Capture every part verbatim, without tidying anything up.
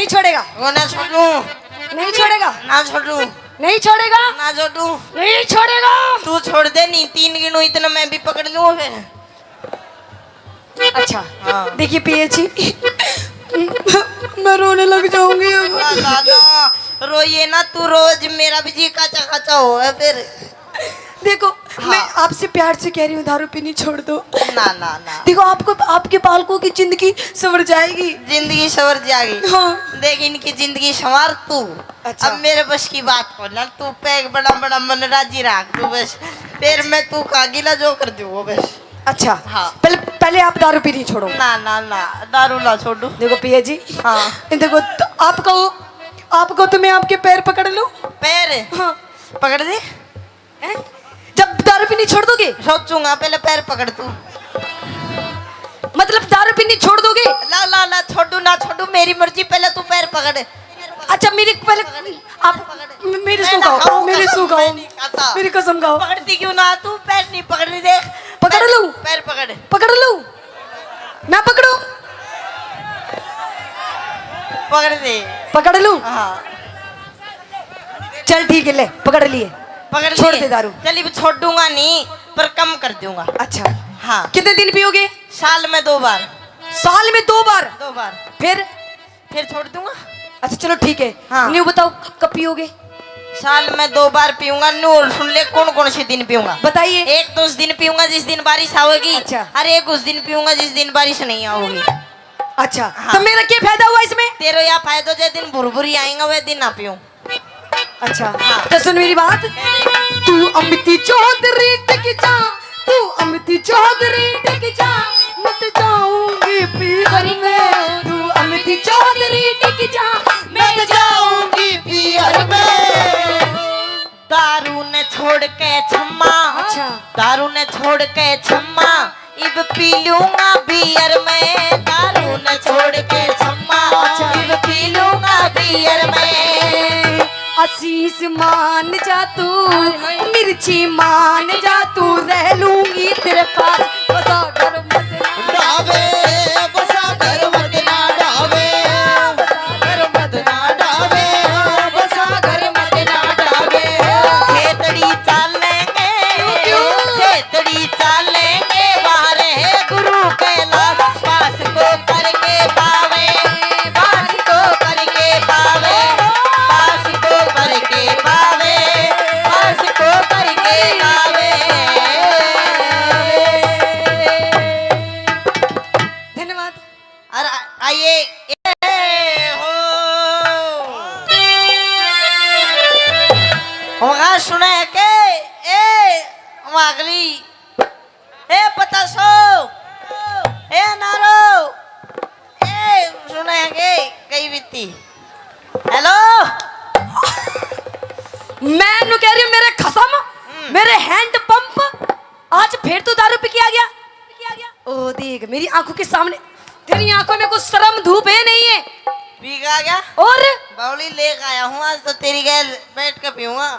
छोड़ेगा? वो ना छोड़ू। नहीं छोड़ेगा? ना छोड़ू। नहीं छोड़ेगा? ना छोड़ू। नहीं छोड़ेगा? तू छोड़ दे, नहीं तीन गिनू इतना मैं भी पकड़ लूँ फिर। अच्छा। हाँ। देखिए पिया जी, मैं रोने लग जाऊंगी अब। ना, ना, ना, रोइए ना तू, रोज मेरा भी जी काचा काचा हो है फिर। देखो, हाँ। मैं आपसे प्यार से कह रही हूँ, दारू पीनी छोड़ दो। ना, ना, ना। देखो, आपको, आपके बालकों की जिंदगी संवर जाएगी। जिंदगी संवर जाएगी। हाँ। देख, इनकी जिंदगी संवार तू। अच्छा। अब मेरे बस की बात को ना, तू पैग बड़ा बड़ा मन राजी रख तू बस। फिर मैं तू का गिला जो कर दूँ वो बस। अच्छा। हाँ। पहले, पहले आप दारू पीनी छोड़ो। ना, ना, ना, दारू ना छोड़ू। देखो पिया जी। हाँ। देखो, तो आपको, आपको तो मैं आपके पैर पकड़ लूँ। पैर? हाँ। पकड़ दे। हैं? जब दारू पीनी छोड़ दोगे? सोचूंगा, पहले पैर पकड़ तू। मतलब दारू पीनी छोड़ दोगे? ला, ला, ला, छोड़ू ना छोड़ू, मेरी मर्जी, पहले तू पैर पकड़। अच्छा, मेरी पहले आप मेरी मैं सू ना खाओ, खाऊं मेरी कसम, सू मैं खाओ, नहीं खाता। मेरी कसम खाओ। पकड़ती क्यों ना तू? पैर नहीं पकड़ रही, देख। पकड़ पैर, लूं? पैर पकड़। पकड़ लूं? ना पकड़ो? पकड़ दे। पकड़ लूं? हाँ। चल ठीक है, ले पकड़ लिए। पकड़ छोड़ लिए। दे दारू। चल, अब छोड़ूंगा नहीं, पर कम कर दूंगा। अच्छा। हाँ। कितने दिन पियोगे? साल में दो बार। साल में दो बार? दो बार। फिर? फिर छोड़ दूंगा। अच्छा चलो ठीक है। हाँ। न्यू बताओ, क-, कब पियोगे? साल में दो बार पीऊंगा। न्यू और सुन ले, कौन कौन से दिन पीऊंगा। बताइए। एक तो उस दिन पीऊंगा जिस दिन बारिश आओगी। अच्छा। और एक उस दिन पीऊंगा जिस दिन बारिश नहीं आओगी। अच्छा। हाँ। तो मेरा क्या फायदा हुआ इसमें? तेरा यह फायदा, जो दिन भुरभुरी आएगा वह दिन ना पीऊं। अच्छा। हाँ। तो सुन मेरी बात। तू अमिती चौधरी टिक जा, तू अमिती चौधरी टिक जा, मैं तो जाऊंगी पीहर में। तू अमिती चौधरी टिक जा, मैं तो जाऊंगी पीहर में। दारू ने छोड़ के छम्मा, अच्छा। दारू ने छोड़ के छम्मा, इब पी लूंगा बियर में। दारू ने छोड़ के छम्मा, अच्छा। इब पी लूंगा बियर में। आशीष मान जा तू, हाय, हाय। मिर्ची मान जा तू, रह लूंगी तेरे पास। बसा घर मत ना डावे, बसा घर मत ना डावे, बसा घर मत ना डावे, बसा घर मत ना डावे। खेतड़ी चालेंगे, क्यों, क्यों? खेतड़ी चालेंगे, वारे गुरु कैलाश पास को करके पावे, पास को करके पावे, पास को करके पावे, पास को करके पावे। धन्यवाद। और आ-, आइए। ए हो। वहाँ सुने है के? ए, वहाँ अगली। ए, पतासो। ए, नारो। ए, सुने है के? कई बीती। हेलो। मैं नु कह रही हूँ, मेरे खसम, हम्म। मेरे हैंड पंप, आज फिर तू दारू पी के आ गया। ओ देख, मेरी आंखों के सामने, तेरी आंखों में कुछ शर्म धूप है नहीं है? पी के आ गया? और? बावली लेके आया हूँ, आज तो तेरी गैल बैठ के पीऊंगा।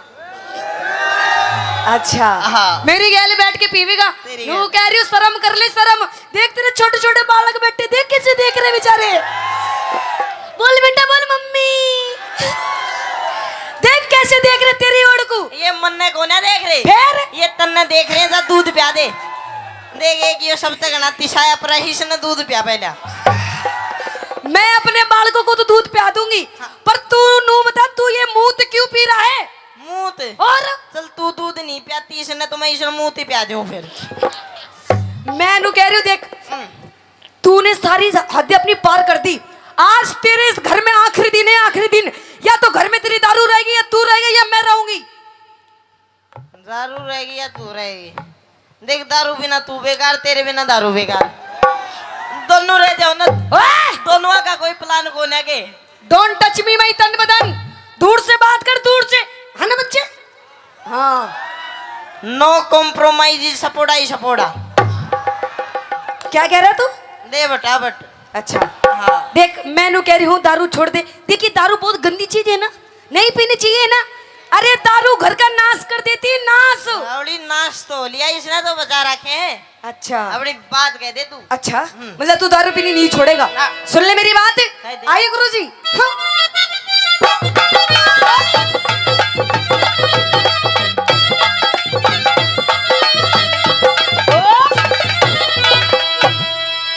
अच्छा। हाँ। मेरी गैल बैठ के पीवेगा? तेरी यूं गैल। कह रही हूँ, शर्म कर ले, शर्म। देख, तेरे छोटे छोटे बालक बैठे, देख कैसे देख रहे बेचारे। बोल बेटा, बोल मम्मी। देख कैसे देख रहे तेरी ओर को। ये मन्ने को ना देख रहे। फिर? ये तन्ने देख रहे हैं, जा दूध प्या दे। देख, एक ये सबसे घना तिसाया पर है, इसने दूध प्या पहला। मैं अपने बालकों को तो दूध प्या दूंगी, हाँ। पर तू नू बता, तू ये मूत क्यों पी रहा है? मूत? और? चल, तू दूध नहीं प्याती इसने, तो मैं इसने मूत ही प्या दूं फिर। मैं नू कह रही हूँ, देख, हम्म। तूने सारी हद अपनी पार कर दी। आज तेरे इस घर में आखिरी दिन है, आखिरी दिन। या तो घर में तेरी दारू रहेगी, या तू रहेगा, या मैं रहूंगी। दारू रहेगी या तू रहेगी? देख, दारू बिना तू बेकार, तेरे बिना दारू बेकार। दोनों रह जाओ ना। ओए! दोनों का कोई प्लान को ना के। Don't touch me, my तन बदन। दूर से बात कर, दूर से। है ना बच्चे? हाँ। No compromise, सपोड़ा ही सपोड़ा। क्या कह रहा तू? दे बटा बट। अच्छा। हाँ। देख, मैं नू कह रही हूँ, दारू छोड़ दे। देखिए, दारू बहुत गंदी चीज है ना, नहीं पीनी चाहिए ना। अरे, दारू घर का नाश कर देती है, नाश। बावली, नाश तो लिया, इसने तो बचा रखे हैं। अच्छा। अपनी बात कह दे तू। अच्छा, हम्म। मतलब तू दारू पीनी नहीं छोड़ेगा? हाँ। सुन ले मेरी बात। कह दे। आइए गुरुजी। हाँ।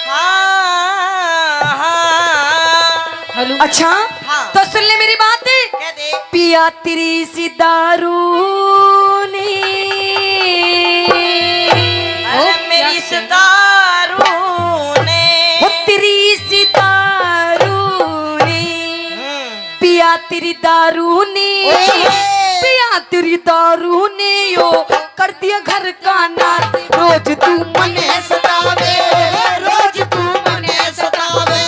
हाँ, हाँ। हेलो। अच्छा, हाँ। तो सुन ले मेरी बात। कह दे। पिया तेरी सी दारू ने। अरे ओ, मेरी क्या सी कह रहा? दारू ने। ओ तेरी सी दारू ने। हम्म। पिया तेरी दारू ने। ओए। पिया तेरी दारू ने यो कर दिया घर का नाश। रोज तू मने सतावे, रोज तू मने सतावे,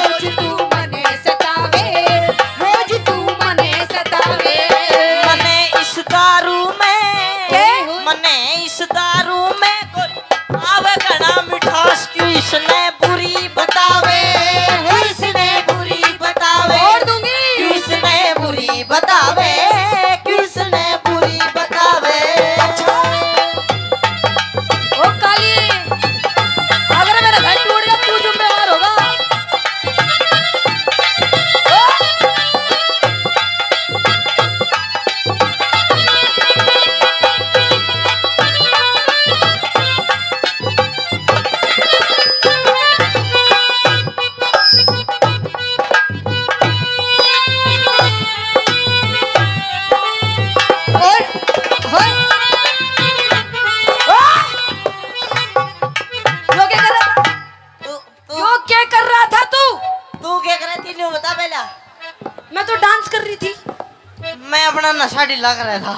रोज तू मने सतावे, रोज तू मने सतावे। मने इस दारू में, के? मने इस दारू में कोई आवे घना मिठास, क्यों इसने बुरी बतावे, क्यों इसने बुरी बतावे, और दूंगी। क्यों इसने बुरी बतावे, क्यों इसने बुरी बतावे। अच्छा। ओ काली, अगर मेरा घर टूट गया, तू जिम्मेवार होगा। ओ! और, और, आ! यो क्या कर रहा था? तू, तू यो क्या कर रहा था तू? तू क्या कर रही थी, न्यू बता पहला। मैं तो डांस कर रही थी। मैं अपना नशा ढीला कर रहा था।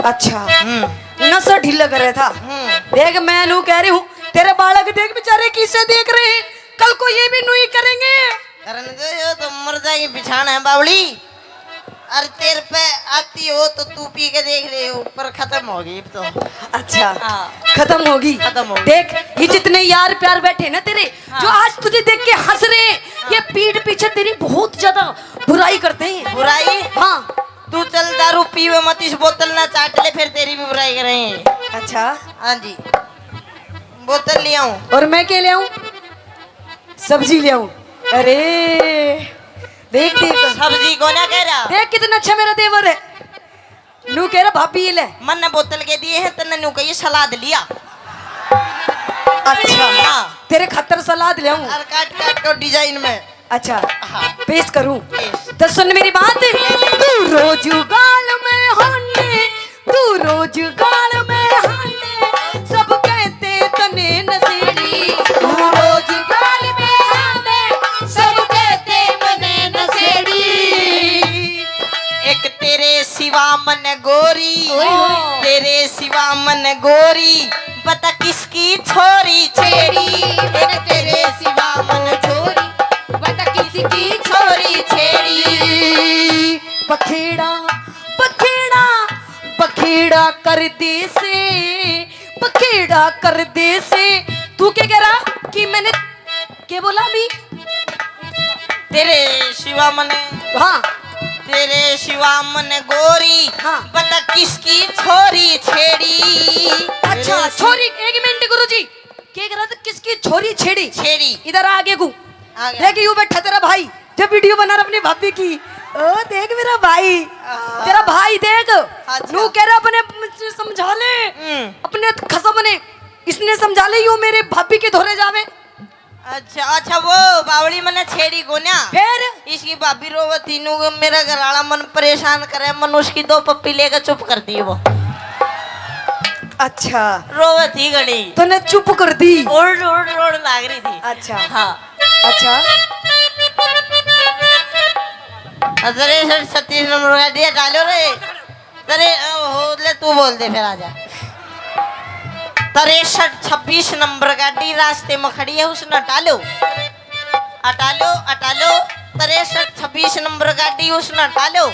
अच्छा, हम्म। नशा ढीला कर रहा था। हम्म। देख, मैं नू कह रही हूँ, तेरे बालक देख बेचारे किसे देख रहे हैं, कल को ये भी नू ही करेंगे। करने दो, यो तो मर जाएगी, बिछाना है बावली। अरे तेरे पे आती हो तो तू पी के देख ले, ऊपर खत्म होगी अब तो। अच्छा, हाँ। खत्म होगी। खत्म होगी। देख, ये जितने यार प्यार बैठे ना तेरे, हाँ। जो आज तुझे देख के हंस रहे हैं, हाँ। ये पीठ पीछे तेरी बहुत ज्यादा बुराई करते हैं। बुराई? हाँ। तू चल दारू पीवे मत, इस बोतल ना चाट ले, फिर तेरी भी बुराई करेंगे। अच्छा। हाँ जी। बोतल ले आऊं? और मैं क्या ले आऊं? सब्जी ले आऊं? अरे देख, देख। सब्जी को ना कह रहा। देख कितना अच्छा मेरा देवर है। नू कह रहा भाभी ले। मन ने बोतल के दिए हैं, तन्ने नू कहिए सलाद लिया। अच्छा। हाँ। तेरे खातर सलाद ले आऊं। और काट काट के डिजाइन में। अच्छा। हाँ। पेश करूं? पेश। तो सुन मेरी बात। तू रोज गाल में हाने, तू रोज गाल में हाने, सब कहते तने नशेड़ी। तू रोज गाल में हाने, सब कहते मने नशेड़ी। एक तेरे सिवा मन गोरी, ओए होए। तेरे सिवा मन गोरी, बता किसकी छोरी छेड़ी। मैंने तेरे सिवा मन छोरी, बता किसकी छोरी छेड़ी। बखेड़ा, बखेड़ा, बखेड़ा कर दे से, बखेड़ा कर दे से। तू क्या कह रहा कि मैंने के बोला भी? तेरे सिवा मने, हाँ। तेरे सिवा मने गोरी, हाँ। बता किसकी छोरी छेड़ी। अच्छा, तेरे छोरी, एक मिनट गुरुजी, के कह रहा था किसकी छोरी छेड़ी? छेड़ी। इधर आगे को। आ गया। देख, यूं बैठा तेरा भाई, जब वीडियो बना रहा अपनी भाभी की। ओ, देख मेरा भाई, हाँ। तेरा भाई देख, अच्छा। नू कह रहा अपने समझा ले, हम्म। अपने खसम ने, इसने समझा ले, यू मेरे भाभी के धोरे जावे। अच्छा, अच्छा, वो बावली मने छेड़ी कोन्या। फिर? इसकी भाभी रोवत थी नू, मेरा घर वाला मन परेशान करे, मन उसकी दो पप्पी लेकर चुप कर दी वो। अच्छा। रोवत थी घणी। तने चुप कर दी? ओड़, ओड़, ओड़ लाग रही थी। अच्छा। हाँ। अच्छा। अरे सर, छत्तीस नंबर का दिया डालो रे। तेरे, अ, हो, ले तू बोल दे, फिर आजा। तिरसठ छब्बीस नंबर गाड़ी रास्ते में खड़ी है, उसने हटा लो, हटा लो, हटा लो। तिरसठ छब्बीस नंबर गाड़ी, उसने हटा लो।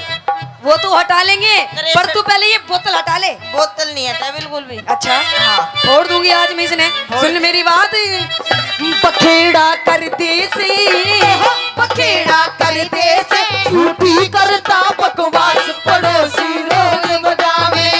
वो तो हटा लेंगे, तिरसठ पर तू पहले ये बोतल हटा ले। बोतल नहीं हटा बिल्कुल भी। अच्छा, हाँ। फोड़ दूंगी आज मैं इसने। फोड़। सुन मेरी बात, बखेड़ा कर दे से, बखेड़ा कर दे से, झूठी करता बकवास, पड़ोसी रोज बजावे।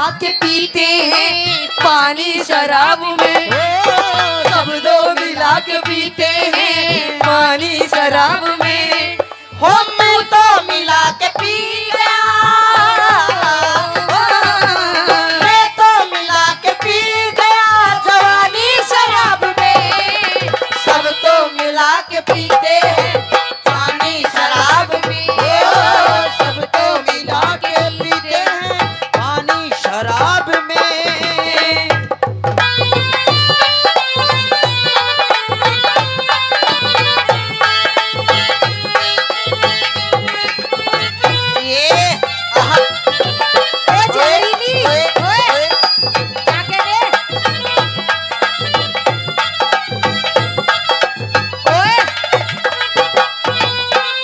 आके पीते हैं पानी शराब में, सब दो मिला के पीते हैं पानी शराब में। हो, तू तो मिला के पी गया, मैं तो मिला के पी गया जवानी शराब में। सब तो मिला के पीते हैं पानी शराब में, ओ, सब तो मिला के पीते हैं पानी शराब में। ये, आहा। ए, जहरीली। ओए, ओए, ओए। ओए। क्या कह रहे? ओए।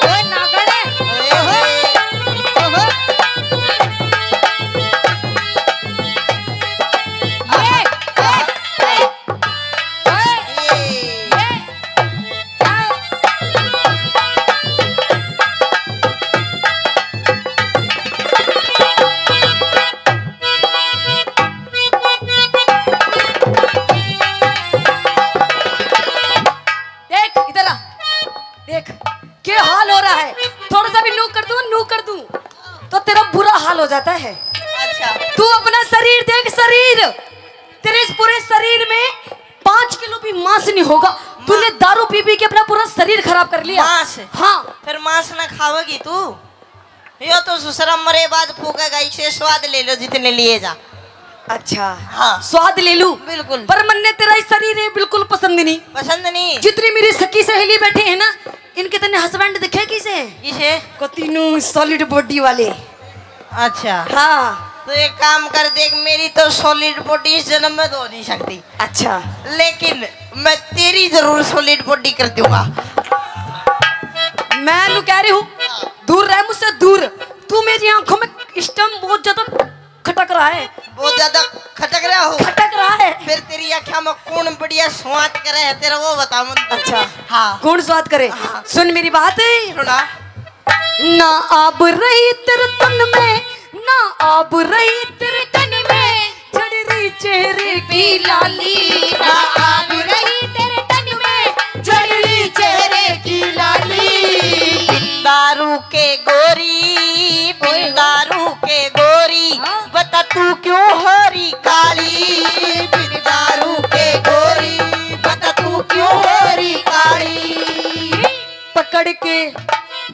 ओए, नागण है। ओए, ओहो। ओए। ओहो। ये, ए, ए। देख, इधर आ। देख, क्या हाल हो रहा है। थोड़ा सा भी नू कर दूं, नू कर दूं, तो तेरा बुरा हाल हो जाता है। अच्छा। तू अपना शरीर देख, शरीर। तेरे इस पूरे शरीर में पाँच किलो भी मांस नहीं होगा। तूने दारू पी पी के अपना पूरा शरीर खराब कर लिया। मांस? हाँ। फिर मांस ना खावेगी तू? यो तो ससुरा मरे बाद फूकेगा, इसे स्वाद ले लो जितने लिए जा। अच्छा। हाँ। स्वाद ले लूं? बिल्कुल। पर मन्ने तेरा ये शरीर है बिल्कुल पसंद नहीं। पसंद नहीं? जितनी मेरी सखी सहेली बैठी है ना, इनके तने हस्बैंड दिखे किसे? किसे? कतीनू सॉलिड बॉडी वाले। अच्छा। हाँ। तो एक काम कर, देख, मेरी तो सॉलिड बॉडी इस जन्म में तो हो नहीं सकती। अच्छा। लेकिन मैं तेरी जरूर सॉलिड बॉडी कर दूंगा। मैं नू कह रही हूँ, दूर रह मुझसे, दूर। तू मेरी आंखों में इस टाइम बहुत ज्यादा खटक रहा है। बहुत ज्यादा खटक रहा हो? खटक रहा है। फिर तेरी आंखों में कौन बढ़िया स्वाद करे है तेरा, वो बता मन। अच्छा। हाँ। कौन स्वाद करे? हाँ। सुन मेरी बात। सुना। ना आब रही तेरे तन में, ना आब रही तेरे तन में, झड़ रही चेहरे की लाली। ना आब रही तेरे तन में, झड़ रही चेहरे की लाली। दारू के गोरी, बिन दारू के गोरी, हाँ। बता तू क्यों हो रही काली? बिन दारू के गोरी, बता तू क्यों हो रही काली? पकड़ के,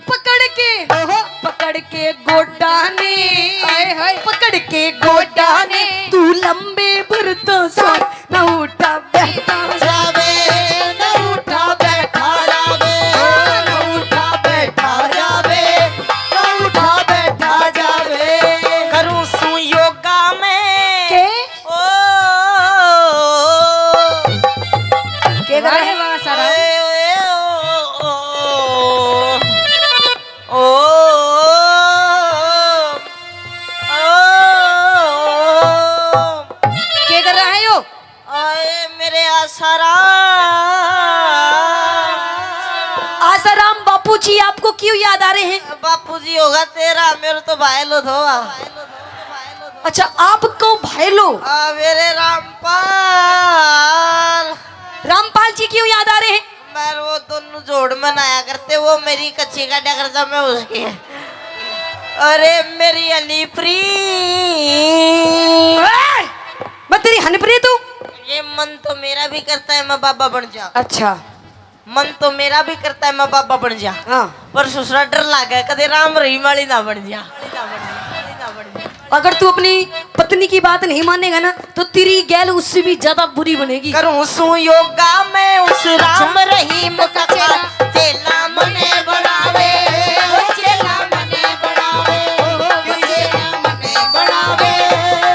पकड़ के, ओहो। पकड़ के गोडा ने, हाय, हाय। पकड़ के गोडा ने, तू लंबे भर तो सांस ना उठा बैठा जावे, ना उठा बैठा जावे, ना उठा बैठा जावे, ना उठा बैठा जावे। करूं सू योगा में। के? ओ, के करे? वाह रे वाह, सारा। ओए, ओए, ओ, ओ, ओ, ओ, ओ। के कर रहा है यो? आए मेरे आसाराम। आसाराम बापू जी आपको क्यों याद आ रहे हैं? बापू जी होगा तेरा, मेरे तो भाई लो धोआ। अच्छा, आप को भाई लो? आ, मेरे रामपाल। रामपाल जी क्यों याद आ रहे हैं? मैं वो दोनों जोड़ में नहाया करते, वो मेरी कच्ची काटा करता, मैं उसकी। अरे मेरी हनीप्री। ए, मैं तेरी हनीप्री तू? ये मन तो मेरा भी करता है मैं बाबा बन जा। अच्छा। मन तो मेरा भी करता है मैं बाबा बन जा। हाँ। पर ससुरा डर लागे कदे राम रहीम वाली ना बन जा। अगर तू अपनी पत्नी की बात नहीं मानेगा ना, तो तेरी गैल उससे भी ज्यादा बुरी बनेगी। करूं सू योगा मैं उस राम रहीम का चेला, चेला मने बनावे, ओ चेला मने बनावे, ओ चेला मने बनावे।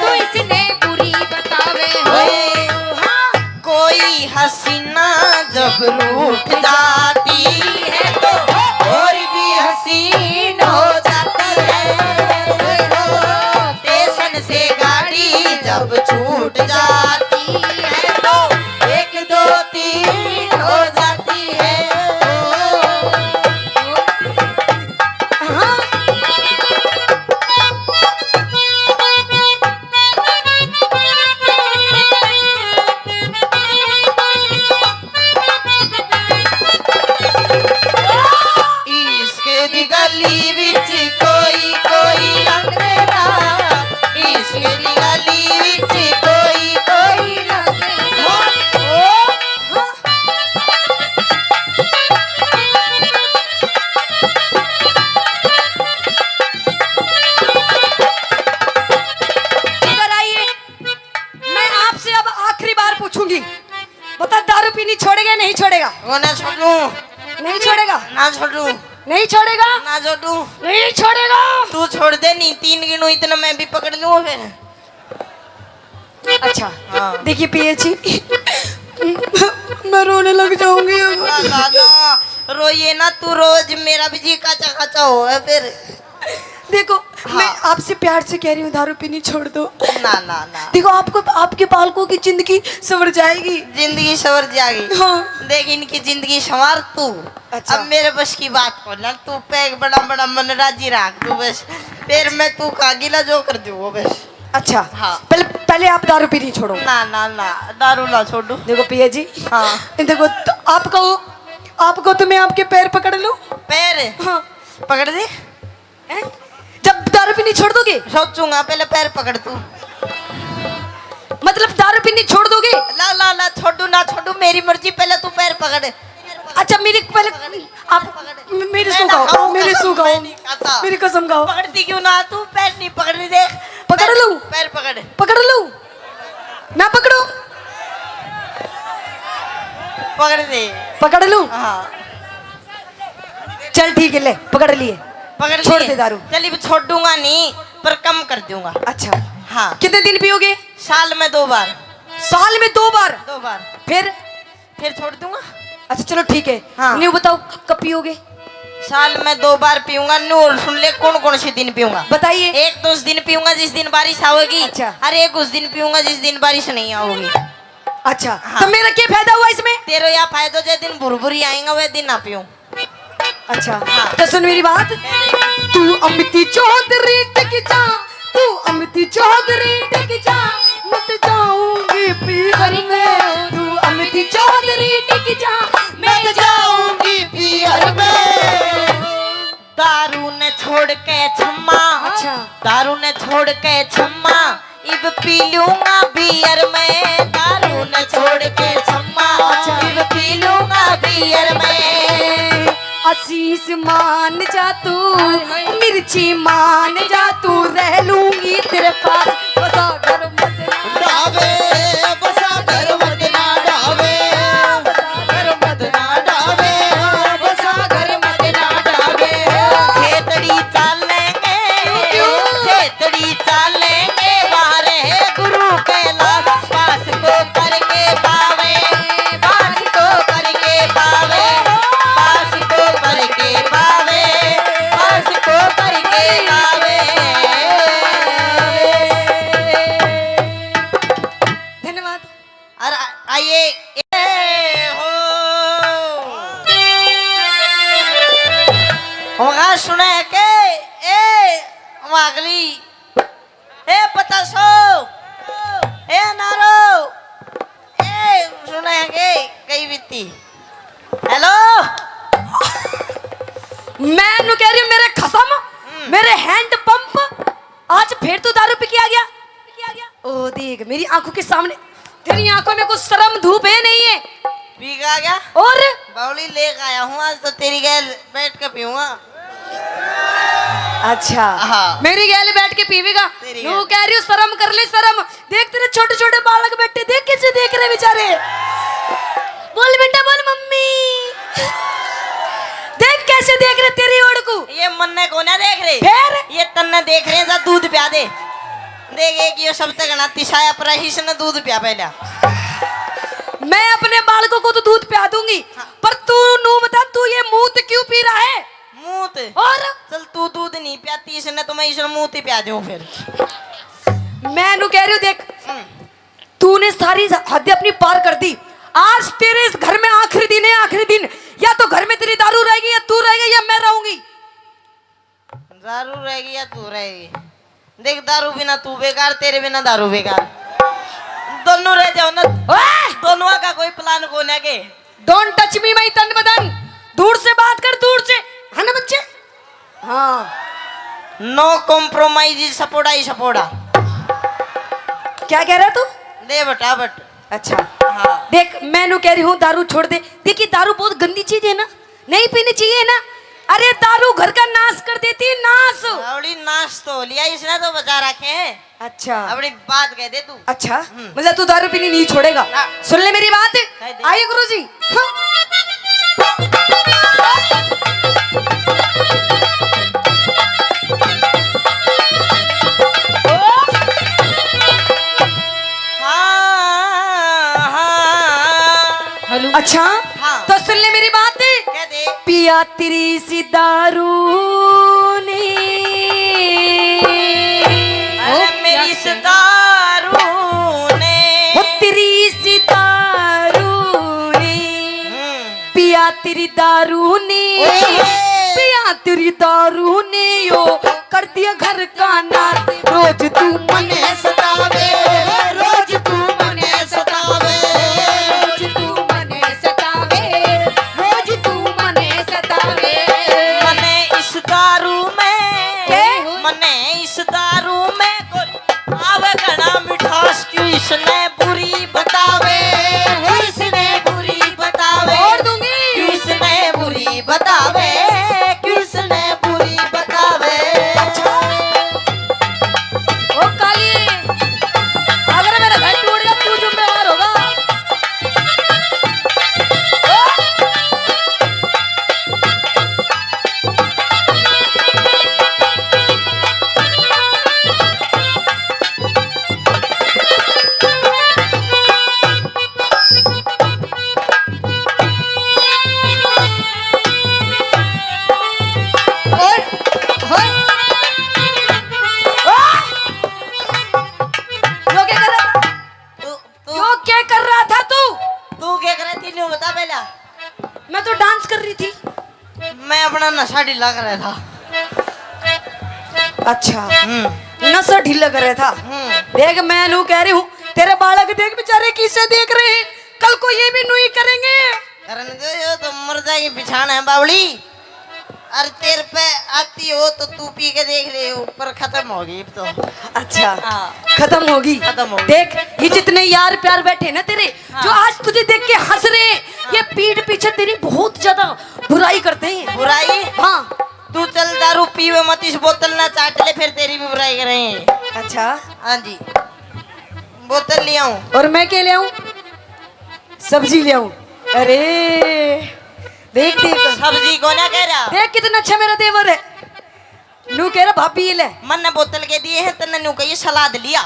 तू इसने बुरी बतावे हो। हाँ। कोई हसीना जब रूठ जाती है तो और भी हसीन हो जाती है। स्टेशन से गाड़ी जब छूट जाती है तो एक दो तीन हो जाती है। हाँ। बता, दारू पीनी छोड़ेगा, नहीं छोड़ेगा? वो ना छोड़ू। नहीं छोड़ेगा? ना छोड़ू। नहीं छोड़ेगा? ना छोड़ू। नहीं छोड़ेगा? तू छोड़ दे, नहीं तीन गिनू इतना मैं भी पकड़ लूँ फिर। अच्छा। हाँ। देखिए पिया जी, मैं रोने लग जाऊंगी अब। ना, ना, ना, रोइए ना तू, रोज मेरा भी जी काचा काचा हो है फिर। देखो, हाँ। मैं आपसे प्यार से कह रही हूँ, दारू पीनी छोड़ दो। ना, ना, ना। देखो, आपको, आपके बालकों की जिंदगी संवर जाएगी। जिंदगी संवर जाएगी। हाँ। देख, इनकी जिंदगी संवार तू। अच्छा। अब मेरे बस की बात हो ना, तू पैग बड़ा बड़ा मन राजी रख तू बस। फिर मैं तू का गिला जो कर दूँ वो बस। अच्छा। हाँ। पहले, पहले आप दारू पीनी छोड़ो। ना, ना, ना, दारू ना छोड़ू। देखो पिया जी। हाँ। देखो, तो आपको, आपको तो मैं आपके पैर पकड़ लूँ। पैर? हाँ। पकड़ दे। हैं? जब दारू पीनी छोड़ दोगे? सोचूंगा, पहले पैर पकड़ तू। मतलब दारू पीनी छोड़ दोगे? ला, ला, ला, छोड़ू ना छोड़ू, मेरी मर्जी, पहले तू पैर पकड़। अच्छा, मेरी पहले, आप मेरी सू खाओ, मेरी सू खाओ, मेरी कसम खाओ। पकड़ती क्यों ना तू? पैर नहीं पकड़ रही, देख। पकड़ लूं? पैर पकड़। पकड़ लूं? ना पकड़ो? पकड़ दे। पकड़ लूं? हाँ। चल ठीक है, ले, पकड़ लिए। पकड़ छोड़ लिए। दे दारू। चल, इब छोड़ूंगा नहीं, पर कम कर दूंगा। अच्छा। हाँ। कितने दिन पियोगे? साल में दो बार। साल में दो बार? दो बार। फिर? फिर छोड़ दूंगा। अच्छा, चलो ठीक है। हाँ। न्यू बताओ, क-, कब पियोगे? साल में दो बार पीऊंगा। न्यू और सुन ले, कौन कौन से दिन पीऊंगा। बताइए। एक तो उस दिन पीऊंगा जिस दिन बारिश आओगी। अच्छा। और एक उस दिन पीऊंगा जिस दिन बारिश नहीं आओगी। अच्छा, हाँ। तो मेरा क्या फायदा हुआ इसमें? तेरा या फायदा, जो दिन भुरभुरी आएगा वह दिन ना पीऊं। अच्छा, हाँ। तो सुन मेरी बात। तू अमिती चौधरी टिक जा, तू अमिती चौधरी टिक जा, मत जाऊंगी पीहर में। तू अमिती चौधरी टिक जा, मैं जाऊंगी पीहर में। दारू ने छोड़ के छम्मा, अच्छा। दारू ने छोड़ के छम्मा, इब पी लूंगा बियर मैं। दारू ने छोड़ के छम्मा, अच्छा। इब पी लूंगा बियर मैं। आशीष मान जा तू, हाय, हाय। मिर्ची मान जा तू, रह लूंगी तेरे पास। बसा घर मत ना डावे, बसा घर मत ना डावे। बसा घर मत ना डावे, बसा घर मत ना डावे। खेतड़ी चालेंगे, क्यों, क्यों? खेतड़ी चालेंगे, वाह रे गुरु कैलाश, पास को करके पावे, पास को करके पावे, पास को करके पावे, पास को करके पावे। धन्यवाद। और आ-, आइए, ए हो। वहाँ सुने के, ए, वहाँ अगली, ए पचासो, ए नारो, ए सुने के, कई बीती। हेलो। मैं नु कह रही हूँ, मेरे खसम, हम्म। मेरे हैंड पंप, आज फिर तू दारू पी के आ गया? ओ देख, मेरी आंखों के सामने, तेरी आंखों में कुछ शर्म धूप है नहीं है? पी के आ गया? और? बावली लेके आया हूँ, आज तो तेरी गैल बैठ के पीऊंगा। अच्छा, हाँ। मेरी गैल बैठ के पीवेगा? तेरी नु गैल। कह रही हूँ, शर्म कर ले, शर्म। देख, तेरे छोटे छोटे बालक बैठे, देख कैसे देख रहे बेचारे। बोल बेटा, बोल मम्मी। देख कैसे देख रहे तेरी ओर को। ये मन्ने को ना देख रहे। फिर? ये तन्ने देख रहे हैं, जा दूध प्या दे। देख, एक यो सब तक ना तिसाया पर इसने दूध प्या पहला। मैं अपने बालकों को तो दूध प्या दूंगी, हाँ। पर तू नू बता, तू ये मूत क्यों पी रहा है? मूत? और? चल, तू दूध नहीं प्याती इसने, तो मैं इसने मूत ही प्या दूं फिर। मैं नू कह रही हूँ, देख, हम्म। तूने सारी हद अपनी पार कर दी। आज तेरे इस घर में आखिरी दिन है, आखिरी दिन। या तो घर में तेरी दारू रहेगी, या तू रहेगा, या मैं रहूंगी। दारू रहेगी या तू रहेगी? देख, दारू बिना तू बेकार, तेरे बिना दारू बेकार। दोनों रह जाओ ना। ओए! दोनों का कोई प्लान को ना के। Don't touch me, my तन बदन। दूर से बात कर, दूर से। है ना बच्चे? हाँ। No compromise, सपोड़ा ही सपोड़ा। क्या कह रहा तू? दे बटा बट। अच्छा। हाँ। देख, मैं नू कह रही हूँ, दारू छोड़ दे। देखिए, दारू बहुत गंदी चीज है ना, नहीं पीनी चाहिए ना। अरे, दारू घर का नाश कर देती है, नाश। बावली, नाश तो हो लिया, इसने तो बचा रखे हैं। अच्छा। अपनी बात कह दे तू। अच्छा, हम्म। मतलब तू दारू पीनी नहीं छोड़ेगा? हाँ। सुन ले मेरी बात। कह दे। आइए गुरुजी। हाँ। हाँ, हाँ। हेलो। अच्छा, हाँ। तो सुन ले मेरी बात। कह दे। पिया तेरी सी दारू ने। अरे ओ, मेरी क्या इस कह- दारू ने। ओ तेरी सी दारू ने। हम्म। पिया तेरी दारू ने। ओए होए। पिया तेरी दारू ने यो कर दिया घर का नाश। रोज तू मने सतावे, रोज तू मने सतावे, रोज तू मने सतावे, रोज तू मने सतावे। मने इस दारू में, के? मने इस दारू में कोई आवे घना मिठास, क्यों इसने बुरी बतावे, क्यों इसने बुरी बतावे। छोड़ दूंगी। क्यों इसने बुरी बतावे, क्यों इसने बुरी बतावे। अच्छा। ओ काली, अगर मेरा घर टूट गया, तू जिम्मेवार होगा। ओ। और, और, यो क्या कर रहा था? तू, तू, यो क्या कर रहा था तू? तू क्या कर रही थी, न्यू बता पहला। मैं तो डांस कर रही थी। मैं अपना नशा ढीला कर रहा था। अच्छा, हम्म। नशा ढीला कर रहा था। हम्म। देख, मैं नू कह रही हूँ, तेरे बालक देख बेचारे किसे देख रहे हैं, कल को ये भी नू ही करेंगे। करन दे, यो तो मर जाएगी बिछाना है बावली। अरे तेरे पे आती हो तो तू पी के देख ले, ऊपर खत्म होगी अब तो। अच्छा, हाँ। खत्म होगी। खत्म होगी। देख, ये जितने यार प्यार बैठे ना तेरे, हाँ। जो आज तुझे देख के हंस रहे हैं, हाँ। ये पीठ पीछे तेरी बहुत ज्यादा बुराई करते हैं। बुराई? हाँ। तू चल दारू पीवे मत, इस बोतल ना चाट ले, फिर तेरी भी बुराई करेंगे। अच्छा। हाँ जी, बोतल ले आऊं। और मैं क्या ले आऊं? सब्जी ले आऊं। अरे देख, देख। सब्जी को ना कह रहा। देख कितना अच्छा मेरा देवर है। नू कह रहा भाभी ये ले। मन ने बोतल के दिए हैं, तन्ने नू कहिए सलाद लिया।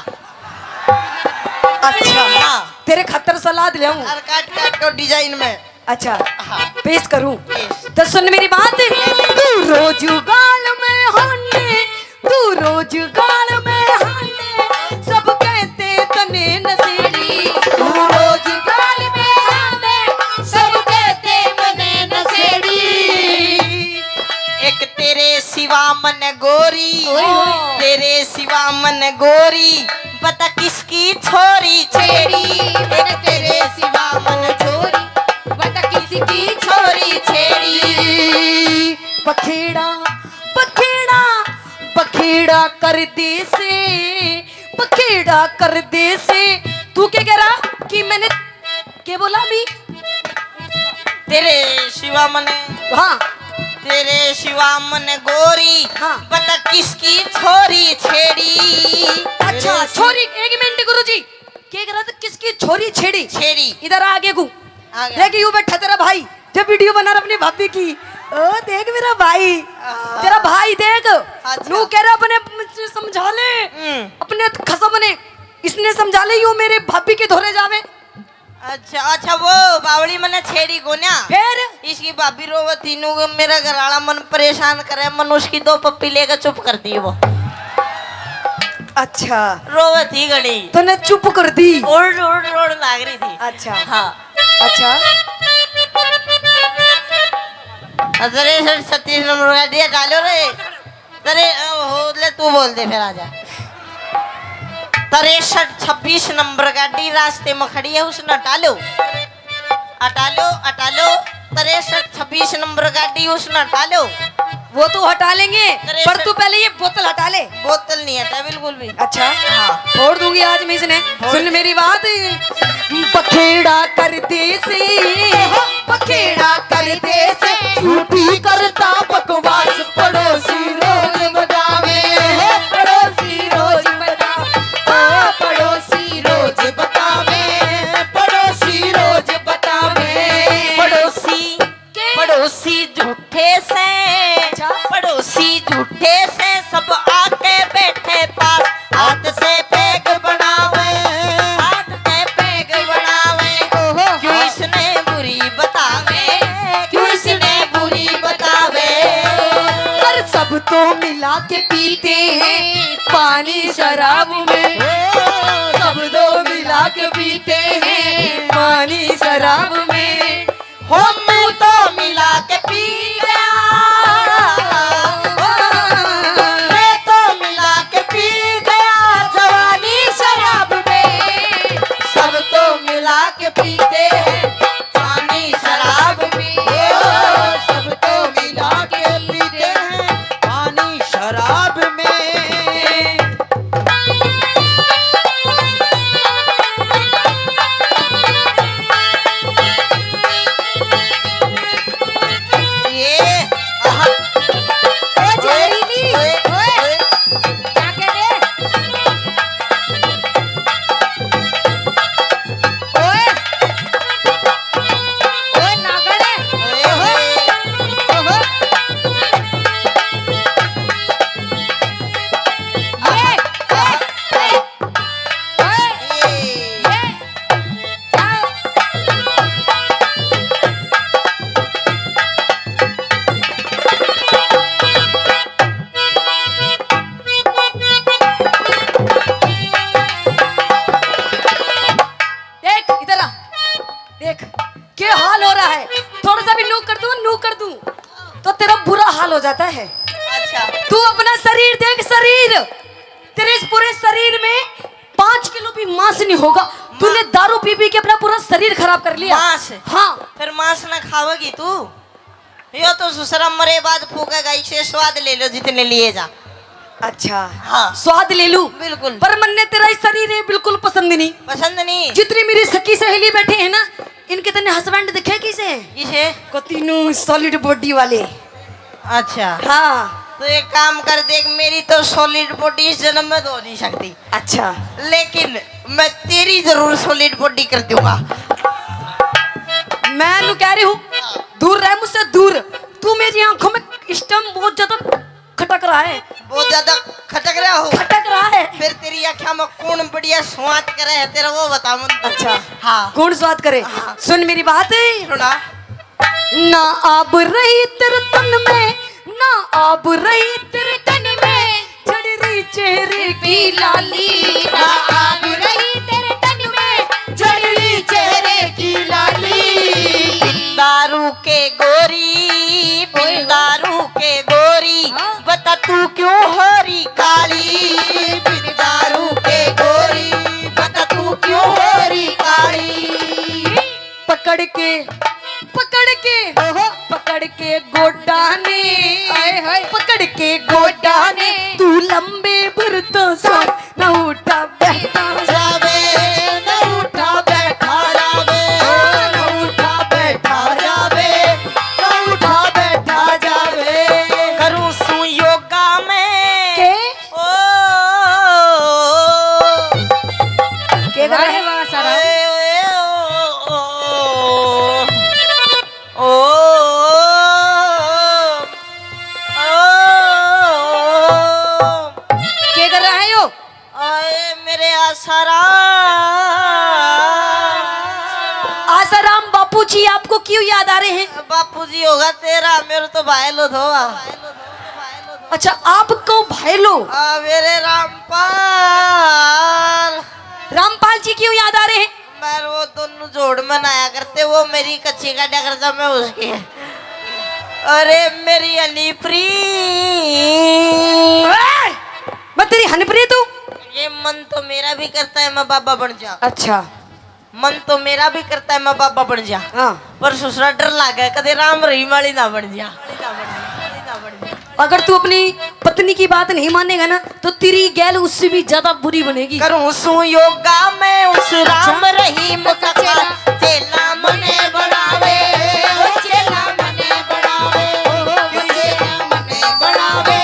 अच्छा। हाँ। तेरे खातर सलाद ले आऊं। और काट काट के डिजाइन में। अच्छा, हाँ। पेश करूं? पेश। तो सुन मेरी बात। तू रोज गाल में हांडे, तू रोज गाल में हांडे, सब कहते तने नशेड़ी। तू रोज गाल में हांडे, सब कहते मने नशेड़ी। एक तेरे सिवा मन गोरी, ओए होए। तेरे सिवा मन गोरी, बता किसकी छोरी छेड़ी। एक तेरे सिवा मन छोरी, बता किसकी छोरी छेड़ी। बखेड़ा, बखेड़ा, बखेड़ा कर दे से, बखेड़ा कर दे से। तू क्या कह रहा कि मैंने के बोला भी? तेरे सिवा मने, हाँ। तेरे सिवा मने गोरी, हाँ। बता किसकी छोरी छेड़ी। अच्छा, तेरे छोरी, एक मिनट गुरुजी, के कह रहा था किसकी छोरी छेड़ी? छेड़ी। इधर आ आगे को। आ गया। देख यू बैठा तेरा भाई, जब वीडियो बना रहा अपनी भाभी की। ओ देख मेरा भाई, हाँ। तेरा भाई देख, अच्छा। नू कह रहा अपने समझा ले, हम्म। अपने खसम ने, इसने समझा ले, यू मेरे भाभी के धोरे जावे। अच्छा, अच्छा, वो बावली मने छेड़ी कोन्या। फिर? इसकी भाभी रोवत थी, नू मेरा घर वाला मन परेशान करे, मन उसकी दो पप्पी लेकर चुप कर दी वो। अच्छा। रोवत थी घणी। तूने चुप कर दी? रोड़, रोड़, रोड़ लाग रही थी। अच्छा। हाँ। अच्छा। अरे सर, छत्तीस नंबर का दिया डालो रे। तरे, ओ, हो, ले, तू बोल दे, फिर आ जा। तिरसठ छब्बीस नंबर गाड़ी रास्ते में खड़ी है, उसने हटा लो, हटा लो, हटा लो। तिरसठ छब्बीस नंबर गाड़ी उसने हटा लो। वो तो हटा लेंगे, तिरसठ। पर तू पहले ये बोतल हटा ले। बोतल नहीं हटा बिल्कुल भी। अच्छा, हाँ। फोड़ दूंगी आज मैं इसने। फोड़। सुन मेरी बात, बखेड़ा कर दे से, बखेड़ा कर दे से, तू भी करता बकवास। पड़ोसी झूठे से, अच्छा। पड़ोसी झूठे से, सब आके बैठे पास। हाथ से पैग बनावे, हाथ से पैग बनावे। ओहो। क्यों इसने बुरी बतावे, क्यों इसने बुरी बतावे। पर सब तो मिला के पीते हैं पानी शराब में। ओ, सब तो मिला के पीते हैं पानी शराब में। हो, मैं तो मिला के पी गया, मैं तो मिला के पी गया जवानी शराब में। सब तो मिला के पीते हैं पानी शराब में। ओ, सब तो मिला के पीते हैं पानी शराब में। ये, आहा। ओ जहरीली, ओए, ओए, ओए। क्या कह रहे? ओए। ओए नागड़े। ओए, ओए। ओहो। ये, ये, ये, ये। देख, इधर आ। देख, क्या हाल हो रहा है। थोड़ा सा भी नू कर दूं, नू कर दूं, तो तेरा बुरा हाल हो जाता है। अच्छा। तू अपना शरीर देख, शरीर। तेरे इस पूरे शरीर में पाँच किलो भी मांस नहीं होगा। तूने दारू पी पी के अपना पूरा शरीर खराब कर लिया। मांस? हाँ। फिर मांस ना खावेगी तू? यो तो ससुरा मरे बाद फूकेगा, इसे स्वाद ले लो जितने लिए जा। अच्छा। हाँ। स्वाद ले लूं? बिल्कुल। पर मन्ने तेरा ये शरीर है बिल्कुल पसंद नहीं। पसंद नहीं? जितनी मेरी सखी सहेली बैठे हैं ना, इनके तन्ने हस्बैंड दिखे किसे? किसे? कती नू सॉलिड बॉडी वाले। अच्छा। हाँ। तो एक काम कर, देख, मेरी तो सॉलिड बॉडी इस जन्म में तो हो नहीं सकती। अच्छा। लेकिन मैं तेरी जरूर सॉलिड बॉडी कर दूंगा। मैं नू कह रही हूँ, दूर रह मुझसे, दूर। तू मेरी आंखों में इस टाइम बहुत ज्यादा खटक रहा है। बहुत ज्यादा खटक रहा हो? खटक रहा है। फिर तेरी आंखों में कौन बढ़िया स्वाद करे है तेरा, वो बता मन। अच्छा। हाँ। कौन स्वाद करे? हाँ। सुन मेरी बात। सुना। ना आब रही तेरे तन में, ना आब रही तेरे तन में, झड़ रही चेहरे की लाली। ना आब रही तेरे तन में, झड़ रही चेहरे की लाली। दारू के गोरी, बिन दारू के गोरी, हाँ। बता तू क्यों हो रही काली। बिन दारू के गोरी, बता तू क्यों हो रही काली। पकड़ के, पकड़ के, ओहो। पकड़ के गोडा ने, आए हाय। पकड़ के गोडा ने, तू लंबे भर तो सांस, ना उठा बैठा जावे, ना उठा बैठा जावे, ना उठा बैठा जावे, ना उठा बैठा जावे। करूं सू योगा में। के? ओ, के कर रहे? वाह, वाह, सारा। ओए, ओए, ओ, ओ, ओ, ओ, के कर रहा है यो? आए मेरे आसाराम। आसाराम बापू जी आपको क्यों याद आ रहे हैं? बापू जी होगा तेरा, मेरे तो भाई लो थो। अच्छा, आपको भाई लो? आ, मेरे रामपाल। रामपाल जी क्यों याद आ रहे हैं? मैं वो दोनों जोड़ मनाया करते, वो मेरी कच्ची काटा करता, मैं उसकी। अरे मेरी हनीप्री। ए, मैं तेरी हनीप्री तू? ये मन तो मेरा भी करता है मैं बाबा बन जा। अच्छा। मन तो मेरा भी करता है मैं बाबा बन जा। हाँ। पर ससुरा डर लागे, कदे राम रहीम वाली ना बन जा। अगर तू अपनी पत्नी की बात नहीं मानेगा ना, तो तेरी गैल उससे भी ज्यादा बुरी बनेगी। करूं सू योगा मैं उस राम रहीम का चेला, चेला मने बनावे, ओ चेला मने बनावे, ओ चेला मने बनावे।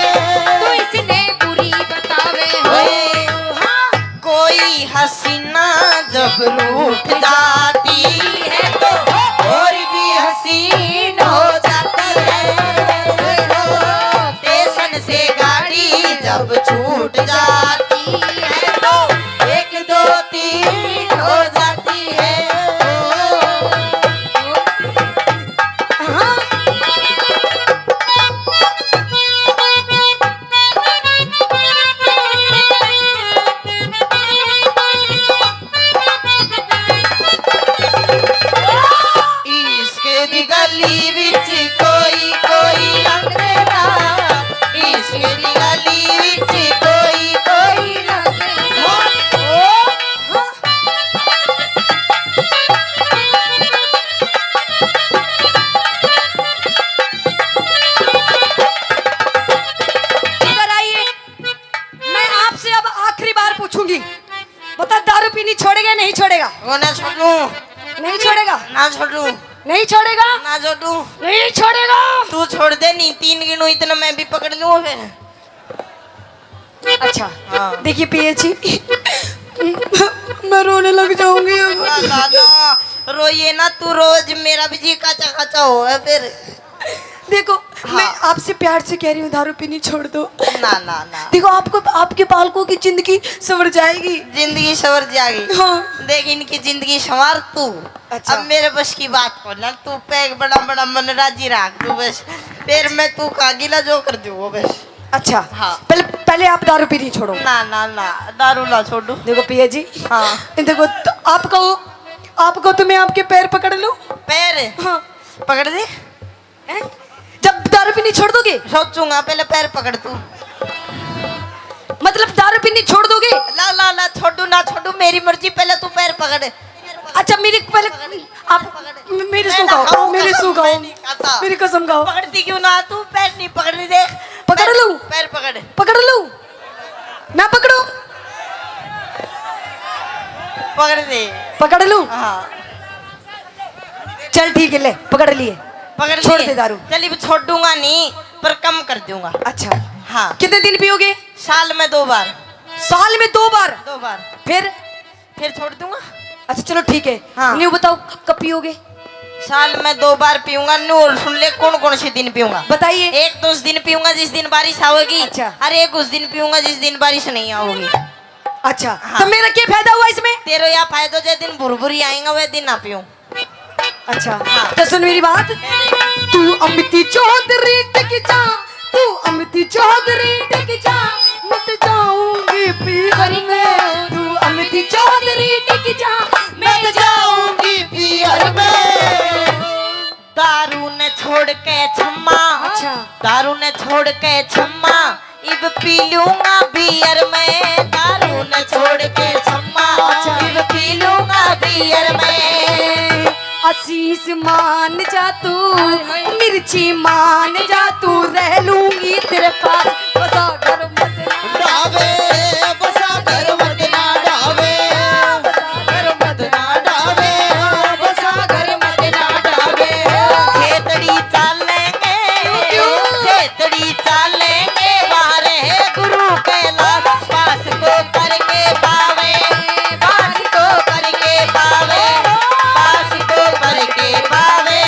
तू इसने बुरी बतावे। ओए, हाँ। कोई हसीना जब रूठ जाती है तो और भी हसीन हो जाते कोना छोड़ू। नहीं छोड़ेगा। ना छोड़ू। नहीं छोड़ेगा। ना छोड़ू। नहीं छोड़ेगा। तू छोड़ दे, नहीं तीन गिनू इतना मैं भी पकड़ लूँ फिर। अच्छा। हाँ। देखिए पिया जी, मैं रोने लग जाऊंगी अब। ना, ना, ना, रोइए ना, तू रोज मेरा भी जी काचा काचा हो है फिर। देखो, हाँ। मैं आपसे प्यार से कह रही हूँ, दारू पीनी छोड़ दो। ना, ना, ना। देखो, आपको, आपके बालकों की जिंदगी संवर जाएगी। जिंदगी संवर जाएगी। हाँ। देख, इनकी जिंदगी संवार तू। अच्छा। अब मेरे बस की बात को ना, तू पैग बड़ा बड़ा मन राजी रख तू बस। फिर मैं तू का गिला जो कर दूँ वो बस। अच्छा। हाँ। पहले, पहले आप दारू पीनी छोड़ो। ना, ना, ना, दारू ना छोड़ू। देखो पिया जी। हाँ। देखो, तो आपको, आपको तो मैं आपके पैर पकड़ लूँ। पैर? हाँ। पकड़ दे। हैं? जब दारू पीनी छोड़ दोगे? सोचूंगा, पहले पैर पकड़ तू। मतलब दारू पीनी छोड़ दोगे? ला, ला, ला, छोड़ू ना छोड़ू, मेरी मर्जी, पहले तू पैर पकड़। अच्छा, मेरी पहले आप मेरी मैं सू ना खाओ, खाऊंगा, मेरी सू मैं खाओ, नहीं खाता। मेरी कसम खाओ। पकड़ती क्यों ना तू? पैर नहीं पकड़ रही, देख। पकड़ पैर, लूं? पैर पकड़। पकड़ लूं? ना पकड़ो। पकड़ दे। पकड़ लूं? हाँ। चल ठीक है, ले पकड़ लिए। पकड़ छोड़ लिए। दे दारू। चल, अब छोड़ूंगा नहीं, पर कम कर दूंगा। अच्छा। हाँ। कितने दिन पियोगे? साल में दो बार। साल में दो बार? दो बार। फिर? फिर छोड़ दूंगा। अच्छा चलो ठीक है। हाँ। न्यू बताओ, क-, कब पियोगे? साल में दो बार पीऊंगा। न्यू और सुन ले, कौन कौन से दिन पीऊंगा। बताइए। एक तो उस दिन पीऊंगा जिस दिन बारिश आओगी। अच्छा। और एक उस दिन पीऊंगा जिस दिन बारिश नहीं आओगी। अच्छा। हाँ। तो मेरा क्या फायदा हुआ इसमें? तेरा यह फायदा, जो दिन भुरभुरी आएगा वह दिन ना पीऊं। अच्छा। हाँ। तो सुन मेरी बात। तू अमिती चौधरी टिक जा, तू अमिती चौधरी टिक जा, मत जाऊंगी पीहर में। तू अमिती चौधरी टिक जा, मत जाऊंगी पीहर में। दारू ने छोड़ के छम्मा, अच्छा। दारू ने छोड़ के छम्मा, इब पी लूंगा बियर में। दारू ने छोड़ के छम्मा, अच्छा। इब पी लूंगा बियर में। आशीष मान जा तू, हाय, हाय। मिर्ची मान जा तू, रह लूंगी तेरे पास। बसा घर मत ना डावे, बसा घर मत ना डावे। बसा घर मत ना डावे, बसा घर मत ना डावे। खेतड़ी चालेंगे, क्यों? खेतड़ी चालेंगे, वारे गुरु कैलाश पास को करके पावे, पास को करके पावे, पास को करके पावे,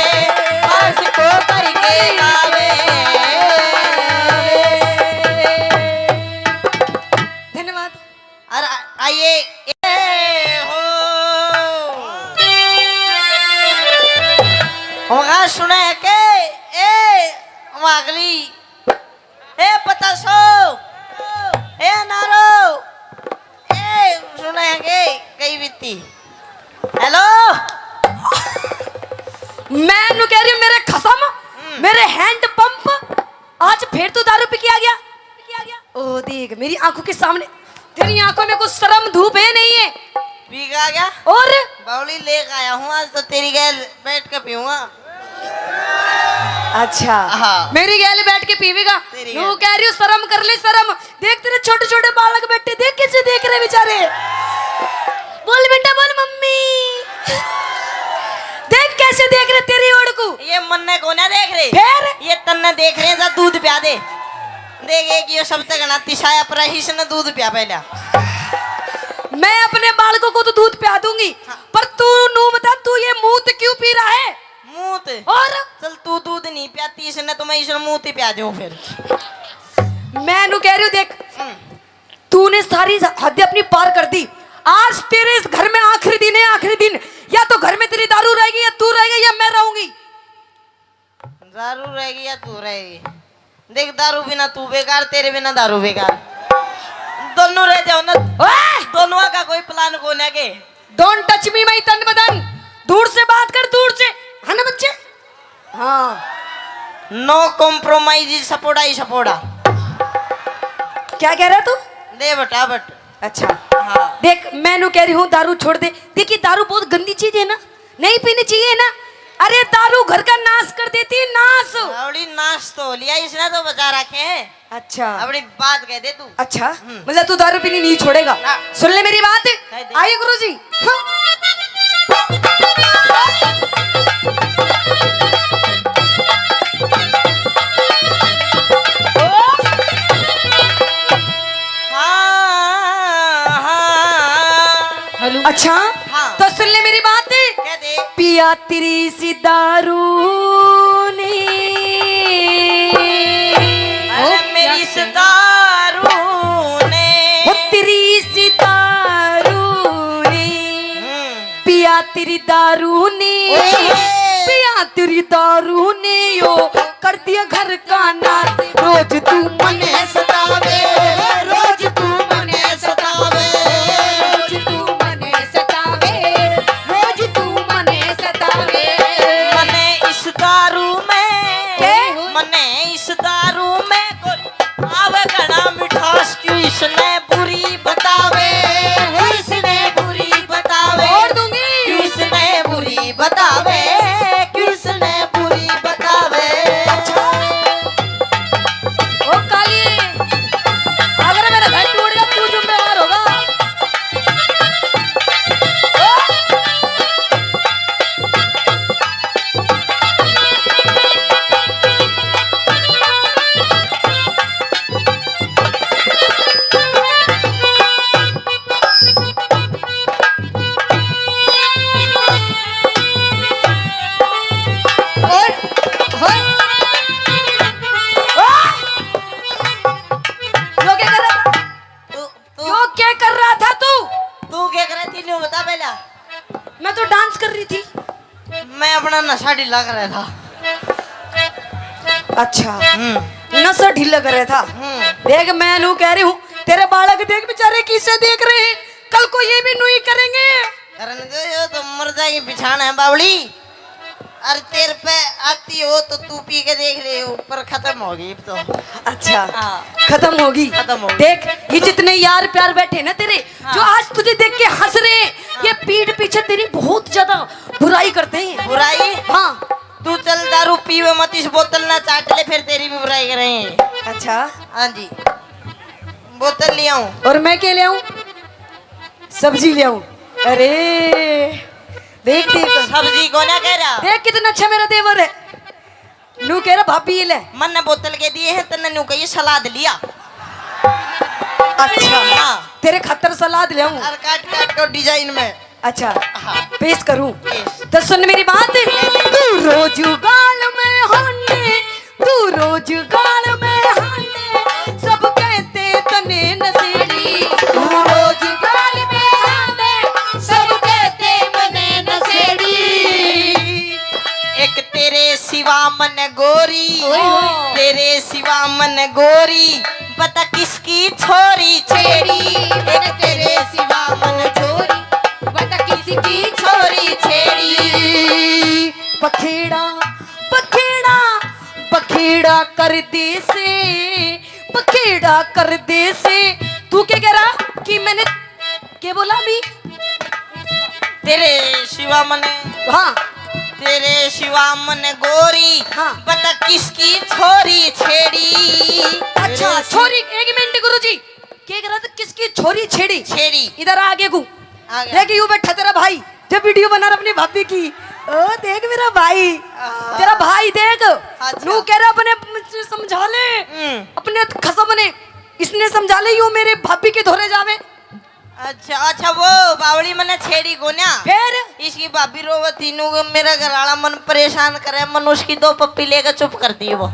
पास को करके पावे। धन्यवाद। और आ-, आइए, ए हो। होगा सुने के, ए, वागली, ए, पतासो, ए, नारो, ए, सुने के, कई बीती। हेलो। मैं नु कह रही हूँ, मेरे खसम, हम्म। मेरे हैंड पंप, आज फिर तू दारू पी के आ गया? ओ देख, मेरी आंखों के सामने, तेरी आंखों में कुछ शर्म धूप है नहीं है? पी के आ गया? और? बावली लेके आया हूँ, आज तो तेरी गैल बैठ के पीऊंगा। अच्छा। हाँ। मेरी गैल बैठ के पीवेगा? तेरी न्यू गैल। कह रही हूँ, शर्म कर ले, शर्म। देख, तेरे छोटे छोटे बालक बैठे, देख कैसे देख रहे बेचारे। बोल बेटा, बोल मम्मी। देख कैसे देख रहे तेरी ओर को। ये मन्ने को ना देख रहे। फिर? ये तन्ने देख रहे हैं, जा दूध प्या दे। देख, एक ये सबसे घना तिसाया पर इसने दूध प्या पहला। मैं अपने बालकों को तो दूध प्या दूंगी, हाँ। पर तू नू बता, तू ये मूत क्यों पी रहा है? मूत? और? चल, तू दूध नहीं प्याती इसने, तो मैं इसने मूत ही प्या दूं फिर। मैं नू कह रही हूँ, देख, हम्म। तूने सारी हद अपनी पार कर दी। आज तेरे इस घर में आखिरी दिन है, आखिरी दिन। या तो घर में तेरी दारू रहेगी, या तू रहेगा, या मैं रहूंगी। दारू रहेगी या तू रहेगी? देख, दारू बिना तू बेकार, तेरे बिना दारू बेकार। दोनों रह जाओ ना। ओए! दोनों का कोई प्लान कोने के। Don't touch me, my तन बदन। दूर से बात कर, दूर से। है ना बच्चे? हाँ। No compromise, सपोड़ा ही सपोड़ा। क्या कह रहा तू? दे बटा बट। अच्छा। हाँ। देख, मैं नू कह रही हूँ, दारू छोड़ दे। देखिए, दारू बहुत गंदी चीज है ना, नहीं पीनी चाहिए ना। अरे, दारू घर का नाश कर देती है, नाश। अबड़ी नाश तो हो लिया, इसने तो बचा रखे हैं। अच्छा। अबड़ी बात कह दे तू। अच्छा, हम्म। मतलब तू दारू पीनी नहीं छोड़ेगा? हाँ। सुन ले मेरी बात। कह दे। आइए गुरुजी। हाँ। बात। कह दे। पिया तेरी सी दारू ने। अरे ओ, मेरी क्या इस कहना? दारू ने। ओ तेरी सी दारू ने। हम्म। पिया तेरी दारू ने। ओए। पिया तेरी दारू ने यो कर दिया घर का नाश। रोज तू मने सतावे, रोज तू मने सतावे, रोज तू मने सतावे, रोज तू मने सतावे। मने इस दारू में, के? मने इस दारू में कोई आवे घना मिठास, क्यों इसने बुरी बतावे, क्यों इसने बुरी बतावे, और दूंगी। क्यों इसने बुरी बतावे, क्यों इसने बुरी बतावे। ओ काली, अगर मेरा घर टूट गया, तू जिम्मेवार होगा। ओ! और, और। यो क्या कर रहा था? तू, तू यो क्या कर रहा था तू? तू क्या कर रही थी, न्यू बता पहला। मैं तो डांस कर रही थी। मैं अपना नशा ढीला कर रहा था। अच्छा, हम्म। नशा ढीला कर रहा था। हम्म। देख, मैं नू कह रही हूँ, तेरे बालक देख बेचारे किसे देख रहे हैं, कल को ये भी नू ही करेंगे। करने दो, यो तो मर जाएगी बिछाना है बावली। अरे तेरे पे आती हो तो तू पी के देख ले, ऊपर खत्म होगी अब तो। अच्छा, हाँ। खत्म होगी। खत्म होगी। देख, ये जितने यार प्यार बैठे ना तेरे, हाँ। जो आज तुझे देख के हंस रहे हैं, हाँ। ये पीठ पीछे तेरी बहुत ज्यादा बुराई करते हैं। बुराई? हाँ। तू चल दारू पीवे मत, इस बोतल ना चाट ले, फिर तेरी भी बुराई करेंगे। अच्छा। हाँ जी, बोतल ले आऊं। और मैं क्या ले आऊं? सब्जी ले आऊं। अरे देख, देख। सब्जी को ना कह रहा। देख कितना अच्छा मेरा देवर है। नू कह रहा, "भाभी, ये ले।" मन ने बोतल के दिए हैं, तन्ने नू कहिए सलाद लिया। अच्छा। हाँ। तेरे खातर सलाद ले आऊं। और काट काट के डिजाइन में। अच्छा। हाँ। पेश करूं? पेश। तो सुन मेरी बात। तू रोज गाल में हाने, तू रोज गाल में हाने, सब कहते तने नशेड़ी। तू रोज गाल में हाने, सब कहते मने नशेड़ी। एक तेरे सिवा मन गोरी, ओए होए। तेरे सिवा मन गोरी, बता किसकी छोरी छेड़ी। मन तेरे सिवा मन छोरी, बता किसकी छोरी छेड़ी। पखेड़ा, पखेड़ा, पखेड़ा कर दे से, पखेड़ा कर दे से। तू क्या कह रहा कि मैंने के बोला भी? तेरे सिवा मने, हाँ। तेरे सिवा मने गोरी, हाँ। बता किसकी छोरी छेड़ी। अच्छा, छोरी, एक मिनट गुरुजी, के कह रहा था, किसकी छोरी छेड़ी? छेड़ी। इधर आ आगे को। आ गया। देख, यू बैठा तेरा भाई, जब वीडियो बना रहा अपनी भाभी की। ओ, देख मेरा भाई, हाँ। तेरा भाई देख, अच्छा। नू कह रहा अपने समझा ले, हम्म। अपने खसम ने, इसने समझा ले, यू मेरे भाभी के धोरे जावे। अच्छा, अच्छा, वो बावली मने छेड़ी कोन्या। फिर? इसकी भाभी रोवे थी, नू मेरा घर वाला मन परेशान करे, मन उसकी दो पप्पी लेकर चुप कर दी वो।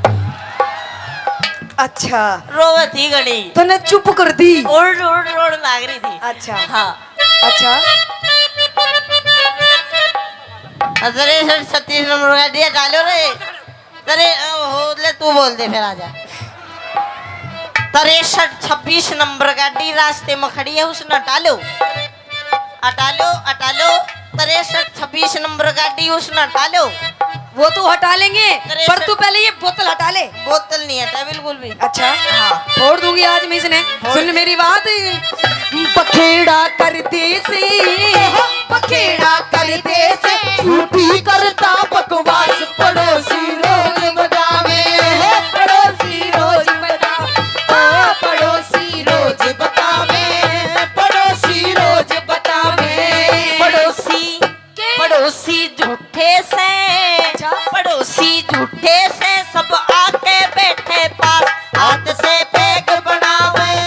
अच्छा। रोवे थी घणी। तूने चुप कर दी? ओड़, ओड़, ओड़ लाग रही थी। अच्छा। हाँ। अच्छा। अरे सर, छत्तीस नंबर का दिया डालो रे। तरे, ओ, हो, ले तू बोल दे फिर, आजा। तिरसठ छब्बीस नंबर गाड़ी रास्ते में खड़ी है, उसने हटा लो। हटा लो, हटा लो। तिरसठ छब्बीस नंबर गाड़ी, उसने हटा लो। वो तो हटा लेंगे, तिरसठ। पर तू पहले ये बोतल हटा ले। बोतल नहीं हटा बिल्कुल भी। अच्छा? हाँ। फोड़ दूंगी आज मैं इसने। फोड़। सुन मेरी बात। पखेड़ा कर दे से, पखेड़ा कर दे से, झूठी करता बकवास, पड़ोसी रोज बतावे, पड़ोसी रोज बतावे, ओ पड़ोसी रोज बतावे, पड़ोसी रोज बतावे। पड़ोसी, के? पड़ोसी झूठे से, अच्छा? पड़ोसी झूठे से, सब आके बैठे पास, हाथ से पैग बनावे,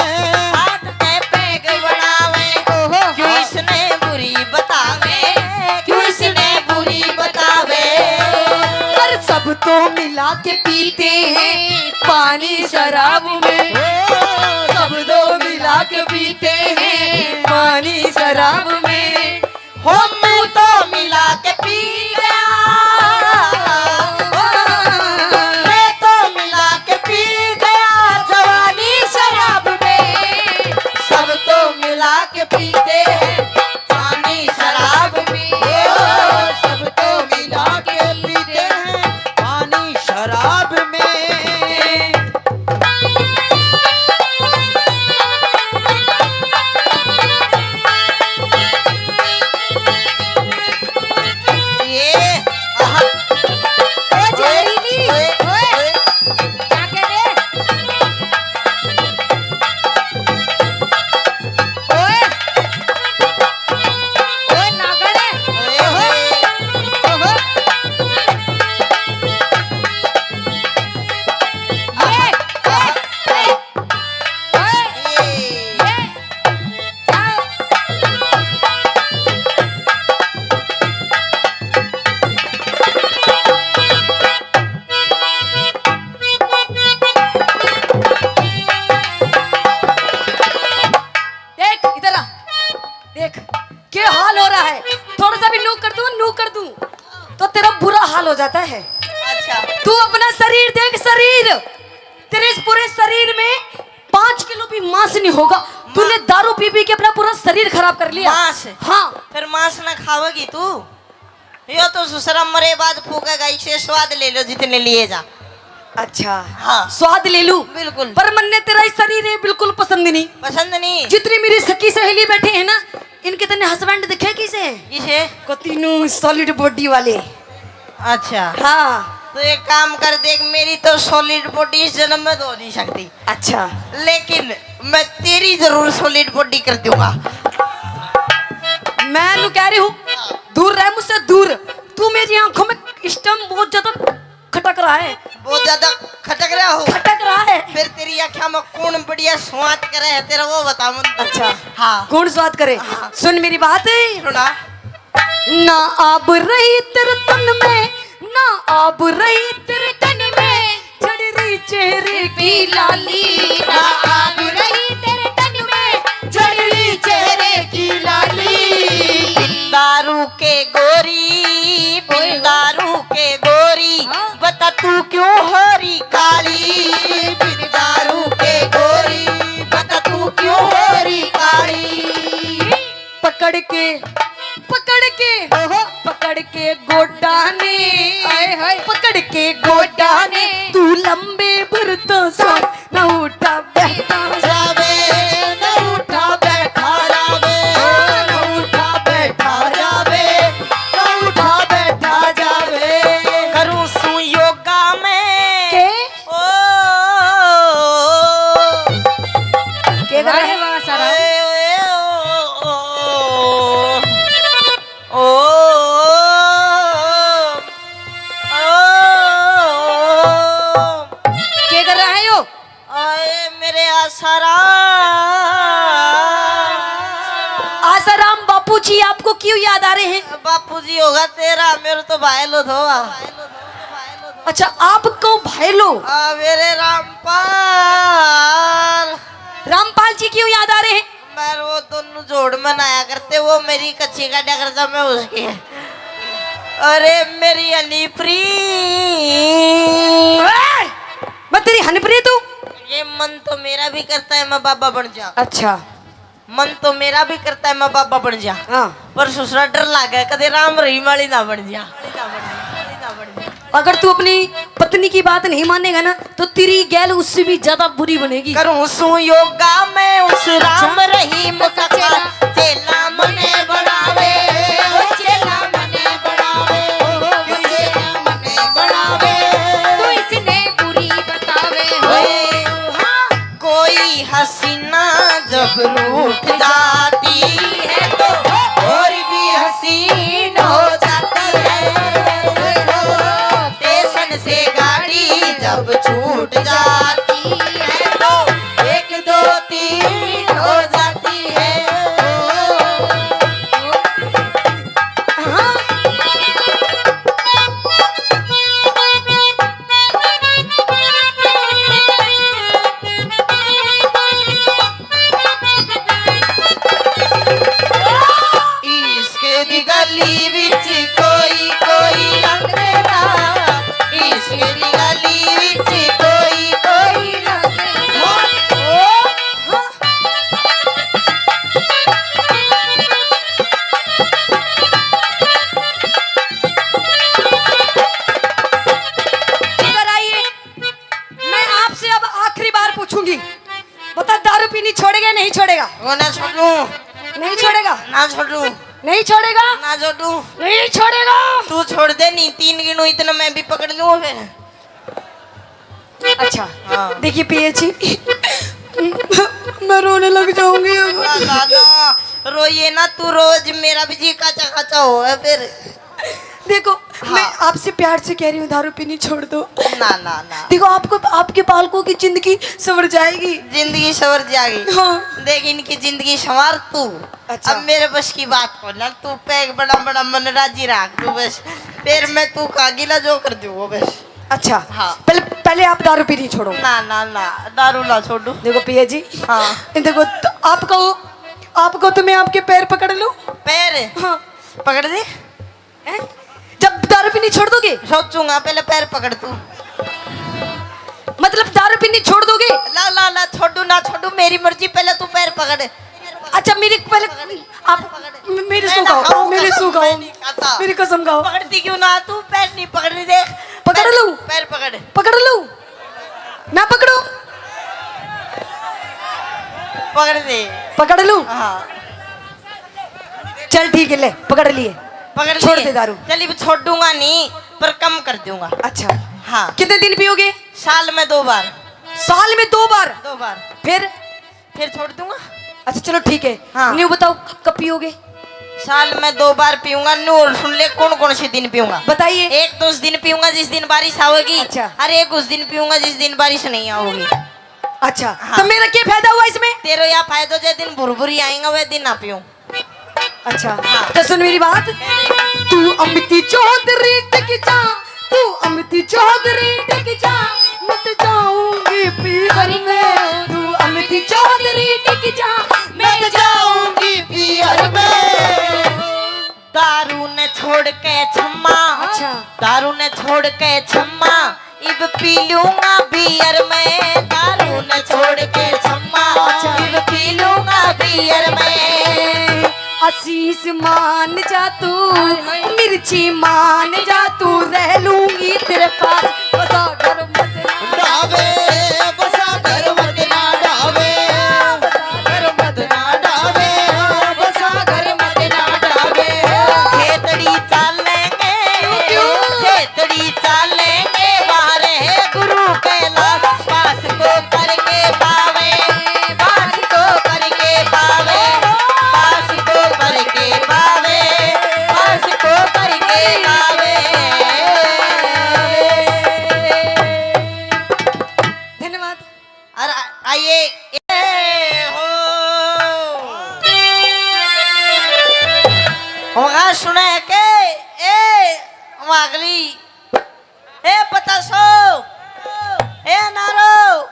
हाथ से पैग बनावे। ओहो। क्यों इसने बुरी बतावे, क्यों के पीते हैं पानी शराब में, सब दो मिला के पीते हैं पानी शराब में। हो, तू तो मिला के पी गया, मैं तो मिला के पी गया जवानी शराब में। सब तो मिला के पीते हैं पानी शराब में, ओ, सब तो मिला के पीते हैं पानी शराब में। ये, आहा। ओ झाड़ी ली, ओए, ओए, ओए। क्या कह रहे? ओए, ओए नागड़े। ओए, ओए। ओहो। ये, ये, ये, ये। देख, इधर आ। देख, क्या हाल हो रहा है। थोड़ा सा भी नू कर दूं, नू कर दूं, तो तेरा बुरा हाल हो जाता है। अच्छा। तू अपना शरीर देख, शरीर। तेरे इस पूरे शरीर में पाँच किलो भी मांस नहीं होगा। तूने दारू पी पी के अपना पूरा शरीर खराब कर लिया। मांस? हाँ। फिर मांस ना खावेगी तू? यो तो ससुरा मरे बाद फूकेगा, इसे स्वाद ले लो जितने लिए जा। अच्छा। हाँ। स्वाद ले लूं? बिल्कुल। पर मन्ने तेरा ये शरीर है बिल्कुल पसंद नहीं। पसंद नहीं? जितनी मेरी सखी सहेली बैठे हैं ना, इनके तने हस्बैंड दिखे किसे? किसे? कती नू सॉलिड बॉडी वाले। अच्छा। हाँ। तो एक काम कर, देख, मेरी तो सॉलिड बॉडी इस जन्म में तो हो नहीं सकती। अच्छा। लेकिन मैं तेरी जरूर सॉलिड बॉडी कर दूंगा। मैं नू कह रही हूँ, दूर रह मुझसे, दूर। तू मेरी आंखों में इस टाइम बहुत ज्यादा खटक रहा है। बहुत ज्यादा खटक रहा हो? खटक रहा है। फिर तेरी आंखों में कौन बढ़िया स्वाद करे है तेरा, वो बता मुझे। अच्छा। हाँ। कौन स्वाद करे? हाँ। सुन मेरी बात। सुना। ना आब रही तेरे तन में, ना आब रही तेरे तन में, झड़ रही चेहरे की लाली। ना आब रही तेरे तन में, झड़ रही चेहरे की लाली। दारू के गोरी, बिन दारू के गोरी, हाँ। बता तू क्यों हो रही काली? बिन दारू के गोरी, बता तू क्यों हो रही काली? पकड़ के, पकड़ के, ओहो। पकड़ के गोडा ने, हाय, हाय। पकड़ के गोडा ने, तू लंबे भर तो सांस, ना उठा बैठा जावे, ना उठा बैठा जावे, ना उठा बैठा जावे, ना उठा बैठा जावे। करूँ सू योगा में। के? ओ, के कर रहे? वाह, वाह, सारा। ओए, ओए, ओ, ओ, ओ, ओ, के कर रहा है यो? आए मेरे आसाराम। आसाराम बापू जी आपको क्यों याद आ रहे हैं? बापू जी होगा तेरा, मेरे तो भाई लो थो। अच्छा, आपको भाई लो? आ, मेरे रामपाल। रामपाल जी क्यों याद आ रहे हैं? मैं वो दोनों जोड़ में नहाया करते, वो मेरी कच्ची काटा करता, मैं उसकी। अरे मेरी हनीप्री। ओए! मैं तेरी हनीप्री तू? ये मन तो मेरा भी करता है मैं बाबा बन जा। अच्छा। मन तो मेरा भी करता है मैं बाबा बन जा। हाँ। पर ससुरा डर लागे, कदे राम रहीम वाली ना बन जा। अगर तू अपनी पत्नी की बात नहीं मानेगा ना, तो तेरी गैल उससे भी ज्यादा बुरी बनेगी। करूँ सू योगा मैं उस राम रहीम का चेला, चेला मने बनावे, ओ चेला मने बनावे, ओ चेला मने बनावे। तू इसने बुरी बतावे हो। हाँ। कोई हसीना जब रूठ जाती है तो और भी हसीन हो जाती है। स्टेशन से गाड़ी जब छूट जाती है तो एक दो तीन हो जाती है। हाँ। वो ना छोड़ू। नहीं छोड़ेगा? ना छोड़ू। नहीं छोड़ेगा? ना छोड़ू। नहीं छोड़ेगा? तू छोड़ दे, नहीं तीन गिनू इतना मैं भी पकड़ लूँ फिर। अच्छा। हाँ। देखिए पिया जी, मैं रोने लग जाऊंगी अब। ना, ना, ना, रोइए ना तू, रोज मेरा भी जी काचा काचा हो है फिर। देखो, मैं हाँ। आपसे प्यार से कह रही हूँ, दारू पीनी छोड़ दो। ना, ना, ना। देखो, आपको, आपके बालकों की जिंदगी संवर जाएगी। जिंदगी संवर जाएगी। हाँ। देख, इनकी जिंदगी संवार तू। अच्छा। अब मेरे बस की बात को ना, तू पैग बड़ा बड़ा मन राजी रख तू बस। फिर मैं तू का गिला जो कर दूँ वो बस। अच्छा। हाँ। पहले, पहले आप दारू पीनी छोड़ो। ना, ना, ना, दारू ना छोड़ू। देखो पिया जी। हाँ। देखो, तो आपको, आपको तो मैं आपके पैर पकड़ लूँ। पैर? हाँ। पकड़ दे। हैं? जब दारू पीनी छोड़ दोगे? सोचूंगा, पहले पैर पकड़ तू। मतलब दारू पीनी छोड़ दोगे? ला, ला, ला, छोड़ू ना छोड़ू, मेरी मर्जी, पहले तू पैर पकड़। अच्छा, मेरी पहले आप मेरी मैं सू ना खाओ, खाऊं मेरी कसम, सू खाओ, मैं नहीं खाता। मेरी कसम खाओ। पकड़ती क्यों ना तू? पैर नहीं पकड़ रही, देख। पकड़ पैर, लूं? पैर पकड़। पकड़ लूं? ना पकड़ो? पकड़ दे। पकड़ लूं? हाँ। चल ठीक है, ले पकड़ लिए। पकड़ छोड़ लिए। दे दारू। चल, अब छोड़ूंगा नहीं, पर कम कर दूंगा। अच्छा। हाँ। कितने दिन पियोगे? साल में दो बार। साल में दो बार? दो बार। फिर? फिर छोड़ दूंगा। अच्छा चलो ठीक है। हाँ। न्यू बताओ, क-, कब पियोगे? साल में दो बार पीऊंगा। न्यू और सुन ले, कौन कौन से दिन पीऊंगा। बताइए। एक तो उस दिन पीऊंगा जिस दिन बारिश आओगी। अच्छा। और एक उस दिन पीऊंगा जिस दिन बारिश नहीं आओगी। अच्छा। हाँ। तो मेरा क्या फायदा हुआ इसमें? तेरा यह फायदा, जिस दिन भुरभुरी आएगा वह दिन ना पीऊं। अच्छा। हाँ। तो सुन मेरी बात। तू अमिती चौधरी टिक जा, तू अमिती चौधरी टिक जा, मत जाऊंगी पीहर में। तू अमिती चौधरी टिक जा, मत जाऊंगी पीहर में। दारू ने छोड़ के छम्मा। अच्छा। दारू ने छोड़ के छम्मा, इब पी लूंगा बियर में। दारू ने छोड़ के छम्मा, अच्छा। इब पी लूंगा बियर में। आशीष मान जा तू, हाय, हाय। मिर्ची मान जा तू, रह लूंगी तेरे पास। बसा घर मत ना डावे, बसा घर मत ना डावे, बसा घर मत ना डावे, बसा घर मत ना डावे। खेतड़ी चालेंगे, क्यों, क्यों? खेतड़ी चालेंगे, बाहर है गुरु कैलाश, पास को करके पावे, पास को करके पावे, पास को करके पावे, पास को करके पावे। धन्यवाद। और आ-, आइए। ए हो। वहाँ सुना है के? ए, वहाँ अगली। ए, पचासो। ए, नारो।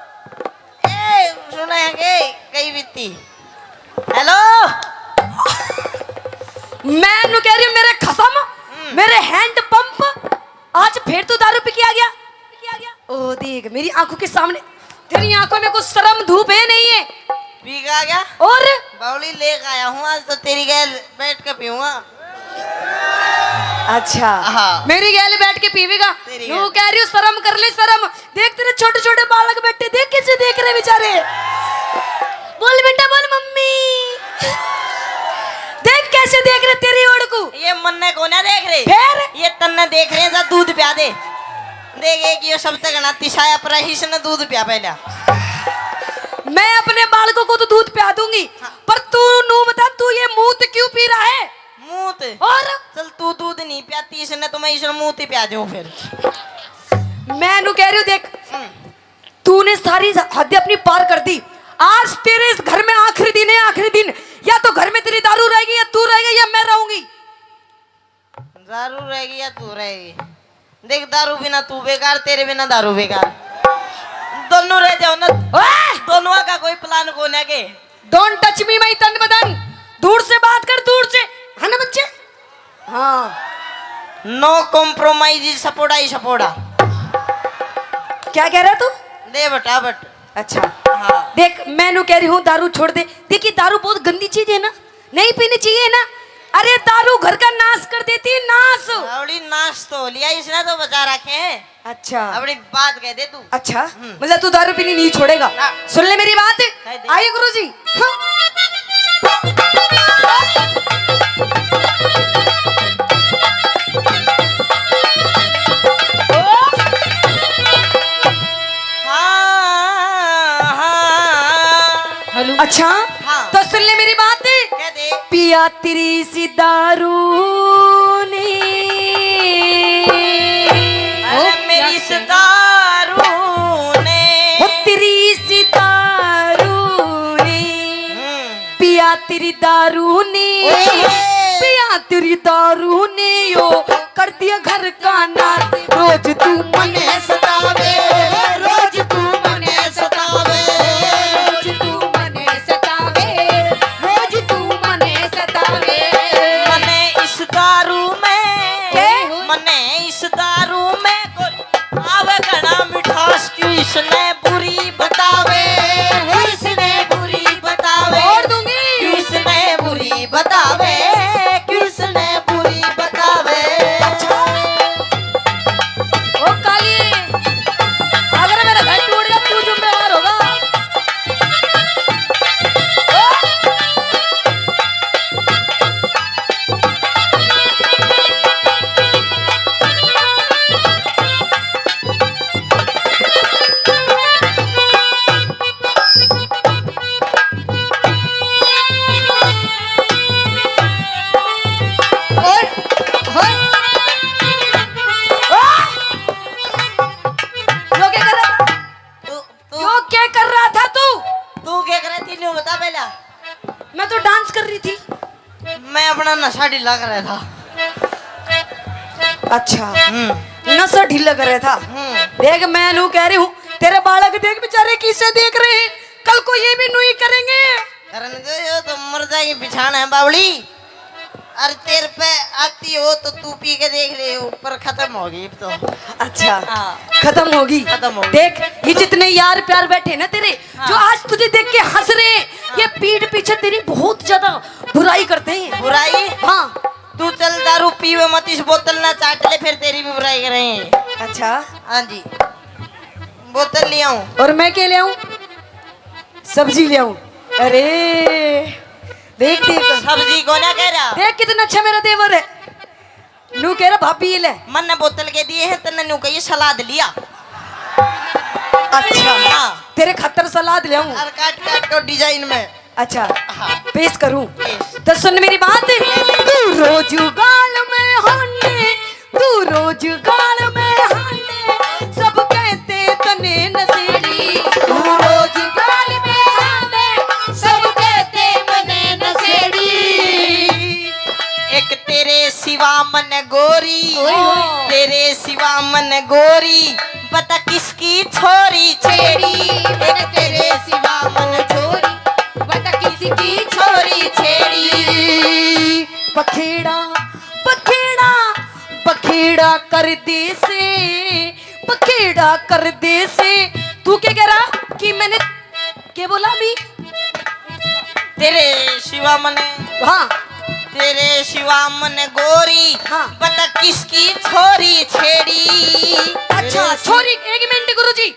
ए, सुना है के? कई बीती। हेलो। मैं नु कह रही हूँ, मेरे खसम, हम्म। मेरे हैंड पंप। आज फिर तू दारू पी के आ गया? ओ देख, मेरी आंखों के सामने, तेरी आंखों में कुछ शर्म धूप है नहीं है? पी के आ गया? और? बावली लेके आया हूँ, आज तो तेरी गैल बैठ के पीऊंगा। अच्छा। हाँ। मेरी गैल बैठ के पीवेगा? तेरी यूं गैल। कह रही हूँ, शर्म कर ले, शर्म। देख, तेरे छोटे छोटे बालक बैठे, देख कैसे देख रहे बेचारे। बोल बेटा, बोल मम्मी। देख कैसे देख रहे तेरी ओर को। ये मन्ने कोन्या देख रहे। फिर? ये तन्ने देख रहे हैं, जा दूध प्या दे। देख, एक ये सबसे घना तिसाया पर है, इसने दूध प्या पहला। मैं अपने बालकों को तो दूध प्या दूंगी, हाँ। पर तू नू बता, तू ये मूत क्यों पी रहा है? मूत? और? चल, तू दूध नहीं प्याती, इसने तो मैं इसने मूत ही प्या दूं फिर। मैं नू कह रही हूँ, देख, हम्म। तूने सारी हद अपनी पार कर दी। आज तेरे इस घर में आखिरी दिन है, आखिरी दिन। या तो घर में तेरी दारू रहेगी, या तू रहेगा, या मैं रहूंगी। दारू रहेगी या तू रहेगी? देख, दारू बिना तू बेकार, तेरे बिना दारू बेकार। दोनों रह जाओ ना। ओए! दोनों का कोई प्लान को ना के। Don't touch me, my तन बदन। दूर से बात कर, दूर से। है ना बच्चे? हाँ। No compromise, सपोड़ा ही सपोड़ा। क्या कह रहा तू? दे बटा बट। अच्छा। हाँ। देख, मैं नू कह रही हूँ, दारू छोड़ दे। देखिए, दारू बहुत गंदी चीज है ना, नहीं पीनी चाहिए ना। अरे, दारू घर का नाश कर देती है, नाश। बावली, नाश तो हो लिया, इसने तो बचा रखे हैं। अच्छा। अपनी बात कह दे तू। अच्छा, हम्म। मतलब तू दारू पीनी नहीं छोड़ेगा? ना। सुन ले मेरी बात। कह दे। आइए गुरुजी। हाँ। हाँ, हाँ। हेलो। अच्छा, हाँ। तो सुन ले मेरी बात। कह दे। पिया तेरी सी दारू ने। अरे ओ, मेरी क्या सी दारू ने। ओ तेरी सी दारू ने। हम्म। पिया तेरी दारू ने, ओए होए। पिया तेरी दारू ने यो कर दिया घर का नाश। रोज तू मने सतावे, रोज तू मने सतावे, रोज तू मने सतावे, रोज तू मने सतावे। मने इस दारू में, के? मने इस दारू में कोई आवे घना मिठास, क्यों इसने बुरी बतावे, क्यों इसने बुरी बतावे, और दूंगी। क्यों इसने बुरी बतावे, क्यों इसने बुरी बतावे। अच्छा। ओ काली, अगर मेरा घर टूट गया, तू जिम्मेवार होगा। ओ! और, और, यो क्या कर रहा था? तू, तू, यो क्या कर रहा था तू? तू क्या कर रही थी, न्यू बता पहला। मैं तो डांस कर रही थी। मैं अपना नशा ढीला कर रहा था। अच्छा, हम्म। नशा ढीला कर रहा था। हम्म। देख, मैं नू कह रही हूँ, तेरे बालक देख बेचारे किसे देख रहे हैं, कल को ये भी नू ही करेंगे। करने दो, यो तो मर जाएगी बिछाना है बावली। अरे तेरे पे आती हो तो तू पी के देख ले, ऊपर खत्म होगी अब तो। अच्छा, हाँ। खत्म होगी। खत्म होगी। देख, ये जितने यार प्यार बैठे ना तेरे, हाँ। जो आज तुझे देख के हंस रहे हैं, हाँ। ये पीठ पीछे तेरी बहुत ज्यादा बुराई करते हैं। बुराई? हाँ। तू चल दारू पीवे मत, इस बोतल ना चाट ले, फिर तेरी भी बुराई करेंगे। अच्छा। हाँ जी। बोतल ले आऊं? और मैं क्या ले आऊं? सब्जी ले आऊं? अरे, देख, देख। सब्जी को ना कह रहा। देख कितना अच्छा मेरा देवर है। नू कह रहा, "भाभी, ये ले।" मन ने बोतल के दिए हैं, तन्ने नू कहिए, "सलाद लिया।" अच्छा। हाँ। तेरे खातर सलाद ले आऊं? और काट काट के डिजाइन में। अच्छा, हाँ। पेश करूं? पेश। तो सुन मेरी बात। तू रोज गाल में हांडे, तू रोज गाल में हांडे, सब कहते तने नशेड़ी। तू रोज गाल में हांडे, सब कहते मने नशेड़ी। एक तेरे सिवा मन गोरी, ओए होए। तेरे सिवा मन गोरी, बता किसकी छोरी छेड़ी। एक तेरे सिवा मन छोरी, बता किसकी छोरी छेड़ी। बखेड़ा, बखेड़ा, बखेड़ा कर दे से, बखेड़ा कर दे से। तू क्या कह रहा कि मैंने के बोला भी? तेरे सिवा मने, हाँ। तेरे सिवा मने गोरी, हाँ। बता किसकी छोरी छेड़ी। अच्छा, तेरे छोरी, एक मिनट गुरुजी,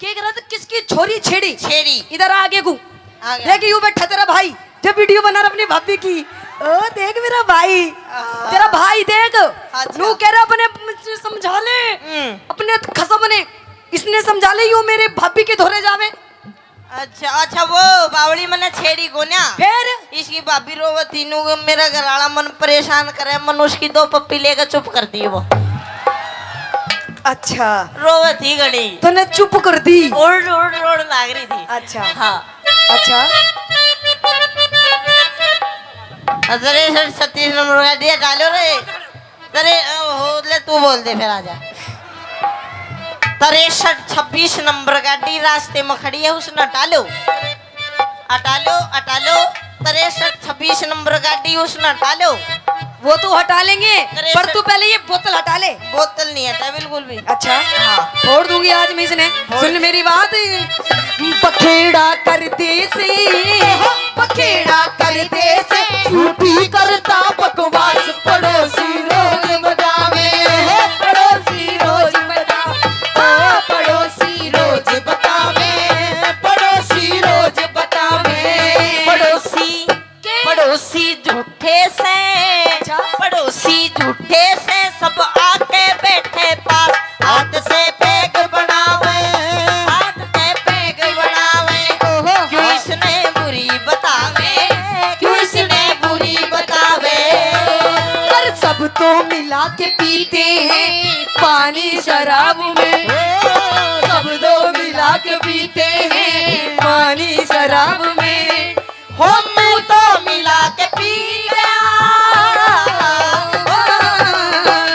के कह रहा था किसकी छोरी छेड़ी? छेड़ी। इधर आगे को। आ गया। देख, यू बैठा तेरा भाई, जब वीडियो बना रहा अपनी भाभी की। ओ, देख मेरा भाई, आ। तेरा भाई देख, अच्छा। नू कह रहा अपने समझा ले, हम्म। अपने खसम ने, इसने समझा ले, यू मेरे भाभी के धोरे जावे। अच्छा, अच्छा, वो बावली मने छेड़ी कोन्या। फिर? इसकी भाभी रोवे थी, नू मेरा घर वाला मन परेशान करे, मन उसकी दो पप्पी लेकर चुप कर दी वो। अच्छा। रोवे थी घणी। तूने चुप कर दी। ओड़, ओड़, ओड़ लाग रही थी। अच्छा। हाँ। अच्छा। अरे सर, छत्तीस नंबर का दिया डालो रे। तेरे, अ, हो, ले तू बोल दे, फिर आजा। तिरसठ छब्बीस नंबर गाड़ी रास्ते में खड़ी है, उसने हटा लो, हटा लो, हटा लो। तिरसठ छब्बीस नंबर गाड़ी उसने हटा लो। वो तो हटा लेंगे, तिरसठ पर तू पहले ये बोतल हटा ले। बोतल नहीं हटा बिल्कुल भी। अच्छा, हाँ। फोड़ दूंगी आज मैं इसने। फोड़। सुन मेरी बात। बखेड़ा कर दे से, बखेड़ा कर दे से, झूठी करता बकवास। पड़ोसी रोज बतावे, पड़ोसी रोज बतावे, ओ पड़ोसी रोज बतावे, पड़ोसी रोज बतावे। पड़ोसी, के? पीते हैं पानी शराब में, सब दो मिला के पीते हैं पानी शराब में। हो मैं तो मिला के पी गया,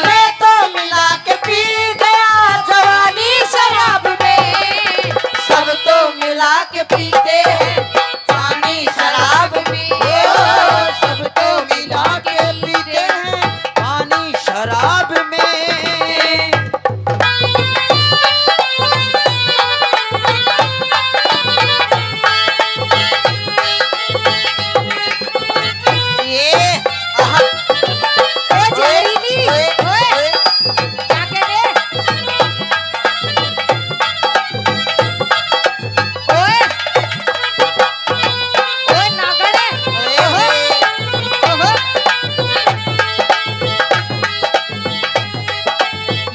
मैं तो मिला के पी गया जवानी शराब में। सब तो मिला के पीते हैं पानी शराब में, ओ, सब तो मिला के पीते हैं पानी शराब में। ये, आहा। ए, जहरीली। ओए, ओए, ओए। क्या कह रहे? ओए। ओए, नागण है। ओए, ओहो।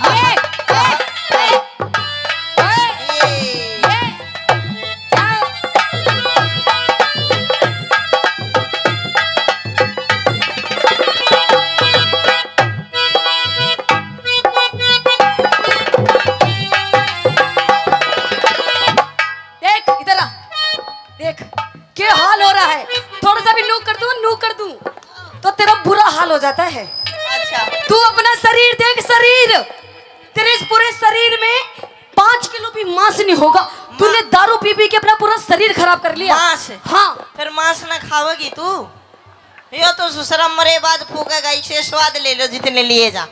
ओए। ओहो। ये, ये, ये, ये। देख, इधर आ। देख, क्या हाल हो रहा है। थोड़ा सा भी नू कर दूं, नू कर दूं, तो तेरा बुरा हाल हो जाता है। अच्छा। तू अपना शरीर देख, शरीर। तेरे इस पूरे शरीर में पाँच किलो भी मांस नहीं होगा। तूने दारू पी पी के अपना पूरा शरीर खराब कर लिया। मांस? हाँ। फिर मांस ना खावेगी तू? यो तो ससुरा मरे बाद फूकेगा, इसे स्वाद ले लो जितने लिए जा।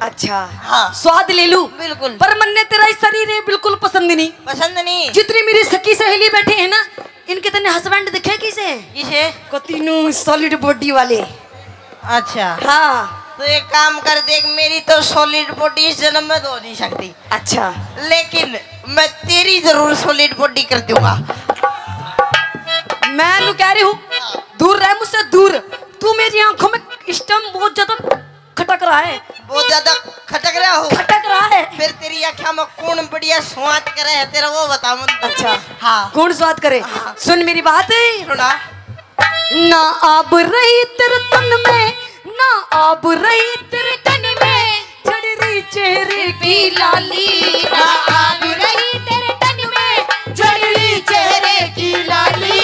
अच्छा। हाँ। स्वाद ले लूं? बिल्कुल। पर मन्ने तेरा ये शरीर है बिल्कुल पसंद नहीं। पसंद नहीं? जितनी मेरी सखी सहेली बैठी है ना, इनके तने हस्बैंड दिखे किसे? किसे? को तीनों सॉलिड बॉडी वाले। अच्छा। हाँ। तो एक काम कर, देख, मेरी तो सॉलिड बॉडी इस जन्म में तो हो नहीं सकती। अच्छा। लेकिन मैं तेरी जरूर सॉलिड बॉडी कर दूंगा। मैं नू कह रही हूँ, दूर रह मुझसे, दूर। तू मेरी आंखों में इस टाइम बहुत ज्यादा खटक रहा है। बहुत ज्यादा खटक रहा हो? खटक रहा है। फिर तेरी आंखों में कौन बढ़िया स्वाद करे है तेरा, वो बता मन। अच्छा। हाँ। कौन स्वाद करे? हाँ। सुन मेरी बात। सुना। ना आब रही तेरे तन में, ना आब रही तेरे तन में, झड़ रही चेहरे की लाली। ना आब रही तेरे तन में, झड़ रही चेहरे की लाली।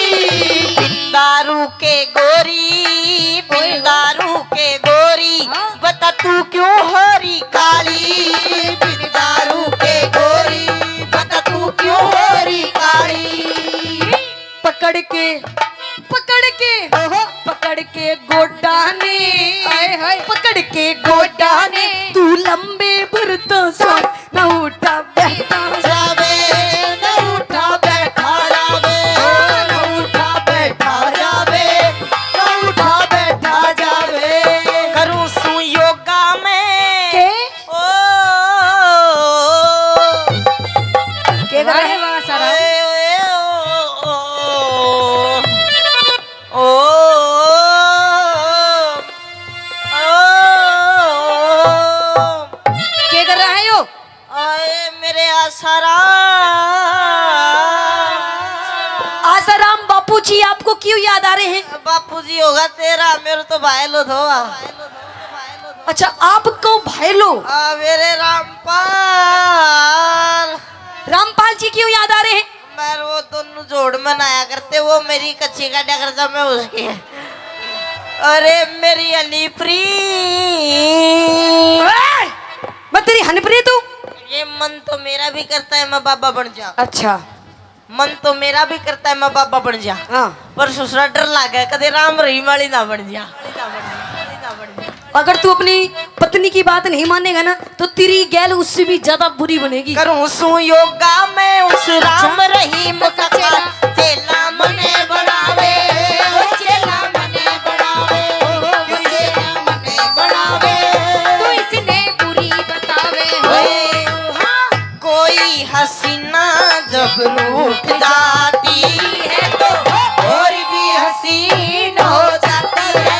दारू के गोरी, बिन दारू के गोरी, हाँ। बता तू क्यों हो रही काली? बिन दारू के गोरी, बता तू क्यों हो रही काली? पकड़ के, पकड़ के, ओहो। पकड़ के गोडा ने, हाय, हाय। पकड़ के गोडा ने, तू लंबे भर तो सांस, ना उठा बैठा जावे, ना उठा बैठा जावे, ना उठा बैठा जावे, ना उठा बैठा जावे। करूँ सू योगा में। के? ओ, के कर रहा है? वाह, वाह, सारा। ओए, ओए, ओ, ओ, ओ, ओ, ओ। के कर रहा है यो? आए मेरे आसाराम। आसाराम बापू जी आपको क्यों याद आ रहे हैं? बापू जी होगा तेरा, मेरे तो भाई लो धोआ। अच्छा, आप को भाई लो? आ, मेरे रामपाल। रामपाल जी क्यों याद आ रहे हैं? मैं वो दोनों जोड़ में नहाया करते, वो मेरी कच्ची काटा करता, मैं उसकी। अरे मेरी हनीप्री। ए! मैं तेरी हनीप्री तू? ये मन तो मेरा भी करता है मैं बाबा बन जा। अच्छा। मन तो मेरा भी करता है मैं बाबा बन जा। हाँ। पर ससुरा डर लागे, कदे राम रहीम वाली ना बन जा। अगर तू अपनी पत्नी की बात नहीं मानेगा ना, तो तेरी गैल उससे भी ज्यादा बुरी बनेगी। करूँ सू योगा मैं उस राम अच्छा। रहीम का चेला, चेला मने बनावे, ओ चेला मने बनावे, ओ चेला मने बनावे। तू इसने बुरी बतावे हो। ओए, हाँ। कोई हसीना जब रूठ जाती है तो और भी हसीन हो जाती है।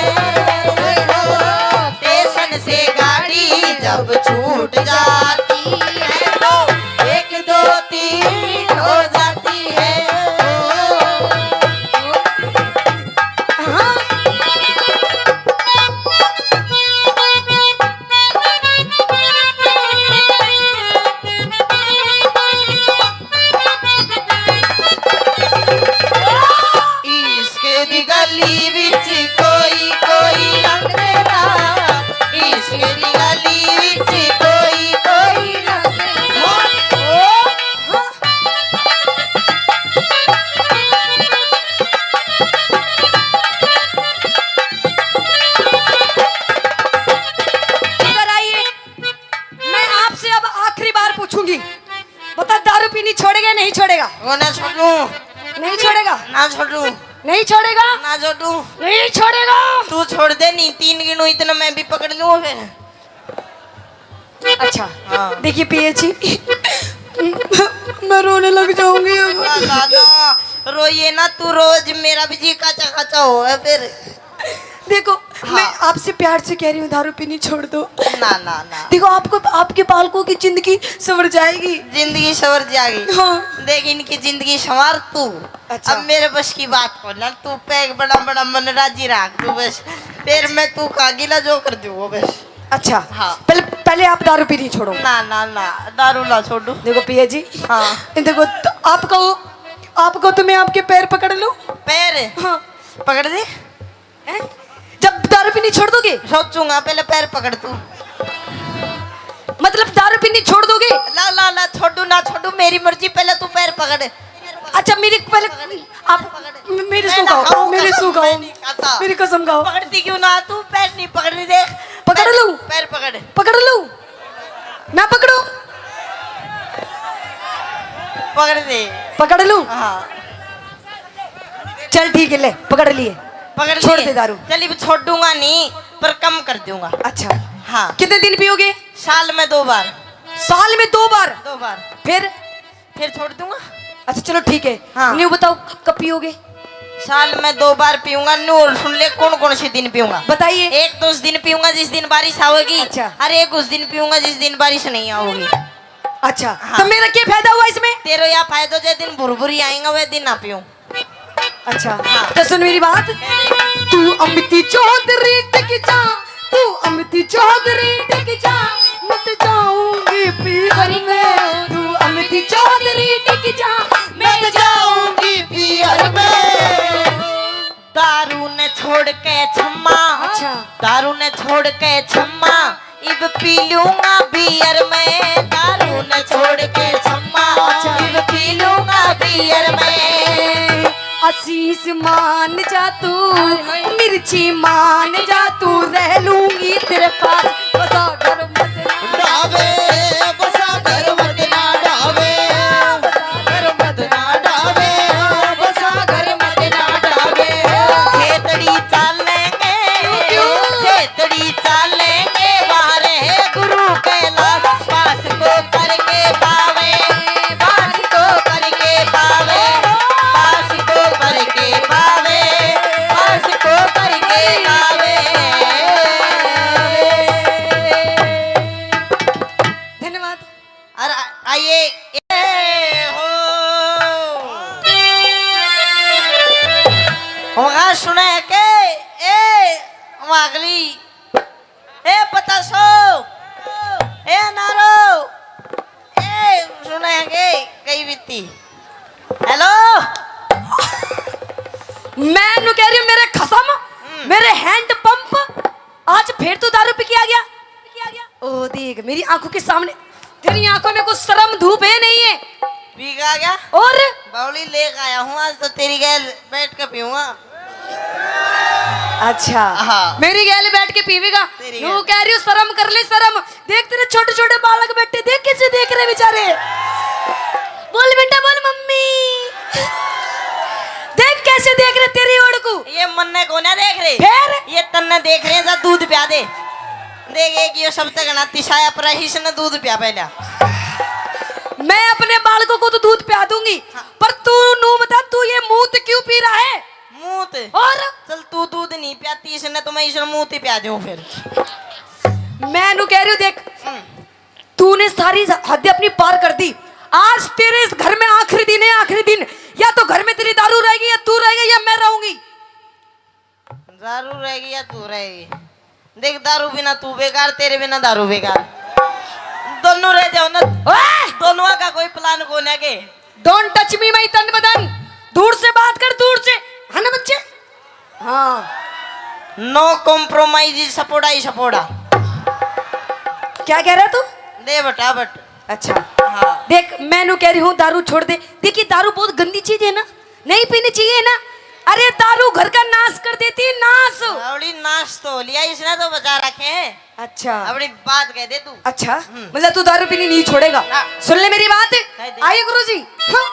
स्टेशन से गाड़ी जब छूट जाती है तो एक दो तीन हो जाती है। हाँ। बता, दारू पीनी छोड़ेगा, नहीं छोड़ेगा? वो ना छोड़ू। नहीं छोड़ेगा? ना छोड़ू। नहीं छोड़ेगा? ना छोड़ू। नहीं छोड़ेगा? तू छोड़ दे, नहीं तीन गिनू इतना मैं भी पकड़ लूँ फिर। अच्छा। हाँ। देखिए पिया जी, मैं रोने लग जाऊंगी अब। ना, ना, ना, रोइए ना तू, रोज मेरा भी जी काचा काचा हो है फिर। देखो, हाँ। मैं आपसे प्यार से कह रही हूँ, दारू पीनी छोड़ दो। ना, ना, ना। देखो, आपको, आपके बालकों की जिंदगी संवर जाएगी। जिंदगी संवर जाएगी। हाँ। देख, इनकी जिंदगी संवार तू। अच्छा। अब मेरे बस की बात को ना, तू पैग बड़ा बड़ा मन राजी रख तू बस। फिर मैं तू कागीला जो कर दूँ वो बस। अच्छा। हाँ। पहले, पहले आप दारू पीनी छोड़ो। ना, ना, ना, दारू ना छोड़ू। देखो पिया जी। हाँ। देखो, तो आपको, आपको तो मैं आपके पैर पकड़ लूँ। पैर? हाँ। पकड़ दे। हैं? जब दारू पीनी छोड़ दोगे? सोचूंगा, पहले पैर पकड़ तू। मतलब दारू पीनी छोड़ दोगे? ला, ला, ला, छोड़ू ना छोड़ू, मेरी मर्जी, पहले तू पैर पकड़। अच्छा, मेरी पहले, आप मेरी सू खाओ, मेरी सू खाओ, मेरी कसम खाओ। पकड़ती क्यों ना तू? पैर नहीं पकड़ रही, देख। पकड़ लूं? पैर पकड़। पकड़ लूं? ना पकड़ो? पकड़ दे। पकड़ लूं? हाँ। चल ठीक है, ले, पकड़ लिए। पकड़ छोड़ लिए। दे दारू। चल, इब छोड़ूंगा नहीं, पर कम कर दूंगा। अच्छा। हाँ। कितने दिन पियोगे? साल में दो बार। साल में दो बार? दो बार। फिर? फिर छोड़ दूंगा। अच्छा, चलो ठीक है। हाँ। न्यू बताओ, क-, कब पियोगे? साल में दो बार पीऊंगा। न्यू और सुन ले, कौन कौन से दिन पीऊंगा। बताइए। एक तो उस दिन पीऊंगा जिस दिन बारिश आओगी। अच्छा। और एक उस दिन पीऊंगा जिस दिन बारिश नहीं आओगी। अच्छा, हाँ। तो मेरा क्या फायदा हुआ इसमें? तेरा या फायदा, जे दिन भुरभुरी आएगा, वह दिन ना पीऊं। अच्छा, हाँ। तो सुन मेरी बात। तू अमिती चौधरी टिक जा, तू अमिती चौधरी टिक जा, मैं तो जाऊंगी पीहर में। तू अमिती चौधरी टिक जा, मैं तो जाऊंगी पीहर में। दारू ने छोड़ के छम्मा, अच्छा। दारू ने छोड़ के छम्मा, इब पी लूंगा बियर मैं। दारू ने छोड़ के छम्मा, अच्छा। इब पी लूंगा बियर मैं। आशीष मान जा तू, हाय, हाय। मिर्ची मान जा तू, रह लूंगी तेरे पास। बसा घर मत ना डावे, बसा घर मत ना डावे। बसा घर मत ना डावे, बसा घर मत ना डावे। खेतड़ी चालेंगे, क्यों? खेतड़ी चालेंगे, वारे गुरु कैलाश पास को करके पावे, पास को करके पावे, पास को करके पावे, पास को करके पावे। धन्यवाद। और आ-, आइए, ए हो। वहाँ सुने के, ए, वहाँ अगली, ए पतासो, ए नारो, ए सुने के, कई बीती। हेलो। मैं नु कह रही हूँ, मेरे खसम, हम्म। मेरे हैंड पंप, आज फिर तू दारू पी के आ गया? ओ देख, मेरी आंखों के सामने, तेरी आंखों में कुछ शर्म धूप है नहीं है? पी के आ गया? और? बावली लेके आया हूँ, आज तो तेरी गैल बैठ के पीऊंगा। अच्छा, हाँ। मेरी गैल बैठ के पीवेगा? तेरी यूं गैल। कह रही हूँ, शर्म कर ले, शर्म। देख, तेरे छोटे छोटे बालक बैठे, देख कैसे देख रहे बेचारे। बोल बेटा, बोल मम्मी। देख कैसे देख रहे तेरी ओर को। ये मन्ने को ना देख रहे। फिर? ये तन्ने देख रहे हैं, जा दूध प्या दे। देख, एक ये सब तक ना तिसाया पर इसने दूध प्या पहला। मैं अपने बालकों को तो दूध प्या दूंगी, हाँ। पर तू नू बता, तू ये मूत क्यों पी रहा है? मूत? और? चल, तू दूध नहीं प्याती इसने, तो मैं इसने मूत ही प्या दूं फिर। मैं नू कह रही हूँ, देख, हम्म। तूने सारी हद अपनी पार कर दी। आज तेरे इस घर में आखिरी दिन है, आखिरी दिन। या तो घर में तेरी दारू रहेगी, या तू रहेगा, या मैं रहूंगी। दारू रहेगी या तू रहेगी? देख, दारू बिना तू बेकार, तेरे बिना दारू बेकार। दोनों रह जाओ ना। ओए! दोनों का कोई प्लान को ना के। Don't touch me, my तन बदन। दूर से बात कर, दूर से। है ना बच्चे? हाँ। No compromise, सपोड़ा ही सपोड़ा। क्या कह रहा तू? दे बटा बट। अच्छा। हाँ। देख, मैं नू कह रही हूँ, दारू छोड़ दे। देखिए, दारू बहुत गंदी चीज है ना, नहीं पीनी चाहिए ना। अरे, दारू घर का नाश कर देती है, नाश। आवड़ी नाश तो हो लिया, इसने तो बचा रखे हैं। अच्छा। अपनी बात कह दे तू। अच्छा, हम्म। मतलब तू दारू पीनी नहीं छोड़ेगा? हाँ। सुन ले मेरी बात। कह दे। आइए गुरुजी। हाँ।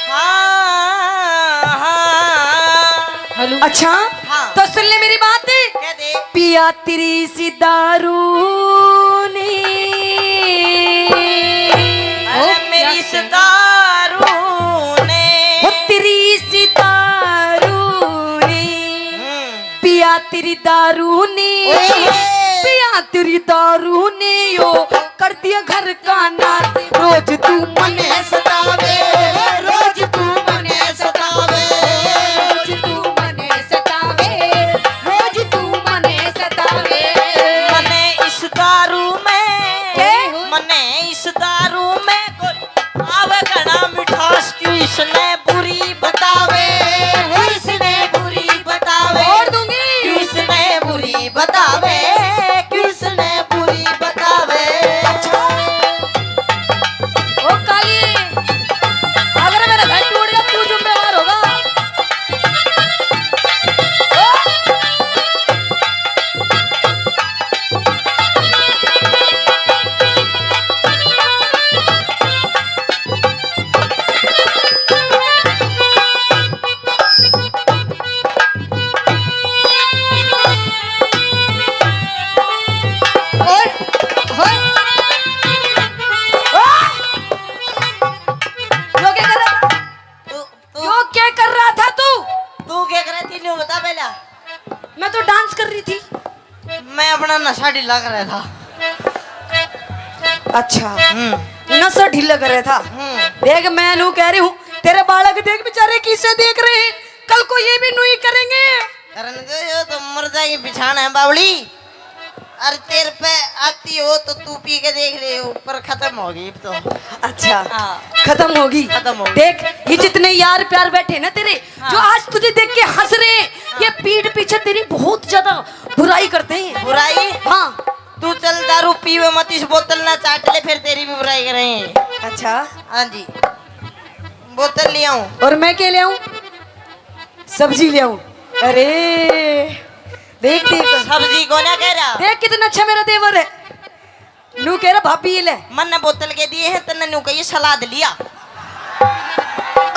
हाँ, हाँ। हेलो। अच्छा, हाँ। तो सुन ले मेरी बात। कह दे। पिया तेरी सी दारू ने। अरे ओ, मेरी क्या इस कह रही? दारू ने। ओ तेरी सी दारू ने। हम्म। पिया तेरी दारू ने। ओए। पिया तेरी दारू ने यो कर दिया घर का नाश। रोज तू मने सतावे, रोज तू मने सतावे, रोज तू मने सतावे, रोज तू मने सतावे। मने इस दारू में, के? मने इस दारू में कोई आवे घना मिठास, क्यों इसने बुरी बतावे, क्यों इसने बुरी बतावे, छोड़ दूंगी। क्यों इसने बुरी बतावे, क्यों इसने बुरी बतावे। अच्छा। ओ काली, अगर मेरा घर टूट गया, तू जिम्मेवार होगा। ओ। और, और, और, यो क्या कर रहा था? तू, तू, यो क्या कर रहा था तू? तू क्या कर रही थी, न्यू बता पहला। मैं तो डांस कर रही थी। मैं अपना नशा ढीला कर रहा था। अच्छा, हम्म। नशा ढीला कर रहा था। हम्म। देख, मैं नू कह रही हूँ, तेरे बालक देख बेचारे किसे देख रहे हैं, कल को ये भी नू ही करेंगे। करन दे, यो तो मर जाएगी बिछाना है बावली। अरे तेरे पे आती हो तो तू पी के देख ले, ऊपर खत्म होगी अब तो। अच्छा, हाँ। खत्म होगी। खत्म होगी। देख, ये जितने यार प्यार बैठे ना तेरे, हाँ। जो आज तुझे देख के हंस रहे हैं, हाँ। ये पीठ पीछे तेरी बहुत ज्यादा बुराई करते हैं। बुराई? हाँ। तू चल दारू पीवे मत, इस बोतल ना चाट ले, फिर तेरी भी बुराई करेंगे। अच्छा। हाँ जी। बोतल ले आऊं? और मैं क्या ले आऊं? सब्जी ले आऊं? अरे देख, देख। सब्जी को ना कह रहा। देख कितना अच्छा मेरा देवर है। नू कह रहा भाभी ये ले। मन ने बोतल के दिए हैं, तन्ने नू कहिए सलाद लिया।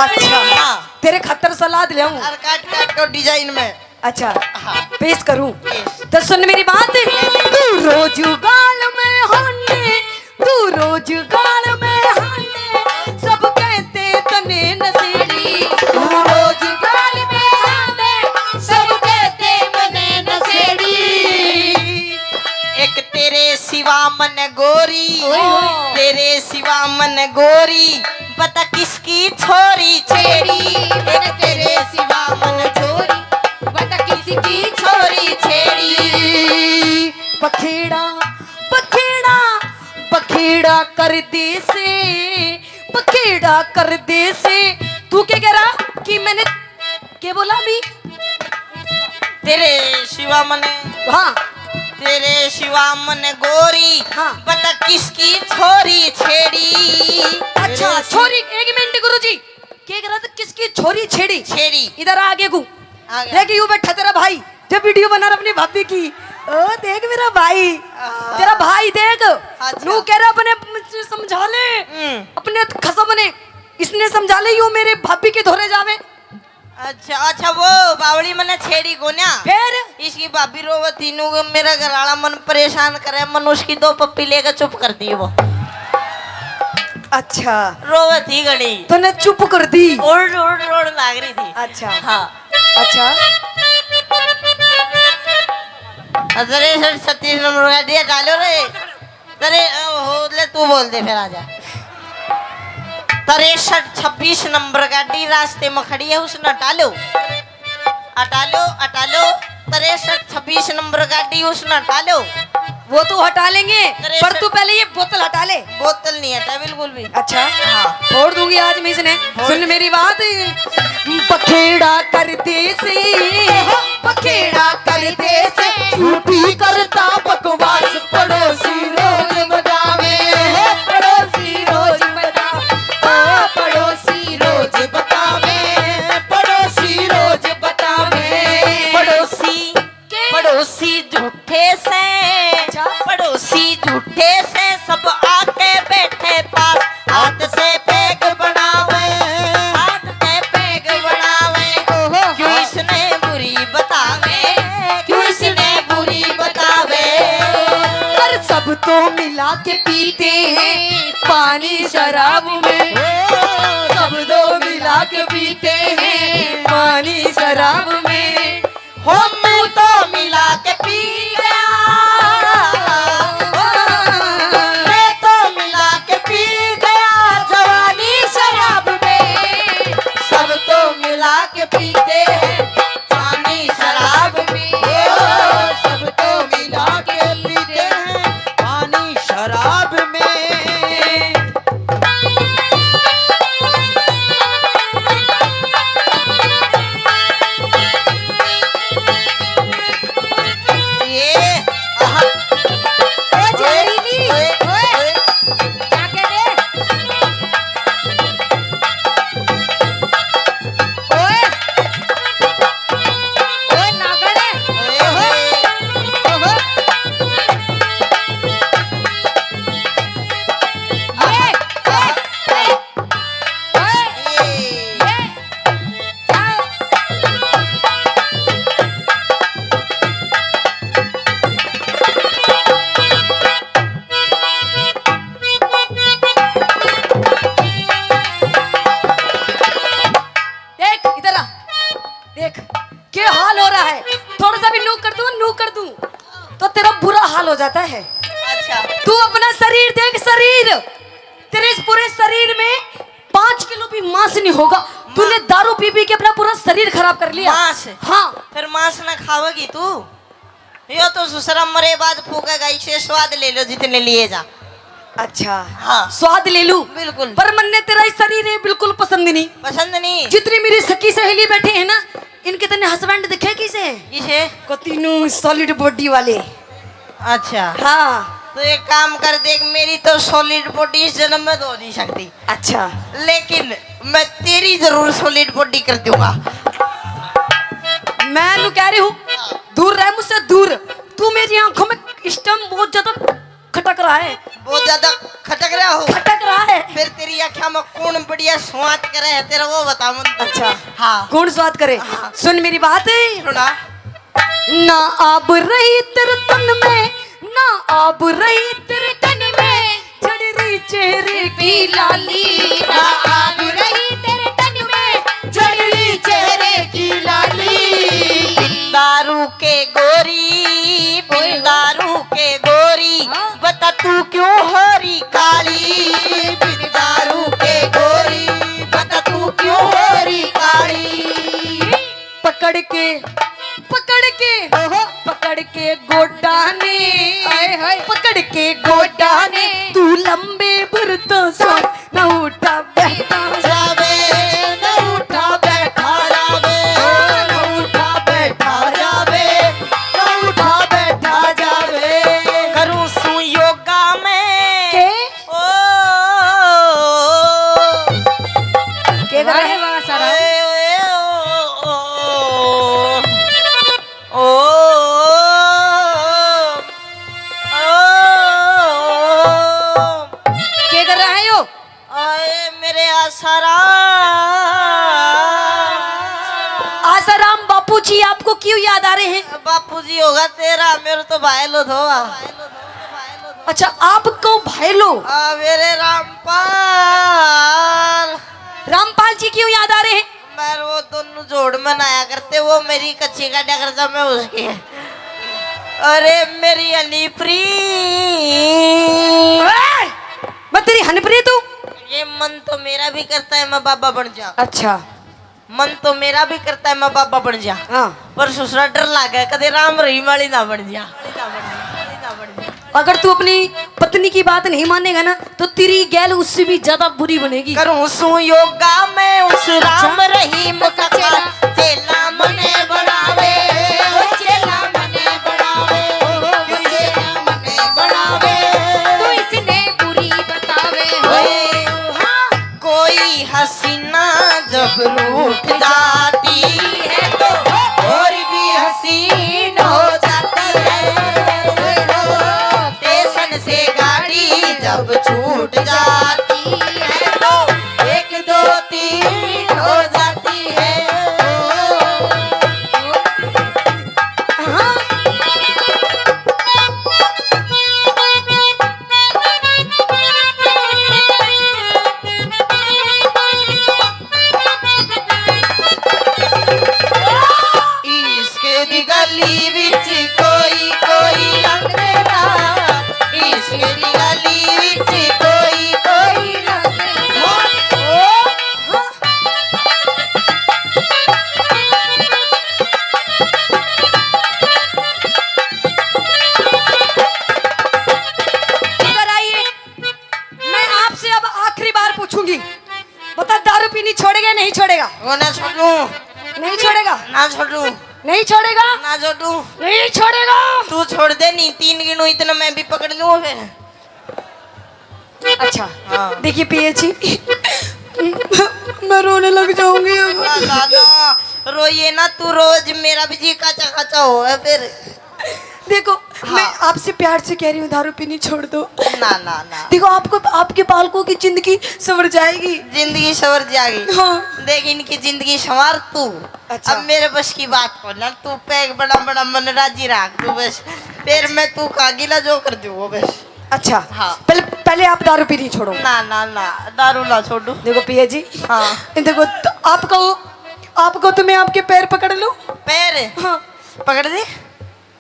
अच्छा। हाँ। तेरे खातर सलाद ले आऊं? और काट काट के डिजाइन में। अच्छा, हाँ। पेश करूं? पेश। तो सुन मेरी बात, तू रोज गाल में हांडे, तू रोज गाल में हांडे, सब कहते तने नशेड़ी। तू रोज गाल में हांडे, सब कहते मने नशेड़ी। एक तेरे सिवा मन गोरी, ओए होए। तेरे सिवा मन गोरी, बता किसकी छोरी छेड़ी। एक तेरे सिवा मन छोरी, बता किसकी छोरी छेड़ी। बखेड़ा, बखेड़ा, बखेड़ा कर दे से, बखेड़ा कर दे से। तू क्या कह रहा कि मैंने, क्या बोला अभी? तेरे सिवा मने, हाँ। तेरे सिवा मने गोरी, हाँ। बता किसकी छोरी छेड़ी। अच्छा, तेरे छोरी, एक मिनट गुरुजी, क्या कह रहा था, किसकी छोरी छेड़ी? छेड़ी। इधर आ आगे को। आ गया। देख, यू बैठा तेरा भाई, जब वीडियो बना रहा अपनी भाभी की। ओ, देख मेरा भाई, आ। तेरा भाई देख, अच्छा। नू कह रहा अपने समझा ले, हम्म। अपने खसम ने, इसने समझा ले, यू मेरे भाभी के धोरे जावे। अच्छा, अच्छा, वो बावली मने छेड़ी कोन्या। फिर? इसकी भाभी रोवत थी, नू मेरा घर वाला मन परेशान करे, मन उसकी दो पप्पी लेकर चुप कर दी वो। अच्छा। रोवत थी घणी। तूने चुप कर दी? रोड़, रोड़, रोड़ लाग रही थी। अच्छा। हाँ। अच्छा। अरे सर, छत्तीस नंबर का दिया डालो रे। तेरे, अ, हो, ले, तू बोल दे, फिर आजा। तिरसठ छब्बीस नंबर गाड़ी रास्ते में खड़ी है, उसने हटा लो, हटा लो, हटा लो। तिरसठ छब्बीस नंबर गाड़ी, उसने हटा लो। वो तो हटा लेंगे, तिरसठ पर तू पहले ये बोतल हटा ले। बोतल नहीं हटा बिल्कुल भी। अच्छा, हाँ। फोड़ दूंगी आज मैं इसने। फोड़। सुन मेरी बात, बखेड़ा कर दे से। बखेड़ा कर दे से, झूठी करता बकवास, पड़ोसी रोज बतावे, पड़ोसी रोज बतावे। के पीते हैं पानी शराब में, सब दो मिला के पीते हैं पानी शराब में। हो, तू तो मिला के पी गया, मैं तो मिला के पी गया जवानी शराब में। सब तो मिला के पीते हैं पानी शराब में, ओ, सब तो मिला के पीते हैं पानी शराब में। ये, आहा। ओ जहरीली, ओए, ओए, ओए। क्या कह रहे? ओए। ओए नागड़े। ओए, ओए। ओहो। ये, ये, ये, ये। देख, इधर आ। देख, क्या हाल हो रहा है। थोड़ा सा भी नू कर दूं, नू कर दूं, तो तेरा बुरा हाल हो जाता है। अच्छा। तू अपना शरीर देख, शरीर। तेरे इस पूरे शरीर में पाँच किलो भी मांस नहीं होगा। तूने दारू पी पी के अपना पूरा शरीर खराब कर लिया। मांस? हाँ। फिर मांस ना खावेगी तू? यो तो ससुरा मरे बाद फूकेगा, इसे स्वाद ले लो जितने लिए जा। अच्छा। हाँ। स्वाद ले लूं? बिल्कुल। पर मन्ने तेरा ये शरीर है बिल्कुल पसंद नहीं। पसंद नहीं? जितनी मेरी सखी सहेली बैठी है ना, इनके तने हस्बैंड दिखे किसे? किसे? कतीनू सॉलिड बॉडी वाले। अच्छा। हाँ। तो एक काम कर, देख, मेरी तो सॉलिड बॉडी इस जन्म में तो हो नहीं सकती। अच्छा। लेकिन मैं तेरी जरूर सॉलिड बॉडी कर दूंगा। मैं नू कह रही हूँ, दूर रह मुझसे, दूर। तू मेरी आंखों में इस टाइम बहुत ज्यादा खटक रहा है। बहुत ज्यादा खटक रहा हो? खटक रहा है। फिर तेरी आंखों में कौन बढ़िया स्वाद करे है तेरा, वो बता मन। अच्छा। हाँ। कौन स्वाद करे? हाँ। सुन मेरी बात। सुना। ना आब रही तेरे तन में, ना आब रही तेरे तन में, झड़ रही चेहरे की लाली। ना आब रही तेरे तन में, झड़ रही चेहरे की लाली। दारू के गोरी, बिन दारू के गोरी, हाँ। बता तू क्यों हो रही काली? बिन दारू के गोरी, बता तू क्यों हो रही काली? पकड़ के, पकड़ के, ओहो। पकड़ के गोडा ने, आए हाय। पकड़ के गोडा ने, तू लंबे भर तो सांस, ना उठा बैठा जावे, ना उठा बैठा जावे, ना उठा बैठा जावे, ना उठा बैठा जावे। करूं सू योगा में। के? ओ, के करे? वाह रे वाह, सारा। ओए, ओए, ओ, ओ, ओ, ओ, ओ। के कर रहा है यो? आए मेरे आसाराम। आसाराम बापू जी आपको क्यों याद आ रहे हैं? बापू जी होगा तेरा, मेरे तो भाई लो थो। अच्छा, आपको भाई लो? आ, मेरे रामपाल। रामपाल जी क्यों याद आ रहे हैं? मैं वो दोनों जोड़ में नहाया करते, वो मेरी कच्ची काटा करता, मैं उसकी। अरे मेरी हनीप्री। ए! मैं तेरी हनीप्री तू? ये मन तो मेरा भी करता है मैं बाबा बन जा। अच्छा। मन तो मेरा भी करता है मैं बाबा बन जा। हाँ। पर ससुरा डर लागे कदे राम रहीम वाली ना बन जा। अगर तू अपनी पत्नी की बात नहीं मानेगा ना, तो तेरी गैल उससे भी ज्यादा बुरी बनेगी। करूं सू योगा मैं उस राम रहीम का चेला, चेला मने बनावे, ओ चेला मने बनावे, ओ चेला मने बनावे। तू इसने बुरी बतावे हो। हाँ। कोई हसीना जब रूठ जाती है तो और भी हसीन हो जाती है। स्टेशन से गाड़ी जब छूट जाती है तो एक दो तीन हो जाती है। हाँ। वो ना छोड़ू। नहीं छोड़ेगा? ना छोड़ू। नहीं छोड़ेगा? ना छोड़ू। नहीं छोड़ेगा? तू छोड़ दे, नहीं तीन गिनू इतना मैं भी पकड़ लूँ फिर। अच्छा। हाँ। देखिए पिया जी, मैं रोने लग जाऊंगी अब। ना, ना, ना, रोइए ना तू, रोज मेरा भी जी काचा काचा हो है फिर। देखो, हाँ। मैं आपसे प्यार से कह रही हूँ, दारू पीनी छोड़ दो। ना, ना, ना। देखो, आपको, आपके बालकों की जिंदगी संवर जाएगी। जिंदगी संवर जाएगी। हाँ। देख, इनकी जिंदगी संवार तू। अच्छा। अब मेरे बस की बात को ना, तू पैग बड़ा बड़ा मन राजी रख तू बस। फिर मैं तू का गिला जो कर दूँ वो बस। अच्छा। हाँ। पहले, पहले आप दारू पीनी छोड़ो। ना, ना, ना, दारू ना छोड़ू। देखो पिया जी। हाँ। देखो, तो आपको, आपको तो मैं आपके पैर पकड़ लूँ। पैर? हाँ। पकड़ दे।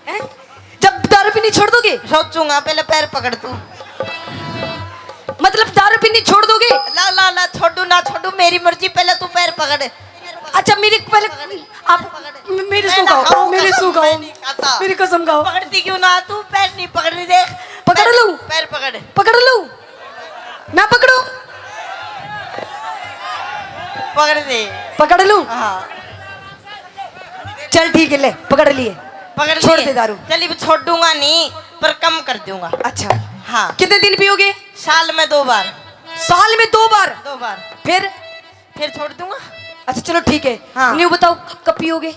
हैं? जब दारू पीनी छोड़ दोगे? सोचूंगा, पहले पैर पकड़ तू। मतलब दारू पीनी छोड़ दोगे? ला, ला, ला, छोड़ू ना छोड़ू, मेरी मर्जी, पहले तू पैर पकड़। अच्छा, मेरी पहले आप मेरी मैं सू ना खाओ, खाऊंगा, मेरी सू मैं खाओ, नहीं खाता। मेरी कसम खाओ। पकड़ती क्यों ना तू? पैर नहीं पकड़ रही, देख। पकड़ पैर, लूं? पैर पकड़। पकड़ लूं? ना पकड़ो? पकड़ दे। पकड़ लूं? हाँ। चल ठीक है, ले पकड़ लिए। पकड़ छोड़ लिए। दे दारू। चल, अब छोड़ूंगा नहीं, पर कम कर दूंगा। अच्छा। हाँ। कितने दिन पियोगे? साल में दो बार। साल में दो बार? दो बार। फिर? फिर छोड़ दूंगा। अच्छा चलो ठीक है। हाँ। न्यू बताओ, क-, कब पियोगे?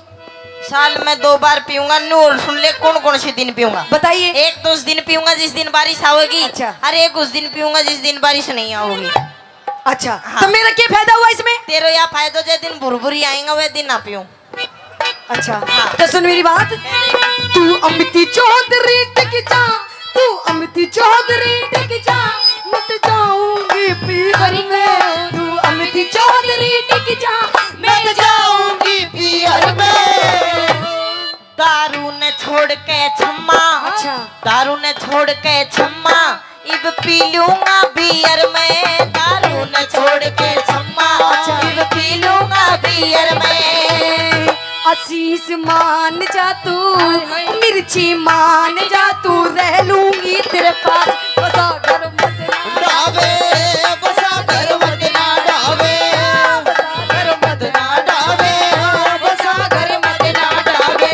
साल में दो बार पीऊंगा। न्यू और सुन ले, कौन कौन से दिन पीऊंगा। बताइए। एक तो उस दिन पीऊंगा जिस दिन बारिश आओगी। अच्छा। और एक उस दिन पीऊंगा जिस दिन बारिश नहीं आओगी। अच्छा। हाँ। तो मेरा क्या फायदा हुआ इसमें? तेरा यह फायदा, जो दिन भुरभुरी आएगा वह दिन ना पीऊं। अच्छा। हाँ। तो सुन मेरी बात। तू अमिती चौधरी टिक जा, तू अमिती चौधरी टिक जा, मिट जाऊंगी पीहर में। तू अमिती चौधरी टिक जा, मिट जाऊंगी पीहर में। दारू ने छोड़ के छम्मा। अच्छा। दारू ने छोड़ के छम्मा, इब पी लूंगा बियर में। दारू ने छोड़ के छम्मा, अच्छा। इब पी लूंगा बियर में। आशीष मान जा तू, हाय, हाय। मिर्ची मान जा तू, रह लूंगी तेरे पास। बसा घर मत ना डावे, बसा घर मत ना डावे। बसा घर मत ना डावे, बसा घर मत ना डावे।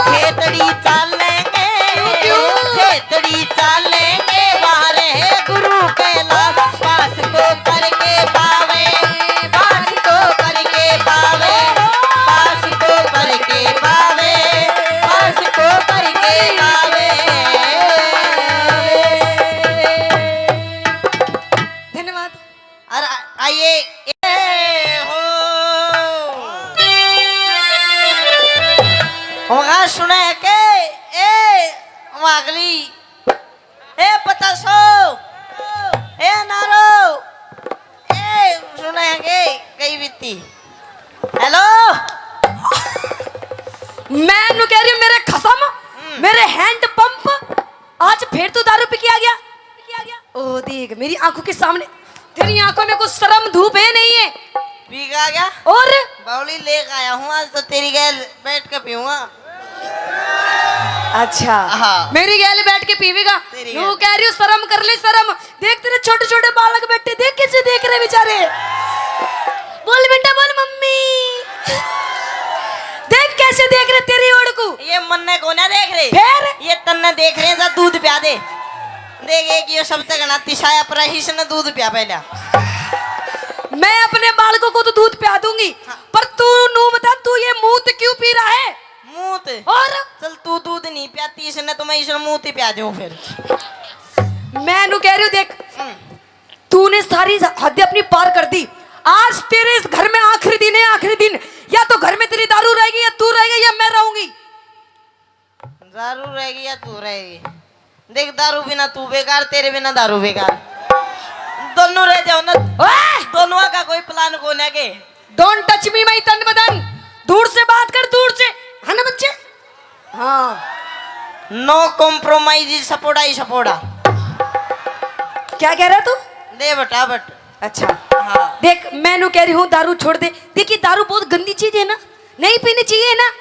खेतड़ी चालेंगे, क्यों? खेतड़ी चालेंगे, बाहर है गुरु कैलाश। पास को करके पावे, पास को करके पावे, पास को करके पावे, पास को करके पावे। धन्यवाद। और आ-, आइए। ए हो। वहाँ सुने के, ए, वहाँ अगली। ए पतासो, ए नारो, ए सुने के कई बीती। हेलो। मैं नु कह रही हूँ मेरे खसम, हम्म। मेरे हैंड पंप, आज फिर तू दारू पी के आ गया। ओ देख, मेरी आंखों के सामने, तेरी आंखों में कुछ शर्म धूप है नहीं है? पी के आ गया? और? बावली लेके आया हूँ, आज तो तेरी गैल बैठ के पीऊंगा। अच्छा। हाँ। मेरी गैल बैठ के पीवेगा? तेरी यूं गैल। कह रही हूँ, शर्म कर ले, शर्म। देख, तेरे छोटे छोटे बालक बैठे, देख कैसे देख रहे बेचारे। बोल बेटा, बोल मम्मी। देख कैसे देख रहे तेरी ओर को। ये मन्ने को ना देख रहे। फिर? ये तन्ने देख रहे हैं, जा दूध प्या दे। देख, एक ये सबसे घना तिसाया पर इसने दूध प्या पहला। मैं अपने बालकों को तो दूध प्या दूंगी, हाँ। पर तू नू बता, तू ये मूत क्यों पी रहा है? मूत? और? चल, तू दूध नहीं प्याती इसने, तो मैं इसने मूत ही प्या दूं फिर। मैं नू कह रही हूँ, देख, हम्म। तूने सारी हद अपनी पार कर दी। आज तेरे इस घर में आखिरी दिन है, आखिरी दिन। या तो घर में तेरी दारू रहेगी, या तू रहेगा, या मैं रहूंगी। दारू रहेगी या तू रहेगी? देख, दारू बिना तू बेकार, तेरे बिना दारू बेकार। दोनों रह जाओ ना। ओए! दोनों का कोई प्लान को ना के। Don't touch me, my तन बदन। दूर से बात कर, दूर से। है ना बच्चे? हाँ। No compromise, सपोड़ा ही सपोड़ा। क्या कह रहा तू? दे बटा बट। अच्छा। हाँ। देख, मैं नू कह रही हूँ, दारू छोड़ दे। देखिए, दारू बहुत गंदी चीज है ना, नहीं पीनी चाहिए ना।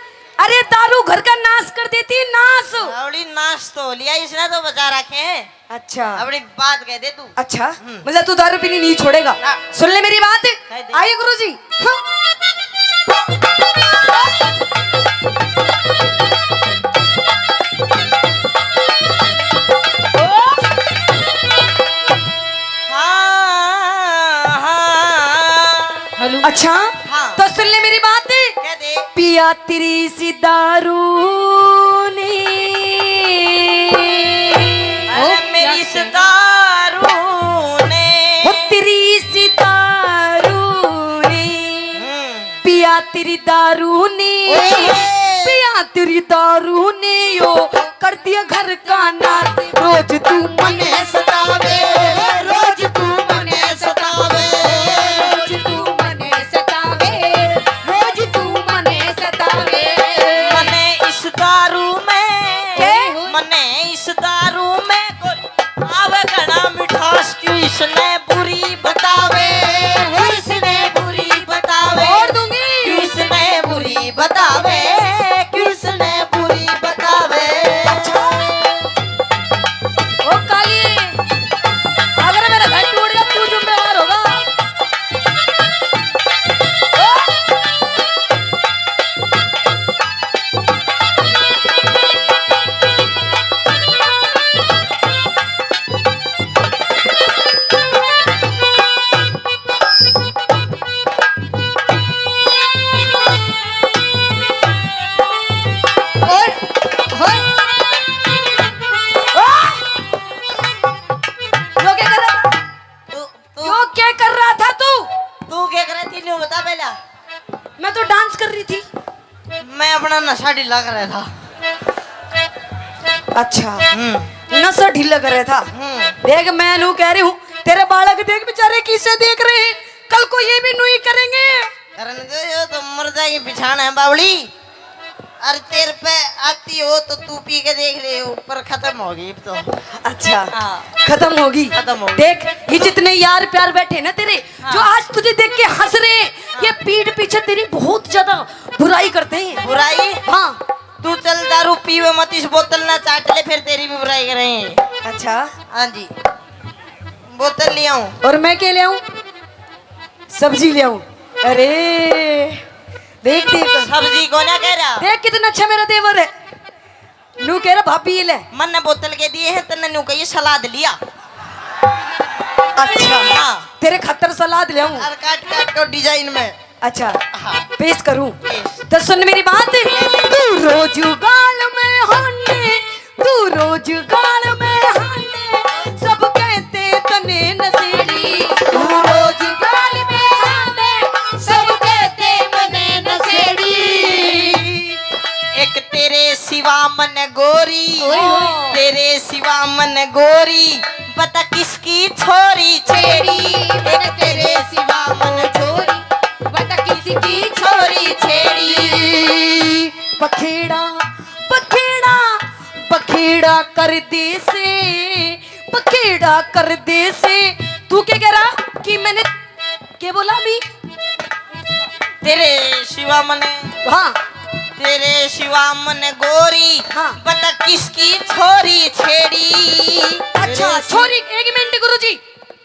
अरे, दारू घर का नाश कर देती है, नाश। बावली, नाश तो हो लिया, इसने तो बचा रखे हैं। अच्छा। अपनी बात कह दे तू। अच्छा, हम्म। मतलब तू दारू पीनी नहीं छोड़ेगा? हाँ। सुन ले मेरी बात। कह दे। आइए गुरुजी। हाँ। हाँ। तो सुन ले मेरी बात। कह दे। पिया तेरी सी दारू ने। अरे ओ, मेरी क्या इस कह दारू ने। ओ तेरी सी दारू ने। हम्म। पिया तेरी दारू ने। ओए। पिया तेरी दारू ने यो कर दिया घर का नाश। रोज तू मने सतावे, रोज तू मने सतावे, रोज तू मने सतावे, रोज तू मने सतावे। मने इस दारू में, के? मने इस दारू में कोई आवे घना मिठास, क्यों इसने बुरी बतावे, क्यों इसने बुरी बतावे, और दूंगी। क्यों इसने बुरी बतावे, क्यों इसने बुरी बतावे। ओ काली, अगर मेरा घर टूट गया, तू जिम्मेवार होगा। ओ! और, और, यो क्या कर रहा था? तू, तू, यो क्या कर रहा था तू? तू क्या कर रही थी, न्यू बता पहला। मैं तो डांस कर रही थी। मैं अपना नशा ढीला कर रहा था। अच्छा, हम्म। नशा ढीला कर रहा था। हम्म। देख, मैं नू कह रही हूँ, तेरे बालक देख बेचारे किसे देख रहे हैं, कल को ये भी नू ही करेंगे। करने दो, यो तो मर जाएगी बिछाना है बावली। अरे तेरे पे आती हो तो तू पी के देख ले, ऊपर खत्म होगी अब तो। अच्छा, हाँ। खत्म होगी। खत्म होगी। देख, ये जितने यार प्यार बैठे ना तेरे, हाँ। जो आज तुझे देख के हंस रहे हैं, हाँ। ये पीठ पीछे तेरी बहुत ज्यादा बुराई करते हैं। बुराई? हाँ। तू चल दारू पीवे मत, इस बोतल ना चाट ले, फिर तेरी भी बुराई करें। अच्छा। हाँ जी, बोतल ले आऊं। और मैं क्या ले आऊं? सब्जी ले आऊं। अरे देख, देख। सब्जी को ना कह रहा। देख कितना अच्छा मेरा देवर है। नू कह रहा, "भाभी, ये ले।" मन ने बोतल के दिए हैं, तन्ने नू कहिए सलाद लिया। अच्छा। हाँ। तेरे खातर सलाद ले आऊं। और काट काट के डिजाइन में। अच्छा। हाँ। पेश करूं? पेश। तो सुन मेरी बात। तू रोज गाल में हाने, तू रोज गाल में हाने, सब कहते तने नशेड़ी। तू रोज गाल में हाने, सब कहते मने नशेड़ी। एक तेरे सिवा मन गोरी, ओए होए। तेरे सिवा मन गोरी, बता किसकी छोरी छेड़ी। बता तेरे सिवा मन छोरी, बता किसकी छोरी छेड़ी। बखेड़ा, बखेड़ा, बखेड़ा कर दे से, बखेड़ा कर दे से। तू क्या कह रहा कि मैंने के बोला अभी? तेरे सिवा मने, हाँ। तेरे सिवा मने गोरी, हाँ। बता किसकी छोरी छेड़ी। अच्छा, छोरी, एक मिनट गुरुजी,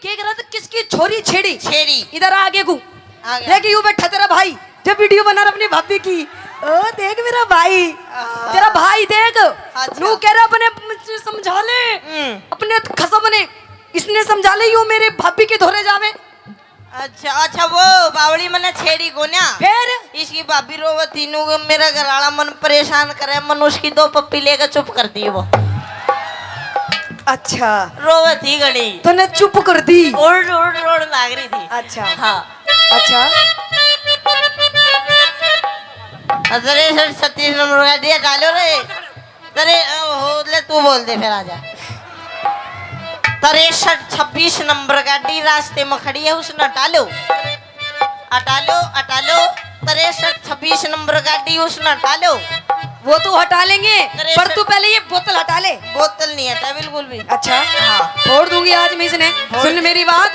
के कह रहा था किसकी छोरी छेड़ी? छेड़ी। इधर आ आगे को। आ गया। देख यू बैठा तेरा भाई, जब वीडियो बना रहा अपनी भाभी की। ओ देख मेरा भाई, हाँ। तेरा भाई देख, अच्छा। नू कह रहा अपने समझा ले, हम्म। अपने खसम ने, इसने समझा ले, यू मेरे भाभी के धोरे जावे। अच्छा, अच्छा, वो बावली मने छेड़ी कोन्या। फिर? इसकी भाभी रोवे थी नू, मेरा घर वाला मन परेशान करे, मन उसकी दो पप्पी लेकर चुप कर दी वो। अच्छा। रोवे थी घणी। तूने चुप कर दी? ओड़, ओड़, ओड़ लाग रही थी। अच्छा। हाँ। अच्छा। अरे सर, छत्तीस नंबर का दिया डालो रे। तरे, ओ, हो, ले तू बोल दे फिर, आजा। तिरसठ छब्बीस नंबर गाड़ी रास्ते में खड़ी है, उसने हटा लो, हटा लो, हटा लो। तिरसठ छब्बीस नंबर गाड़ी, उसने हटा लो। वो तो हटा लेंगे, तिरसठ। पर तू पहले ये बोतल हटा ले। बोतल नहीं हटा बिल्कुल भी। अच्छा, हाँ। फोड़ दूंगी आज मैं इसने। फोड़। सुन मेरी बात,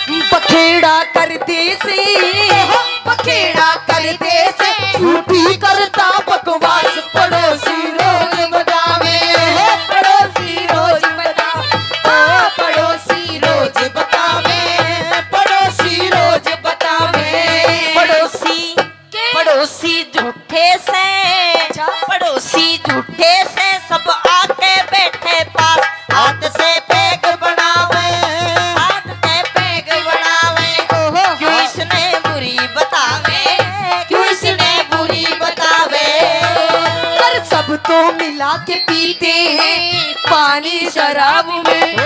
बखेड़ा कर दे से, बखेड़ा कर दे से, झूठी करता बकवास। पड़ोसी रोज बतावे, पड़ोसी रोज बतावे, ओ पड़ोसी रोज बतावे, पड़ोसी रोज बतावे। पड़ोसी, के? पड़ोसी झूठे से, अच्छा। पड़ोसी झूठे से, सब आके बैठे पास, हाथ से पैग बनावे, हाथ से पैग बनावे। ओहो। क्यों इसने बुरी बता तो मिला के पीते हैं पानी शराब में,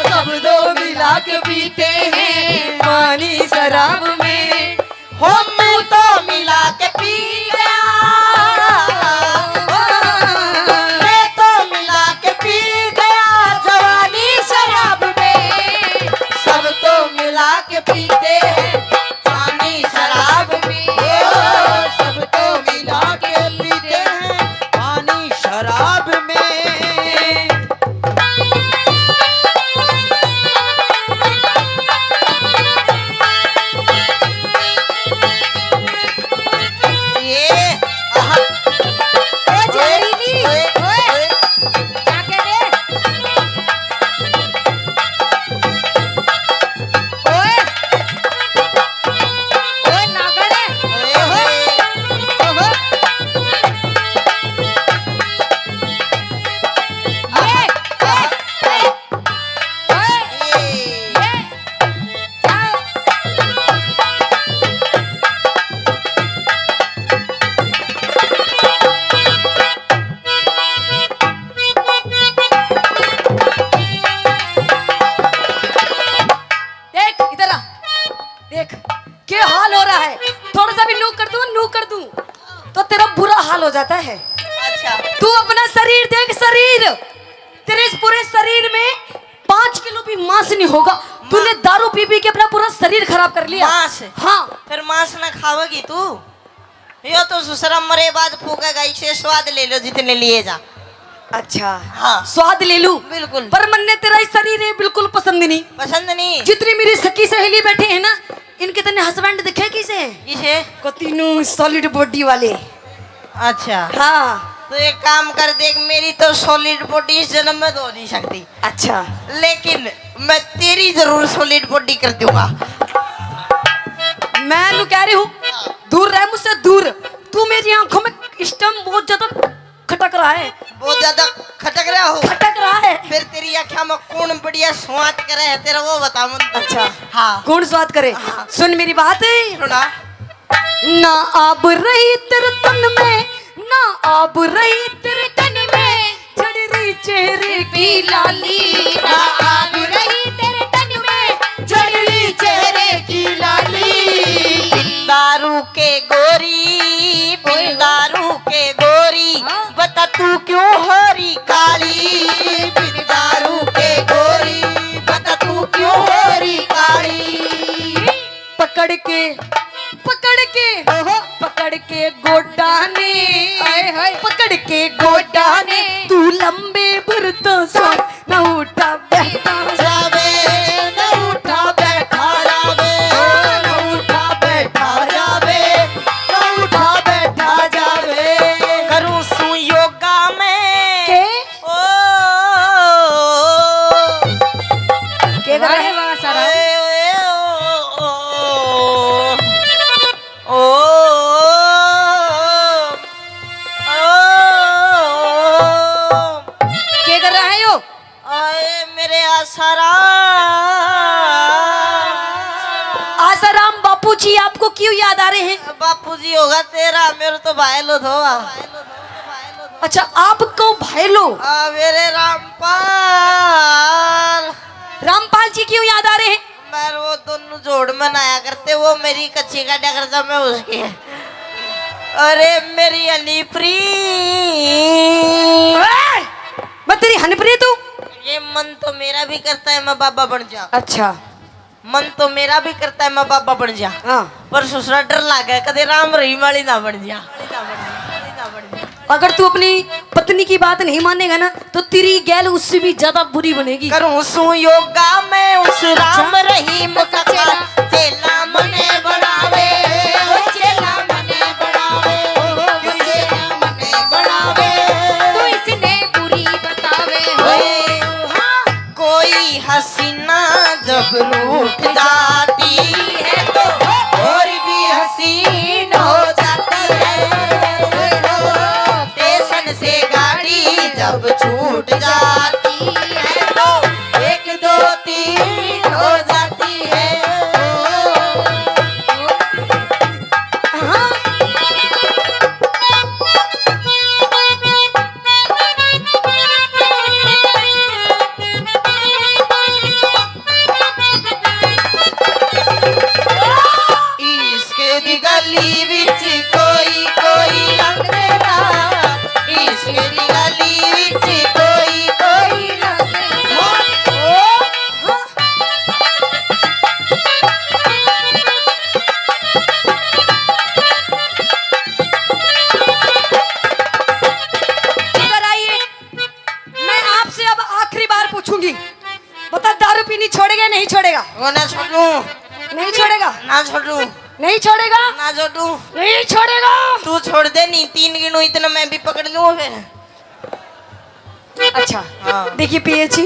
सब तो मिला के पीते हैं पानी शराब में। हो, तू तो मिला के पी गया, मैं तो मिला के पी गया जवानी शराब में। सब तो मिला के पीते हैं पानी शराब में। ओ, सब तो मिला के पीते हैं पानी शराब में। ये, आहा। ओ, झाड़ी नी। ओए, ओए। ओए। क्या कह रहे? ओए। ओए, नागड़े। ओए, ओए। ओहो। ये, ये, ये। देख, इधर आ। देख, क्या हाल हो रहा है। थोड़ा सा भी नू कर दूं, नू कर दूं, तो तेरा बुरा हाल हो जाता है। अच्छा। तू अपना शरीर देख, शरीर। तेरे इस पूरे शरीर में पाँच किलो भी मांस नहीं होगा। तूने दारू पी पी के अपना पूरा शरीर खराब कर लिया। मांस? हाँ। फिर मांस ना खावेगी तू? यो तो ससुरा मरे बाद फूकेगा, इसे स्वाद ले लो जितने लिए जा। अच्छा। हाँ। स्वाद ले लूं? बिल्कुल। पर मन्ने तेरा ही शरीर है बिल्कुल पसंद नहीं। पसंद नहीं? जितनी मेरी सखी सहेली बैठी है ना, इनके तने हस्बैंड दिखे किसे? किसे? कती नू सॉलिड बॉडी वाले। अच्छा। हाँ। तो एक काम कर, देख, मेरी तो सॉलिड बॉडी इस जन्म में तो हो नहीं सकती। अच्छा। लेकिन मैं तेरी जरूर सॉलिड बॉडी कर दूंगा। मैं नू कह रही हूँ, दूर रह मुझसे, दूर। तू मेरी आंखों में इस टाइम बहुत ज्यादा खटक रहा है। बहुत ज्यादा खटक रहा हो? खटक रहा है। फिर तेरी आंखों में कौन बढ़िया स्वाद करे है तेरा, वो बता मुझे। अच्छा। हाँ। कौन स्वाद करे? हाँ। सुन मेरी बात। सुना। ना आब रही तेरे तन में, ना आब रही तेरे तन में, झड़ रही चेहरे की लाली। ना आब रही तेरे तन में, झड़ रही चेहरे की लाली। बिन दारू के गोरी, बिन दारू के गोरी, हाँ। बता तू क्यों हो रही काली? बिन दारू के गोरी, बता तू क्यों हो रही काली? पकड़ के, पकड़ के, ओहो। पकड़ के गोडा ने, हाय, हाय। पकड़ के गोडा ने, तू लंबे भर तो सांस, न उठा बैठा जावे, न उठा बैठा जावे, न उठा बैठा जावे, न उठा बैठा जावे। करूं सू योगा में। के? ओ, के कर रहा है? वाह, वाह, सारा। ओ, ओ, ओ, ओ, ओ। के कर रहा है यो? आए मेरे आसाराम। आसाराम बापू जी आपको क्यों याद आ रहे हैं? बापू जी होगा तेरा, मेरे तो भाई लो थो। अच्छा, आपको भाई लो? आ, मेरे रामपाल। रामपाल जी क्यों याद आ रहे हैं? मैं वो दोनों जोड़ में नहाया करते, वो मेरी कच्ची काटा करता, मैं उसकी। अरे मेरी हनीप्री। ए, मैं तेरी हनीप्री तू? ये मन तो मेरा भी करता है मैं बाबा बन जा। अच्छा। मन तो मेरा भी करता है मैं बाबा बन जा। हाँ। पर ससुरा डर लागे, कदे राम रहीम वाली ना बन जा। अगर तू अपनी पत्नी की बात नहीं मानेगा ना, तो तेरी गैल उससे भी ज्यादा बुरी बनेगी। करूं सू योगा मैं उस राम रहीम का चेला, चेला मने बनावे, ओ चेला मने बनावे, ओ चेला मने बनावे। तू इसने बुरी बतावे, ओए, हाँ। कोई हसीना जब रूठ जाती है तो और भी हसीन हो जाती है। स्टेशन से गाड़ी जब छूट जाती है तो एक दो तीन हो जाती है। गली विच कोई कोई लंघदा, इश्क दी गली विच कोई कोई लंघदा। ओ, हाँ। इधर आइए, मैं आपसे अब आखिरी बार पूछूंगी, बता, दारू पीनी छोड़ेगा या नहीं छोड़ेगा? वो ना छोड़ू। नहीं छोड़ेगा? ना छोड़ू। नहीं छोड़ेगा? ना छोड़ू। नहीं छोड़ेगा? तू छोड़ दे, नहीं तीन गिनू इतना मैं भी पकड़ लूँ फिर। अच्छा, हाँ। देखिए पिया जी,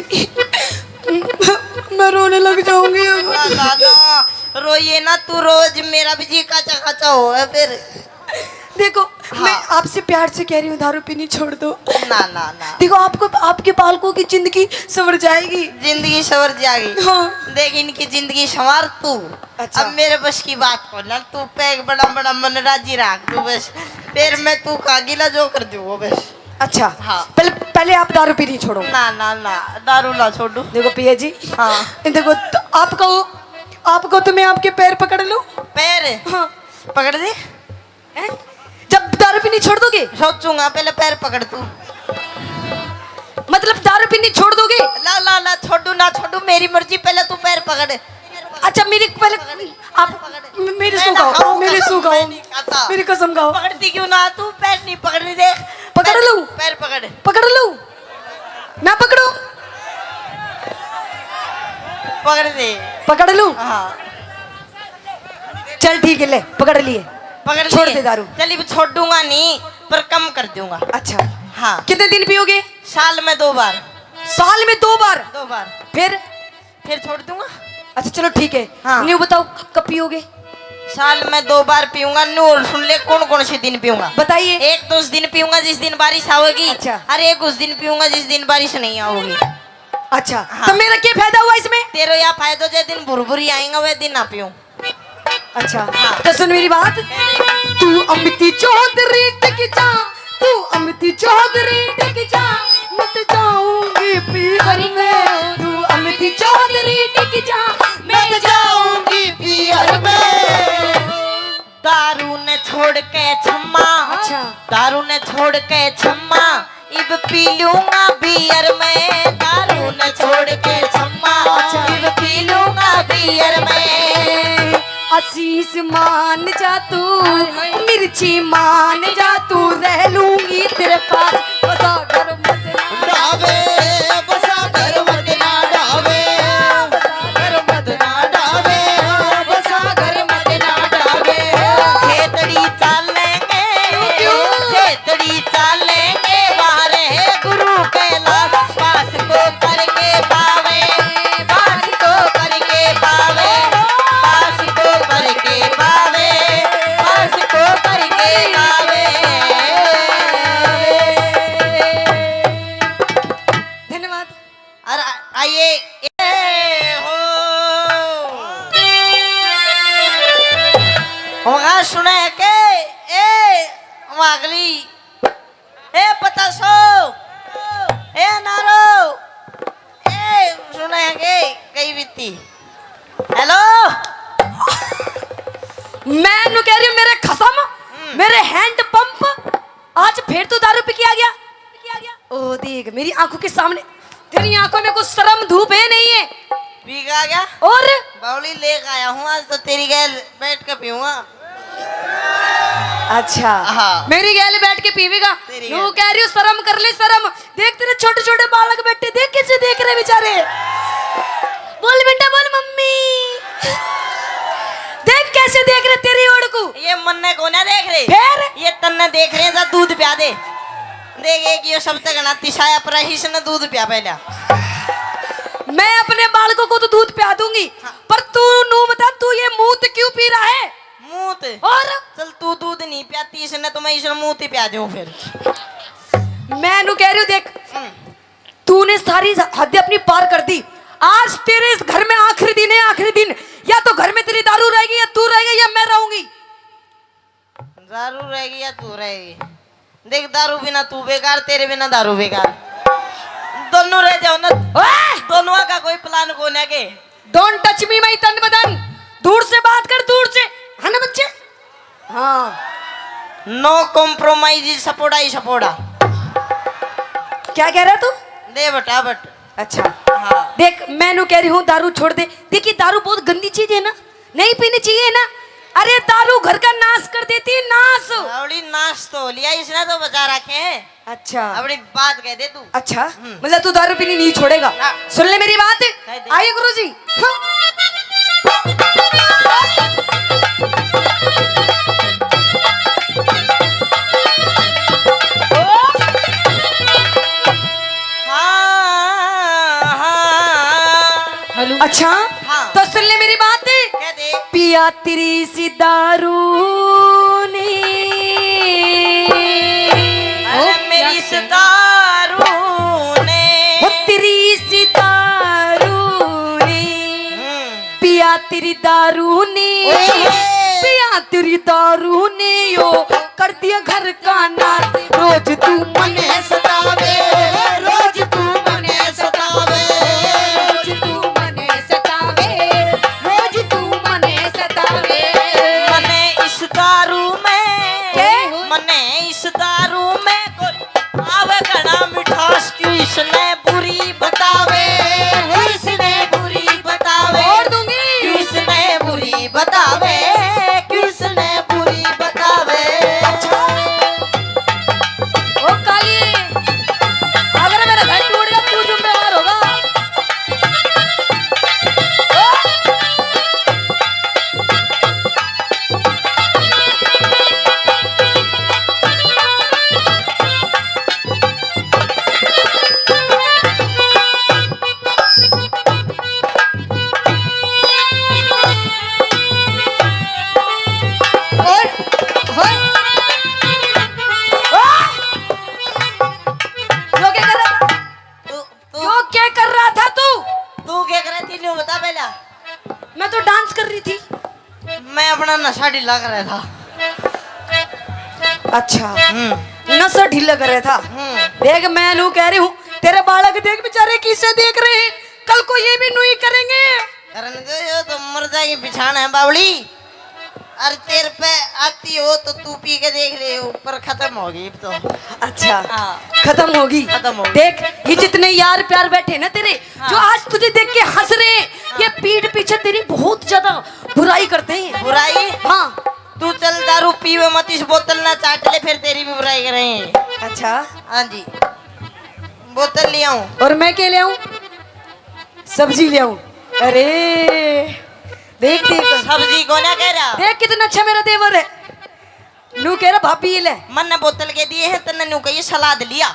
मैं रोने लग जाऊंगी अब। ना, ना, ना, रोइए ना तू, रोज मेरा भी जी काचा काचा हो है फिर। देखो, हाँ। मैं आपसे प्यार से कह रही हूँ, दारू पीनी छोड़ दो। ना, ना, ना। देखो, आपको, आपके बालकों की जिंदगी संवर जाएगी। जिंदगी संवर जाएगी। हाँ। देख, इनकी जिंदगी संवार तू। अच्छा। अब मेरे बस की बात को ना, तू पैग बड़ा बड़ा मन राजी रख तू बस। फिर मैं तू का गिला जो कर दूँ वो बस। अच्छा। हाँ। पहले, पहले आप दारू पीनी छोड़ो। ना, ना, ना, दारू ना छोड़ू। देखो पिया जी। हाँ। देखो, तो आपको, आपको तो मैं आपके पैर पकड़ लूँ। पैर? हाँ। पकड़ दे। हैं? जब दारू पीनी छोड़ दोगे? सोचूंगा, पहले पैर पकड़ तू। मतलब दारू पीनी छोड़ दोगे? ला, ला, ला, छोड़ू ना छोड़ू, मेरी मर्जी, पहले तू पैर पकड़। अच्छा, मेरी पहले आप मेरी सुन खाओ, मेरी सुन खाओ, मेरी कसम खाओ। पकड़ती क्यों ना तू? पैर नहीं पकड़ रही, देख। पकड़ लूं? पैर पकड़। पकड़ लूं? ना पकड़ो? पकड़ दे। पकड़ लूं? हाँ। चल ठीक है, ले पकड़ लिए। पकड़ छोड़ लिए। दे दारू। चल, अब छोड़ूंगा नहीं, पर कम कर दूंगा। अच्छा। हाँ। कितने दिन पियोगे? साल में दो बार। साल में दो बार? दो बार। फिर? फिर छोड़ दूंगा। अच्छा चलो ठीक है। हाँ। न्यू बताओ, क-, कब पियोगे? साल में दो बार पीऊंगा। न्यू और सुन ले, कौन कौन से दिन पीऊंगा। बताइए। एक तो उस दिन पीऊंगा जिस दिन बारिश आओगी। अच्छा। और एक उस दिन पीऊंगा जिस दिन बारिश नहीं आओगी। अच्छा। हाँ। तो मेरा क्या फायदा हुआ इसमें? तेरा या फायदा, जे दिन भुरभुरी आएगा वह दिन ना पीऊं। अच्छा। हाँ। तो सुन मेरी बात। तू अमिती चौधरी टिक जा, तू अमिती चौधरी टिक जा, मैं तो जाऊंगी पीहर में। तू अमिती चौधरी टिक जा, मैं तो जाऊंगी पीहर में। दारू ने छोड़ के छम्मा। अच्छा। दारू ने छोड़ के छम्मा, इब पी लूंगा बियर में। दारू ने छोड़ के छम्मा, अच्छा। इब पी लूंगा बियर में। आशीष मान जा तू, हाय, हाय। मिर्ची मान जा तू, रह लूंगी तेरे पास। बसा घर मत ना डावे, बसा घर मत ना डावे, बसा घर मत ना डावे, बसा घर मत ना डावे। खेतड़ी चालेंगे, क्यों? खेतड़ी चालेंगे, वारे गुरु कैलाश, पास को करके पावे, पास को करके पावे, पास को करके पावे, पास को करके पावे। धन्यवाद। और आ-, आइए, ए हो। वहाँ सुने के, ए, वहाँ अगली, ए पतासो, ए नारो, ए सुने के, कई बीती। हेलो। मैं नु कह रही हूँ, मेरे खसम, हम्म। मेरे हैंड पंप, आज फिर तू दारू पी के आ गया? ओ देख, मेरी आंखों के सामने, तेरी आंखों में कुछ शर्म धूप है नहीं है? पी के आ गया? और? बावली लेके आया हूँ, आज तो तेरी गैल बैठ के पीऊंगा। अच्छा। हाँ। मेरी गैल बैठ के पीवेगा? तेरी यूं गैल। कह रही हूँ, शर्म कर ले, शर्म। देख, तेरे छोटे छोटे बालक बैठे, देख कैसे देख रहे बेचारे। बोल बेटा, बोल मम्मी। देख कैसे देख रहे तेरी ओर को। ये मन्ने को ना देख रहे। फिर? ये तन्ने देख रहे हैं, जा दूध प्या दे। देख, एक यो सबसे घना तिसाया पर इसने दूध प्या पहला। मैं अपने बालकों को तो दूध प्या दूंगी, हाँ। पर तू नू बता, तू ये मूत क्यों पी रहा है? मूत? और? चल, तू दूध नहीं प्याती इसने, तो मैं इसने मूत ही प्या दूं फिर। मैं नू कह रही हूँ, देख, हम्म। तूने सारी हद अपनी पार कर दी। आज तेरे इस घर में आखिरी दिन है, आखिरी दिन। या तो घर में तेरी दारू रहेगी, या तू रहेगा, या मैं रहूंगी। दारू रहेगी या तू रहेगी? देख, दारू बिना तू बेकार, तेरे बिना दारू बेकार। दोनों रह जाओ ना। ओए! दोनों का कोई प्लान कोने के। Don't touch me, my तन बदन। दूर से बात कर, दूर से। है ना बच्चे? हाँ। No compromise, सपोड़ा ही सपोड़ा। क्या कह रहा तू? दे बटा बट। अच्छा। हाँ। देख, मैं नू कह रही हूँ, दारू छोड़ दे। देखिए, दारू बहुत गंदी चीज है ना, नहीं पीनी चाहिए ना। अरे, दारू घर का नाश कर देती है, नाश। बावली, नाश तो हो लिया, इसने तो बचा रखे हैं। अच्छा। अपनी बात कह दे तू। अच्छा, हम्म। मतलब तू दारू पीनी नहीं छोड़ेगा? हाँ। सुन ले मेरी बात। कह दे। आइए गुरुजी। हाँ। हाँ, हाँ। हेलो। अच्छा, हाँ। तो सुन ले मेरी बात। कह दे। पिया तेरी सी दारू ने। अरे ओ, मेरी क्या इस कह- दारू ने। ओ तेरी इस दारू ने। हम्म। पिया तेरी दारू ने। ओए होए। पिया तेरी दारू ने यो कर दिया घर का नाश। रोज तू मने सतावे, रोज तू मने सतावे, रोज तू मने सतावे, रोज तू मने सतावे। मने इस दारू में, के? मने इस दारू में कोई आवे घना मिठास, क्यों इसने बुरी बतावे, क्यों इसने बुरी बतावे, और दूंगी। क्यों इसने बुरी बतावे, क्यों इसने बुरी बतावे। अच्छा। ओ काली, अगर मेरा घर टूट गया, तू जिम्मेवार होगा। और, और, यो क्या कर रहा था? तू, तू, यो क्या कर रहा था तू? तू क्या कर रहा थी, न्यू बता पहला। मैं तो डांस कर रही थी। मैं अपना नशा ढीला कर रहा था। अच्छा, हम्म। नशा ढीला कर रहा था। हम्म। देख, मैं नू कह रही हूँ, तेरे बालक देख बेचारे किसे देख रहे हैं, कल को ये भी नू ही करेंगे। करने दो, यो तो मर जाएगी बिछाना है बावली। अरे तेरे पे आती हो तो तू पी के देख ले, ऊपर खत्म होगी अब तो। अच्छा, हाँ। खत्म होगी। खत्म होगी। देख, ये जितने यार प्यार बैठे ना तेरे, हाँ। जो आज तुझे देख के हंस रहे हैं, हाँ। ये पीठ पीछे तेरी बहुत ज्यादा बुराई करते हैं। बुराई? हाँ। तू चल दारू पीवे मत, इस बोतल ना चाट ले, फिर तेरी भी बुराई करें। अच्छा। हाँ जी, बोतल ले आऊं। और मैं क्या ले आऊं? सब्जी ले आऊं। अरे देख, देख। सब्जी को ना कह रहा। देख कितना अच्छा मेरा देवर है। नू कह रहा, "भाभी, ये ले।" मन ने बोतल के दिए हैं, तन्ने नू कहिए, "सलाद लिया।"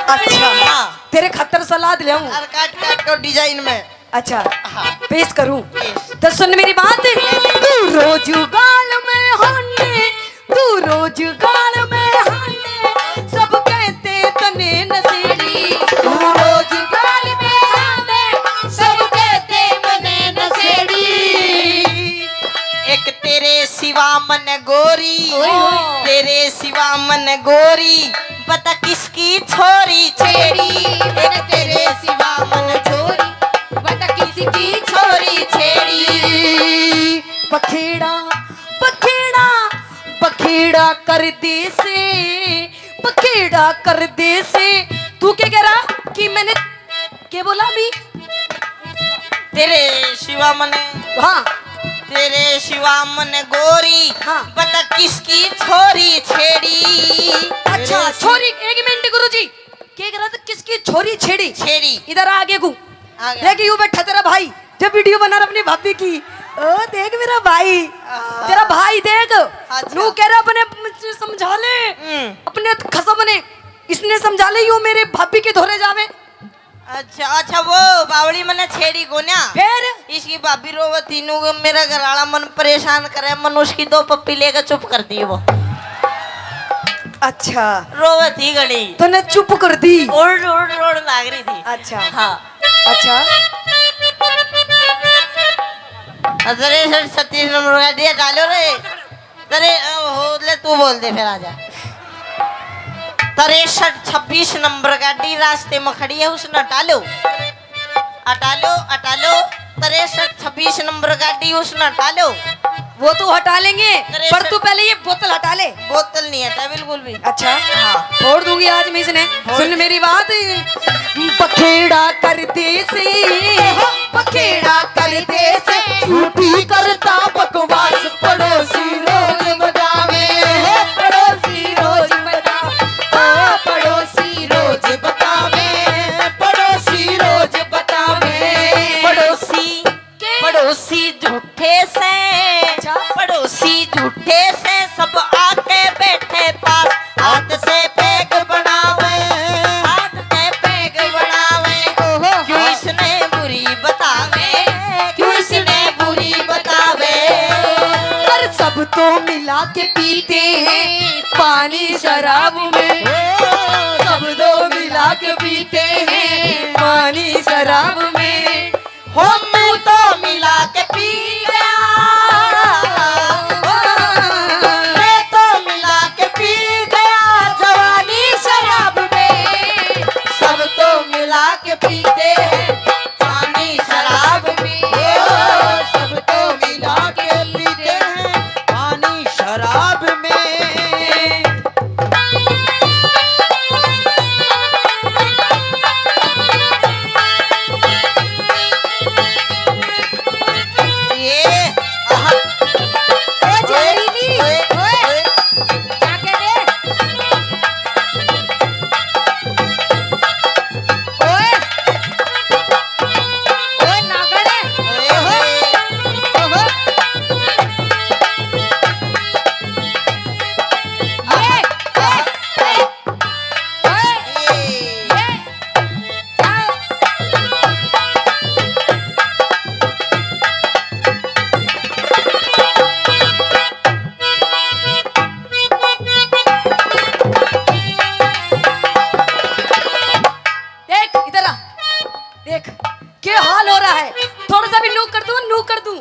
अच्छा। हाँ। तेरे खातर सलाद ले आऊं। और काट काट के डिजाइन में। अच्छा। हाँ। पेश करूं? पेश। तो सुन मेरी बात। तू रोज गाल में हाने, तू रोज गाल में हाने, सब कहते तने नशेड़ी। तू रोज गाल में हाने, सब कहते मने नशेड़ी। एक तेरे सिवा मन गोरी, ओए होए। तेरे सिवा मन गोरी, बता किसकी छोरी छेड़ी। एक तेरे सिवा मन छोरी, बता किसकी छोरी छेड़ी। बखेड़ा, बखेड़ा, बखेड़ा कर दे से, बखेड़ा कर दे से। तू क्या कह रहा कि मैंने, क्या बोला अभी? तेरे सिवा मने, हाँ। तेरे सिवा मने गोरी, हाँ। बता किसकी छोरी छेड़ी। अच्छा, छोरी, एक मिनट गुरुजी, क्या कह रहा था, किसकी छोरी छेड़ी? छेड़ी। इधर आगे को। आ गया। देख, यू बैठा तेरा भाई, जब वीडियो बना रहा अपनी भाभी की। ओ, देख मेरा भाई, हाँ। तेरा भाई देख, अच्छा। नू कह रहा अपने समझा ले, हम्म। अपने खसम ने, इसने समझा ले, यू मेरे भाभी के धोरे जावे। अच्छा, अच्छा, वो बावली मने छेड़ी कोन्या। फिर? इसकी भाभी रोवे थी, नू मेरा घर वाला मन परेशान करे, मन उसकी दो पप्पी लेकर चुप कर दी वो। अच्छा। रोवे थी घणी। तूने चुप कर दी? ओड़, ओड़, ओड़ लाग रही थी। अच्छा। हाँ। अच्छा। अरे सर, छत्तीस नंबर का दिया, डालो रे। तेरे, अ, हो, ले, तू बोल दे, फिर आ जा। तिरसठ छब्बीस नंबर गाड़ी रास्ते में खड़ी है, उसने हटा लो। हटा लो, हटा लो। तिरसठ छब्बीस नंबर गाड़ी, उसने हटा लो। वो तो हटा लेंगे, अरे पर सर। तू पहले ये बोतल हटा ले। बोतल नहीं हटा बिल्कुल भी। अच्छा, हाँ। फोड़ दूंगी आज मैं इसने। फोड़। सुन मेरी बात। बखेड़ा कर दे से, बखेड़ा कर दे से, झूठी करता बकवास। पड़ोसी रोज बतावे, पड़ोसी रोज बतावे, ओ पड़ोसी रोज बतावे, पड़ोसी रोज बतावे। पड़ोसी, के? पड़ोसी झूठे से, अच्छा। पड़ोसी झूठे से, सब आके बैठे पास, हाथ से पैग बनावे, हाथ से पैग बनावे। ओहो। क्यों इसने बुरी बतावे, क्यों इसने बुरी बतावे। पर सब तो मिला के पीते हैं पानी शराब में, सब तो मिला के पीते हैं पानी शराब में। हो मैं तो मिला के पी गया, मैं तो मिला के पी गया जवानी शराब में। सब तो मिला के पीते हैं पानी शराब में, ओ, सब तो मिला के पीते हैं पानी शराब में। ये, आहा। ओ जहरीली, ओए, ओए, ओए। ओए। क्या कह दे? ओए। ओए नागड़े। ओए, ओए। ओहो। ये, ये, ये, ये। देख, इधर आ। देख, क्या हाल हो रहा है। थोड़ा सा भी नू कर दूं, नू कर दूं,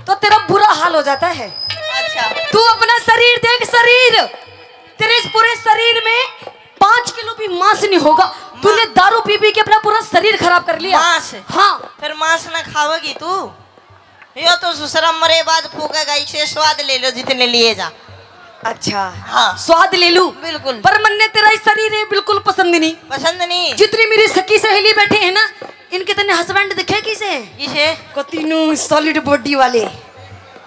तो तेरा बुरा हाल हो जाता है। अच्छा। तू अपना शरीर देख, शरीर। तेरे इस पूरे शरीर में पाँच किलो भी मांस नहीं होगा। तूने दारू पी पी के अपना पूरा शरीर खराब कर लिया। मांस? हाँ। फिर मांस ना खावेगी तू? यो तो सुसरा मरे बाद फूकेगा, इसे स्वाद ले लो जितने लिए जा। अच्छा। हाँ। स्वाद ले लूं? बिल्कुल। पर मन्ने तेरा ये शरीर है बिल्कुल पसंद नहीं। पसंद नहीं? जितनी मेरी सखी सहेली बैठी है ना, इनके तने हस्बैंड दिखे किसे? किसे? को तीनों सॉलिड बॉडी वाले।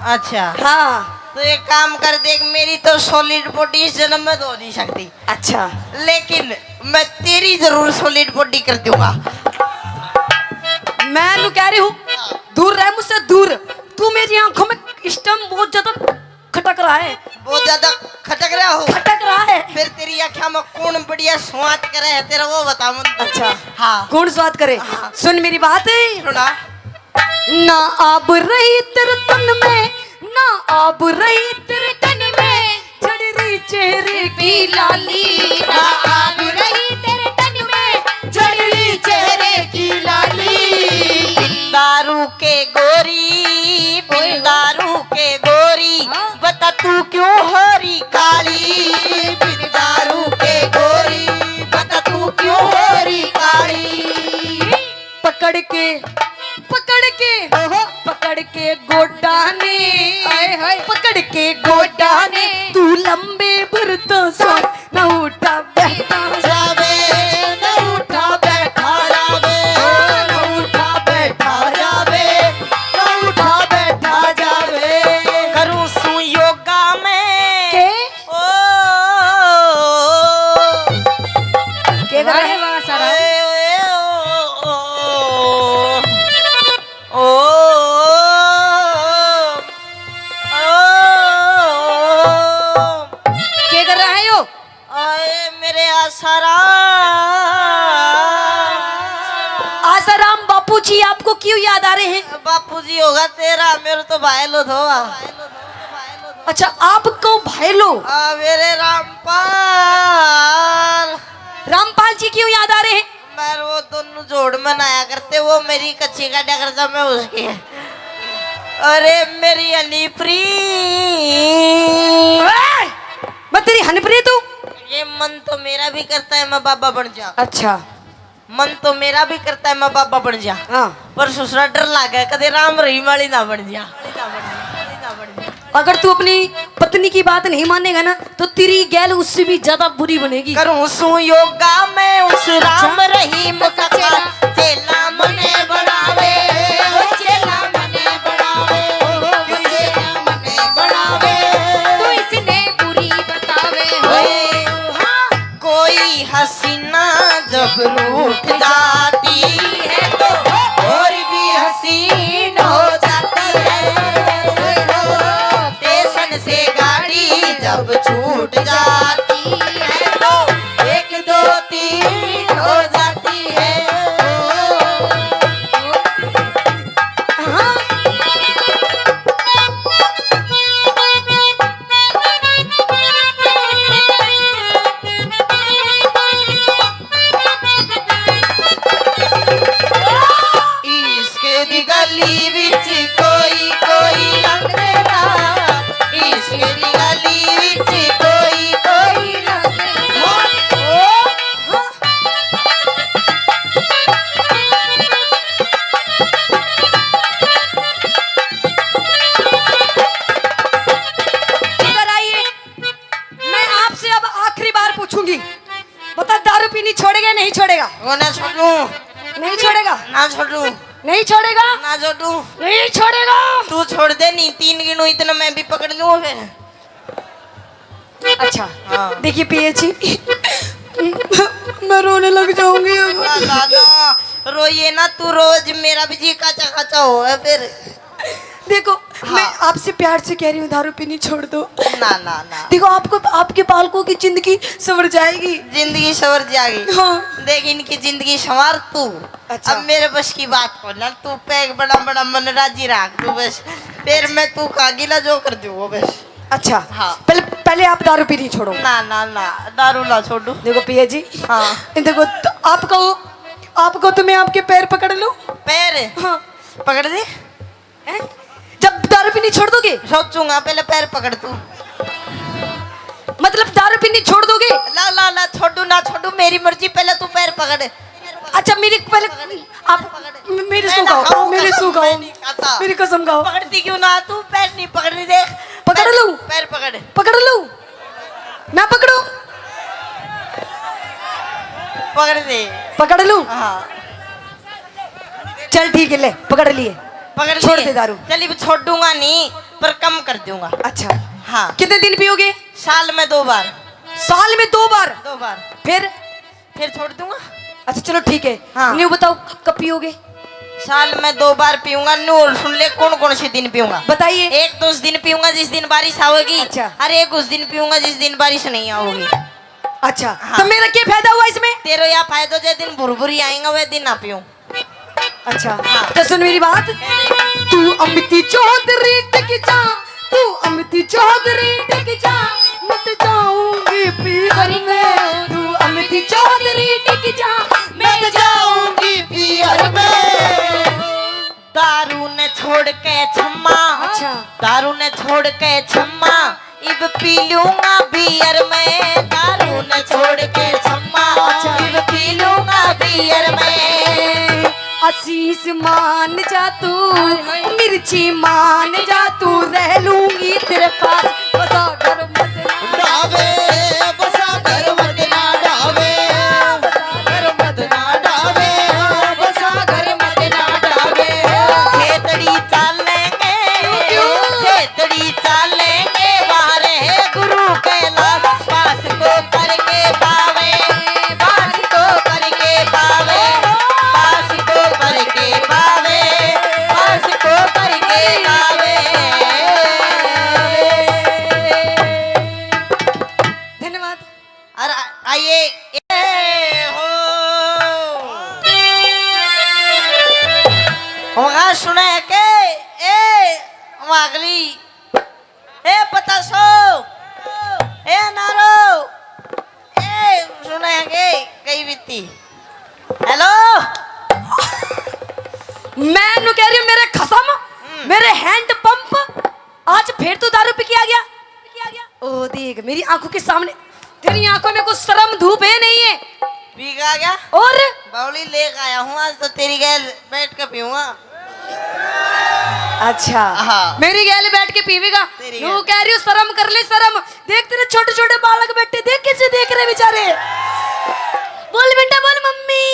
अच्छा। हाँ। तो एक काम कर, देख, मेरी तो सॉलिड बॉडी इस जन्म में तो हो नहीं सकती। अच्छा। लेकिन मैं तेरी जरूर सॉलिड बॉडी कर दूंगा। मैं नू कह रही हूँ, दूर रह मुझसे, दूर। तू मेरी आंखों में इस टाइम बहुत ज्यादा खटक रहा है। बहुत ज्यादा खटक रहा हो? खटक रहा है। फिर तेरी आंखों में कौन बढ़िया स्वाद करे है तेरा, वो बता मन। अच्छा। हाँ। कौन स्वाद करे? हाँ। सुन मेरी बात। सुना। ना आब रही तेरे तन में, ना आब रही तेरे तन में, झड़ रही चेहरे की लाली। ना आब रही तेरे तन में, झड़ रही चेहरे की लाली। दारू के गोरी, बिन दारू के गोरी, हाँ। बता तू क्यों हो रही काली? बिन दारू के गोरी, बता तू क्यों हो रही काली? पकड़ के, पकड़ के, ओहो। पकड़ के गोडा ने, हाय, हाय। पकड़ के गोडा ने, तू लंबे भर तो सांस न उठा बैठा जावे, न उठा बैठा जावे, न उठा बैठा जावे, न उठा बैठा जावे। करूँ सू योगा में। के? ओ, के कर रहा है? वाह, वाह, सारा। ओए, ओए, ओ, ओ, ओ। ओ, ओ, ओ। के कर रहा है यो? आए मेरे आसाराम। आसाराम बापू जी आपको क्यों याद आ रहे हैं? बापू जी होगा तेरा, मेरे तो भाई लो धोआ। अच्छा, आपको भाई लो? आ, मेरे रामपाल। रामपाल जी क्यों याद आ रहे हैं? मैं वो दोनों जोड़ में नहाया करते, वो मेरी कच्ची काटा करता, मैं उसकी। अरे मेरी हनीप्री। ओए! मैं तेरी हनीप्री तू? ये मन तो मेरा भी करता है मैं बाबा बन जा। अच्छा। मन तो मेरा भी करता है मैं बाबा बन जा। हाँ। पर ससुरा डर लागे कदे राम रहीम वाली ना बन जा। वाली ना बन जा, वाली ना बन जा। अगर तू अपनी पत्नी की बात नहीं मानेगा ना, तो तेरी गैल उससे भी ज्यादा बुरी बनेगी। करूं सू योगा मैं उस राम रहीम का चेला, चेला मने बनावे, ओ चेला मने बनावे, ओ चेला मने बनावे। तू इसने बुरी बतावे हो। ओए। हाँ। कोई हसीना जब रूठ जाती है तो और भी हसीन हो जाती है। स्टेशन से गाड़ी जब छूट जाती है तो एक दो तीन हो जाती है। हाँ। इश्क दी गली विच कोई कोई लंघदा, इश्क दी गली विच कोई कोई लंघदा। इधर आइए, मैं आपसे अब आखिरी बार पूछूंगी, बता, दारू पीनी छोड़ेगा या नहीं छोड़ेगा? वो ना छोड़ू। नहीं छोड़ेगा? ना छोड़ू। नहीं छोड़ेगा? ना छोड़ू। नहीं छोड़ेगा? तू छोड़ दे, नहीं तीन गिनू इतना मैं भी पकड़ लूँ फिर। अच्छा। हाँ। देखिए पिया जी, मैं रोने लग जाऊंगी अब। ना, ना, ना, रोइए ना, तू रोज मेरा भी जी काचा काचा हो है फिर। देखो, हाँ। मैं आपसे प्यार से कह रही हूँ, दारू पीनी छोड़ दो। ना, ना, ना। देखो, आपको, आपके बालकों की जिंदगी संवर जाएगी। जिंदगी संवर जाएगी। हाँ। देख, इनकी जिंदगी संवार तू। अच्छा। अब मेरे बस की बात को ना, तू पैग बड़ा बड़ा मन राजी रख तू बस। फिर मैं तू का गिला जो कर दूंगा बस। अच्छा। हाँ। पहले, पहले आप दारू पीनी छोड़ो। ना, ना, ना, दारू ना छोड़ू। देखो पिया जी। हाँ। देखो, तो आपको, आपको तो मैं आपके पैर पकड़ लूं? पैर? हाँ। पकड़ दे। हैं? जब दारू पीनी छोड़ दोगे? सोचूंगा, पहले पैर पकड़ तू। मतलब दारू पीनी छोड़ दोगे? ला, ला, ला, छोड़ू ना छोड़ू, मेरी मर्जी, पहले तू पैर पकड़। अच्छा, मेरी पहले, आप मेरी सू खाओ, मेरी सू खाओ, मेरी कसम खाओ। पकड़ती क्यों ना तू? पैर नहीं पकड़ रही, देख। पकड़ लूं? पैर पकड़। पकड़ लूं? मैं पकड़ूं? पकड़ दे। पकड़ लूं? हाँ। चल ठीक है, ले, पकड़ लिए। पकड़ छोड़ लिए। दे दारू। चल, इब छोड़ूंगा नहीं, पर कम कर दूंगा। अच्छा। हाँ। कितने दिन पियोगे? साल में दो बार। साल में दो बार? दो बार। फिर? फिर छोड़ दूंगा। अच्छा, चलो ठीक है। हाँ। न्यू बताओ, क-, कब पियोगे? साल में दो बार पीऊंगा। न्यू और सुन ले, कौन कौन से दिन पीऊंगा। बताइए। एक तो उस दिन पीऊंगा जिस दिन बारिश आओगी। अच्छा। और एक उस दिन पीऊंगा जिस दिन बारिश नहीं आओगी। अच्छा, हाँ। तो मेरा क्या फायदा हुआ इसमें? तेरा या फायदा, जे दिन भुरभुरी आएगा, वह दिन ना पीऊं। अच्छा, हाँ। तो सुन मेरी बात। तू अमिती चौधरी टिक जा, तू अमिती चौधरी टिक जा, मत जाऊंगी पीहर में। तू अमिती चौधरी टिक जा, मैं जाऊंगी पीहर में। दारू ने छोड़ के छम्मा, अच्छा। दारू ने छोड़ के छम्मा, इब पी लूंगा बियर में। दारू ने छोड़ के छम्मा, अच्छा। इब पी लूंगा बियर में। आशीष मान जा तू, हाय, हाय। मिर्ची मान जा तू, रह लूंगी तेरे पास। बसा घर मत ना डावे, बसा घर मत ना डावे। बसा घर मत ना डावे, बसा घर मत ना डावे। खेतड़ी चालेंगे, क्यों, क्यों? खेतड़ी चालेंगे, वारे गुरु कैलाश पास को करके पावे, पास को करके पावे, पास को करके पावे, पास को करके पावे। धन्यवाद। और आ-, आइए, ए हो। वहाँ सुने के, ए, वहाँ अगली, ए पतासो, ए नारो, ए सुने के, कई बीती। हेलो। मैं नु कह रही हूँ, मेरे खसम, हम्म। मेरे हैंड पंप, आज फिर तू दारू पी के आ गया? ओ देख, मेरी आंखों के सामने, तेरी आंखों में कुछ शर्म धूप है नहीं है? पी के आ गया? और? बावली लेके आया हूँ, आज तो तेरी गैल बैठ के पीऊंगा। अच्छा। हाँ। मेरी गैल बैठ के पीवेगा। तेरी नू गैल। कह रही हूँ, शर्म कर ले, शर्म। देख, तेरे छोटे छोटे बालक बैठे, देख कैसे देख रहे बेचारे। बोल बेटा, बोल मम्मी।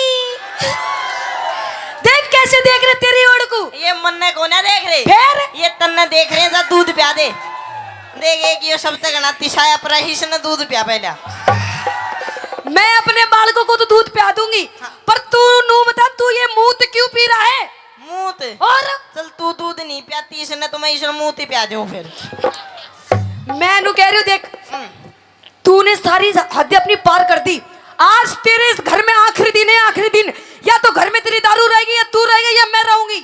देख कैसे देख रहे तेरी ओड़ को। ये मन्ने को ना देख रहे। फिर? ये तन्ने देख रहे हैं, जा दूध प्या दे। देख, एक ये सबसे घना तिसाया पर है, इसने दूध प्या पहला। मैं अपने बालकों को तो दूध प्या दूंगी, हाँ। पर तू नू बता, तू ये मूत क्यों पी रहा है? मूत? और? चल, तू दूध नहीं प्याती, इसने तो मैं इसने मूत ही प्या दूं फिर। मैं नू कह रही हूँ, देख, हम्म। तूने सारी हद अपनी पार कर दी। आज तेरे इस घर में आखिरी दिन है, आखिरी दिन। या तो घर में तेरी दारू रहेगी, या तू रहेगा, या मैं रहूंगी।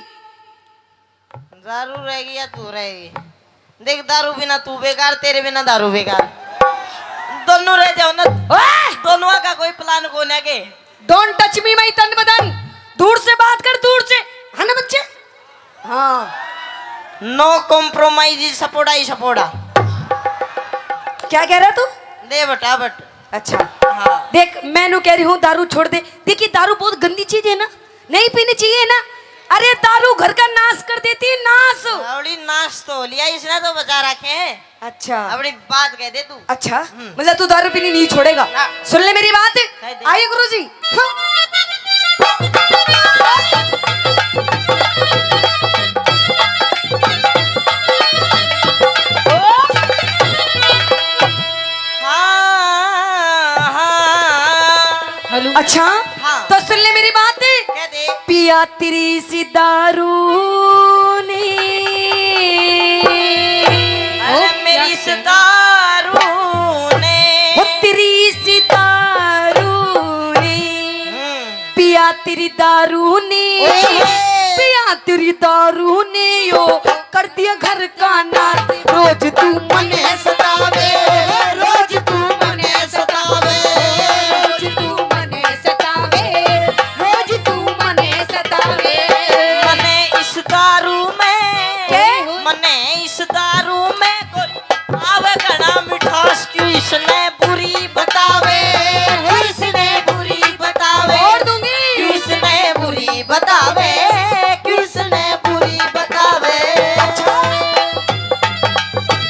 दारू रहेगी या तू रहेगी? देख, दारू बिना तू बेकार, तेरे बिना दारू बेकार। दोनों रह जाओ ना। ओए! दोनों का कोई प्लान को ना के। Don't touch me, my तन बदन। दूर से बात कर, दूर से। है ना बच्चे? हाँ। No compromise, सपोड़ा ही सपोड़ा। क्या कह रहा तू? दे बटा बट। अच्छा। हाँ। देख, मैं नू कह रही हूँ, दारू छोड़ दे। देखिए, दारू बहुत गंदी चीज है ना, नहीं पीनी चाहिए ना। अरे, दारू घर का नाश कर देती है, नाश। अबड़ी नाश तो हो लिया, इसने तो बचा रखे हैं। अच्छा। अबड़ी बात कह दे तू। अच्छा, हम्म। मतलब तू दारू पीनी नहीं छोड़ेगा? हाँ। सुन ले मेरी बात। कह दे। आइए गुरुजी। हाँ। हाँ, हाँ। हेलो। अच्छा, हाँ। तो सुन ले मेरी बात। कह दे। पिया तेरी सी दारू ने। अरे ओ, मेरी क्या इस कह रहा? दारू ने। ओ तेरी सी दारू ने। हम्म। पिया तेरी दारू ने। ओए। पिया तेरी दारू ने यो कर दिया घर का नाश। रोज तू मने सतावे, रोज तू मने सतावे, रोज तू मने सतावे, रोज तू मने सतावे। मने इस दारू में, के? मने इस दारू में कोई आवे घना मिठास, क्यों इसने बुरी बतावे, क्यों इसने बुरी बतावे, छोड़ दूंगी। क्यों इसने बुरी बतावे, क्यों इसने बुरी बतावे। अच्छा।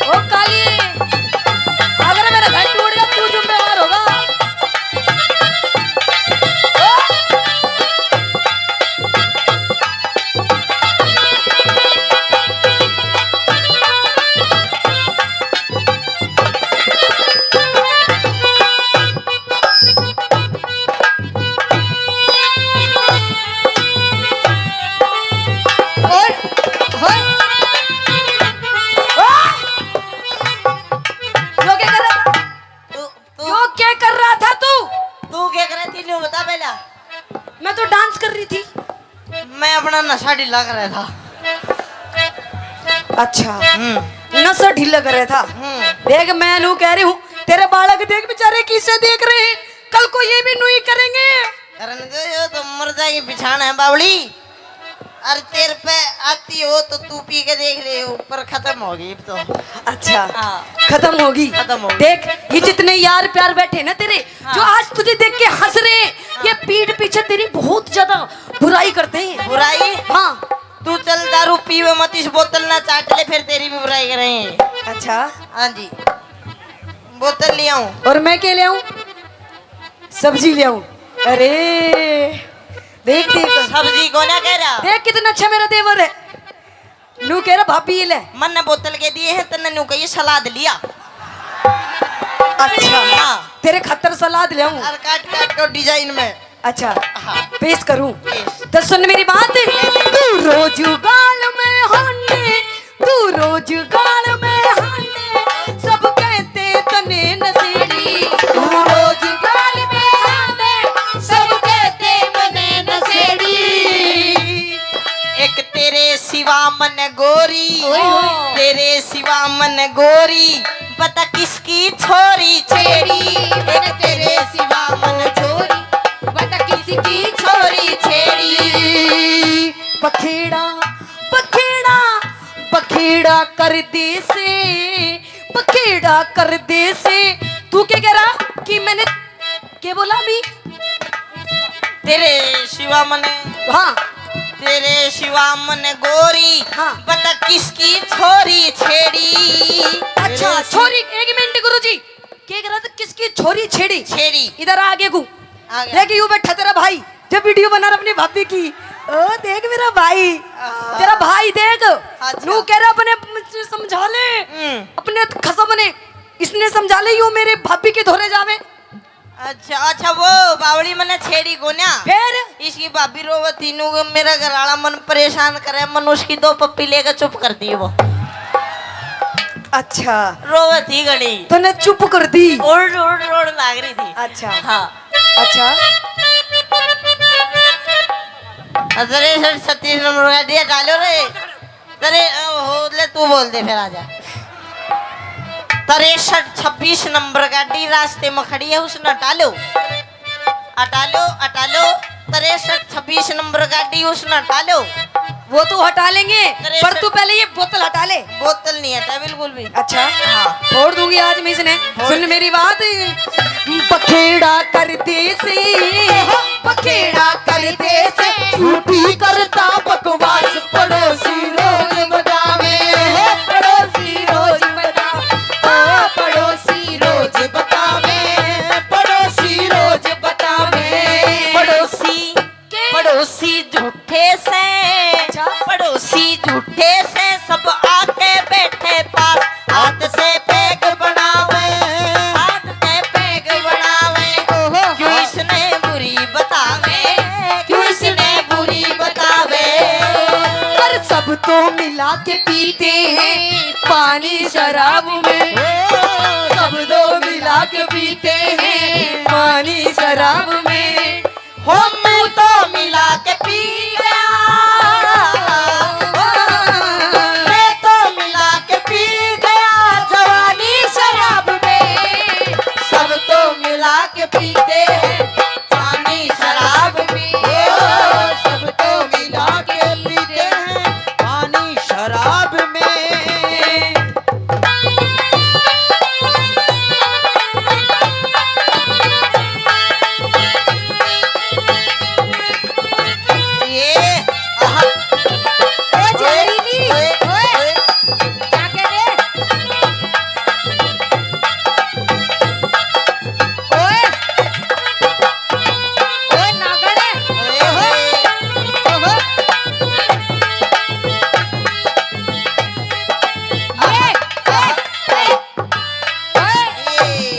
ओ काली, अगर मेरा घर टूट गया, तू जिम्मेवार होगा। ओ! और, और, यो क्या कर रहा था? तू, तू यो क्या कर रहा था तू? तू क्या कर रही थी, न्यू बता पहला। मैं तो डांस कर रही थी। मैं अपना नशा ढीला कर रहा था। अच्छा, हम्म। नशा ढीला कर रहा था। हम्म। देख, मैं नू कह रही हूँ, तेरे बालक देख बेचारे किसे देख रहे हैं, कल को ये भी नू ही करेंगे। करन दे, यो तो मर जाएगी बिछाना है बावली। अरे तेरे पे आती हो तो तू पी के देख ले, ऊपर खत्म होगी अब तो। अच्छा, हाँ। खत्म होगी। खत्म होगी। देख, ये जितने यार प्यार बैठे ना तेरे, हाँ। जो आज तुझे देख के हंस रहे हैं, हाँ। ये पीठ पीछे तेरी बहुत ज्यादा बुराई करते हैं। बुराई? हाँ। तू चल दारू पीवे मत, इस बोतल ना चाट ले, फिर तेरी भी बुराई करेंगे। अच्छा। हाँ जी, बोतल ले आऊं। और मैं क्या ले आऊं? सब्जी ले आऊं। अरे देख, देख। सब्जी को ना कह रहा। देख कितना अच्छा मेरा देवर है। नू कह रहा, भाभी ये ले। मन ने बोतल के दिए हैं, तन्ने नू कहिए सलाद लिया। अच्छा। हाँ। तेरे खातर सलाद ले आऊं। और काट काट के डिजाइन में। अच्छा। हाँ। पेश करूं। पेश। तो सुन मेरी बात। तू रोज गाल में हाने, तू रोज गाल में हाने, सब कहते तने नशेड़ी। तू रोज गाल में हाने, सब कहते मने नशेड़ी। एक तेरे सिवा मन गोरी, ओए होए। तेरे सिवा मन गोरी, बता किसकी छोरी छेड़ी। एक तेरे सिवा मन छोरी, बता किसकी छोरी छेड़ी। बखेड़ा, बखेड़ा, बखेड़ा कर दे से, बखेड़ा कर दे से। तू क्या कह रहा कि मैंने क्या बोला अभी? तेरे सिवा मने। हाँ। तेरे सिवा मन गोरी, हाँ। बता किसकी छोरी छेड़ी। अच्छा, तेरे छोरी, एक मिनट गुरुजी, के कह रहा था, किसकी छोरी छेड़ी? छेड़ी। इधर आ आगे को। आ गया। देख, यू बैठा तेरा भाई, जो वीडियो बना रहा अपनी भाभी की। ओ, देख मेरा भाई, आ। तेरा भाई देख, अच्छा। नू कह रहा अपने समझा ले, हम्म। अपने खसम ने, इसने समझा ले, यू मेरे भाभी के धोरे जावे। अच्छा, अच्छा, वो बावली मने छेड़ी कोन्या। फिर? इसकी भाभी रोवती नू, मेरा घर वाला मन परेशान करे, मन उसकी दो पप्पी लेके चुप कर दी वो। अच्छा। रोवती घणी। तूने चुप कर दी? रोड़, रोड़, रोड़ लाग रही थी। अच्छा। हाँ। अच्छा। अरे सर, छत्तीस नंबर का दिया डालो रे। तेरे, अ, हो ले, तू बोल दे, फिर आजा। तिरसठ छब्बीस नंबर गाड़ी रास्ते में खड़ी है, उसने हटा लो, हटा लो, हटा लो। तिरसठ छब्बीस नंबर गाड़ी, उसने हटा लो। वो तो हटा लेंगे, तिरसठ पर तू पहले ये बोतल हटा ले। बोतल नहीं हटा बिल्कुल भी। अच्छा, हाँ। फोड़ दूंगी आज मैं इसने। फोड़। सुन मेरी बात। बखेड़ा कर दे से, बखेड़ा कर दे से, झूठी करता बकवास। पड़ोसी रोज बतावे, पड़ोसी रोज बतावे, ओ पड़ोसी रोज बतावे, पड़ोसी रोज बतावे। पड़ोसी, के? पड़ोसी झूठे से, अच्छा। पड़ोसी झूठे से, सब आके बैठे पास। हाथ से पैग बनावे, हाथ से पैग बनावे। ओहो। क्यों इसने बुरी बतावे, क्यों इसने बुरी बतावे। पर सब तो मिला के पीते हैं पानी शराब में, सब तो मिला के पीते हैं पानी शराब में। हो मैं तो मिला के पी गया, मैं तो मिला के पी गया जवानी शराब में। सब तो मिला के पीते हैं पानी शराब में। ओ, सब तो मिला के पीते हैं पानी शराब में। ये, आहा। ओ जहरीली, ओए, ओए, ओए। क्या कह रहे? ओए, ओए नागड़े। ओए, ओए। ओहो। ये, ये, ये।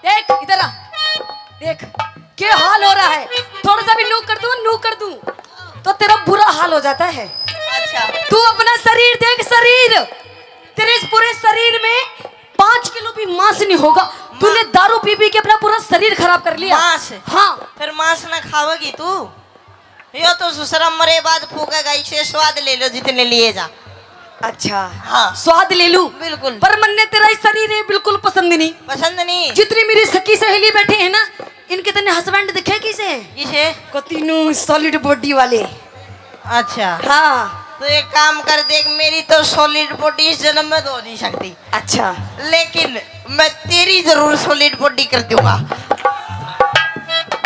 देख, इधर आ। देख, क्या हाल हो रहा है। थोड़ा सा भी नू कर दूं, नू कर दूं, तो तेरा बुरा हाल हो जाता है। अच्छा। तू अपना शरीर देख, शरीर। तेरे इस पूरे शरीर में पाँच किलो भी मांस नहीं होगा। तूने दारू पी पी के अपना पूरा शरीर खराब कर लिया। मांस? हाँ। फिर मांस ना खावेगी तू? यो तो ससुरा मरे बाद फूकेगा, इसे स्वाद ले लो जितने लिए जा। अच्छा। हाँ। स्वाद ले लूं? बिल्कुल। पर मन्ने तेरा ये शरीर है बिल्कुल पसंद नहीं। पसंद नहीं? जितनी मेरी सखी सहेली बैठे हैं ना, इनके तने husband दिखे किसे? किसे? कतीनू solid body वाले। अच्छा। हाँ। तो एक काम कर, देख, मेरी तो solid body इस जन्म में तो हो नहीं सकती। अच्छा। लेकिन मैं तेरी जरूर solid body कर दूंगा।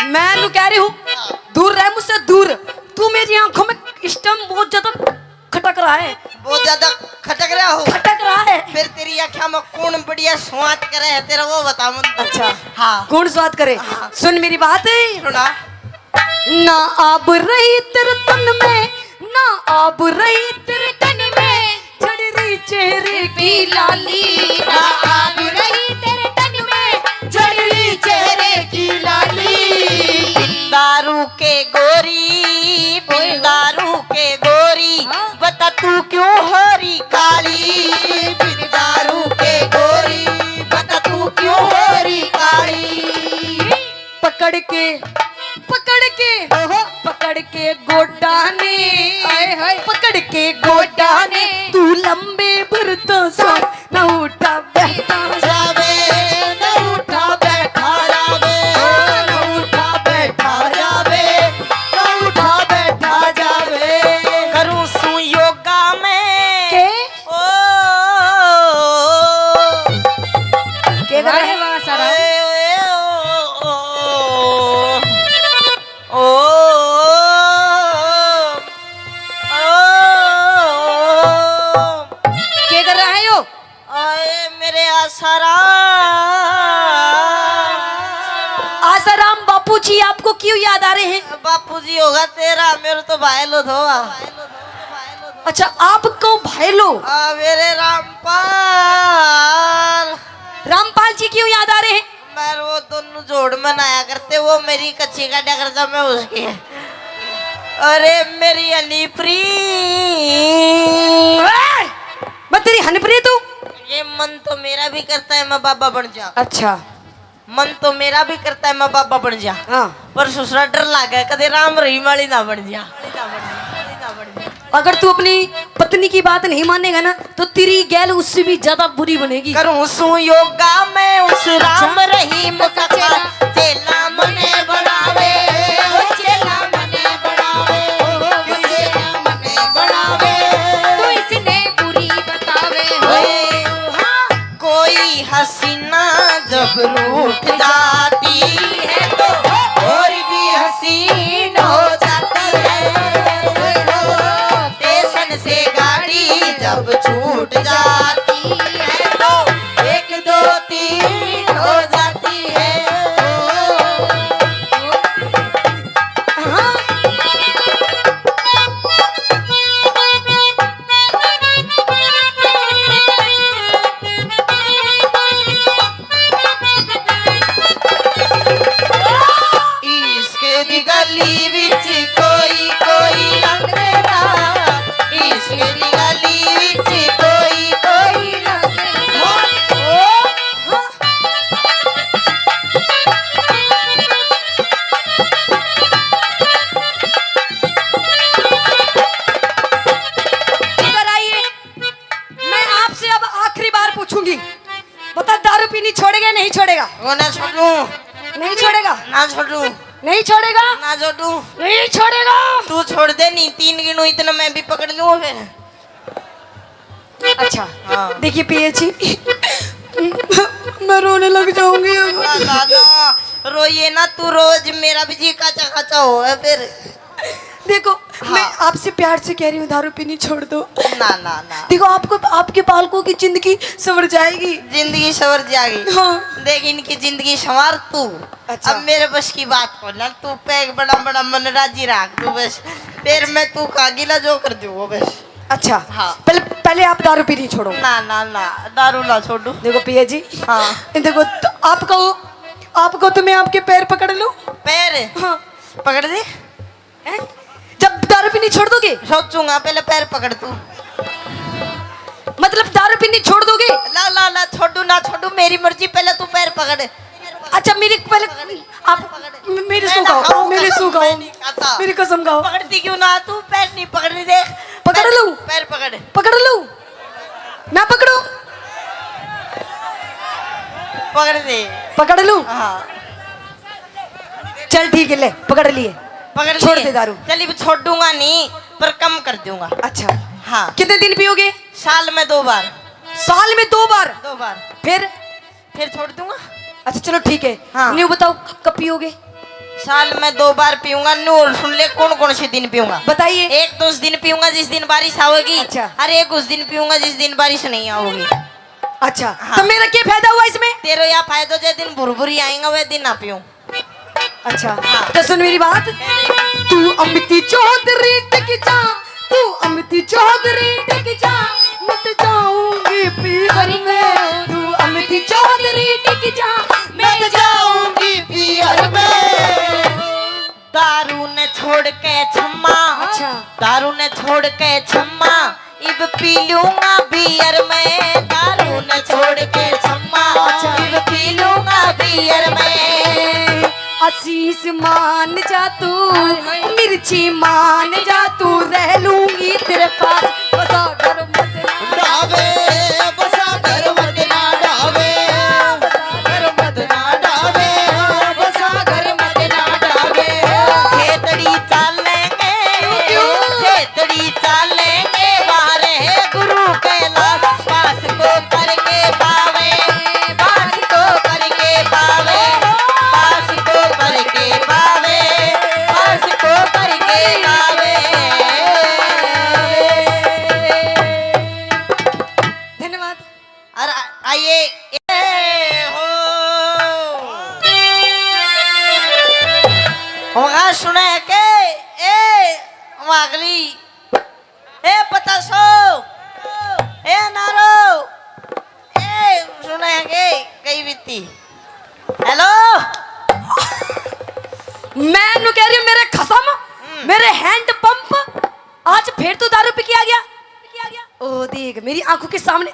मैं नू कह रही हूँ, दूर रह मुझसे, दूर। तू मेरी आंखों में इस टाइम बहुत ज्यादा खटक रहा है। बहुत ज्यादा खटक रहा हो? खटक रहा है। फिर तेरी आंखों में कौन बढ़िया स्वाद करे है तेरा, वो बता मन। अच्छा। हाँ। कौन स्वाद करे? हाँ। सुन मेरी बात। सुना। ना आब रही तेरे तन में, ना आब रही तेरे तन में, झड़ रही चेहरे की लाली। ना आब रही तेरे तन में, झड़ रही चेहरे की लाली। बिन दारू के गोरी, बिन दारू के गोरी, हाँ। बता तू क्यों हो रही काली। बिन दारू के गोरी, बता तू क्यों हो रही काली। पकड़ के, पकड़ के, ओहो। पकड़ के गोडा ने, हाय, हाय। पकड़ के गोडा ने, तू लंबे भरतो सांस, न उठा बैठा जावे, न उठा बैठा जावे, न उठा बैठा जावे, न उठा बैठा जावे। क्यों याद आ रहे हैं? बापू जी होगा तेरा, मेरे तो भाई लो धोआ। अच्छा, आपको भाई लो? आ, मेरे रामपाल। रामपाल जी क्यों याद आ रहे हैं? मैं वो दोनों जोड़ मनाया करते, वो मेरी कच्ची काटा करता, मैं उसकी। अरे मेरी हनीप्री। ए, मैं तेरी हनीप्री तू? ये मन तो मेरा भी करता है मैं बाबा बन जा। अच्छा। मन तो मेरा भी करता है मैं बाबा बन जा। हाँ। पर ससुरा डर लागे, कदे राम रहीम वाली ना बन जा। अगर तू अपनी पत्नी की बात नहीं मानेगा ना, तो तेरी गैल उससे भी ज्यादा बुरी बनेगी। करूं सू योगा मैं उस राम रहीम का चेला, चेला मने बनावे, ओ चेला मने बनावे, ओ चेला मने बनावे। तू इसने बुरी बतावे हो। हाँ। कोई हसीना जब रूठ जाती है तो और भी हसीन हो जाती है। स्टेशन से गाड़ी जब छूट जाती है तो एक दो तीन हो जाती है। हाँ। इश्क दी गली विच कोई कोई लंघदा, इश्क दी गली विच कोई कोई लंघदा। इधर आइए, मैं आपसे अब आखिरी बार पूछूंगी, बता, दारू पीनी छोड़ेगा या नहीं छोड़ेगा? वो ना छोड़ू। नहीं छोड़ेगा? ना छोड़ू। नहीं छोड़ेगा? ना छोड़ू। नहीं छोड़ेगा? तू छोड़ दे, नहीं तीन गिनू इतना मैं भी पकड़ लूँ फिर। अच्छा। हाँ। देखिए पिया जी, मैं रोने लग जाऊंगी अब। ना, ना, ना, रोइए ना, तू रोज मेरा भी जी काचा काचा हो है फिर। देखो, हाँ। मैं आपसे प्यार से कह रही हूँ, दारू पीनी छोड़ दो। ना, ना, ना। देखो, आपको, आपके बालकों की जिंदगी संवर जाएगी। जिंदगी संवर जाएगी। हाँ। देख, इनकी जिंदगी संवार तू। अच्छा। अब मेरे बस की बात को ना, तू पैग बड़ा बड़ा मन राजी रख तू बस। फिर मैं तू का गिला जो कर दूँ बस। अच्छा। हाँ। पहले, पहले आप दारू पीनी छोड़ो। ना, ना, ना, दारू ना छोड़ू। देखो पिया जी। हाँ। देखो, तो आपको, आपको तो मैं आपके पैर पकड़ लूँ। पैर? हाँ। पकड़ दे। हैं? जब दारू पीनी छोड़ दोगे? सोचूंगा, पहले पैर पकड़ तू। मतलब दारू पीनी छोड़ दोगे? ला, ला, ला, छोड़ू ना छोड़ू, मेरी मर्जी, पहले तू पैर पकड़। अच्छा, मेरी पहले, आप मेरी सू खाओ, मेरी सू खाओ, मेरी कसम खाओ। पकड़ती क्यों ना तू? पैर नहीं पकड़ रही, देख। पकड़ लूं? पैर पकड़। पकड़ लूं? ना पकड़ो? पकड़ दे। पकड़ लूं? हाँ। चल ठीक है, ले, पकड़ लिए। पकड़ छोड़ लिए। दे दारू। चल, इब छोड़ूंगा नहीं, पर कम कर दूंगा। अच्छा। हाँ। कितने दिन पियोगे? साल में दो बार। साल में दो बार? दो बार। फिर? फिर छोड़ दूंगा। अच्छा, चलो ठीक है। हाँ। न्यू बताओ, क-, कब पियोगे? साल में दो बार पीऊंगा। न्यू और सुन ले, कौन कौन से दिन पीऊंगा। बताइए। एक तो उस दिन पीऊंगा जिस दिन बारिश आओगी। अच्छा। और एक उस दिन पीऊंगा जिस दिन बारिश नहीं आओगी। अच्छा, हाँ। तो मेरा क्या फायदा हुआ इसमें? तेरा या फायदा, जे दिन भुरभुरी आएगा, वह दिन ना पीऊं। अच्छा, हाँ। तो सुन मेरी बात। तू अमिती चौधरी टिक जा, तू अमिती चौधरी टिक जा, मत जाऊंगी पीहर में। तू अमिती चौधरी टिक जा, मैं जाऊंगी पीहर में। दारू ने छोड़ के छम्मा, अच्छा। दारू ने छोड़ के छम्मा, इब पी लूंगा बियर में। दारू ने छोड़ के छम्मा, अच्छा। इब पी लूंगा बियर में। आशीष मान जा तू, हाय, हाय। मिर्ची मान जा तू, रह लूंगी तेरे पास। बसा घर मत ना डावे, बसा घर मत ना डावे, बसा घर मत ना डावे, बसा घर मत ना डावे। खेतड़ी चालेंगे, क्यों? खेतड़ी चालेंगे, बारे गुरु कैलाश, पास को करके पावे, पास को करके पावे, पास को करके पावे, पास को करके पावे। सुने के, ए वागली, ए पतासो, ए नारो, ए सुने के, कई बीती। हेलो। मैं नु कह रही हूँ, मेरे खसम, हम्म। मेरे हैंड पंप, आज फिर तू दारू पी के आ गया। ओ देख, मेरी आंखों के सामने,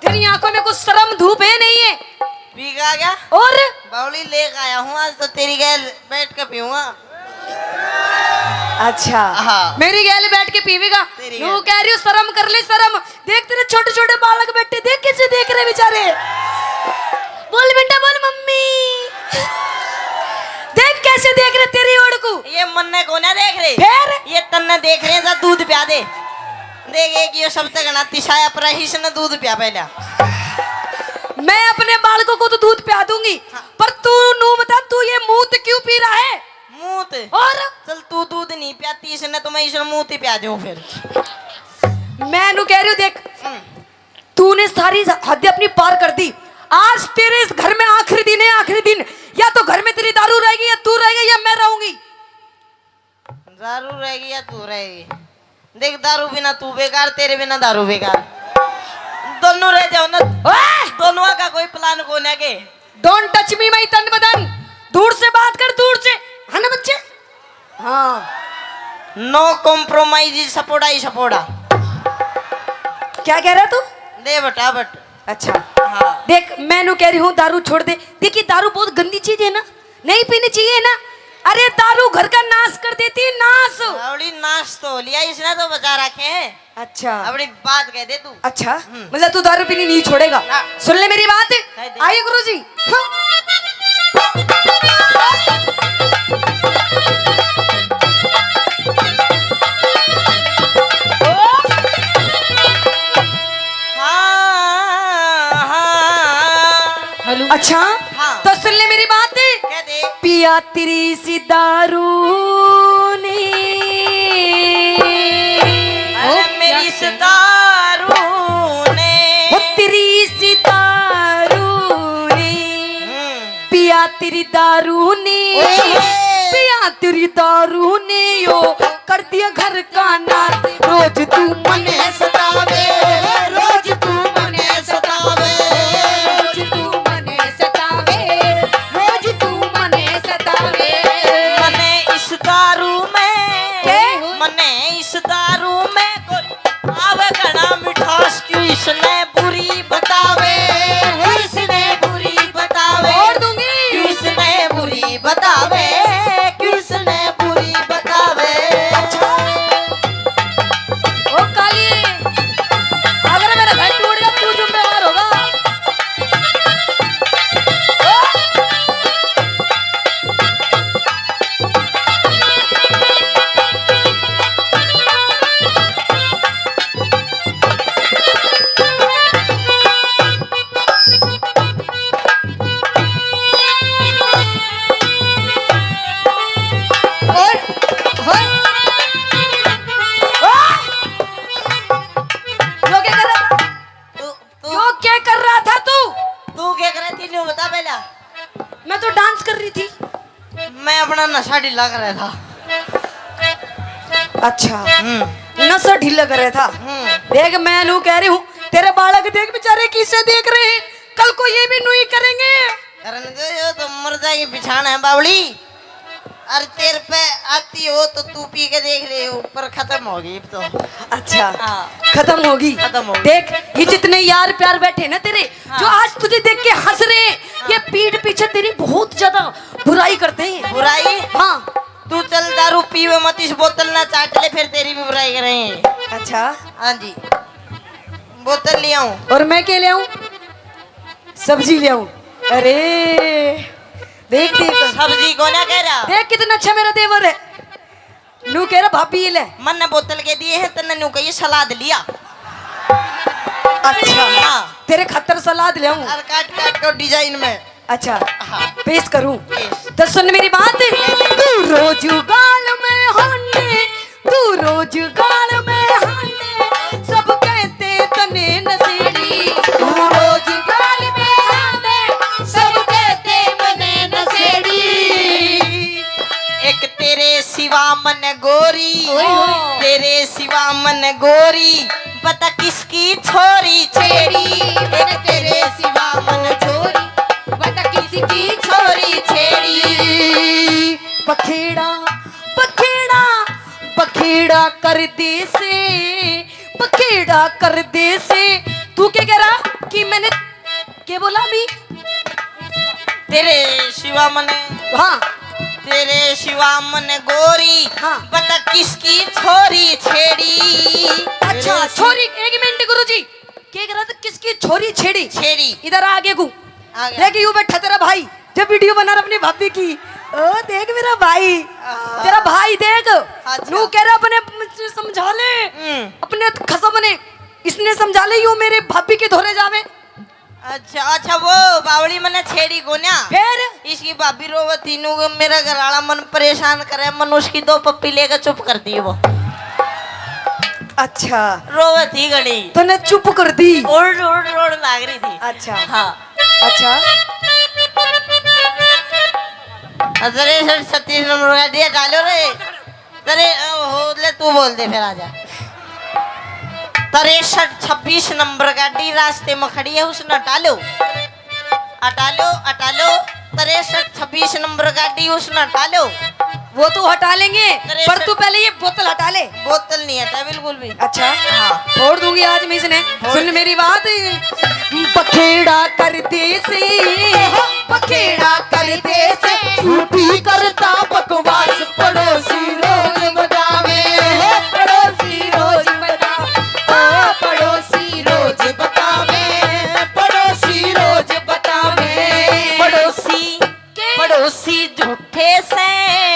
तेरी आंखों में कुछ शर्म धूप है नहीं है? पी के आ गया? और? बावली लेके आया हूँ, आज तो तेरी गैल बैठ के पीऊंगा। अच्छा। हाँ। मेरी गैल बैठ के पीवेगा? तेरी यूं गैल। कह रही हूँ, शर्म कर ले, शर्म। देख, तेरे छोटे छोटे बालक बैठे, देख कैसे देख रहे बेचारे। बोल बेटा, बोल मम्मी। देख कैसे देख रहे तेरी ओर को। ये मन्ने को ना देख रहे। फिर? ये तन्ने देख रहे हैं, जा दूध प्या दे। देख, एक यो सब तक ना तिसाया पर इसने दूध प्या पहला। मैं अपने बालकों को तो दूध प्या दूंगी, हाँ। पर तू नू बता, तू ये मूत क्यों पी रहा है? मूत? और? चल, तू दूध नहीं प्याती इसने, तो मैं इसने मूत ही प्या दूं फिर। मैं नू कह रही हूँ, देख, हम्म। तूने सारी हद अपनी पार कर दी। आज तेरे इस घर में आखिरी दिन है, आखिरी दिन। या तो घर में तेरी दारू रहेगी, या तू रहेगा, या मैं रहूंगी। दारू रहेगी या तू रहेगी? देख, दारू बिना तू बेकार, तेरे बिना दारू बेकार। दोनों रह जाओ ना। ओए! दोनों का कोई प्लान को ना के। Don't touch me, my तन बदन। दूर से बात कर, दूर से। है ना बच्चे? हाँ। No compromise, सपोड़ा ही सपोड़ा। क्या कह रहा तू? दे बटा बट। अच्छा। हाँ। देख, मैं नू कह रही हूँ, दारू छोड़ दे। देखिए, दारू बहुत गंदी चीज है ना, नहीं पीनी चाहिए ना। अरे, दारू घर का नाश कर देती है, नाश। बावली, नाश तो हो लिया, इसने तो बचा रखे हैं। अच्छा। अपनी बात कह दे तू। अच्छा, हम्म। मतलब तू दारू पीनी नहीं छोड़ेगा? हाँ। सुन ले मेरी बात। कह दे। आइए गुरुजी। हाँ। हाँ, हाँ। हेलो। अच्छा, हाँ। तो सुन ले मेरी बात। कह दे। पिया तेरी सी दारू ने। अरे ओ, मेरी क्या इस कह- दारू ने। ओ तेरी सी दारू ने। हम्म। पिया तेरी दारू ने। ओए। पिया तेरी दारू ने यो कर दिया घर का नाश। रोज तू मने सतावे, रोज तू मने सतावे, रोज तू मने सतावे, रोज तू मने सतावे। मने इस दारू में, के? मने इस दारू में कोई आवे घना मिठास, क्यों इसने बुरी बतावे, क्यों इसने बुरी बतावे, और दूंगी। क्यों इसने बुरी बतावे, क्यों इसने बुरी बतावे। अच्छा। ओ काली, अगर मेरा घर टूट गया, तू जिम्मेवार होगा। ओ! और, और, और, यो क्या कर रहा था? तू, तू, यो क्या कर रहा था तू? तू क्या कर रही थी, न्यू बता पहला। मैं तो डांस कर रही थी। मैं अपना नशा ढीला कर रहा था। अच्छा, हम्म। नशा ढीला कर रहा था। हम्म। देख, मैं नू कह रही हूँ, तेरे बालक देख बेचारे किसे देख रहे हैं, कल को ये भी नू ही करेंगे। करने दो, यो तो मर जाएगी बिछाना है बावली। अरे तेरे पे आती हो तो तू पी के देख ले, ऊपर खत्म होगी अब तो। अच्छा, हाँ। खत्म होगी। खत्म होगी। देख, ये जितने यार प्यार बैठे ना तेरे, हाँ। जो आज तुझे देख के हंस रहे हैं, हाँ। ये पीठ पीछे तेरी बहुत ज्यादा बुराई करते हैं। बुराई? हाँ। तू चल दारू पीवे मत, इस बोतल ना चाट ले, फिर तेरी भी बुराई करेंगे। अच्छा। हाँ जी, बोतल ले आऊं। और मैं क्या ले आऊं? सब्जी ले आऊं। अरे देख, देख। सब्जी को ना कह रहा। देख कितना अच्छा मेरा देवर है। नू कह रहा, "भाभी ये ले।" मन ने बोतल के दिए हैं, तन्ने नू कहिए सलाद लिया। अच्छा। हाँ। तेरे खातर सलाद ले आऊं। और काट काट के डिजाइन में। अच्छा। हाँ। पेश करूं? पेश। तो सुन मेरी बात। तू रोज गाल में हाने, तू रोज गाल में हाने, सब कहते तने नशेड़ी। तू रोज गाल में हाने, सब कहते मने नशेड़ी। एक तेरे सिवा मन गोरी, ओए होए। तेरे सिवा मन गोरी, बता किसकी छोरी छेड़ी। एक तेरे सिवा मन छोरी, बता किसकी छोरी छेड़ी। बखेड़ा, बखेड़ा, बखेड़ा कर दे से, बखेड़ा कर दे से। तू क्या कह रहा कि मैंने, क्या बोला अभी? तेरे सिवा मन, हाँ। तेरे सिवा मन गोरी, हाँ। बता किसकी छोरी छेड़ी। अच्छा, छोरी, एक मिनट गुरुजी, क्या कह रहा था, किसकी छोरी छेड़ी? छेड़ी। इधर आ आगे को। आ गया। देख, यू बैठा तेरा भाई, जब वीडियो बना रहा अपनी भाभी की। ओ, देख मेरा भाई, हाँ। तेरा भाई देख, अच्छा। नू कह रहा अपने समझा ले, हम्म। अपने खसम ने, इसने समझा ले, यू मेरे भाभी के धोरे जावे। अच्छा, अच्छा, वो बावली मने छेड़ी कोन्या। फिर? इसकी भाभी रोवे तीनों को, मेरा घर वाला मन परेशान करे, मन उसकी दो पप्पी लेकर चुप कर दी वो। अच्छा। रोवे थी घणी। तूने चुप कर दी? रोड़, रोड़, रोड़ लाग रही थी। अच्छा। हाँ। अच्छा। अरे सर, छत्तीस नंबर का दिया, डालो रे। तेरे, ओ, हो, ले, तू बोल दे, फिर आजा। तिरसठ छब्बीस नंबर गाड़ी रास्ते में खड़ी है, उसने हटा लो, हटा लो, हटा लो। तिरसठ छब्बीस नंबर गाड़ी, उसने हटा लो। वो तो हटा लेंगे, तिरसठ। पर तू पहले ये बोतल हटा ले। बोतल नहीं हटा बिल्कुल भी। अच्छा, हाँ। फोड़ दूंगी आज मैं इसने। फोड़। सुन मेरी बात, बखेड़ा कर दे से, बखेड़ा कर दे से, झूठी करता बकवास। पड़ोसी रोज बतावे, पड़ोसी रोज बतावे, ओ पड़ोसी रोज बतावे, पड़ोसी रोज बतावे। पड़ोसी, के? पड़ोसी झूठे से,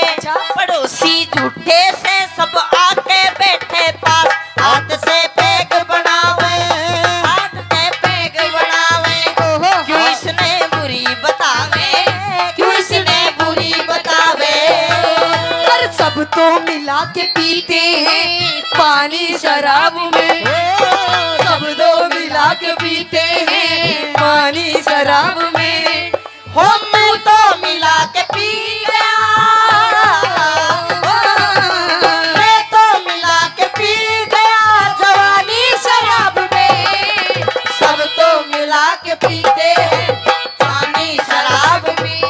अच्छा। पड़ोसी झूठे से, सब आके बैठे पास, हाथ से पैग बनावे, हाथ से पैग बनावे। ओहो। क्यों इसने बुरी बतावे, क्यों इसने बुरी बतावे। पर सब तो मिला के पीते हैं पानी शराब में, सब तो मिला के पीते हैं पानी शराब में। हो, तू तो मिला के पी गया, मैं तो मिला के पी गया जवानी शराब में। सब तो मिला के पीते हैं पानी शराब में, ओ,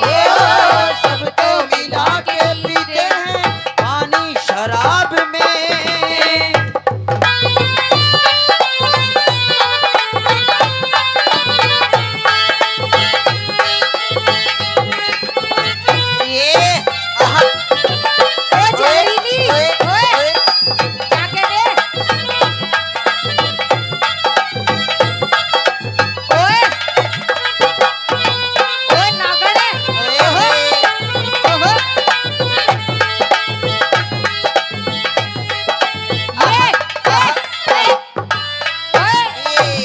सब तो मिला के पीते हैं पानी शराब में। ये, आहा। ओ जहरीली, ओए, ओए, ओए। ओए। क्या कह रहे? ओए। ओए नागण है। ओए, ओए। ओहो। ये, ये, ये।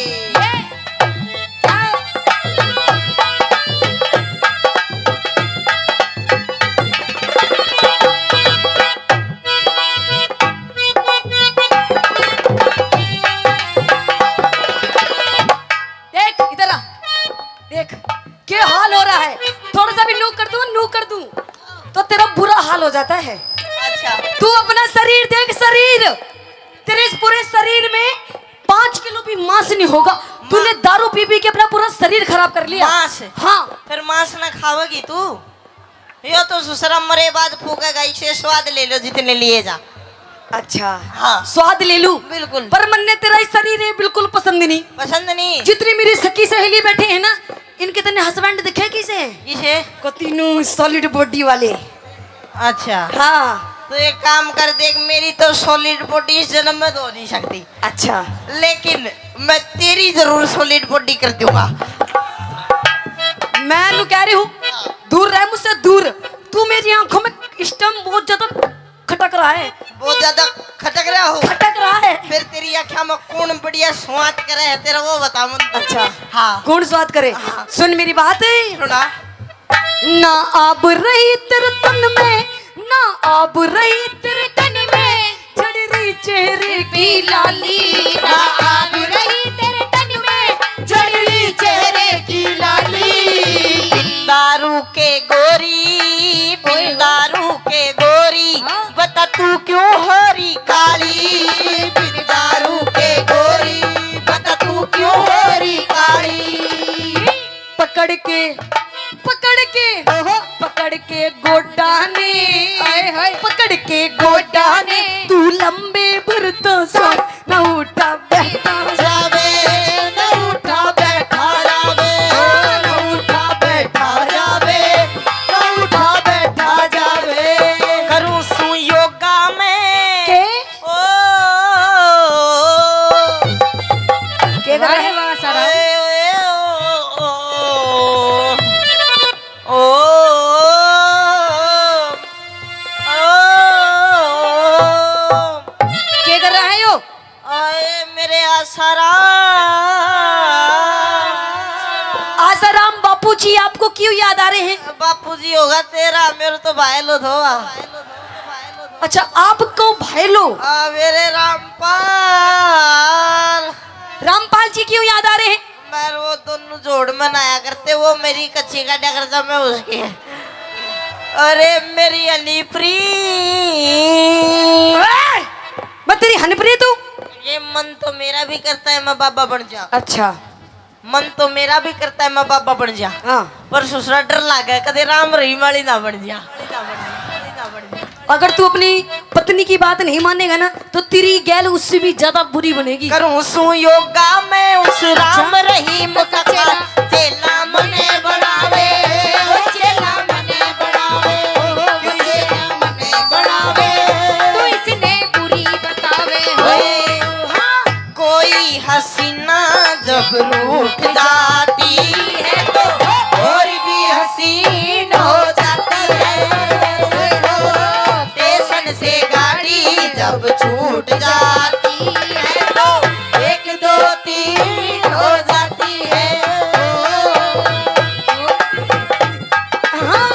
देख, इधर आ। देख, क्या हाल हो रहा है। थोड़ा सा भी नू कर दूं, नू कर दूं, तो तेरा बुरा हाल हो जाता है। अच्छा। तू अपना शरीर देख, शरीर। तेरे इस पूरे शरीर में पाँच किलो भी मांस नहीं होगा। तूने दारू पी पी के अपना पूरा शरीर खराब कर लिया। मांस? हाँ। फिर मांस ना खावेगी तू? यो तो ससुरा मरे बाद फूकेगा, इसे स्वाद ले लो जितने लिए जा। अच्छा। हाँ। स्वाद ले लूं? बिल्कुल। पर मन्ने तेरा ये शरीर है बिल्कुल पसंद नहीं। पसंद नहीं? जितनी मेरी सखी सहेली बैठे हैं ना, इनके तने husband दिखे किसे? किसे? कती नू solid body वाले। अच्छा। हाँ। तो एक काम कर, देख, मेरी तो solid body इस जन्म में तो हो नहीं सकती। अच्छा। लेकिन मैं तेरी जरूर solid body कर दूंगा। मैं नू कह रही हूँ, दूर रह मुझसे, दूर। तू मेरी आंखों में इस टाइम बहुत ज्यादा खटक रहा है। बहुत ज्यादा खटक रहा हो? खटक रहा है। फिर तेरी आँखों में कौन बढ़िया स्वाद करे है तेरा, वो बता मन। अच्छा। हाँ। कौन स्वाद करे? हाँ। सुन मेरी बात। सुना। ना आब रही तेरे तन में, ना आब रही तेरे तन में, झड़ रही चेहरे की लाली। ना आब रही तेरे तन में, झड़ रही चेहरे की लाली। बिन दारू के गोरी, बिन दारू के गोरी, हाँ। बत तू क्यों हो री काली, बिन दारू के गोरी, बता तू क्यों हो री काली। पकड़ के, पकड़ के, ओहो। पकड़ के गोडा ने, हाय, हाय। पकड़ के गोडा ने, तू लंबे भर तो सांस न उठा बैठा जावे, न उठा बैठा जावे, न उठा बैठा जावे, न उठा बैठा जावे। करूं सू योगा में। के? ओ, के कर रहे हैं? वाह, वाह, सारा। ओए, ओए, ओ, ओ, ओ, ओ, ओ। के कर रहा है यो? आए मेरे आसाराम। आसाराम बापू जी आपको क्यों याद आ रहे हैं? बापू जी होगा तेरा, मेरे तो भाई लो थो। अच्छा, आपको भाई लो? आ, मेरे रामपाल। रामपाल जी क्यों याद आ रहे हैं? मैं वो दोनों जोड़ मनाया करते, वो मेरी कच्ची काटा करता, मैं उसकी। अरे मेरी हनीप्री। ए! मैं तेरी हनीप्री तू? ये मन तो मेरा भी करता है मैं बाबा बन जा। अच्छा। मन तो मेरा भी करता है मैं बाबा बन जा। हाँ। पर ससुरा डर लागे, कदे राम रहीम वाली ना बन जा। अगर तू अपनी पत्नी की बात नहीं मानेगा ना, तो तेरी गैल उससे भी ज्यादा बुरी बनेगी। करूं सू योगा मैं उस राम रहीम का चेला, चेला मने बनावे, ओ चेला मने बनावे, ओ चेला मने बनावे। तू इसने बुरी बतावे हो। ओए, हाँ। कोई हसीना जब रूठ जाती है तो और भी हसीन हो जाती है। स्टेशन से गाड़ी जब छूट जाती है तो एक दो तीन हो जाती है। हाँ।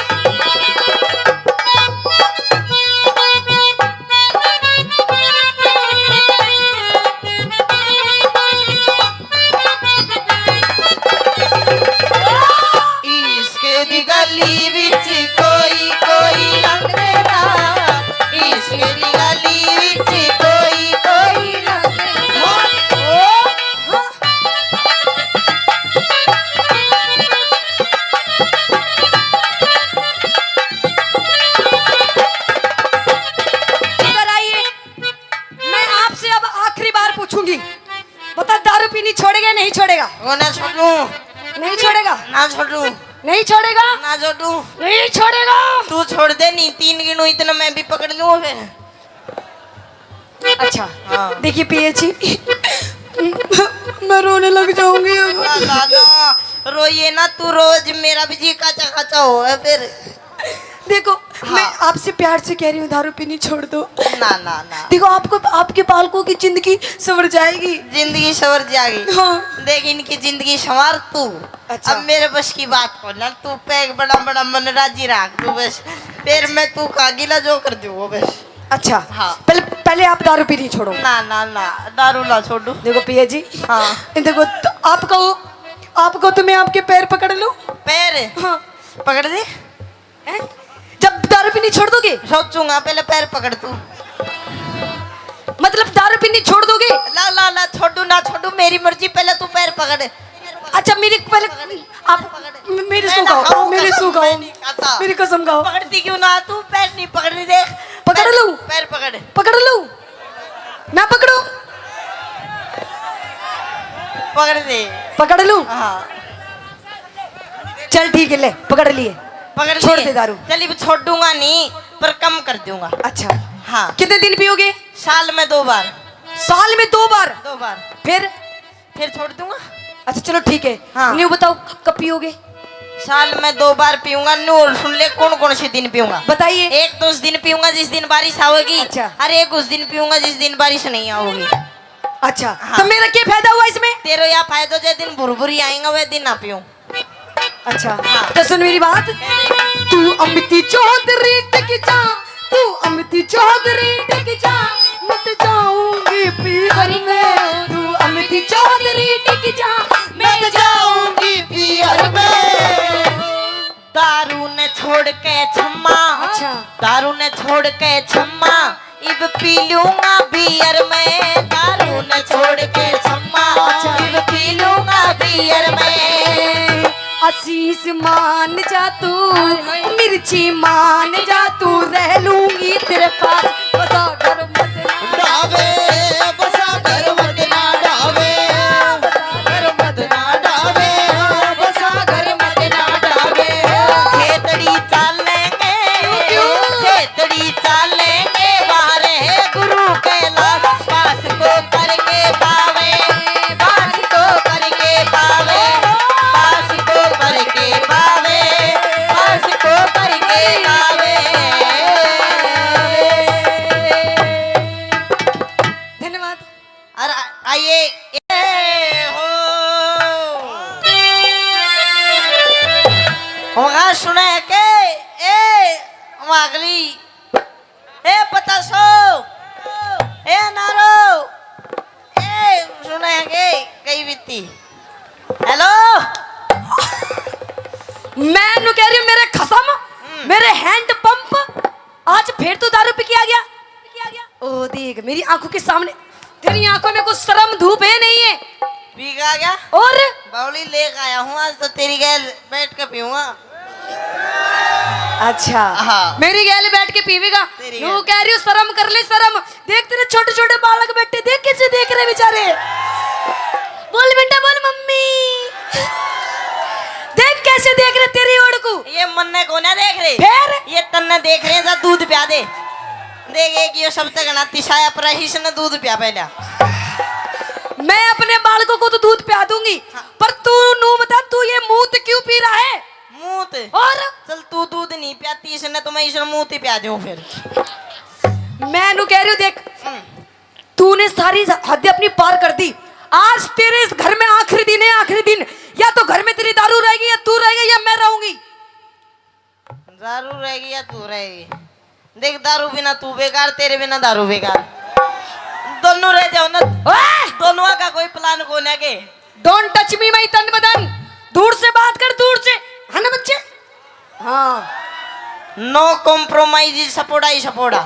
इश्क दी गली विच कोई कोई लंघदा, इश्क दी गली विच कोई कोई लंघदा। इधर आइए, मैं आपसे अब आखिरी बार पूछूंगी, बता, दारू पीनी छोड़ेगा या नहीं छोड़ेगा? वो ना छोड़ू। नहीं छोड़ेगा? ना छोड़ू। नहीं छोड़ेगा? ना छोड़ू। नहीं छोड़ेगा? तू छोड़ दे, नहीं तीन गिनू इतना मैं भी पकड़ लूँ फिर। अच्छा। हाँ। देखिए पिया जी, मैं रोने लग जाऊंगी अब। ना, ना, ना, रोइए ना, तू रोज मेरा भी जी काचा काचा हो है फिर। देखो, हाँ। मैं आपसे प्यार से कह रही हूँ, दारू पीनी छोड़ दो। ना, ना, ना। देखो, आपको, आपके बालकों की जिंदगी संवर जाएगी। जिंदगी संवर जाएगी। हाँ। देख, इनकी जिंदगी संवार तू। अच्छा। अब मेरे बस की बात को ना, तू पैग बड़ा बड़ा मन राजी रख तू बस। फिर मैं तू का गिला जो कर दूँ वो बस। अच्छा। हाँ। पहले, पहले आप दारू पीनी छोड़ो। ना, ना, ना, दारू ना छोड़ू। देखो पिया जी। हाँ। देखो, तो आपको, आपको तो मैं आपके पैर पकड़ लूँ। पैर? हाँ। पकड़ दे। हैं? जब दारू पीनी छोड़ दोगे? सोचूंगा, पहले पैर पकड़ तू। मतलब दारू पीनी छोड़ दोगे? ला, ला, ला, छोड़ू ना छोड़ू, मेरी मर्जी, पहले तू पैर पकड़। अच्छा, मेरी पहले आप मे-, मेरी मैं सू ना खाओ, खाऊं मेरी कसम, सू खाओ, मैं नहीं खाता। मेरी कसम खाओ। पकड़ती क्यों ना तू? पैर नहीं पकड़ रही, देख। पकड़ पैर, लूं? पैर पकड़। पकड़ लूं? ना पकड़ू? पकड़ दे। पकड़ लूं? हाँ। चल ठीक है, ले, पकड़ लिए। पकड़ छोड़ लिए। दे दारू। चल, अब छोड़ूंगा नहीं, पर कम कर दूंगा। अच्छा। हाँ। कितने दिन पियोगे? साल में दो बार। साल में दो बार? दो बार। फिर? फिर छोड़ दूंगा। अच्छा, चलो ठीक है। हाँ। न्यू बताओ, क-, कब पियोगे? साल में दो बार पीऊंगा। न्यू और सुन ले, कौन कौन से दिन पीऊंगा। बताइए। एक तो उस दिन पीऊंगा जिस दिन बारिश आओगी। अच्छा। और एक उस दिन पीऊंगा जिस दिन बारिश नहीं आओगी। अच्छा, हाँ। तो मेरा क्या फायदा हुआ इसमें? तेरा यह फायदा, जे दिन भुरभुरी आएगा, वह दिन ना पीऊं। अच्छा, हाँ। तो सुन मेरी बात। तू अमिती चौधरी टिक जा, तू अमिती चौधरी टिक जा, मत जाऊंगी पीहर में। तू अमिती चौधरी टिक जा, मत जाऊंगी पीहर में। दारू ने छोड़ के छम्मा, अच्छा। दारू ने छोड़ के छम्मा, इब पी लूंगा बियर में दारू न छोड़ के छम्मा। अच्छा। इब पी लूंगा बियर में। आशीष मान जा तू, हाय, हाय। मिर्ची मान जा तू, रह लूंगी तेरे पास। बसा घर मत ना डावे, बसा घर मत ना डावे। बसा घर मत ना डावे, बसा घर मत ना डावे। खेतड़ी चालेंगे, क्यों? खेतड़ी चालेंगे, वारे गुरु कैलाश, पास को करके पावे, पास को करके पावे, पास को करके पावे, पास को करके पावे। धन्यवाद। और आ-, आइए, ए हो। वहाँ सुने के, ए, वहाँ अगली, ए पतासो, ए नारो, ए सुने के, कई बीती। हेलो। मैं नु कह रही हूँ, मेरे खसम, हम्म। मेरे हैंड पंप, आज फिर तू दारू पी के आ गया। ओ देख, मेरी आंखों के सामने, तेरी आंखों में कुछ शर्म धूप है, नहीं है? पी के आ गया? और? बावली लेके आया हूँ, आज तो तेरी गैल बैठ के पीऊंगा। अच्छा। हाँ। मेरी गैल बैठ के पीवेगा? तेरी यूं गैल। कह रही हूँ, शर्म कर ले, शर्म। देख, तेरे छोटे छोटे बालक बैठे, देख कैसे देख रहे बेचारे। बोल बेटा, बोल मम्मी। देख कैसे देख रहे तेरी ओर को। ये मन्ने को ना देख रहे। फिर? ये तन्ने देख रहे हैं, जा दूध प्या दे। देख, एक ये सबसे घना तिसाया पर इसने दूध प्या पहला। मैं अपने बालकों को तो दूध प्या दूंगी, हाँ। पर तू नू बता, तू ये मूत क्यों पी रहा है? मूत? और? चल, तू दूध नहीं प्याती इसने, तो मैं इसने मूत ही प्या दूं फिर। मैं नू कह रही हूँ, देख, हम्म। तूने सारी हद अपनी पार कर दी। आज तेरे इस घर में आखिरी दिन है, आखिरी दिन। या तो घर में तेरी दारू रहेगी, या तू रहेगा, या मैं रहूंगी। दारू रहेगी या तू रहेगी? देख, दारू बिना तू बेकार, तेरे बिना दारू बेकार। दोनों रह जाओ ना। ओए! दोनों का कोई प्लान को ना के। Don't touch me, my तन बदन। दूर से बात कर, दूर से। है ना बच्चे? हाँ। No compromise, सपोड़ा ही सपोड़ा।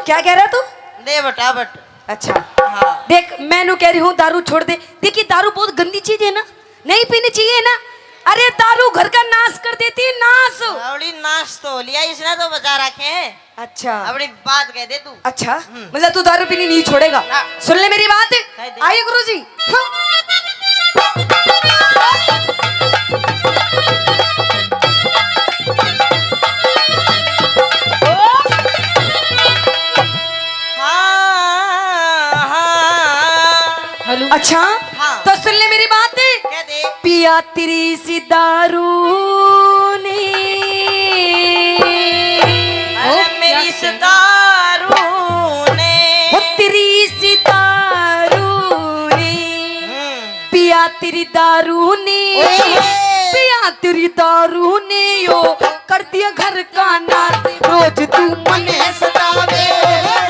क्या कह रहा तू? दे बटा बट। अच्छा। हाँ। देख, मैं नू कह रही हूँ, दारू छोड़ दे। देखिए, दारू बहुत गंदी चीज है ना, नहीं पीनी चाहिए ना। अरे, दारू घर का नाश कर देती है, नाश। बावली, नाश तो हो लिया, इसने तो बचा रखे हैं। अच्छा। अपनी बात कह दे तू। अच्छा, हम्म। मतलब तू दारू पीनी नहीं छोड़ेगा? हाँ। सुन ले मेरी बात। कह दे। आइए गुरुजी। हाँ। हाँ, हाँ। हेलो। अच्छा, हाँ। तो सुन ले मेरी बात। कह दे। पिया तेरी सी दारू ने। अरे ओ, मेरी क्या इस कह रही? दारू ने। ओ तेरी सी दारू ने। हम्म। पिया तेरी दारू ने, ओए होए। पिया तेरी दारू ने यो कर दिया घर का नाश। रोज तू मने सतावे,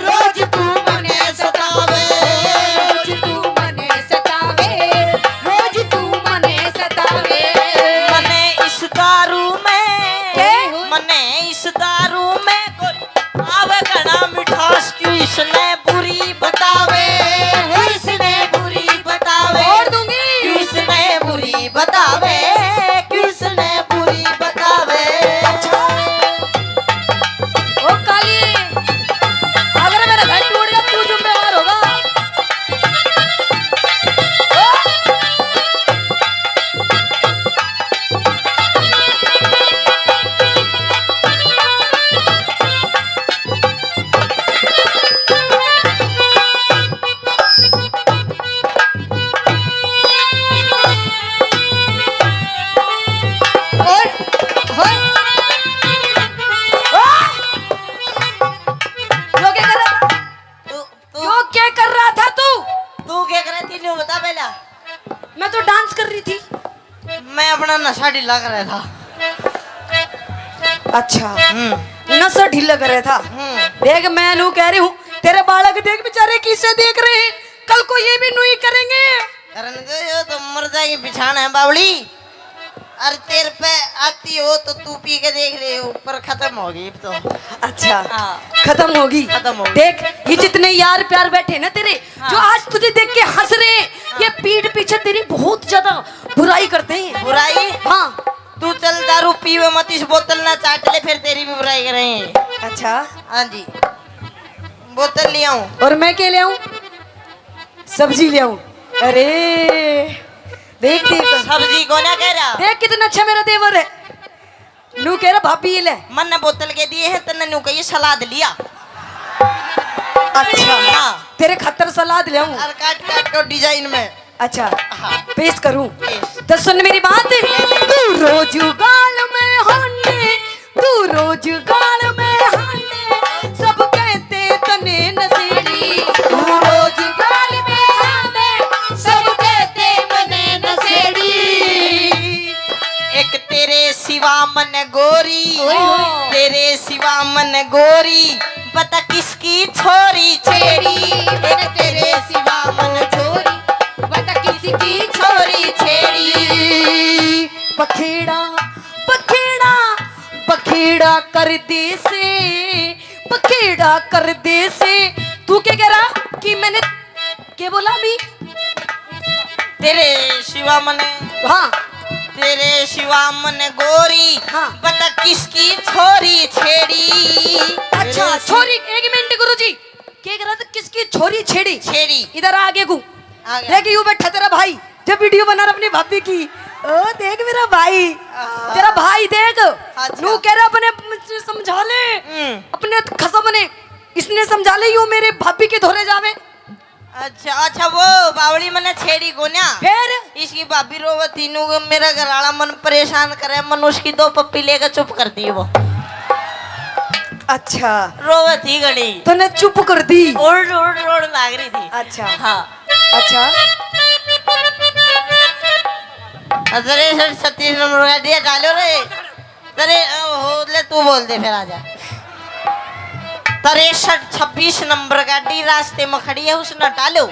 रोज तू मने सतावे, रोज तू मने सतावे, रोज तू मने सतावे। मने इस दारू में, के? मने इस दारू में गोरी आवे घना मिठास, क्यों इसने बुरी बतावे, क्यों इसने बुरी बतावे, और दूंगी। क्यों इसने बुरी बतावे, क्यों इसने बुरी बतावे। अच्छा। ओ काली, अगर मेरा घर टूट गया, तू जिम्मेवार होगा। ओ! और, और, यो क्या कर रहा था? तू, तू यो क्या कर रहा था तू? तू क्या कर रही थी, न्यू बता पहला। मैं तो डांस कर रही थी। मैं अपना नशा ढीला कर रहा था। अच्छा, हम्म। नशा ढीला कर रहा था। हम्म। देख, मैं नू कह रही हूँ, तेरे बालक देख बेचारे किसे देख रहे हैं, कल को ये भी नू ही करेंगे। करने दो, ये तो मर जाएगी बिछाना है बावली। अरे, तेरे पे आती हो तो तू पी के देख ले, ऊपर खत्म होगी अब तो। अच्छा, हाँ। खत्म होगी। खत्म होगी। देख, ये जितने यार प्यार बैठे ना तेरे, हाँ। जो आज तुझे देख के हंस रहे हैं, हाँ। ये पीठ पीछे तेरी बहुत ज्यादा बुराई करते हैं। बुराई? हाँ। तू चल, दारू पीवे मत, इस बोतल ना चाट ले, फिर तेरी भी बुराई करें। अच्छा। हाँ जी, बोतल ले आऊं। और मैं क्या ले आऊं? सब्जी ले आऊं। अरे, देख, देख। सब्जी को ना कह रहा। देख, कितना अच्छा मेरा देवर है। नू कह रहा, "भाभी, ये ले।" मन ने बोतल के दिए हैं, तन्ने नू कहिए, "सलाद लिया।" अच्छा। हाँ। तेरे खातर सलाद ले आऊं। और काट काट के डिजाइन में। अच्छा, हाँ। पेश करूं? पेश। तो सुन मेरी बात। तू रोज गाल में हाने, तू रोज गाल में हाने, सब कहते तने नशेड़ी। तू रोज गाल में हाने, सब कहते मने नशेड़ी। एक तेरे सिवा मन गोरी, ओए होए। तेरे सिवा मन गोरी, बता किसकी छोरी छेड़ी। एक तेरे सिवा मन छोरी, बता किसकी छोरी छेड़ी। बखेड़ा, बखेड़ा, बखेड़ा कर दे से, बखेड़ा कर दे से। तू क्या कह रहा कि मैंने, क्या बोला अभी? तेरे सिवा मने, हाँ। तेरे सिवा मने गोरी, हाँ। बता किसकी छोरी छेड़ी। अच्छा, छोरी, एक मिनट गुरुजी, क्या कह रहा था, किसकी छोरी छेड़ी? छेड़ी। इधर आगे को। आ गया। देख, यूं बैठा तेरा भाई, जब वीडियो बना रहा अपनी भाभी की। ओ, देख मेरा भाई, हाँ। तेरा भाई देख, अच्छा। नू कह रहा, "अपने समझा ले, हम्म। अपने खसम ने, इसने समझा ले, यू मेरे भाभी के धोरे जावे।" अच्छा, अच्छा, वो बावली मने छेड़ी कोन्या। फिर? इसकी भाभी रोवत थी, नू मेरा घर वाला मन परेशान करे, मन उसकी दो पप्पी लेकर चुप कर दी वो। अच्छा। रोवत थी घणी। तूने चुप कर दी? ओड़, ओड़, ओड़ लाग रही थी। अच्छा। हाँ। अच्छा। अरे सर, छत्तीस नंबर का दिया, डालो रे। तेरे, अ, हो, ले, तू बोल दे, फिर आजा। तिरसठ छब्बीस नंबर गाड़ी रास्ते में खड़ी है, उसने हटा लो,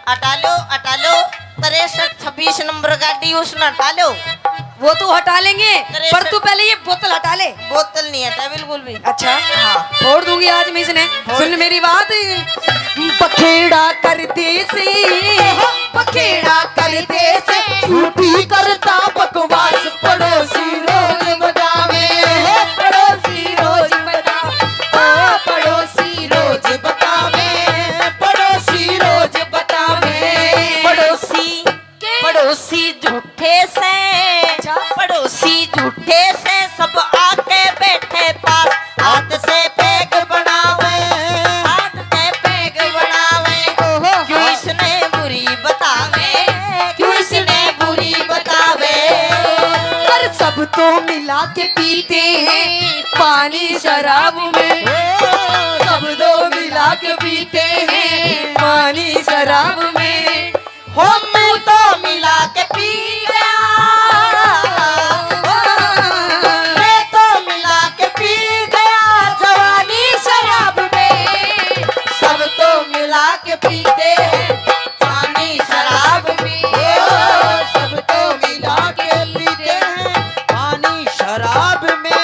हटा लो, हटा लो। तिरसठ छब्बीस नंबर गाड़ी, उसने हटा लो। वो तो हटा लेंगे, तिरसठ पर तू पहले ये बोतल हटा ले। बोतल नहीं हटा बिल्कुल भी। अच्छा, हाँ। फोड़ दूंगी आज मैं इसने। फोड़। सुन मेरी बात, बखेड़ा कर दे से। पखेड़ा कर दे से, झूठी करता बकवास, पड़ोसी रोज बतावे, पड़ोसी रोज बतावे, ओ पड़ोसी रोज बतावे, पड़ोसी रोज बतावे। पड़ोसी, के? पड़ोसी झूठे से, अच्छा। पड़ोसी झूठे से, सब आके बैठे पास, हाथ से पैग बनावे, हाथ से पैग बनावे। ओहो। क्यों इसने बुरी बतावे, क्यों इसने बुरी बतावे। पर सब तो मिला के पीते हैं पानी शराब में, सब तो मिला के पीते हैं पानी शराब में। हो मैं तो मिला के पी गया, मैं तो मिला के पी गया जवानी शराब में। सब तो मिला के पीते हैं पानी शराब में, सब तो मिला के पीते हैं पानी शराब में।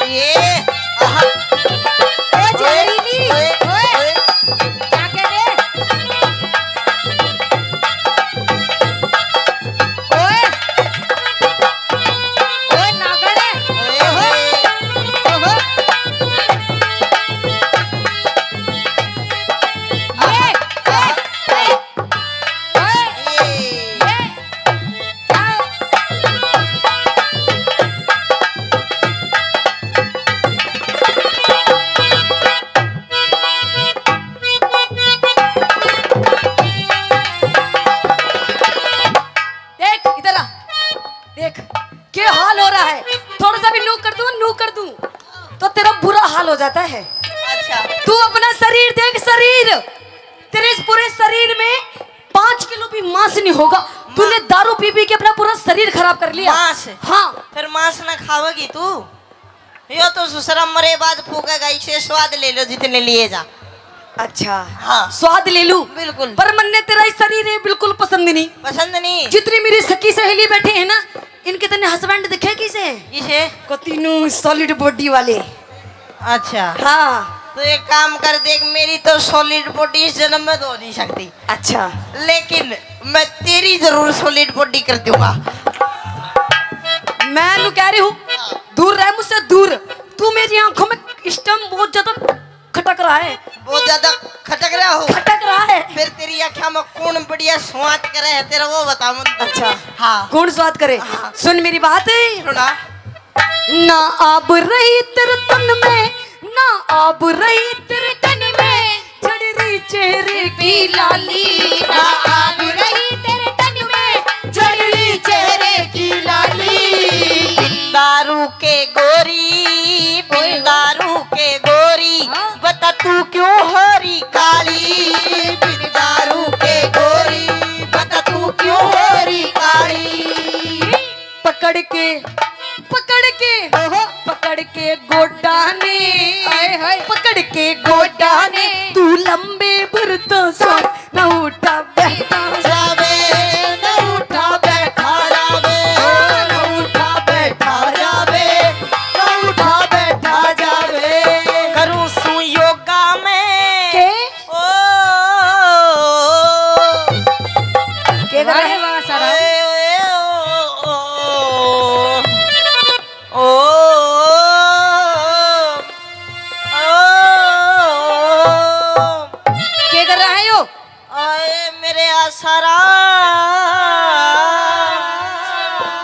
ये, आहा। ओ जहरीली, ओए, ओए, ओए। क्या कह रहे? ओए, ओए नागड़े। ओए, ओए। ओहो। ये, ये, ये। ओए, ये। देख, इधर आ। देख, क्या हाल हो रहा है। थोड़ा सा भी नू कर दूं, नू कर दूं, तो तेरा बुरा हाल हो जाता है। अच्छा। तू अपना शरीर देख, शरीर। तेरे इस पूरे शरीर में पाँच किलो भी मांस नहीं होगा। तूने दारू पी पी के अपना पूरा शरीर खराब कर लिया। मांस? हाँ। फिर मांस ना खावेगी तू? यो तो ससुरा मरे बाद फूकेगा, इसे स्वाद ले लो जितने लिए जा। अच्छा। हाँ। स्वाद ले लूं? बिल्कुल। पर मन्ने तेरा ये शरीर है बिल्कुल पसंद नहीं। पसंद नहीं? जितनी मेरी सखी सहेली बैठी है ना, इनके तने हस्बैंड दिखे किसे? किसे? कती नू सॉलिड बॉडी वाले। अच्छा। हाँ। तो एक काम कर, देख, मेरी तो सॉलिड बॉडी इस जन्म में तो हो नहीं सकती। अच्छा। लेकिन मैं तेरी जरूर सॉलिड बॉडी कर दूंगा। मैं नू कह रही हूँ, दूर रह मुझसे, दूर। तू मेरी आंखों में इस टाइम बहुत ज्यादा खटक रहा है। बहुत ज्यादा खटक रहा हो? खटक रहा है। फिर तेरी आंखों में कौन बढ़िया स्वाद करे है तेरा, वो बता मुझे। अच्छा। हाँ। कौन स्वाद करे? हाँ। सुन मेरी बात। सुना। ना आब रही तेरे तन में, ना आब रही तेरे तन में, झड़ रही चेहरे की लाली। ना आब रही तेरे तन में, झड़ रही चेहरे की लाली। दारू के गोरी, बिन दारू के गोरी, हाँ। बता तू क्यों हो रही काली? बिन दारू के गोरी, बता तू क्यों हो रही काली? पकड़ के, पकड़ के, ओहो। पकड़ के गोडा ने, हाय, हाय। पकड़ के गोडा ने, तू लंबे भर तो सांस, ना उठा बैठा जावे, ना उठा बैठा जावे, ना उठा बैठा जावे, ना उठा बैठा जावे। करूँ सू योगा में। के? ओ, के कर रहा है? वाह, वाह, सारा। ओए, ओए, ओ, ओ, ओ, ओ, ओ। के कर रहा है यो? आए मेरे आसाराम।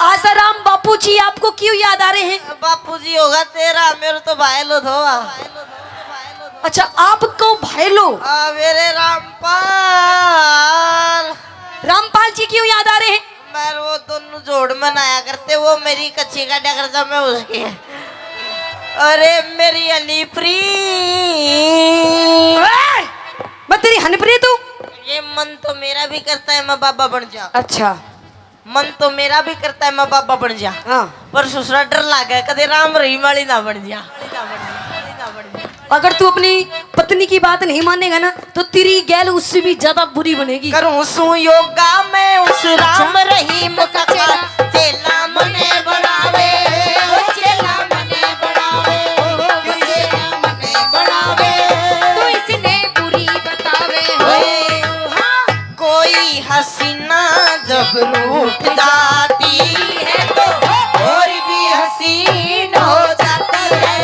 आसाराम बापू जी आपको क्यों याद आ रहे हैं? बापू जी होगा तेरा, मेरे तो भाई लो थो। अच्छा, आपको भाई लो? आ, मेरे रामपाल। रामपाल जी क्यों याद आ रहे हैं? मैं वो दोनों जोड़ मनाया करते, वो मेरी कच्ची काटा करता, मैं उसकी। अरे मेरी हनीप्री। ओए! मैं तेरी हनीप्री तू? ये मन तो मेरा भी करता है मैं बाबा बन जा। अच्छा। मन तो मेरा भी करता है मैं बाबा बन जा। हाँ। पर ससुरा डर लागे, कदे राम रहीम वाली ना बन जा। अगर तू अपनी पत्नी की बात नहीं मानेगा ना, तो तेरी गैल उससे भी ज्यादा बुरी बनेगी। करूँ सू योगा मैं उस राम रहीम का चेला, चेला मने बनावे, ओ चेला मने बनावे, ओ चेला मने बनावे। तू इसने बुरी बतावे हो। हाँ। कोई हसीना जब रूठ जाती है तो और भी हसीन हो जाती है।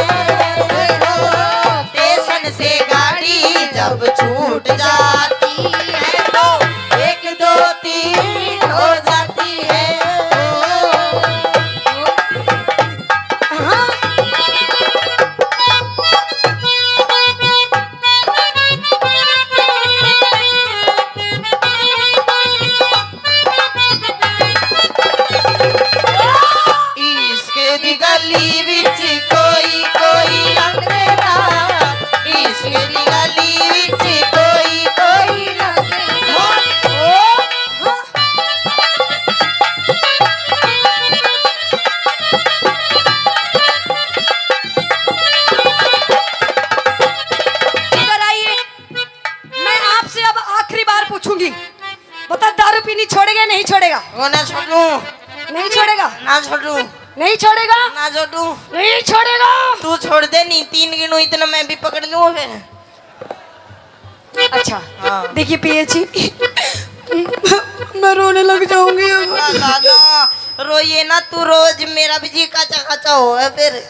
स्टेशन से गाड़ी जब छूट जाती है तो एक दो तीन हो जाती है। हाँ। इश्क दी गली विच कोई कोई लंघदा, इश्क दी गली विच कोई कोई लंघदा। इधर आइए, मैं आपसे अब आखिरी बार पूछूंगी, बता, दारू पीनी छोड़ेगा या नहीं छोड़ेगा? वो ना छोड़ू। नहीं छोड़ेगा? ना छोड़ू। नहीं छोड़ेगा? ना छोड़ू। नहीं छोड़ेगा? तू छोड़ दे, नहीं तीन गिनू इतना मैं भी पकड़ लूँ फिर। अच्छा। हाँ। देखिए पिया जी, मैं रोने लग जाऊंगी अब। ना, ना, ना, रोइए ना, तू रोज मेरा भी जी काचा काचा हो है फिर।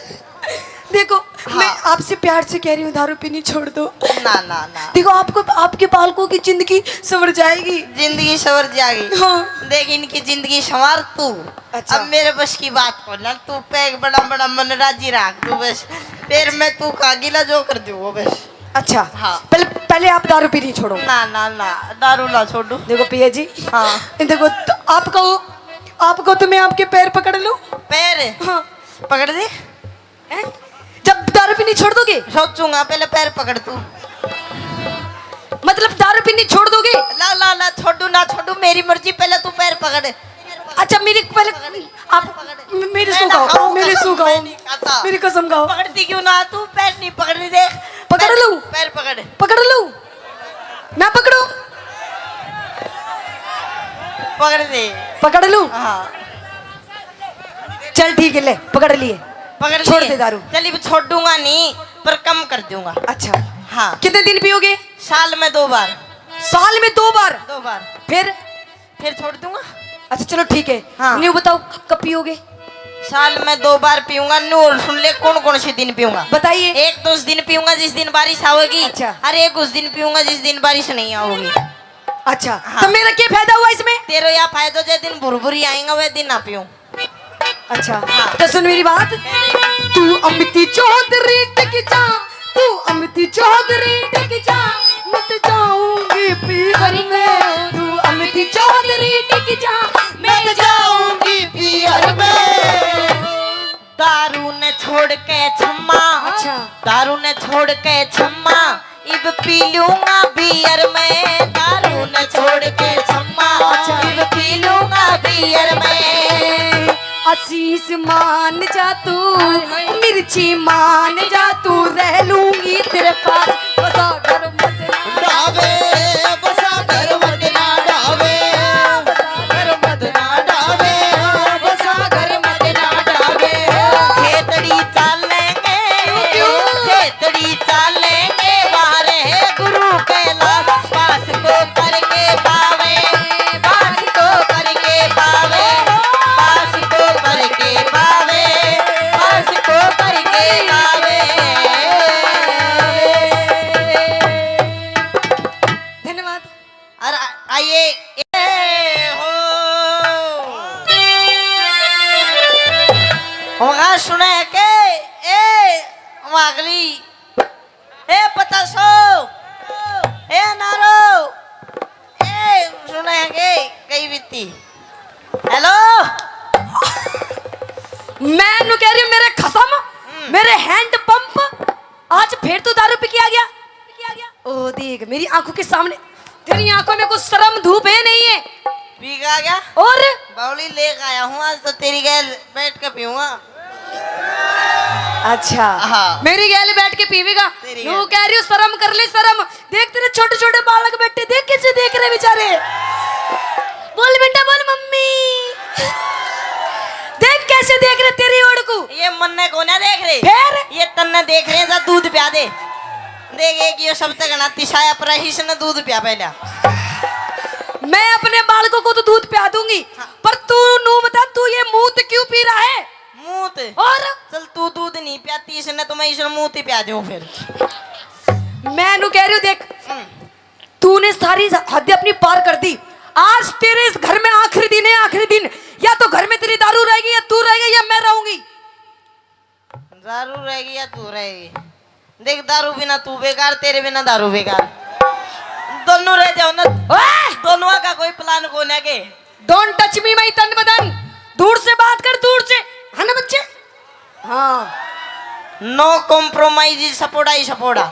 देखो, हाँ। मैं आपसे प्यार से कह रही हूँ, दारू पीनी छोड़ दो। ना, ना, ना। देखो, आपको, आपके बालकों की जिंदगी संवर जाएगी। जिंदगी संवर जाएगी। हाँ। देख, इनकी जिंदगी संवार तू। अच्छा। अब मेरे बस की बात को ना, तू पैग बड़ा बड़ा मन राजी रख तू बस। फिर मैं तू का गिला जो कर दूँ वो बस। अच्छा। हाँ। पहले, पहले आप दारू पीनी छोड़ो। ना, ना, ना, दारू ना छोड़ू। देखो पिया जी। हाँ। देखो, तो आपको, आपको तो मैं आपके पैर पकड़ लूँ? पैर? हाँ। पकड़ दे। हैं? जब दारू पीनी छोड़ दोगे? सोचूंगा, पहले पैर पकड़ तू। मतलब दारू पीनी छोड़ दोगे? ला, ला, ला, छोड़ू ना छोड़ू, मेरी मर्जी, पहले तू पैर पकड़। अच्छा, मेरी पहले आप म-, मेरी मैं सू ना खाओ, खाऊं मेरी कसम, सू खाओ, मैं नहीं खाता। मेरी कसम खाओ। पकड़ती क्यों ना तू? पैर नहीं पकड़ रही, देख। पकड़ पैर, लूं? पैर पकड़। पकड़ लूं? ना पकड़ूं? पकड़ दे। पकड़ लूं? हाँ। चल ठीक है, ले, पकड़ लिए। पकड़ छोड़ लिए। दे दारू। चल, अब छोड़ूंगा नहीं, पर कम कर दूंगा। अच्छा। हाँ। कितने दिन पियोगे? साल में दो बार। साल में दो बार? दो बार। फिर? फिर छोड़ दूंगा। अच्छा, चलो ठीक है। हाँ। न्यू बताओ, क-, कब पियोगे? साल में दो बार पीऊंगा। न्यू और सुन ले, कौन कौन से दिन पीऊंगा। बताइए। एक तो उस दिन पीऊंगा जिस दिन बारिश आओगी। अच्छा। और एक उस दिन पीऊंगा जिस दिन बारिश नहीं आओगी। अच्छा, हाँ। तो मेरा क्या फायदा हुआ इसमें? तेरा या फायदा, जे दिन भुरभुरी आएगा, वह दिन ना पीऊं। अच्छा, हाँ। तो सुन मेरी बात। तू अमिती चौधरी टिक जा, तू अमिती चौधरी टिक जा, मत जाऊंगी पीहर में। तू अमिती चौधरी टिक जा, मैं जाऊंगी पीहर में। दारू ने छोड़ के छम्मा, अच्छा। दारू ने छोड़ के छम्मा, इब पी लूंगा बियर में। दारू ने छोड़ के छम्मा, अच्छा। इब पी लूंगा बियर में। आशीष मान जा तू, हाय, हाय। मिर्ची मान जा तू, रह लूंगी तेरे पास। बसा घर मत ना डावे, बसा घर मत ना डावे, बसा घर मत ना डावे, बसा घर मत ना डावे। खेतड़ी चालेंगे, क्यों, क्यों? खेतड़ी चालेंगे, वारे गुरु कैलाश पास को करके पावे, पास को करके पावे, पास को करके पावे, पास को करके पावे। धन्यवाद। और आ-, आइए, ए हो। वहाँ सुने के, ए, वहाँ अगली, ए, पचासो, ए, नारो, ए, सुने के, कई बीती। हेलो। मैं नु कह रही हूँ, मेरे खसम, हम्म। मेरे हैंड पंप, आज फिर तू दारू पी के आ गया? ओ देख, मेरी आंखों के सामने, तेरी आंखों में कुछ शर्म धूप है नहीं है? पी के आ गया? और? बावली लेके आया हूँ, आज तो तेरी गैल बैठ के पीऊंगा। अच्छा, हाँ। मेरी गैल बैठ के पीवेगा? तेरी यूं गैल। कह रही हूँ, शर्म कर ले, शर्म। देख, तेरे छोटे छोटे बालक बैठे, देख कैसे देख रहे बेचारे। बोल बेटा, बोल मम्मी। देख कैसे देख रहे तेरी ओर को। ये मन्ने कोन्या देख रहे। फिर? ये तन्ने देख रहे हैं, जा दूध प्या दे। देख, एक ये सबसे घना तिसाया पर है, इसने दूध प्या पहला। मैं अपने बालकों को तो दूध प्या दूंगी, हाँ। पर तू नू बता, तू ये मूत क्यों पी रहा है? मूत? और? चल, तू दूध नहीं प्याती इसने, तो मैं इसने मूत ही प्या दूं फिर। मैं नू कह रही हूँ, देख, हम्म। तूने सारी हद अपनी पार कर दी। आज तेरे इस घर में आखिरी दिन है, आखिरी दिन। या तो घर में तेरी दारू रहेगी, या तू रहेगा, या मैं रहूंगी। दारू रहेगी या तू रहेगी? देख, दारू बिना तू बेकार, तेरे बिना दारू बेकार। दोनों रह जाओ ना। ओए! दोनों का कोई प्लान को ना के। Don't touch me, my तन बदन। दूर से बात कर, दूर से। है ना बच्चे? हाँ। No compromise, सपोड़ा ही सपोड़ा।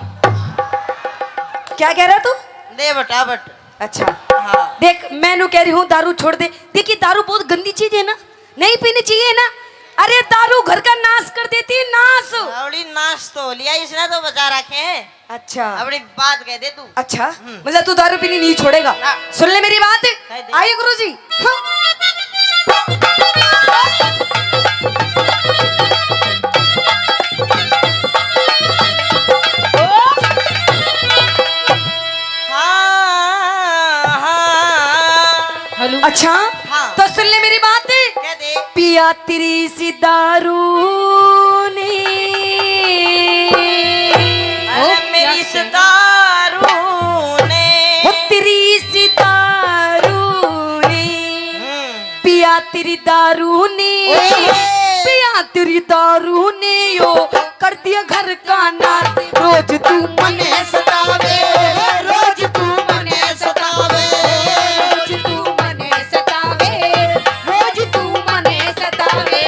क्या कह रहा तू? दे बटा बट। अच्छा। हाँ। देख, मैं नू कह रही हूँ, दारू छोड़ दे। देखिए, दारू बहुत गंदी चीज है ना, नहीं पीनी चाहिए ना। अरे, दारू घर का नाश कर देती है, नाश। अबड़ी नाश तो हो लिया, इसने तो बचा रखे हैं। अच्छा। अबड़ी बात कह दे तू। अच्छा, हम्म। मतलब तू दारू पीनी नहीं छोड़ेगा? हाँ। सुन ले मेरी बात। कह दे। आइए गुरुजी। हाँ। हाँ, हाँ। हेलो। अच्छा, हाँ। तो सुन ले मेरी बात। कह दे। पिया तेरी सी दारू ने। अरे ओ, मेरी क्या सी कह रही? दारू ने। ओ तेरी सी दारू ने। हम्म। पिया तेरी दारू ने। ओए। पिया तेरी दारू ने यो कर दिया घर का नाश। रोज तू मने सतावे, रोज तू मने सतावे, रोज तू मने सतावे, रोज तू मने सतावे।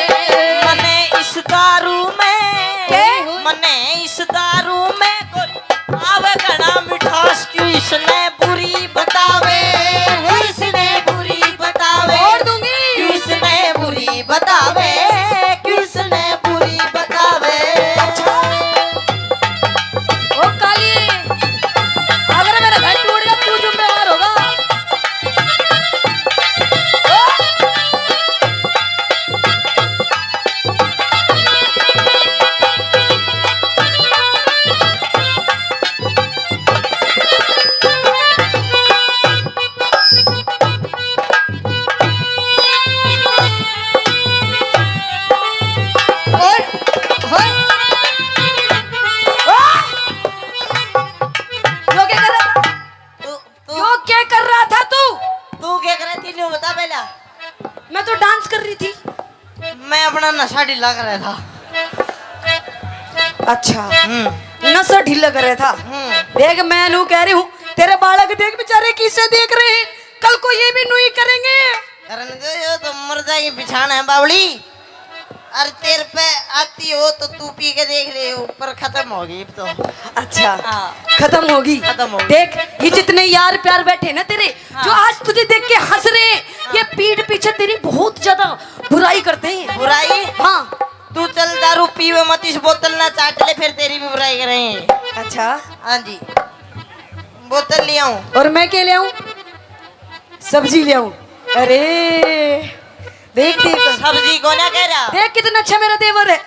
मने इस दारू में, के? मने इस दारू में कोई आवे घना मिठास, क्यों इसने बुरी बतावे, क्यों इसने बुरी बतावे, छोड़ दूंगी। क्यों इसने नशा ढीला कर रहा था। अच्छा। हम्म। नशा ढीला कर रहा था। हम्म। देख, मैं नू कह रही हूँ, तेरे बालक देख बेचारे किसे देख रहे हैं, कल को ये भी नू ही करेंगे। करन दे, यो तो मुर्दा की पिछाण है बावली। अरे तेरे पे आती हो तो तू पी के देख ले, ऊपर खत्म होगी अब तो। अच्छा। हाँ। खत्म होगी। खत्म होगी। देख, ये जितने यार प्यार बैठे ना तेरे, हाँ। जो आज तुझे देख के हंस रहे हैं, हाँ। ये पीठ पीछे तेरी बहुत ज्यादा बुराई करते हैं। बुराई? हाँ। तू चल दारू पीवे मत, इस बोतल ना चाट ले, फिर तेरी भी बुराई करेंगे। अच्छा। हाँ जी। बोतल ले आऊं? और मैं क्या ले आऊं? सब्जी ले आऊं। अरे देख, देख। सब्जी को ना कह रहा। देख कितना अच्छा मेरा देवर है।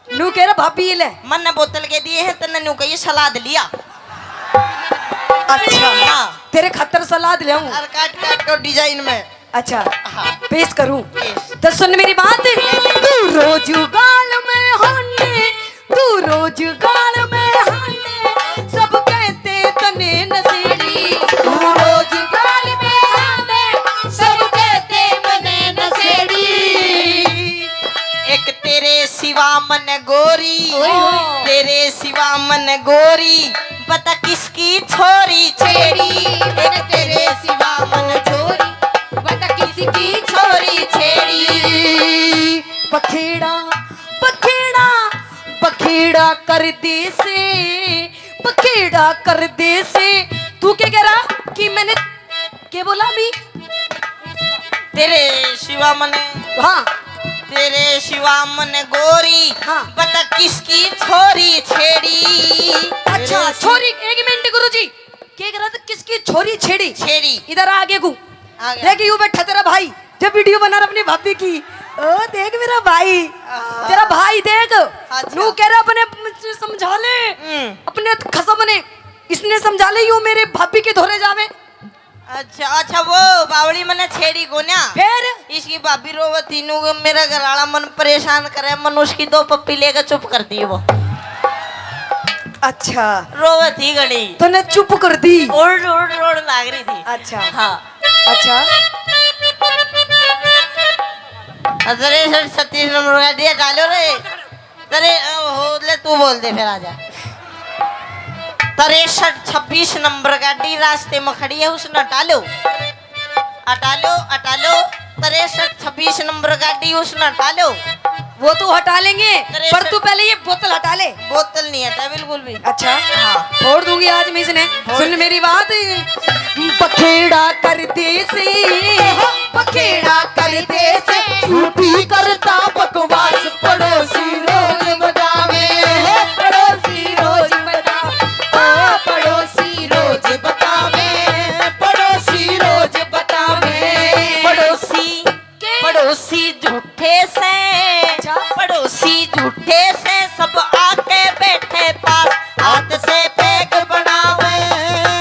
नू कह रहा, भाभी ये ले। मन ने बोतल के दिए हैं, तन्ने नू कहिए सलाद लिया। अच्छा। हाँ। तेरे खातर सलाद ले आऊं। और काट काट के डिजाइन में। अच्छा। हाँ। पेश करूं? पेश। तो सुन मेरी बात। तू रोज गाल में हाने, तू रोज गाल में हाने, सब कहते तने नशेड़ी। तू रोज गाल में हाने, सब कहते मने नशेड़ी। एक तेरे सिवा मन गोरी, ओए होए। तेरे सिवा मन गोरी, बता किसकी छोरी छेड़ी। एक तेरे सिवा मन छोरी, बता किसकी छोरी छेड़ी। बखेड़ा, बखेड़ा, बखेड़ा कर दे से, बखेड़ा कर दे से। तू क्या कह रहा कि मैंने के बोला भी? तेरे सिवा मने, हाँ। तेरे सिवा मने गोरी, हाँ। बता किसकी छोरी छेड़ी। अच्छा, तेरे छोरी, एक मिनट गुरुजी, के कह रहा था, किसकी छोरी छेड़ी? छेड़ी। इधर आ आगे को। आ गया। देख, यू बैठा तेरा भाई, जब वीडियो बना रहा अपनी भाभी की। ओ देख मेरा भाई, आ। तेरा भाई देख, अच्छा। नू कह रहा अपने समझा ले, हम्म। अपने खसम ने, इसने समझा ले, यू मेरे भाभी के धोरे जावे। अच्छा, अच्छा, वो बावली मने छेड़ी कोन्या। फिर? इसकी भाभी रोवत थी, नू मेरा घर वाला मन परेशान करे, मन उसकी दो पप्पी लेकर चुप कर दी वो। अच्छा। रोवत थी घणी। तूने चुप कर दी? रोड़, रोड़, रोड़ लाग रही थी। अच्छा। हाँ। अच्छा। अरे सर, छत्तीस नंबर का दिया डालो रे। तरे, ओ, हो, ले, तू बोल दे, फिर आजा। तिरसठ छब्बीस नंबर गाड़ी रास्ते में खड़ी है, उसने हटा लो, हटा लो, हटा लो। तिरसठ छब्बीस नंबर गाड़ी उसने हटा लो। वो तो हटा लेंगे, तिरसठ। पर तू पहले ये बोतल हटा ले। बोतल नहीं हटा बिल्कुल भी। अच्छा, हाँ। फोड़ दूंगी आज मैं इसने। फोड़। सुन मेरी बात। बखेड़ा कर दे से, बखेड़ा कर दे से, झूठी करता बकवास। पड़ोसी रोज बतावे, पड़ोसी रोज बतावे, ओ पड़ोसी रोज बतावे, पड़ोसी रोज बतावे। पड़ोसी, के? पड़ोसी झूठे से, अच्छा। पड़ोसी झूठे से, सब आके बैठे पास। हाथ से पैग बनावे,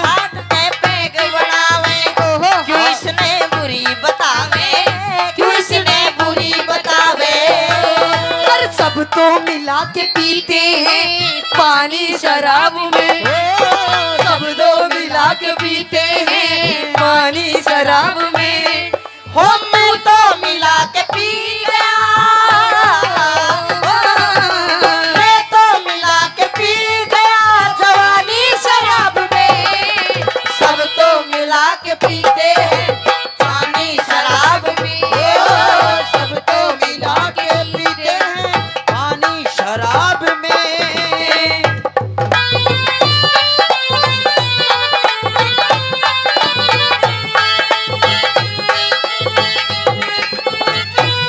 हाथ से पैग बनावे। ओहो। क्यों इसने बुरी बतावे, क्यों इसने बुरी बतावे। पर सब तो मिला के पीते हैं पानी शराब में, सब तो मिला के पीते हैं पानी शराब में। हो, मैं तो मिला के पी गया, मैं तो मिला के पी गया जवानी शराब में। सब तो मिला के पीते हैं पानी शराब में, ओ, सब तो मिला के पीते हैं पानी शराब में।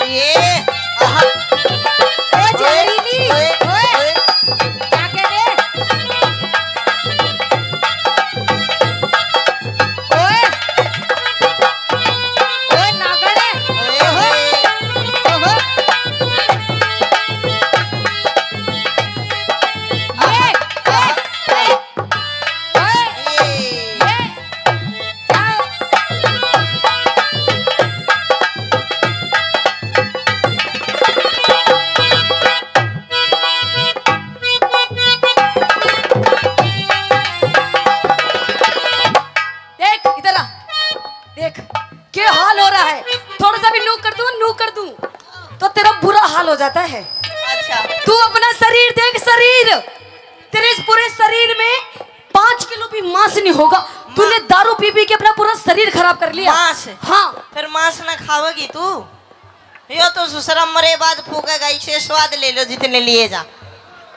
ये, आहा। ओ, झाड़ी नी। ओए, ओए। ओए। क्या कह दे? ओए। तू अपना शरीर देख, शरीर। तेरे इस पूरे शरीर में पाँच किलो भी मांस नहीं होगा। तूने दारू पी पी के अपना पूरा शरीर खराब कर लिया। मांस? हाँ। फिर मांस ना खावेगी तू? यो तो ससुरा मरे बाद फूकेगा, इसे स्वाद ले लो जितने लिए जा।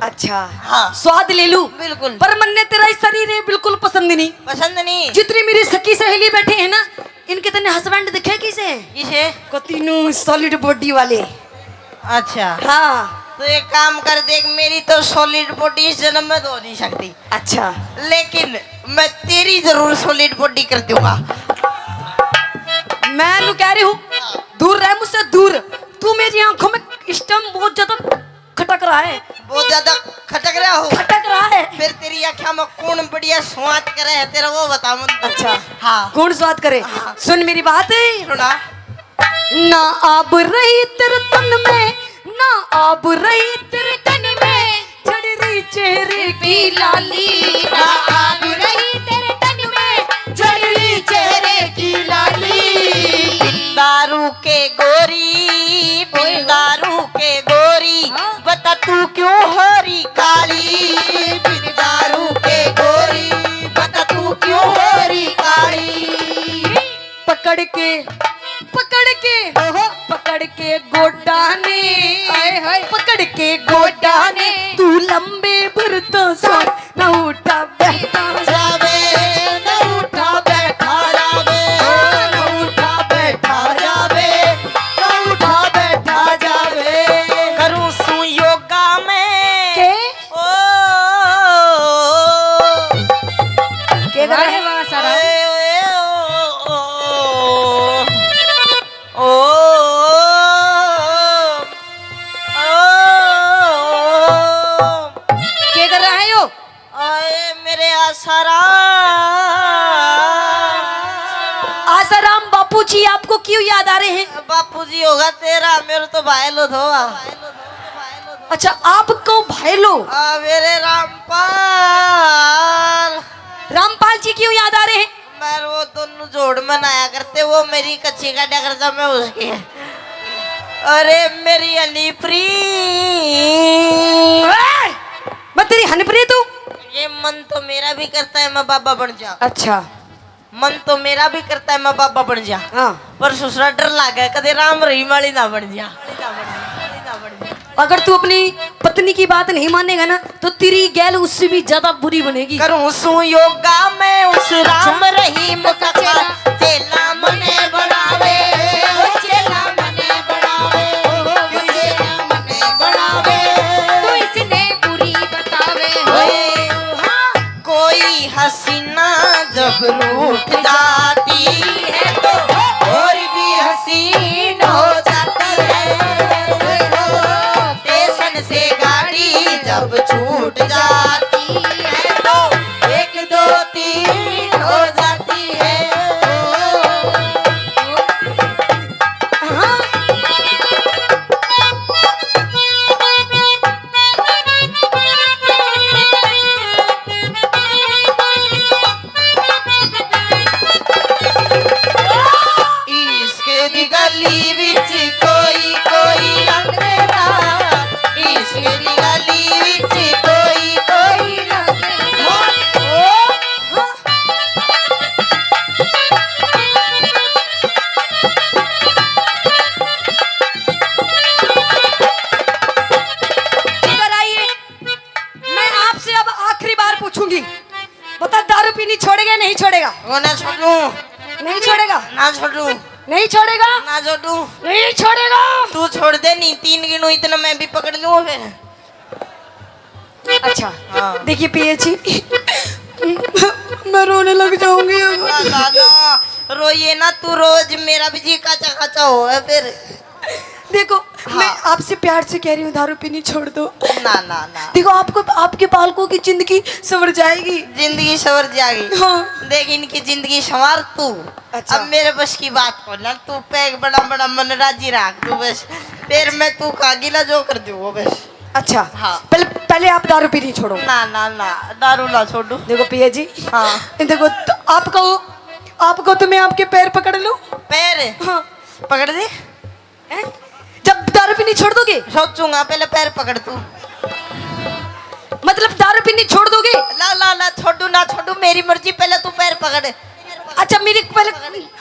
अच्छा। हाँ। स्वाद ले लूं? बिल्कुल। पर मन्ने तेरा ये शरीर है बिल्कुल पसंद नहीं। पसंद नहीं? जितनी मेरी सखी सहेली बैठी है ना, इनके तने हस्बैंड दिखे किसे? किसे? कतीनू सॉलिड बॉडी वाले। अच्छा। हाँ। तो एक काम कर, देख, मेरी तो सॉलिड बॉडी इस जन्म में तो हो नहीं सकती। अच्छा। लेकिन मैं तेरी जरूर सॉलिड बॉडी कर दूंगा। मैं नु कह रही हूँ, दूर रह मुझसे, दूर। तू मेरी आंखों में इस टाइम बहुत ज्यादा खटक रहा है। बहुत ज्यादा खटक रहा हो? खटक रहा है। फिर तेरी आंखों में कौन बढ़िया स्वाद करे है तेरा, वो बता मन। अच्छा। हाँ। कौन स्वाद करे? हाँ। सुन मेरी बात। सुना। ना आब रही तेरे तन में, ना आब रही तेरे तन में, झड़ रही चेहरे की लाली। ना आब रही तेरे तन में, झड़ रही चेहरे की लाली। बिन दारू के गोरी, बिन दारू के गोरी, हाँ। बता तू क्यों हो रही काली? बिन दारू के गोरी, बता तू क्यों हो रही काली? पकड़ के, पकड़ के, ओहो। पकड़ के गोडा ने, हाय, हाय। पकड़ के गोडा ने, तू लंबे भर तो सांस, ना उठा बैठा जावे, ना उठा बैठा जावे, ना उठा बैठा जावे, ना उठा बैठा जावे। करूं सू योगा में। के? ओ, के करे? अरे वाह, सारा। ओए, ओए, ओ, ओ, ओ, ओ, ओ। के कर रहा है यो? आए मेरे आसाराम। आसाराम बापू जी आपको क्यों याद आ रहे हैं? बापू जी होगा तेरा, मेरे तो भाई लो धोआ। अच्छा, आपको भाई लो? आ, मेरे रामपाल। रामपाल जी क्यों याद आ रहे हैं? मैं वो दोनों जोड़ में नहाया करते, वो मेरी कच्ची काटा करता, मैं उसकी। अरे मेरी हनीप्री। ए! मैं तेरी हनीप्री तू? ये मन तो मेरा भी करता है मैं बाबा बन जा। अच्छा। मन तो मेरा भी करता है मैं बाबा बन जा। हाँ। पर ससुरा डर लागे कदे राम रहीम वाली ना बन जा। अगर तू अपनी पत्नी की बात नहीं मानेगा ना, तो तेरी गैल उससे भी ज्यादा बुरी बनेगी। करूं सू योगा मैं उस राम रहीम का चेला, चेला मने बनावे, ओ चेला मने बनावे, ओ चेला मने बनावे। तू इसने बुरी बतावे हो। हाँ। कोई हसीना जब रूठ जाती है तो और भी हसीन हो जाती है। स्टेशन से गाड़ी जब छूट जाती है तो एक दो तीन हो जाती है। हाँ। इश्क दी गली विच कोई कोई लंघदा, इश्क दी गली विच कोई कोई लंघदा। इधर आइए, मैं आपसे अब आखिरी बार पूछूंगी, बता, दारू पीनी छोड़ेगा या नहीं छोड़ेगा? वो ना छोड़ू। नहीं छोड़ेगा? ना छोड़ू। नहीं छोड़ेगा? ना छोड़ू। नहीं छोड़ेगा? तू छोड़ दे, नहीं तीन गिनू इतना मैं भी पकड़ लूँ फिर। अच्छा, हाँ। देखिए पिया जी, मैं रोने लग जाऊंगी अब। ना, ना, ना, रोइए ना, तू रोज मेरा भी जी काचा काचा हो है फिर। देखो, हाँ। मैं आपसे प्यार से कह रही हूँ, दारू पीनी छोड़ दो। ना, ना, ना। देखो, आपको, आपके बालकों की जिंदगी संवर जाएगी। जिंदगी संवर जाएगी। हाँ। देख, इनकी जिंदगी संवार तू। अच्छा। अब मेरे बस की बात हो ना, तू पैग बड़ा बड़ा मन राजी रख तू बस। फिर मैं तू का गिला जो कर दूँ वो बस। अच्छा। हाँ। पहले, पहले आप दारू पीनी छोड़ो। ना, ना, ना, दारू ना छोड़ू। देखो पिया जी, हाँ। देखो तो आपको, आपको तो मैं आपके पैर पकड़ लूँ। पैर? हाँ। पकड़ दे। हैं? जब दारू पीनी छोड़ दोगे? सोचूंगा, पहले पैर पकड़ तू। मतलब दारू पीनी छोड़ दोगे? ला, ला, ला, छोड़ू ना छोड़ू, मेरी मर्जी। पहले तू पैर पकड़। अच्छा, मेरी पहले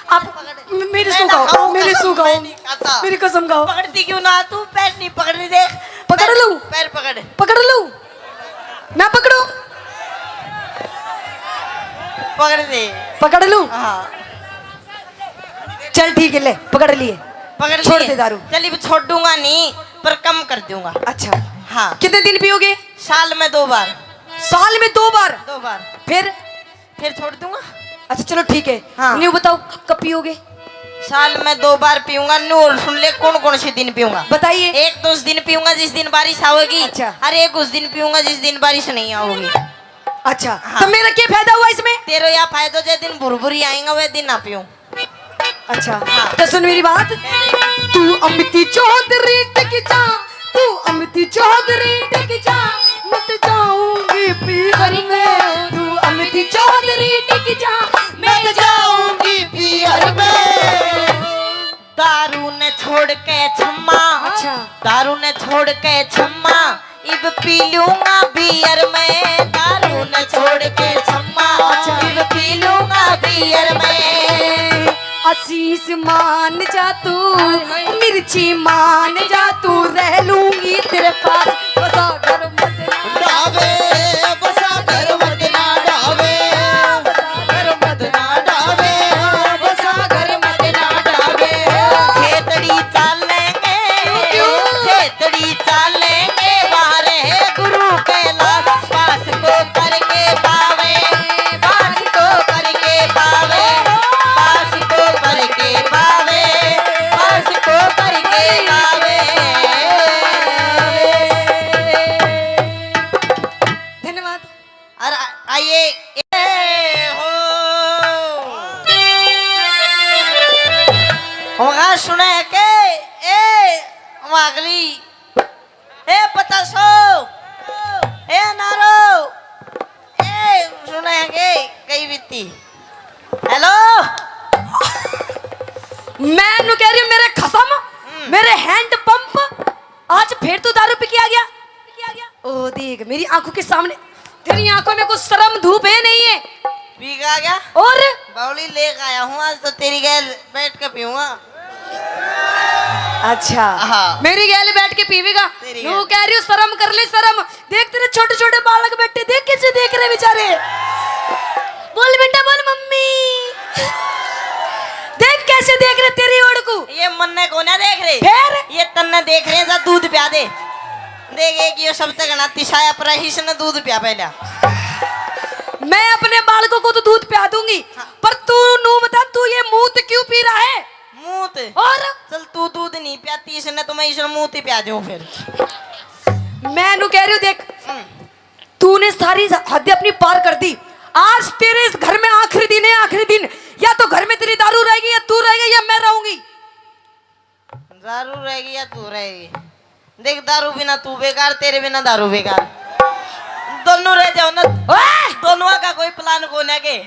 आप मेरी मैं सुन ना गाओ, खाऊं मेरी कसम, सुन मैं गाओ, नहीं खाता। मेरी कसम खाओ। पकड़ती क्यों ना तू? पैर नहीं पकड़नी, देख। पकड़ पैर, लूं? पैर पकड़। पकड़ लूं? ना पकड़ो? पकड़ दे। पकड़ लूं? हाँ। चल ठीक है, ले पकड़ लिए। पकड़ छोड़ लिए। दे दारू। चल, अब छोड़ूंगा नहीं, पर कम कर दूंगा। अच्छा। हाँ। कितने दिन पियोगे? साल में दो बार। साल में दो बार? दो बार। फिर? फिर छोड़ दूंगा। अच्छा चलो ठीक है। हाँ। न्यू बताओ, क-, कब पियोगे? साल में दो बार पीऊंगा। न्यू और सुन ले, कौन कौन से दिन पीऊंगा। बताइए। एक तो उस दिन पीऊंगा जिस दिन बारिश आओगी। अच्छा। और एक उस दिन पीऊंगा जिस दिन बारिश नहीं आओगी। अच्छा, हाँ। तो मेरा क्या फायदा हुआ इसमें? तेरा या फायदा जे दिन भुरभुरी आएगा, वह दिन ना पीऊं। अच्छा, हाँ। तो सुन मेरी बात। तू अमिती चौधरी टिक जा, तू अमिती चौधरी टिक जा, मैं तो जाऊंगी पीहर में। तू अमिती चौधरी टिक जा, मैं तो जाऊंगी पीहर में। दारू ने छोड़ के छम्मा, अच्छा। दारू ने छोड़ के छम्मा, इब पी लूंगा बियर मैं। दारू ने छोड़ के छम्मा, अच्छा। इब पी लूंगा बियर मैं। आशीष मान जा तू, हाय, हाय। मिर्ची मान जा तू, रह लूंगी तेरे पास। बसा घर मत ना डावे, बसा घर मत ना डावे, बसा घर मत ना डावे, बसा घर मत ना डावे। खेतड़ी चालेंगे, क्यों? खेतड़ी चालेंगे, बाहर है गुरु कैलाश। पास को करके पावे, पास को करके पावे, पास को करके पावे, पास को करके पावे। धन्यवाद। और आ-, आइए, ए हो। वहाँ सुने के, ए, वहाँ अगली, ए पचासो, ए नारो, ए सुने के, कई बीती। हेलो। मैं नु कह रही हूँ, मेरे खसम, हम्म। मेरे हैंड पंप, आज फिर तू दारू पी के आ गया? ओ देख, मेरी आंखों के सामने, तेरी आंखों में कुछ शर्म धूप है नहीं है? पी के आ गया? और? बावली लेके आया हूँ, आज तो तेरी गैल बैठ के पीऊंगा। अच्छा, हाँ। मेरी गैल बैठ के पीवेगा? तेरी नु गैल। कह रही हूँ, शर्म कर ले, शर्म। देख, तेरे छोटे छोटे बालक बैठे, देख कैसे देख रहे बेचारे। बोल बेटा, बोल मम्मी। देख कैसे देख रहे तेरी ओर को। ये मन्ने को ना देख रहे। फिर? ये तन्ने देख रहे हैं, जा दूध प्या दे। देख, एक यो सब तक ना तिसाया, पर इसने दूध प्या पहला। मैं अपने बालकों को तो दूध प्या दूंगी, हाँ। पर तू नू बता, तू ये मूत क्यों पी रहा है? मूत? और? चल, तू दूध नहीं प्याती, इसने तो मैं इसने मूत ही प्या दूं फिर। मैं नू कह रही हूँ, देख, हम्म। तूने सारी हद अपनी पार कर दी। आज तेरे इस घर में आखिरी दिन है, आखिरी दिन। या तो घर में तेरी दारू रहेगी, या तू रहेगा, या मैं रहूंगी। दारू रहेगी या तू रहेगी? देख, दारू बिना तू बेकार, तेरे बिना दारू बेकार। दोनों रह जाओ ना। ओए! दोनों का कोई प्लान को ना के।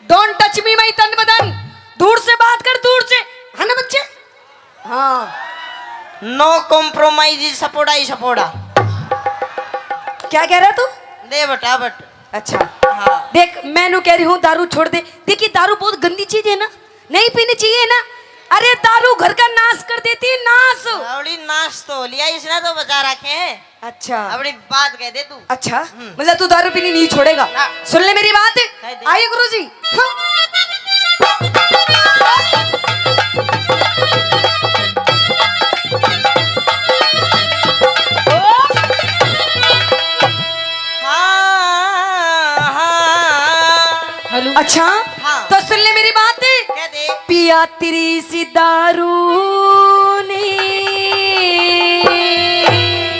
Don't touch me, my तन बदन। दूर से बात कर, दूर से। है ना बच्चे? हाँ। No compromise, सपोड़ा ही सपोड़ा। क्या कह रहा तू? दे बटा बट। अच्छा। हाँ। देख, मैं नू कह रही हूँ, दारू छोड़ दे। देखिए, दारू बहुत गंदी चीज है ना, नहीं पीनी चाहिए ना। अरे, दारू घर का नाश कर देती है, नाश। रावड़ी, नाश तो हो लिया, इसने तो बचा रखे हैं। अच्छा। अपनी बात कह दे तू। अच्छा, हम्म। मतलब तू दारू पीनी नहीं छोड़ेगा? हाँ। सुन ले मेरी बात। कह दे। आइए गुरुजी। हाँ। हाँ, हाँ। हेलो। अच्छा, हाँ। तो सुन ले मेरी बात। कह दे। पिया तेरी सी दारू ने।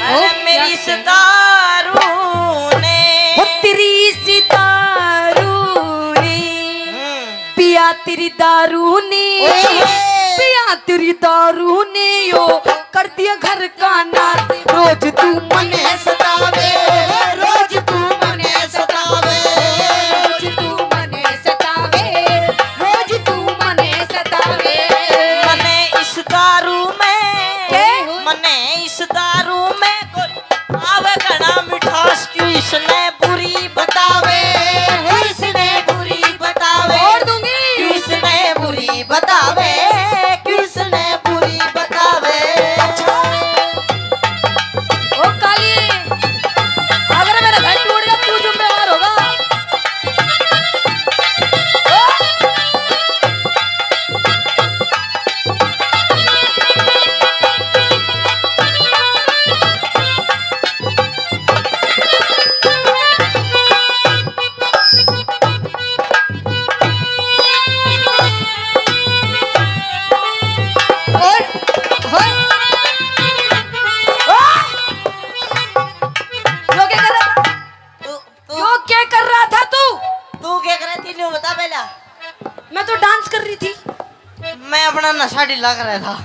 अरे ओ, मेरी क्या इस कह रही? दारू ने। ओ तेरी सी दारू ने। हम्म। पिया तेरी दारू ने। ओए होए। पिया तेरी दारू ने यो कर दिया घर का नाश। रोज तू मने सतावे, रोज तू मने सतावे, रोज तू मने सतावे, रोज तू मने सतावे। मने इस दारू में, के? मने इस दारू में कोई आवे घना मिठास क्यों इसने मैं तो डांस कर रही थी। मैं अपना नशा ढीला कर रहा था।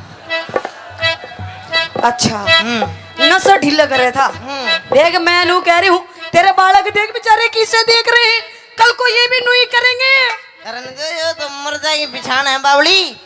अच्छा, हम्म। नशा ढीला कर रहा था। हम्म। देख, मैं नू कह रही हूँ, तेरे बालक देख बेचारे किसे देख रहे हैं, कल को ये भी नू ही करेंगे। करने दो, यो तो मर जाएगी बिछाना है बावली।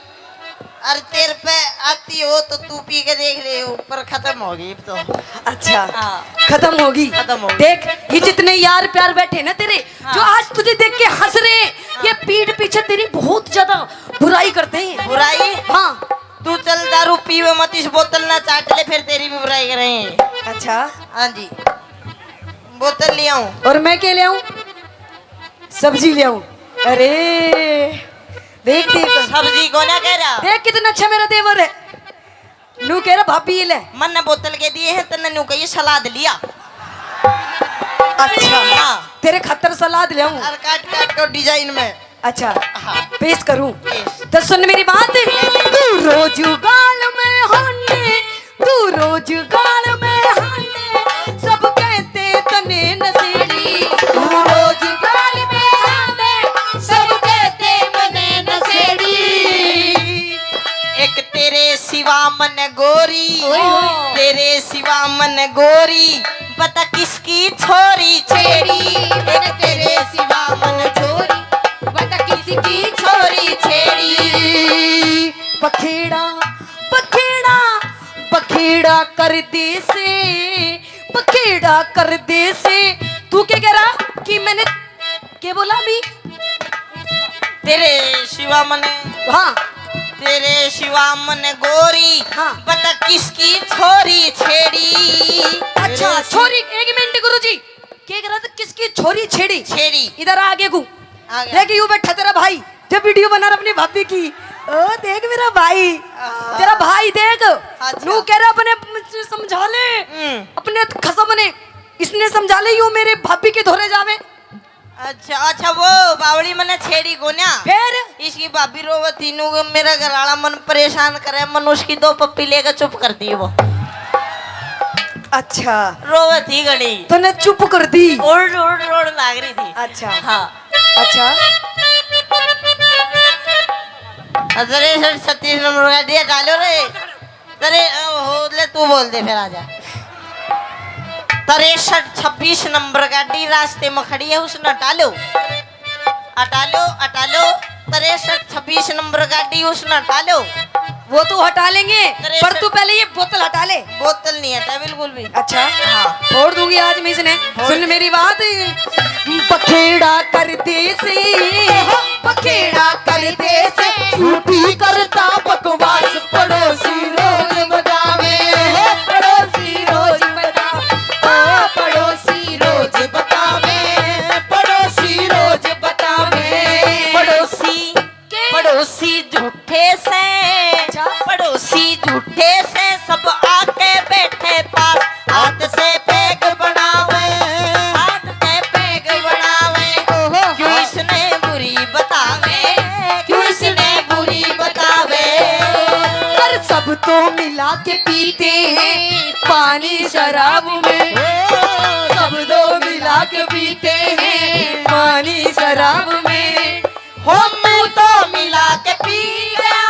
अरे तेरे पे आती हो तो तू पी के देख ले, ऊपर खत्म होगी अब तो। अच्छा, हाँ। खत्म होगी। खत्म होगी। देख, ये जितने यार प्यार बैठे ना तेरे, हाँ। जो आज तुझे देख के हंस रहे हैं, हाँ। ये पीठ पीछे तेरी बहुत ज्यादा बुराई करते हैं। बुराई? हाँ। तू चल दारू पीवे मत, इस बोतल ना चाट ले, फिर तेरी भी बुराई करेंगे। अच्छा। हाँ जी, बोतल ले आऊं। और मैं क्या ले आऊं? सब्जी ले आऊं। अरे देख, देख। सब्जी को ना कह रहा। देख कितना अच्छा मेरा देवर है। नू कह रहा, "भाभी, ये ले।" मन ने बोतल के दिए हैं, तन्ने नू कहिए सलाद लिया। अच्छा। हाँ। तेरे खातर सलाद ले आऊं। और काट काट के डिजाइन में। अच्छा, हाँ। पेश करूं? पेश। तो सुन मेरी बात। तू रोज गाल में हांडे, तू रोज गाल में हांडे, सब कहते तने नशेड़ी। तू रोज गाल में हांडे, सब कहते मने नशेड़ी। एक तेरे सिवा मन गोरी, ओए होए। तेरे सिवा मन गोरी, बता किसकी छोरी छेड़ी। एक तेरे सिवा मन छोरी, बता किसकी छोरी छेड़ी। बखेड़ा, बखेड़ा, बखेड़ा कर दे से, बखेड़ा कर दे से। तू क्या कह रहा कि मैंने, क्या बोला अभी? तेरे सिवा मने, हाँ। तेरे सिवा मने गोरी, हाँ। बता किसकी छोरी छेड़ी। अच्छा, तेरे छोरी, एक मिनट गुरुजी, क्या कह रहा था, किसकी छोरी छेड़ी? छेड़ी। इधर आ आगे को। आ गया। देख, यू बैठा तेरा भाई, जब वीडियो बना रहा अपनी भाभी की। ओ देख मेरा भाई, हाँ। तेरा भाई देख, अच्छा। नू कह रहा अपने समझा ले, हम्म। अपने खसम ने, इसने समझा ले, यू मेरे भाभी के धोरे जावे। अच्छा, अच्छा, वो बावली मने छेड़ी कोन्या। फिर? इसकी भाभी रोवे थी, नू मेरा घर वाला मन परेशान करे, मन उसकी दो पप्पी लेकर चुप कर दी वो। अच्छा। रोवे थी घणी। तूने चुप कर दी? ओड़, ओड़, ओड़ लाग रही थी। अच्छा। हाँ। अच्छा। अरे सर, छत्तीस नंबर का दिया डालो रे। तरे, ओ, हो, ले, तू बोल दे, फिर आजा। तिरसठ छब्बीस नंबर गाड़ी रास्ते में खड़ी है, उसने हटा लो, हटा लो, हटा लो। तिरसठ छब्बीस नंबर गाड़ी, उसने हटा लो। वो तो हटा लेंगे, तिरसठ। पर तू पहले ये बोतल हटा ले। बोतल नहीं हटा बिल्कुल भी। अच्छा, हाँ। फोड़ दूंगी आज मैं इसने। फोड़। सुन मेरी बात, बखेड़ा कर दे से, बखेड़ा कर दे से, झूठी करता बकवास, पड़ोसी रोज बतावे, पड़ोसी रोज बतावे, ओ पड़ोसी रोज बतावे, पड़ोसी रोज बतावे। पड़ोसी, के? पड़ोसी झूठे से, अच्छा। पड़ोसी झूठे से, सब आके बैठे पास, हाथ से पैग बनावे, हाथ से पैग बनावे। ओहो। क्यों इसने बुरी बतावे, क्यों इसने बुरी बतावे। पर सब तो मिला के पीते हैं पानी शराब में, सब तो मिला के पीते हैं पानी शराब में। हो तू तो मिला के पी गया,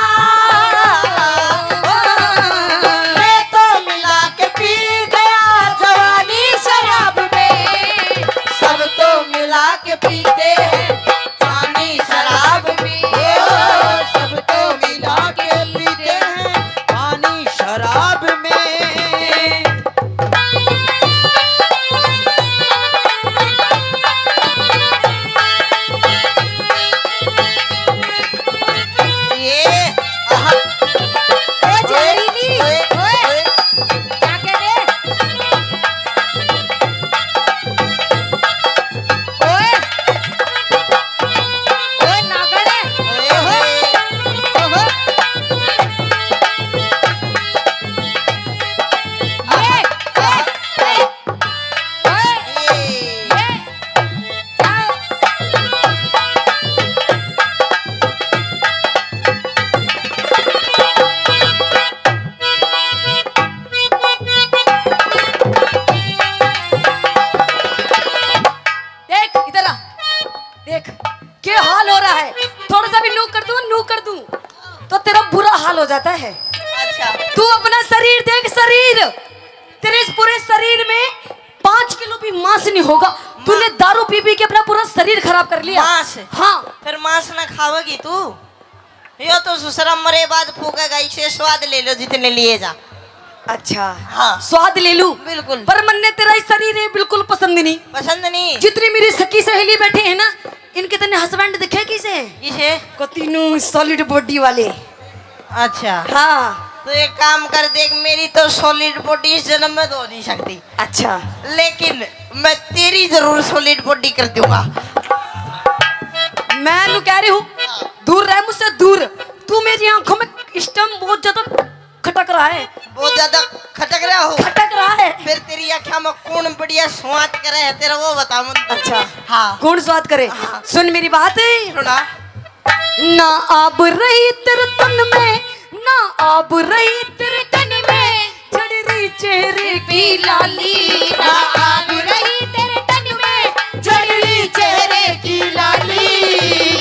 मैं तो मिला के पी गया जवानी शराब में। सब तो मिला के पीते हैं पानी शराब में, सब तो मिला के पीते हैं पानी शराब में। ये, आहा। ओ, जा रही नहीं। ओए, ओए, ओए। क्या कह रहे? ओए। ओए, नागड़े। ओए, ओए। ओहो। ये, ये, ये। देख, इधर आ। देख, क्या हाल हो रहा है। थोड़ा सा भी नू कर दूं, नू कर दूं, तो तेरा बुरा हाल हो जाता है। अच्छा। तू अपना शरीर देख, शरीर, तेरे इस पूरे शरीर में पाँच किलो भी मांस नहीं होगा। तूने दारू पी पी के अपना पूरा शरीर खराब कर लिया। मांस? हाँ। फिर मांस ना खावेगी तू? यो तो ससुरा मरे बाद फूकेगा, इसे स्वाद ले लो जितने लिए जा। अच्छा। हाँ। स्वाद ले लूं? बिल्कुल। पर मन्ने तेरा ये शरीर है बिल्कुल पसंद नहीं। पसंद नहीं? जितनी मेरी सखी सहेली बैठे हैं ना, इनके तने हस्बैंड दिखे किसे? किसे? कती नू सॉलिड बॉडी वाले। अच्छा। हाँ। तो एक काम कर, देख, मेरी तो सॉलिड बॉडी इस जन्म में तो हो नहीं सकती। अच्छा। लेकिन मैं तेरी जरूर सॉलिड बॉडी कर दूंगा। मैं नू कह रही हूँ, दूर रह मुझसे, दूर। तू मेरी आंखों में इस टाइम बहुत ज्यादा खटक रहा है। बहुत ज्यादा खटक रहा हो? खटक रहा है। फिर तेरी आँखों में कौन बढ़िया स्वाद करे है तेरा, वो बता मन। अच्छा। हाँ। कौन स्वाद करे? हाँ। सुन मेरी बात। सुना। ना आब रही तेरे तन में, ना आब रही तेरे तन में, झड़ रही चेहरे की लाली। ना आब रही तेरे तन में, झड़ रही चेहरे की लाली।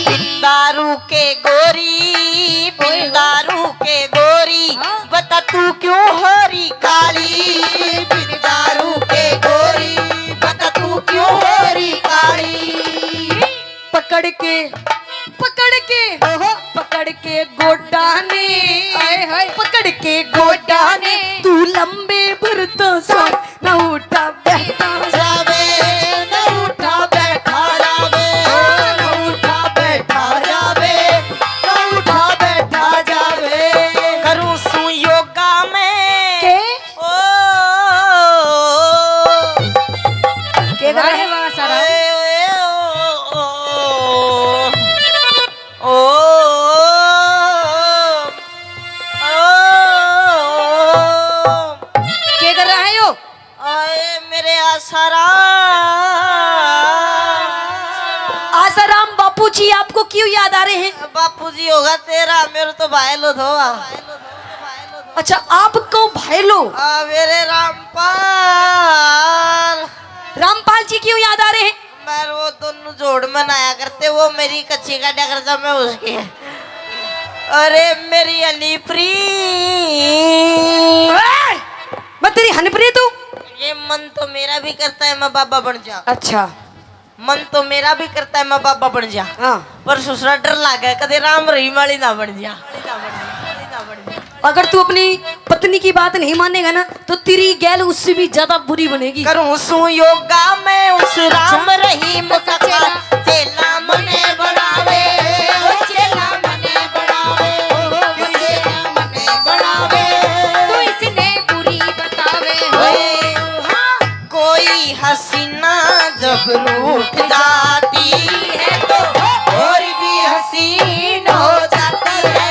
बिन दारू के गोरी, बिन दारू के गोरी, हाँ। बता तू क्यों हो रही काली। बिन दारू के गोरी, बता तू क्यों हो रही काली। पकड़ के, पकड़ के, ओहो। पकड़ के गोडा ने, हाय, हाय। पकड़ के गोडा ने, तू लंबे भर तो सांस ना उठा बैठा जावे, ना उठा बैठा जावे, ना उठा बैठा जावे, ना उठा बैठा जावे। करूँ सू योगा में। के? ओ, के कर रहा है? वाह, वाह, सारा। ओए, ओए, ओ, ओ, ओ, ओ, ओ। के कर रहा है यो? आए मेरे आसाराम। आसाराम बापू जी आपको क्यों याद आ रहे हैं? बापू जी होगा तेरा, मेरे तो भाई लो थो। अच्छा, आपको भाई लो? आ, मेरे रामपाल। रामपाल जी क्यों याद आ रहे हैं? मैं वो दोनों जोड़ मनाया करते, वो मेरी कच्ची काटा करता, मैं उसकी। अरे मेरी हनीप्री। ए! मैं तेरी हनीप्री तू? ये मन तो मेरा भी करता है मैं बाबा बन जा। अच्छा। मन तो मेरा भी करता है मैं बाबा बन जा। हाँ। पर ससुरा डर लागे, कदे राम रहीम वाली ना बन जा। अगर तू अपनी पत्नी की बात नहीं मानेगा ना, तो तेरी गैल उससे भी ज्यादा बुरी बनेगी। करूँ सू योगा मैं उस राम रहीम का चेला, चेला मने बनावे, ओ चेला मने बनावे, ओ चेला मने बनावे। तू इसने बुरी बतावे, ओए, हाँ। कोई हसीना जब रूठ जाती है तो और भी हसीन हो जाती है।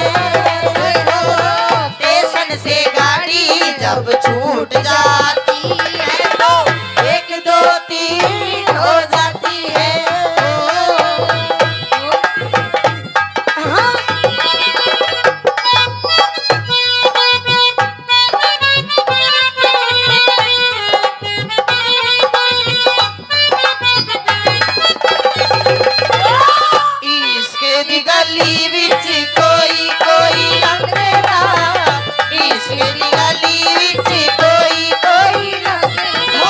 स्टेशन से गाड़ी जब छूट जाती है तो एक दो तीन हो जाती है। हाँ। इश्क दी गली विच कोई कोई लंघदा, इश्क दी गली विच कोई कोई लंघदा।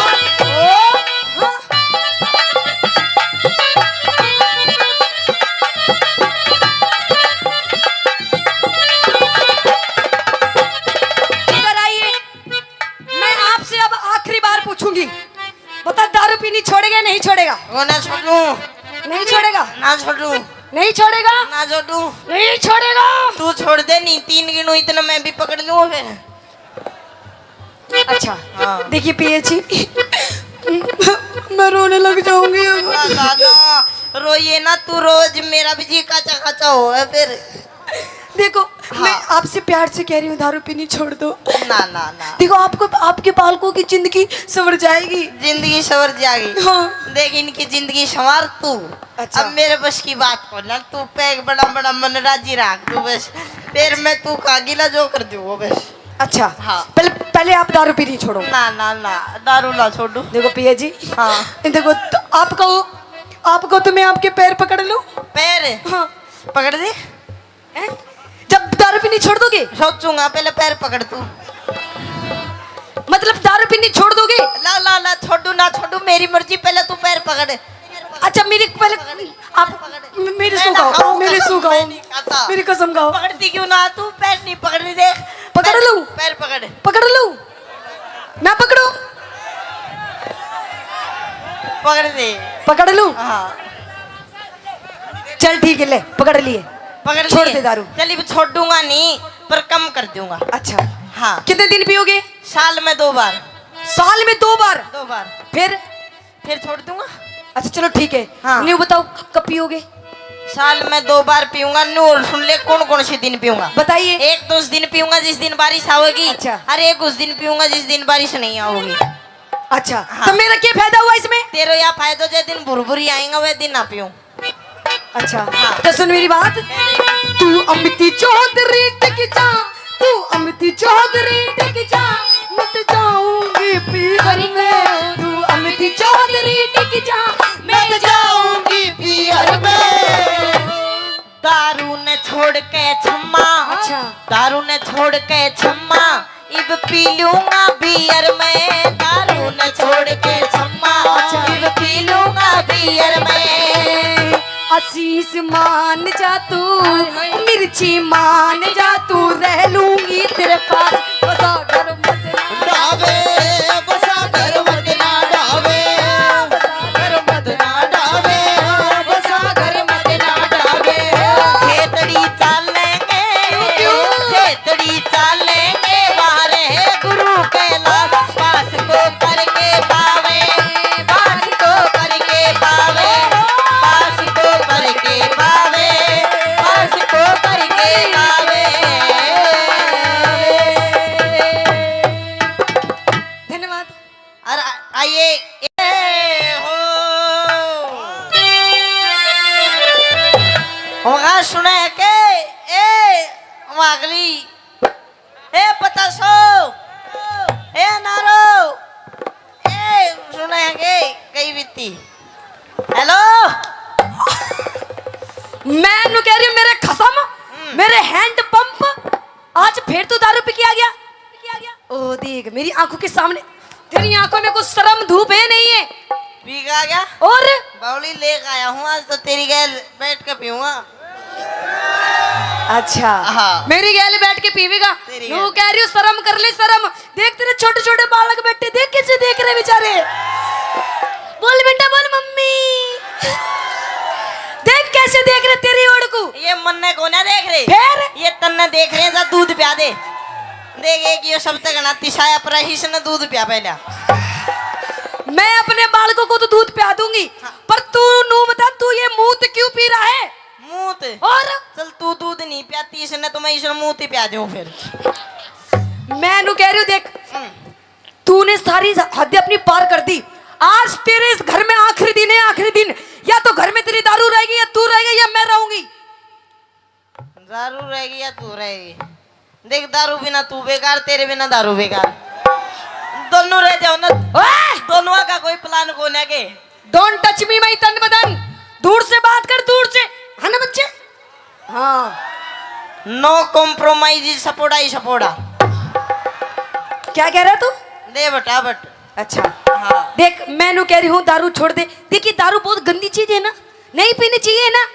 इधर आइए, मैं आपसे अब आखिरी बार पूछूंगी, बता, दारू पीनी छोड़ेगा या नहीं छोड़ेगा? वो ना छोड़ू। नहीं छोड़ेगा? ना छोड़ू। नहीं छोड़ेगा? ना छोड़ू। नहीं छोड़ेगा? तू छोड़ दे, नहीं तीन गिनू इतना मैं भी पकड़ लूँ फिर। अच्छा। हाँ। देखिए पिया जी, मैं रोने लग जाऊंगी अब। ना, ना, ना, रोइए ना, तू रोज मेरा भी जी काचा काचा हो है फिर। देखो, हाँ। मैं आपसे प्यार से कह रही हूँ, दारू पीनी छोड़ दो। ना, ना, ना। देखो, आपको, आपके बालकों की जिंदगी संवर जाएगी। जिंदगी संवर जाएगी। हाँ। देख, इनकी जिंदगी संवार तू। अच्छा। अब मेरे बस की बात को ना, तू पैग बड़ा बड़ा मन राजी रख तू बस। फिर मैं तू का गिला जो कर दूँ वो बस। अच्छा। हाँ। पहले, पहले आप दारू पीनी छोड़ो। ना, ना, ना, दारू ना छोड़ू। देखो पिया जी। हाँ। देखो, तो आपको, आपको तो मैं आपके पैर पकड़ लूँ। पैर? हाँ। पकड़ दे। हैं? जब दारू पीनी छोड़ दोगे? सोचूंगा, पहले पैर पकड़ तू। मतलब दारू पीनी छोड़ दोगे? ला, ला, ला, छोड़ू ना छोड़ू, मेरी मर्जी, पहले तू पैर पकड़। अच्छा, मेरी पहले आप मेरी सु खाओ, मेरी सु खाओ, मेरी कसम खाओ। पकड़ती क्यों ना तू? पैर नहीं पकड़ रही, देख। पकड़ लूं? पैर पकड़। पकड़ लूं? ना पकड़ो? पकड़ दे। पकड़ लूं? हाँ। चल ठीक है, ले पकड़ लिए। पकड़ छोड़ लिए। दे दारू। चल, अब छोड़ूंगा नहीं, पर कम कर दूंगा। अच्छा। हाँ। कितने दिन पियोगे? साल में दो बार। साल में दो बार? दो बार। फिर? फिर छोड़ दूंगा। अच्छा चलो ठीक है। हाँ। न्यू बताओ, कब पियोगे? साल में दो बार पीऊंगा। न्यू और सुन ले, कौन कौन से दिन पीऊंगा। बताइए। एक तो उस दिन पीऊंगा जिस दिन बारिश आओगी। अच्छा। और एक उस दिन पीऊंगा जिस दिन बारिश नहीं आओगी। अच्छा। हाँ। तो मेरा क्या फायदा हुआ इसमें? तेरा यह फायदा, जिस दिन भुरभुरी आएगा वह दिन ना पीऊं। अच्छा। हाँ। तो सुन मेरी बात। तू अमिती चौधरी टिक जा, तू अमिती चौधरी टिक जा, मत जाऊंगी पीहर में। तू अमिती चौधरी टिक जा, मत जाऊंगी पीहर में। दारू ने छोड़ के छम्मा। अच्छा। दारू ने छोड़ के छम्मा, इब पी लूंगा बियर में। दारू ने छोड़ के छम्मा, अच्छा। इब पी लूंगा बियर में। आशीष मान जा तू, हाय, हाय। मिर्ची मान जा तू, रह लूंगी तेरे पास। बसा घर मत ना डावे, बसा घर मत ना डावे। बसा घर मत ना डावे, बसा घर मत ना डावे। खेतड़ी चालेंगे, क्यों? खेतड़ी चालेंगे, वारे गुरु कैलाश पास को करके पावे, पास को करके पावे, पास को करके पावे, पास को करके पावे। धन्यवाद। और आ-, आइए। ए हो। होगा सुने के, ए, वागली। ए पतासो। ए नारो। ए सुने के, कई बीती। हेलो। मैं नु कह रही हूँ, मेरे खसम, हम्म। मेरे हैंड पंप, आज फिर तू दारू पी के आ गया। ओ देख, मेरी आंखों के सामने, तेरी आंखों में कुछ शर्म धूप है, नहीं है? पी के आ गया? और? बावली लेके आया हूँ, आज तो तेरी गैल बैठ के पीऊंगा। अच्छा। हाँ। मेरी गैल बैठ के पीवेगा? तेरी नु गैल। कह रही हूँ, शर्म कर ले, शर्म। देख, तेरे छोटे छोटे बालक बैठे, देख कैसे देख रहे बेचारे। बोल बेटा, बोल मम्मी। देख कैसे देख रहे तेरी ओर को। ये मन्ने को ना देख रहे। फिर? ये तन्ने देख रहे हैं, जा दूध प्या दे। देख, एक ये सब तक ना तिसाया पर इसने दूध प्या पहला। मैं अपने बालकों को तो दूध प्या दूंगी, हाँ। पर तू नू बता, तू ये मूत क्यों पी रहा है? मूत? और? चल, तू दूध नहीं प्याती इसने, तो मैं इसने मूत ही प्या दूं फिर। मैं नू कह रही हूँ, देख, हम्म। तूने सारी हद अपनी पार कर दी। आज तेरे इस घर में आखिरी दिन है, आखिरी दिन। या तो घर में तेरी दारू रहेगी, या तू रहेगा, या मैं रहूंगी। दारू रहेगी या तू रहेगी? देख, दारू बिना तू बेकार, तेरे बिना दारू बेकार। दोनों रह जाओ ना। ओए! दोनों का कोई प्लान कोने के। Don't touch me, my तन बदन। दूर से बात कर, दूर से। है ना बच्चे? हाँ। No compromise, सपोड़ा ही सपोड़ा। क्या कह रहा तू? दे बटा बट। अच्छा। हाँ। देख, मैं नू कह रही हूँ, दारू छोड़ दे। देखिए, दारू बहुत गंदी चीज है ना, नहीं पीनी चाहिए ना।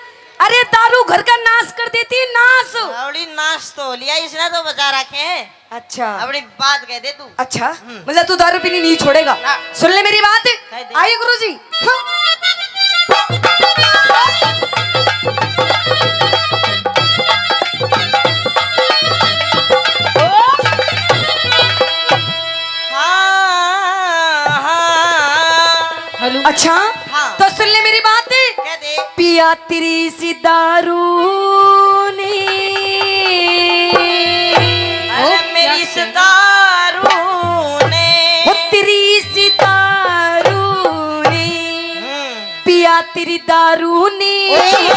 अरे, दारू घर का नाश कर देती है, नाश। बावली, नाश तो हो लिया, इसने तो बचा रखे हैं। अच्छा। अपनी बात कह दे तू। अच्छा, हम्म। मतलब तू दारू पीनी नहीं छोड़ेगा? हाँ। सुन ले मेरी बात। कह दे। आइए गुरुजी। हाँ। हाँ, हाँ। हेलो। अच्छा, हाँ। तो सुन ले मेरी बात। कह दे। पिया तेरी सी दारू ने। अरे ओ, मेरी क्या इस कह रही? दारू ने। ओ तेरी सी दारू ने। हम्म। पिया तेरी दारू ने, ओए।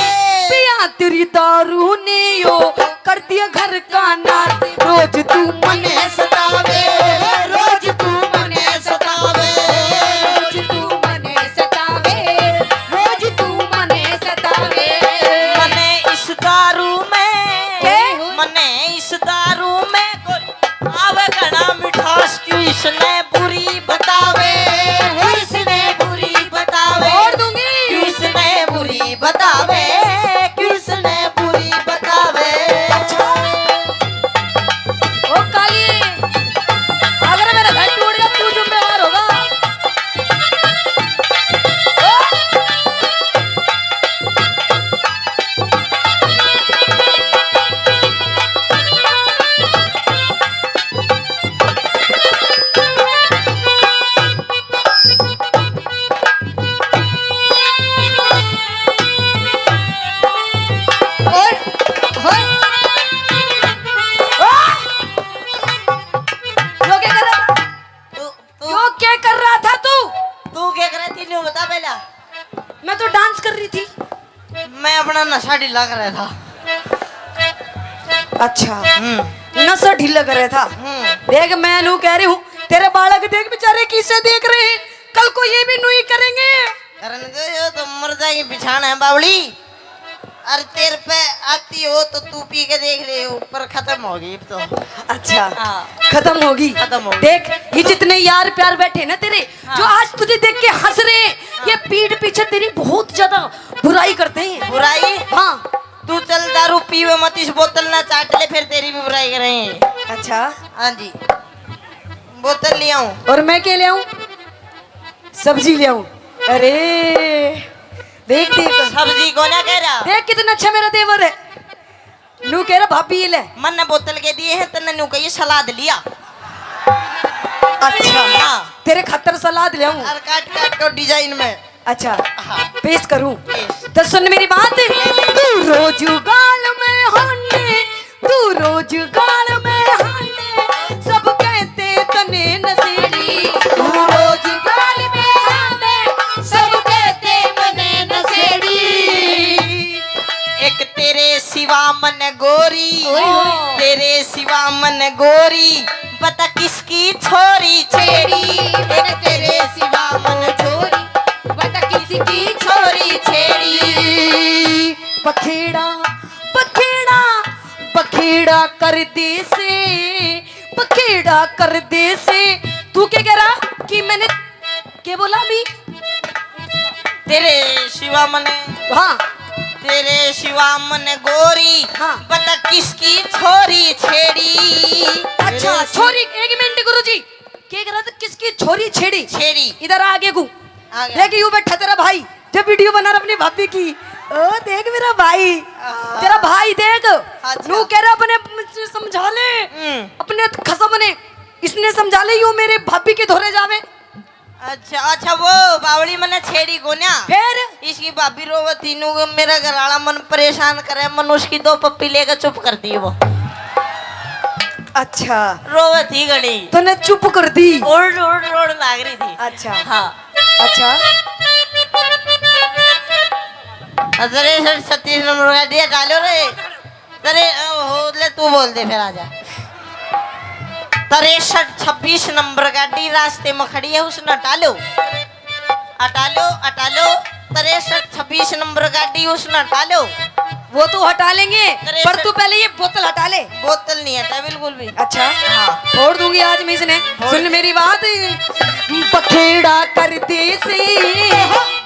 पिया तेरी दारू ने यो कर दिया घर का नाश। रोज तू मने सतावे, रोज तू मने सतावे, रोज तू मने सतावे, रोज तू मने सतावे। मने इस अपना नशा ढीला कर रहा था। अच्छा, हम्म। नशा ढीला कर रहा था। हम्म। देख, मैं नू कह रही हूँ, तेरे बालक देख बेचारे किसे देख रहे हैं, कल को ये भी नू ही करेंगे। करने दो, ये तो मर जाएगी बिछाना है बावली। अरे तेरे पे आती हो तो तू पी के देख ले, ऊपर खत्म होगी अब तो। अच्छा, हाँ। खत्म होगी। खत्म होगी। देख, ये जितने यार प्यार बैठे ना तेरे, हाँ। जो आज तुझे देख के हंस रहे हैं, ये पीठ पीछे तेरी बहुत ज्यादा बुराई करते हैं। बुराई? हाँ। तू चल दारू पीवे मत, इस बोतल ना चाट ले, फिर तेरी भी बुराई करेंगे। अच्छा। हाँ जी, बोतल ले आऊं। और मैं क्या ले आऊं? सब्जी ले आऊं। अरे देख, देख। सब्जी को ना कह रहा। देख कितना अच्छा मेरा देवर है। नू कह रहा, भाभी ये ले। मन ने बोतल के दिए हैं, तन्ने नू कहिए सलाद लिया। अच्छा। हाँ। तेरे खातर सलाद ले आऊं। और काट काट के डिजाइन में। अच्छा। हाँ। पेश करूं? पेश। तो सुन मेरी बात। तू रोज गाल में हाने, तू रोज गाल में हाने, सब कहते तने नशेड़ी। तू रोज गाल में हाने, सब कहते मने नशेड़ी। एक तेरे सिवा मन गोरी, ओए होए। तेरे सिवा मन गोरी, बता किसकी छोरी छेड़ी। एक तेरे सिवा मन छोरी, बता किसकी छोरी छेड़ी। पखेड़ा, पखेड़ा, पखेड़ा कर दे से, पखेड़ा कर दे से। तू क्या कह रहा कि मैंने के बोला अभी? तेरे सिवा मने, हाँ। तेरे सिवा मने गोरी, हाँ। बता किसकी छोरी छेड़ी। अच्छा, तेरे छोरी, एक मिनट गुरुजी, के कह रहा था, किसकी छोरी छेड़ी? छेड़ी। इधर आ आगे को। आ गया। देख, यूं बैठा तेरा भाई, जब वीडियो बना रहा अपनी भाभी की। ओ देख मेरा भाई, हाँ। तेरा भाई देख, अच्छा। नू कह रहा अपने समझा ले, हम्म। अपने खसम ने, इसने समझा ले, यू मेरे भाभी के धोरे जावे। अच्छा, अच्छा, वो बावली मने छेड़ी कोन्या। फिर? इसकी भाभी रोवत थी, नू मेरा घर वाला मन परेशान करे, मन उसकी दो पप्पी लेकर चुप कर दी वो। अच्छा। रोवत थी घणी। तूने चुप कर दी? रोड़, रोड़, रोड़ लाग रही थी। अच्छा। हाँ। अच्छा। अरे सर, छत्तीस नंबर का दिया डालो रे। तरे, ओ, हो, ले, तू बोल दे, फिर आजा। तिरसठ छब्बीस नंबर गाड़ी रास्ते में खड़ी है, उसने हटा लो, हटा लो, हटा लो। तिरसठ छब्बीस नंबर गाड़ी, उसने हटा लो। वो तो हटा लेंगे, तिरसठ। पर तू पहले ये बोतल हटा ले। बोतल नहीं हटा बिल्कुल भी। अच्छा, हाँ। फोड़ दूंगी आज मैं इसने। फोड़। सुन मेरी बात, बखेड़ा कर दे से,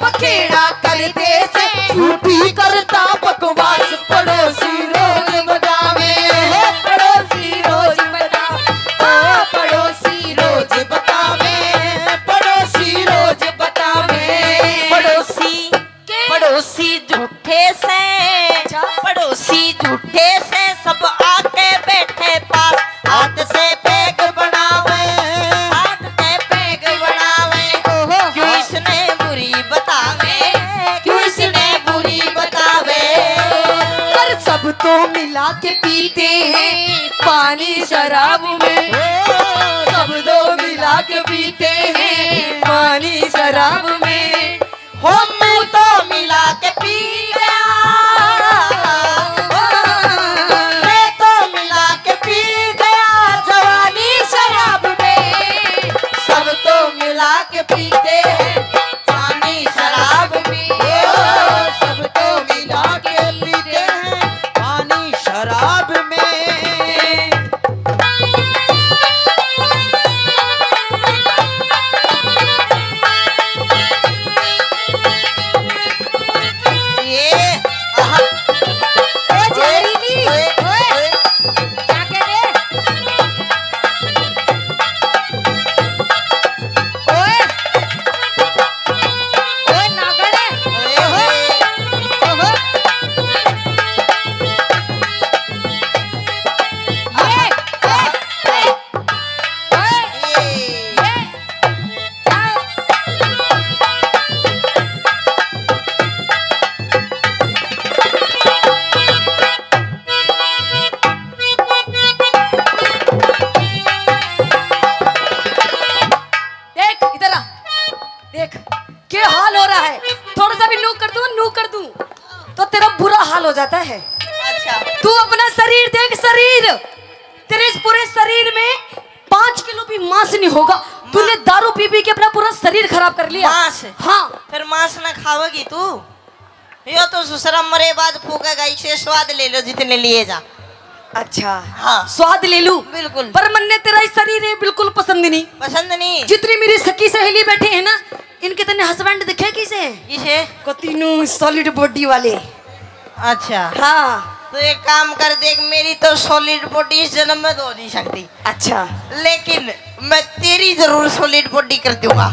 बखेड़ा कर दे से, झूठी करता बकवास। पड़ोसी रोज बतावे, पड़ोसी रोज बतावे, ओ पड़ोसी रोज बतावे, पड़ोसी रोज बतावे। पड़ोसी, के? पड़ोसी झूठे से, अच्छा। पड़ोसी झूठे से, सब आके बैठे पास, हाथ से पैग बनावे, हाथ से पैग बनावे। ओहो। क्यों इसने बुरी बतावे, क्यों इसने बुरी बतावे। पर सब तो मिला के पीते हैं पानी शराब में, सब तो मिला के पीते हैं पानी शराब में। हो, मैं तो मिला के पी गया, मैं तो मिला के पी गया जवानी शराब में। सब तो मिला के पीते हैं पानी शराब में, ओ, सब तो मिला के पीते हैं पानी शराब में। जाता है। अच्छा। तू अपना शरीर देख, शरीर, तेरे इस पूरे शरीर में पाँच किलो भी मांस नहीं होगा। तूने दारू पी पी के अपना पूरा शरीर खराब कर लिया। मांस? हाँ। फिर मांस ना खावेगी तू? यो तो ससुरा मरे बाद फूकेगा, इसे स्वाद ले लो जितने लिए जा। अच्छा। हाँ। स्वाद ले लूं? बिल्कुल। पर मन्ने तेरा ये शरीर है बिल्कुल पसंद नहीं। पसंद नहीं? जितनी मेरी सखी सहेली बैठी है ना, इनके तने हस्बैंड दिखे किसे? किसे? कती नू सॉलिड बॉडी वाले। अच्छा। हाँ। तो एक काम कर, देख, मेरी तो सॉलिड बॉडी इस जन्म में तो हो नहीं सकती। अच्छा। लेकिन मैं तेरी जरूर सॉलिड बॉडी कर दूंगा।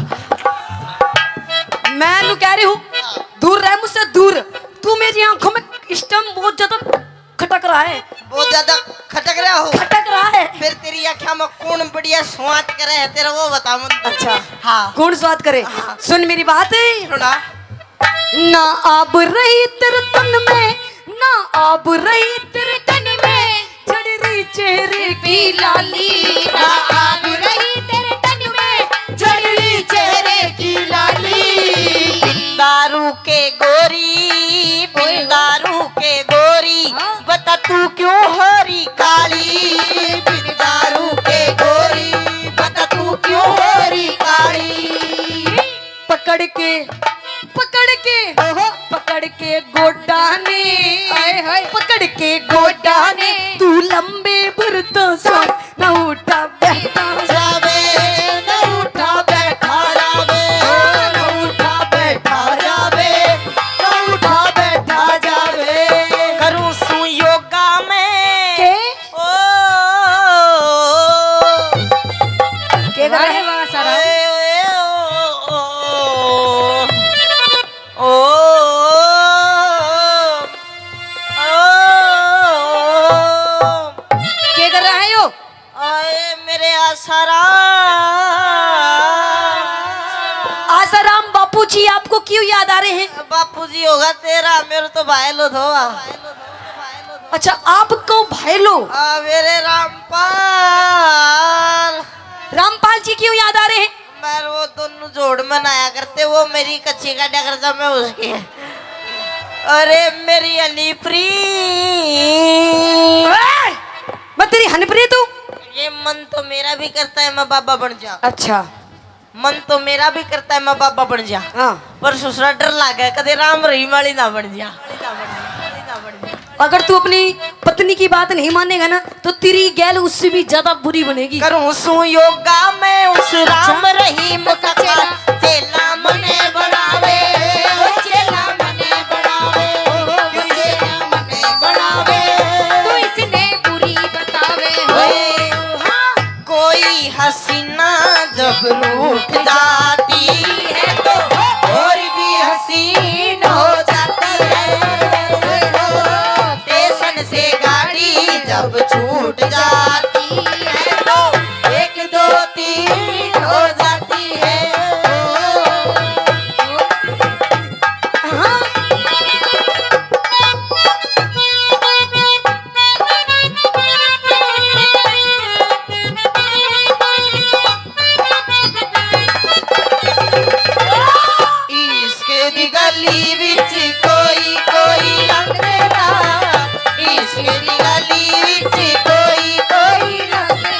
मैं नू कह रही हूँ, दूर रह मुझसे, दूर। तू मेरी आंखों में इस टाइम बहुत ज्यादा खटक रहा है। बहुत ज्यादा खटक रहा हो? खटक रहा है। फिर तेरी आँखों में कौन बढ़िया स्वाद करे है तेरा, वो बता मन। अच्छा। हाँ। कौन स्वाद करे? हाँ। सुन मेरी बात। सुना। ना आब रही तेरे तन में, ना आब रही तेरे तन में, झड़ रही चेहरे की लाली। ना आब रही तेरे तन में, झड़ रही चेहरे की लाली। बिन दारू के गोरी, बिन दारू के गोरी, हाँ। बता तू क्यों हो रही काली? बिन दारू के गोरी, बता तू क्यों हो रही काली? पकड़ के, पकड़ के, ओहो। पकड़ के गोडा ने, हाय, हाय। पकड़ के गोडा ने, तू लंबे भर तो सांस न उठा बैठा जावे, न उठा बैठा जावे, न उठा बैठा जावे, न उठा बैठा जावे। करूं सू योगा में। के? ओ, के कर रहे? वाह, वाह, सारा। ओए, ओए, ओ, ओ, ओ, ओ। के कर रहा है यो? आए मेरे आसाराम। आसाराम बापू जी आपको क्यों याद आ रहे हैं? बापू जी होगा तेरा, मेरे तो भाई लो थो। अच्छा, आपको भाई लो? आ, मेरे रामपाल। रामपाल जी क्यों याद आ रहे हैं? मैं वो दोनों जोड़ मनाया करते, वो मेरी कच्ची काटा करता, मैं उसकी। अरे मेरी हनीप्री। ए, मैं तेरी हनीप्री तू? ये मन तो मेरा भी करता है मैं बाबा बन जा। अच्छा। मन तो मेरा भी करता है मैं बाबा बन जा। हाँ। पर ससुरा डर लागे कदे राम रहीम वाली ना बन जा। अगर तू अपनी पत्नी की बात नहीं मानेगा ना, तो तेरी गैल उससे भी ज्यादा बुरी बनेगी। करूं सू योगा मैं उस राम रहीम का चेला, चेला मने बनावे, ओ चेला मने बनावे, ओ चेला मने बनावे। तू इसने बुरी बतावे हो। हाँ। कोई हसीना जब रूठ जाती है तो और भी हसीन हो जाती है। स्टेशन से गाड़ी जब छूट जाती है तो एक दो तीन हो जाती है। हाँ। इश्क दी गली विच कोई कोई लंघदा, इश्क दी गली विच कोई कोई लंघदा।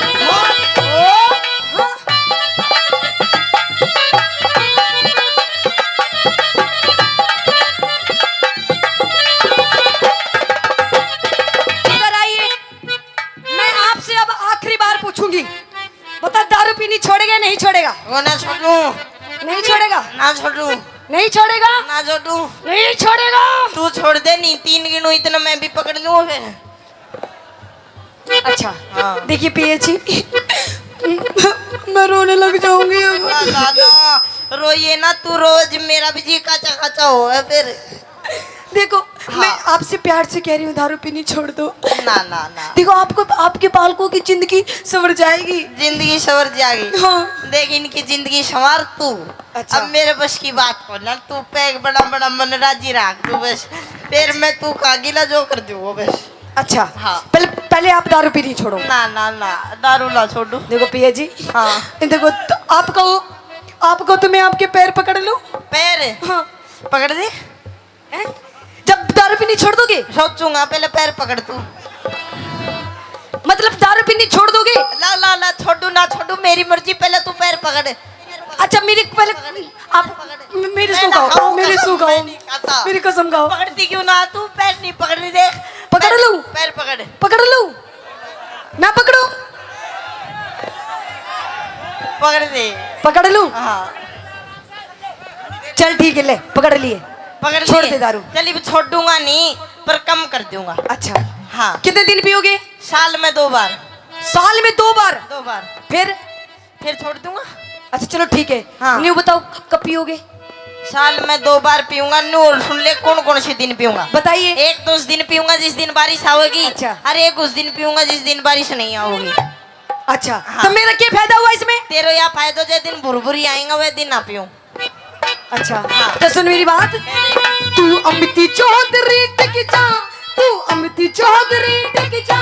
इधर आइए, मैं आपसे अब आखिरी बार पूछूंगी, बता, दारू पीनी छोड़ेगा या नहीं छोड़ेगा? वो ना छोड़ू। नहीं छोड़ेगा? ना छोड़ू। नहीं छोड़ेगा? ना छोड़ू। नहीं छोड़ेगा? तू छोड़ दे, नहीं तीन गिनू इतना मैं भी पकड़ लूँ फिर। अच्छा। हाँ। देखिए पिया जी, मैं रोने लग जाऊंगी अब। ना, ना, ना, रोइए ना तू, रोज मेरा भी जी काचा काचा हो है फिर। देखो, हाँ। मैं आपसे प्यार से कह रही हूँ, दारू पीनी छोड़ दो। ना, ना, ना। देखो, आपको, आपके बालकों की जिंदगी संवर जाएगी। जिंदगी संवर जाएगी। हाँ। देख, इनकी जिंदगी संवार तू। अच्छा। अब मेरे बस की बात को ना, तू पैग बड़ा बड़ा मन राजी रख तू बस। फिर मैं तू का गिला जो कर दूँ वो बस। अच्छा। हाँ। पहले, पहले आप दारू पीनी छोड़ो। ना, ना, ना, दारू ना छोड़ू। देखो पिया जी। हाँ। देखो, तो आपको, आपको तो मैं आपके पैर पकड़ लूँ। पैर? हाँ। पकड़ दे। हैं? तब दारू पीनी छोड़ दोगे? सोचूंगा, पहले पैर पकड़ तू। मतलब दारू पीनी छोड़ दोगे? ला, ला, ला, छोड़ू ना छोड़ू, मेरी मर्जी, पहले तू पैर पकड़। अच्छा, मेरी पहले आप मेरी मैं सू ना खाओ, खाऊं, मेरी कसम, सू खाओ, मैं नहीं खाता। मेरी कसम खाओ। पकड़ती क्यों ना तू? पैर नहीं पकड़ रही, देख। पकड़ पैर, लूं? पैर पकड़। पकड़ लूं? ना पकड़ूं? पकड़ दे। पकड़ लूं? हाँ। चल ठीक है, ले, पकड़ लिए। पकड़ छोड़ लिए। दे दारू। चल, अब छोड़ूंगा नहीं, पर कम कर दूंगा। अच्छा। हाँ। कितने दिन पियोगे? साल में दो बार। साल में दो बार? दो बार। फिर? फिर छोड़ दूंगा। अच्छा, चलो ठीक है। हाँ। न्यू बताओ, कब, कब पियोगे? साल में दो बार पीऊंगा। न्यू और सुन ले, कौन कौन से दिन पीऊंगा। बताइए। एक तो उस दिन पीऊंगा जिस दिन बारिश आओगी। अच्छा। और एक उस दिन पीऊंगा जिस दिन बारिश नहीं आओगी। अच्छा, हाँ। तो मेरा क्या फायदा हुआ इसमें? तेरा या फायदा, जे दिन भुरभुरी आएगा, वह दिन ना पीऊं। अच्छा, हाँ। तो सुन मेरी बात। तू अमिती चौधरी टिक जा, तू अमिती चौधरी टिक जा,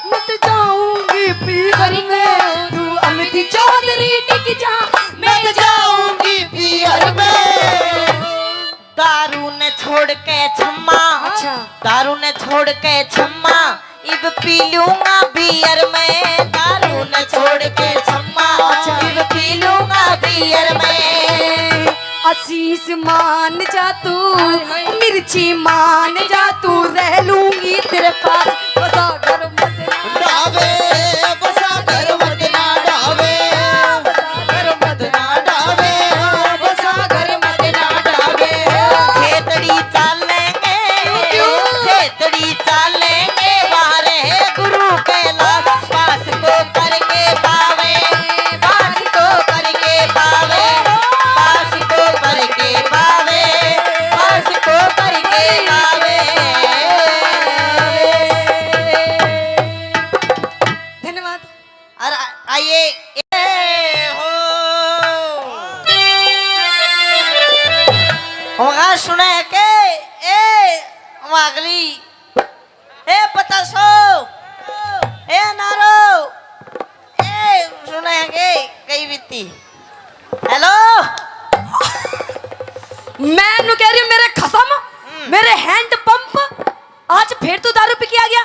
मैं तो जाऊंगी पीहर में। तू अमिती चौधरी टिक जा, मैं तो जाऊंगी पीहर में। दारू ने छोड़ के छम्मा, अच्छा। दारू ने छोड़ के छम्मा, इब पी लूंगा बियर में। दारू ने छोड़ के छम्मा, अच्छा। इब पी लूंगा बियर में। आशीष मान जा तू, हाय, हाय। मिर्ची मान जा तू, रह लूंगी तेरे पास। बसा घर मत ना डावे, बसा घर मत ना डावे, बसा घर मत ना डावे, बसा घर मत ना डावे। खेतड़ी चालेंगे, क्यों, क्यों? खेतड़ी चालेंगे, वारे गुरु कैलाश पास को करके पावे, पास को करके पावे, पास को करके पावे, पास को करके पावे। धन्यवाद। और आ-, आइए। ए हो। वहाँ सुने के, ए, वहाँ अगली। ए पतासो, ए नारो, ए सुने के, कई बीती। हेलो। मैं नु कह रही हूँ, मेरे खसम, हम्म। मेरे हैंड पंप, आज फिर तू दारू पी के आ गया।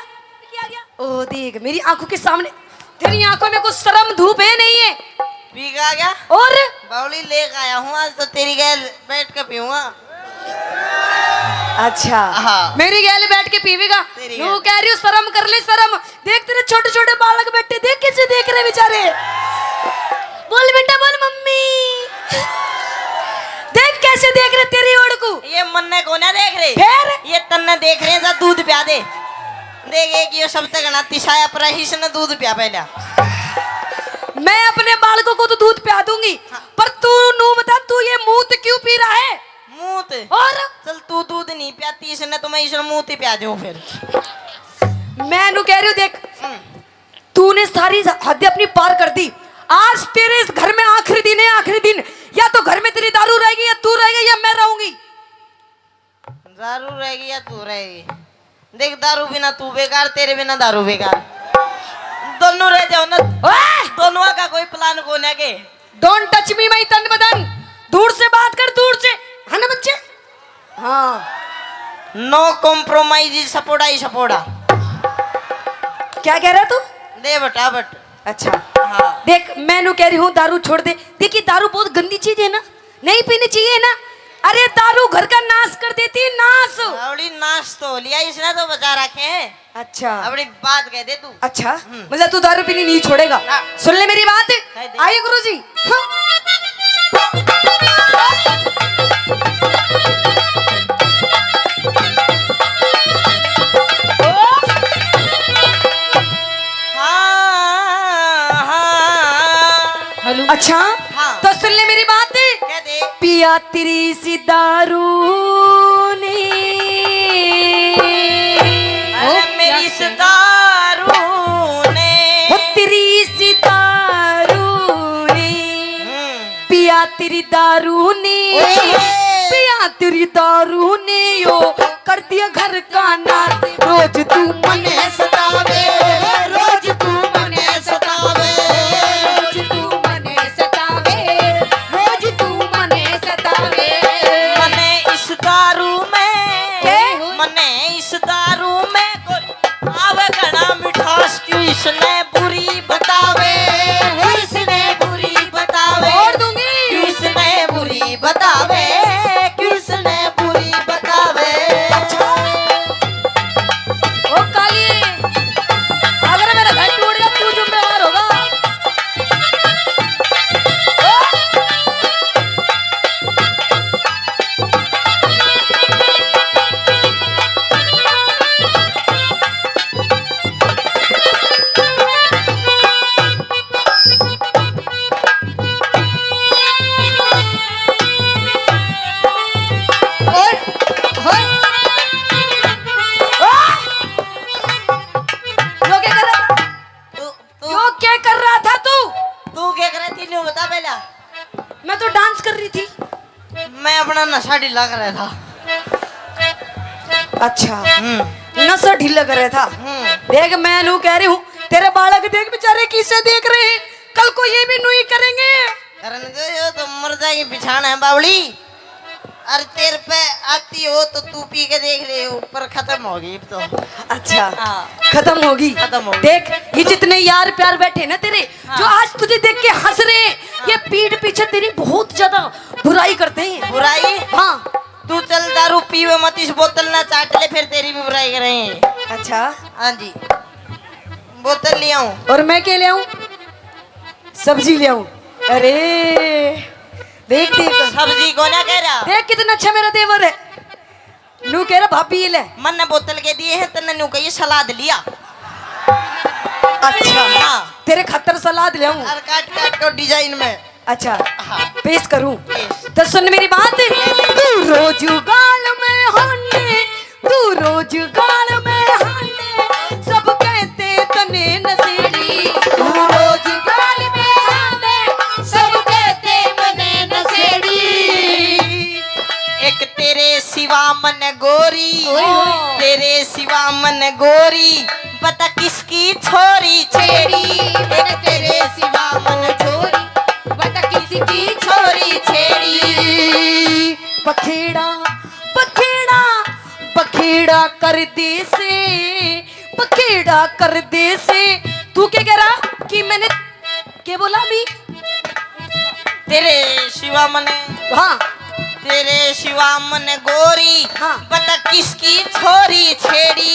ओ देख, मेरी आंखों के सामने, तेरी आंखों में कुछ शर्म धूप है नहीं है? पी के आ गया? और? बावली लेके आया हूँ, आज तो तेरी गैल बैठ के पीऊंगा। अच्छा। हाँ। मेरी गैल बैठ के पीवेगा? तेरी यूं गैल। कह रही हूँ, शर्म कर ले, शर्म। देख, तेरे छोटे छोटे बालक बैठे, देख कैसे देख रहे बेचारे। बोल बेटा, बोल मम्मी। देख कैसे देख रहे तेरी ओर को। ये मन्ने को ना देख रहे। फिर? ये तन्ने देख रहे हैं, जा दूध प्या दे। देख, एक ये सबसे घना तिसाया पर है, इसने दूध प्या पहला। मैं अपने बालकों को तो दूध प्या दूंगी, हाँ। पर तू नू बता, तू ये मूत क्यों पी रहा है? मूत? और? चल, तू दूध नहीं प्याती इसने, तो मैं इसने मूत ही प्या दूं फिर। मैं नू कह रही हूँ, देख, हम्म। तूने सारी हद अपनी पार कर दी। आज तेरे इस घर में आखिरी दिन है, आखिरी दिन। या तो घर में तेरी दारू रहेगी, या तू रहेगा, या मैं रहूंगी। दारू रहेगी या तू रहेगी? देख, दारू बिना तू बेकार, तेरे बिना दारू बेकार। दोनों रह जाओ ना। ओए! दोनों का कोई प्लान को ना के। Don't touch me, my तन बदन। दूर से बात कर, दूर से। है ना बच्चे? हाँ। No compromise, सपोड़ा ही सपोड़ा। क्या कह रहा तू? दे बटा बट। अच्छा। हाँ। देख, मैं नू कह रही हूँ, दारू छोड़ दे। देखिए, दारू बहुत गंदी चीज है ना, नहीं पीनी चाहिए ना। अरे, दारू घर का नाश कर देती है, नाश। बावली, नाश तो हो लिया, इसने तो बचा रखे हैं। अच्छा। अपनी बात कह दे तू। अच्छा, हम्म। मतलब तू दारू पीनी नहीं छोड़ेगा? हाँ। सुन ले मेरी बात। कह दे। आइए गुरुजी। हाँ। हाँ, हाँ। हेलो। अच्छा, हाँ। तो सुन ले मेरी बात। कह दे। पिया तेरी सी दारू ने। अरे ओ, मेरी क्या सी कह रहे? दारू ने। ओ तेरी सी दारू ने। हम्म। पिया तेरी दारू ने। ओए। पिया तेरी दारू ने यो कर दिया घर का नाश। रोज तू मने सतावे, रोज तू मने सतावे, रोज तू मने सतावे, रोज तू मने सतावे। मने इस दारू में, के? मने अपना नशा ढीला कर रहा था। अच्छा। हम्म। नशा ढीला कर रहा था। हम्म। देख, मैं नू कह रही हूँ, तेरे बालक देख बेचारे किसे देख रहे हैं, कल को ये भी नू ही करेंगे। करने दो, यो तो मर जाएगी बिछाना है बावली। अरे तेरे पे आती हो तो तू पी के देख ले, ऊपर खत्म होगी अब तो। अच्छा। हाँ। खत्म होगी। खत्म होगी। देख, ये जितने यार प्यार बैठे ना तेरे, हाँ। जो आज तुझे देख के हंस रहे हैं, हाँ। ये पीठ पीछे तेरी बहुत ज्यादा बुराई करते हैं। बुराई? हाँ। तू चल दारू पीवे मत, इस बोतल ना चाट ले, फिर तेरी भी बुराई करेंगे। अच्छा। हाँ जी। बोतल ले आऊं? और मैं क्या ले आऊं? सब्जी ले आऊं। अरे देख, देख। सब्जी को ना कह रहा। देख कितना अच्छा मेरा देवर है। नू कह रहा भाभी ये ले। मन ने बोतल के दिए हैं, तन्ने नू कही सलाद लिया। अच्छा। हाँ। तेरे खातर सलाद ले आऊं। और काट काट के डिजाइन में। अच्छा। हाँ। पेश करूं? पेश। तो सुन मेरी बात। तू रोज गाल में हांडे, तू रोज गाल में हांडे, सब कहते तने नशेड़ी। तू रोज गाल में हांडे, सब कहते मने नशेड़ी। एक तेरे सिवा मन गोरी, ओए होए। तेरे सिवा मन गोरी, बता किसकी छोरी छेड़ी। एक तेरे सिवा मन छोरी, बता किसकी छोरी छेड़ी। बखेड़ा, बखेड़ा, बखेड़ा कर दे से, बखेड़ा कर दे से। तू क्या कह रहा कि मैंने के बोला भी? तेरे सिवा मने, हाँ। तेरे सिवा मने गोरी, हाँ। बता किसकी छोरी छेड़ी।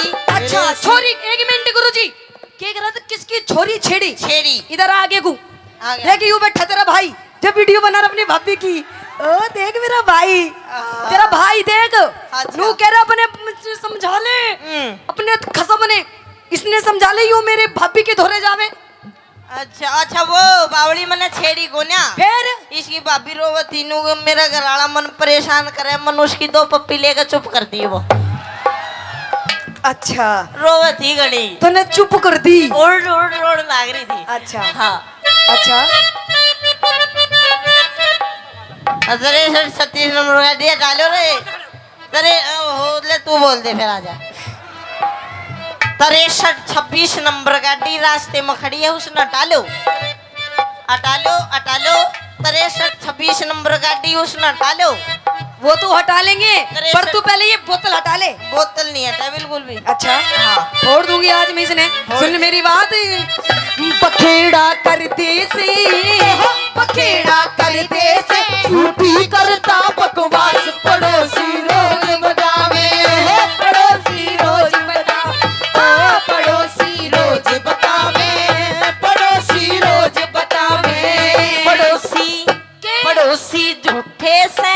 अच्छा, तेरे छोरी, एक मिनट गुरुजी, के कह रहा था, किसकी छोरी छेड़ी? छेड़ी। इधर आ आगे को। आ गया। देख, यूं बैठा तेरा भाई, जब वीडियो बना रहा अपनी भाभी की। ओ देख मेरा भाई, आ। तेरा भाई देख, अच्छा। नू कह रहा अपने, समझा ले, हम्म। अपने खसम ने, इसने समझा ले, यूं मेरे भाभी के धोरे जावे। अच्छा, अच्छा, वो बावली मने छेड़ी कोन्या। फिर? इसकी भाभी रोवत थी, नू मेरा घर वाला मन परेशान करे, मन उसकी दो पप्पी लेकर चुप कर दी वो। अच्छा। रोवत थी घणी। तूने चुप कर दी? रोड़, रोड़, रोड़ लाग रही थी। अच्छा। हाँ। अच्छा। अरे सर, छत्तीस नंबर का दिया डालो रे। तरे, ओ, हो, ले, तू बोल दे, फिर आ जा। तिरसठ छब्बीस नंबर गाड़ी रास्ते में खड़ी है, उसने हटा लो, हटा लो, हटा लो। तिरसठ छब्बीस नंबर गाड़ी, उसने हटा लो। वो तो हटा लेंगे, तिरसठ। पर तू पहले ये बोतल हटा ले। बोतल नहीं हटा बिल्कुल भी। अच्छा, हाँ। फोड़ दूंगी आज मैं इसने। फोड़। सुन मेरी बात, बखेड़ा कर दे से, बखेड़ा कर दे से, झूठी करता बकवास। पड़ोसी रोज बतावे, पड़ोसी रोज बतावे, ओ पड़ोसी रोज बतावे, पड़ोसी रोज बतावे। पड़ोसी, के? पड़ोसी झूठे से,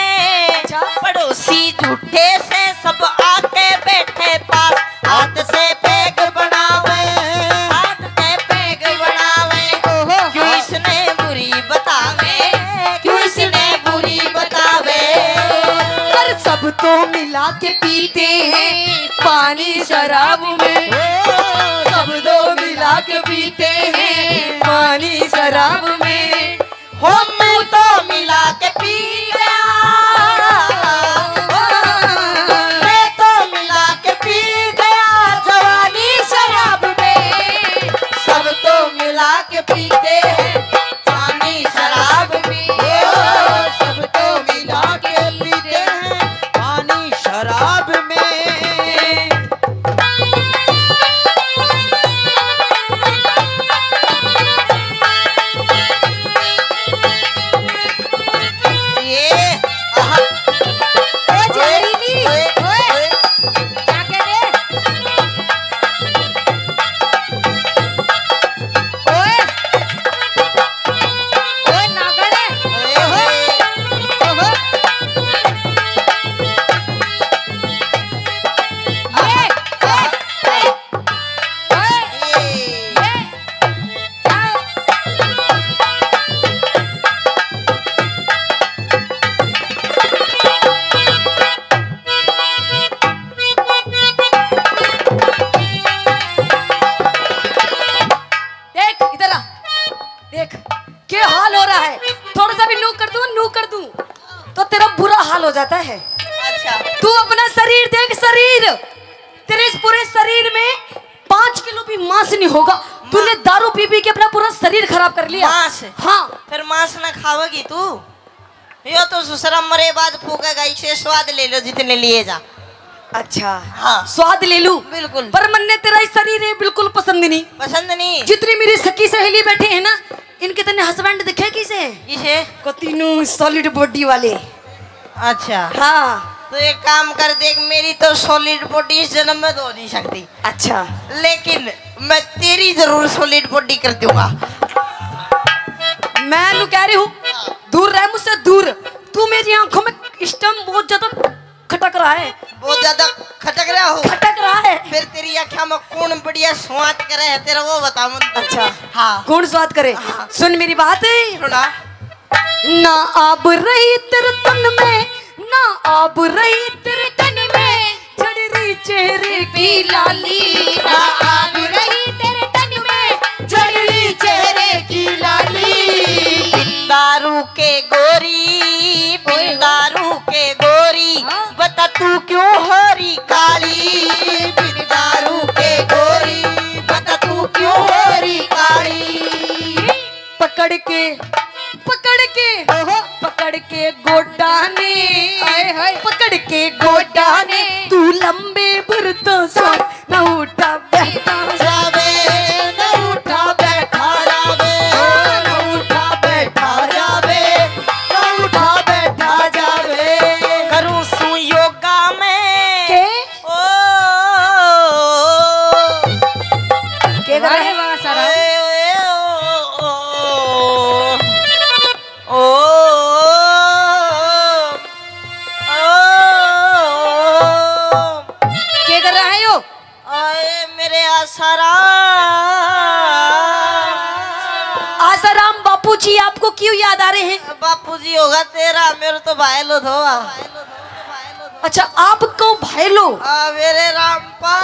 अच्छा। पड़ोसी झूठे से, सब आके बैठे पास, हाथ से पैग बनावे, हाथ से पैग बनावे। ओहो। क्यों इसने बुरी बतावे, क्यों इसने बुरी बतावे। पर सब तो मिला के पीते हैं पानी शराब में, सब तो मिला के पीते हैं पानी शराब में। हो, मैं तो मिला के पी गया, मैं तो मिला के पी गया जवानी शराब में। सब तो मिला के पीते हैं पानी शराब में, ओ, सब तो मिला के पीते हैं पानी शराब में। हो जाता है। अच्छा। तू अपना शरीर देख, शरीर, तेरे इस पूरे शरीर में पाँच किलो भी मांस नहीं होगा। तूने दारू पी पी के अपना पूरा शरीर खराब कर लिया। मांस? हाँ। फिर मांस ना खावेगी तू? यो तो ससुरा मरे बाद फूकेगा, इसे स्वाद ले लो जितने लिए जा। अच्छा। हाँ। स्वाद ले लूं? बिल्कुल। पर मन्ने तेरा ये शरीर है बिल्कुल पसंद नहीं। पसंद नहीं? जितनी मेरी सखी सहेली बैठी है ना, इनके तने हस्बैंड दिखे किसे? किसे? को तीनों सॉलिड बॉडी वाले। अच्छा। हाँ। तो एक काम कर, देख, मेरी तो सॉलिड बॉडी इस जन्म में तो हो नहीं सकती। अच्छा। लेकिन मैं तेरी जरूर सॉलिड बॉडी कर दूंगा। मैं नू कह रही हूँ, दूर रह मुझसे, दूर। तू मेरी आंखों में इस टाइम बहुत ज्यादा खटक रहा है। बहुत ज्यादा खटक रहा हो? खटक रहा है। फिर तेरी आँख्या में कौन बढ़िया स्वाद करे है तेरा, वो बता मन। अच्छा। हाँ। कौन स्वाद करे? हाँ। सुन मेरी बात। सुना। ना आब रही तेरे तन में, ना आब रही तेरे तन में, झड़ रही चेहरे की लाली। ना आब रही तेरे तन में, झड़ रही चेहरे की लाली। दारू के गोरी, बिन दारू के गोरी, हाँ। बता तू क्यों हो रही काली? बिन दारू के गोरी, बता तू क्यों हो रही काली? पकड़ के, पकड़ के, ओहो। पकड़ के गोडा ने, हाय, हाय। पकड़ के गोडा ने, तू लंबे भर तो सांस ना उठा बैठा जावे, ना उठा बैठा जावे, ना उठा बैठा जावे, ना उठा बैठा जावे। करूं सू योगा में। के? ओ, के कर रहे? वाह, वाह, सारा। ओए, ओए, ओ, ओ, ओ, ओ, ओ। के कर रहा है यो? आए मेरे आसाराम। आसाराम बापू जी आपको क्यों याद आ रहे हैं? बापू जी होगा तेरा, मेरे तो भाई लो धोआ। अच्छा, आप को भाई लो? आ, मेरे रामपाल।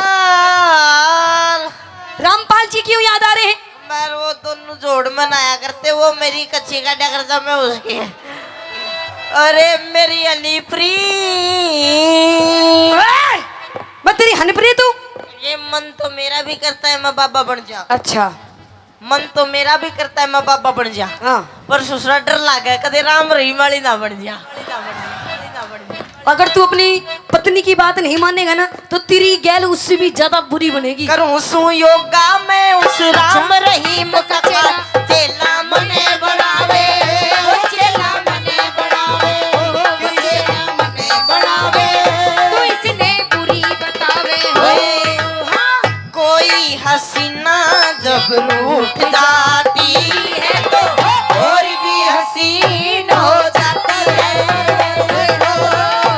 रामपाल जी क्यों याद आ रहे हैं? मैं वो दोनों जोड़ में नहाया करते, वो मेरी कच्ची काटा करता, मैं उसकी। अरे मेरी हनीप्री। ए! मैं तेरी हनीप्री तू? ये मन तो मेरा भी करता है मैं बाबा बन जा। अच्छा। मन तो मेरा भी करता है मैं बाबा बन जा। हाँ। पर ससुरा डर लागे कदे राम रहीम वाली ना बन जा। अगर तू अपनी पत्नी की बात नहीं मानेगा ना, तो तेरी गैल उससे भी ज्यादा बुरी बनेगी। करूं सू योगा मैं उस राम रहीम का चेला, चेला मने बनावे, ओ चेला मने बनावे, ओ चेला मने बनावे। तू इसने बुरी बतावे हो। हाँ। कोई हसीना जब रूठ जाती है तो और भी हसीन हो जाती है।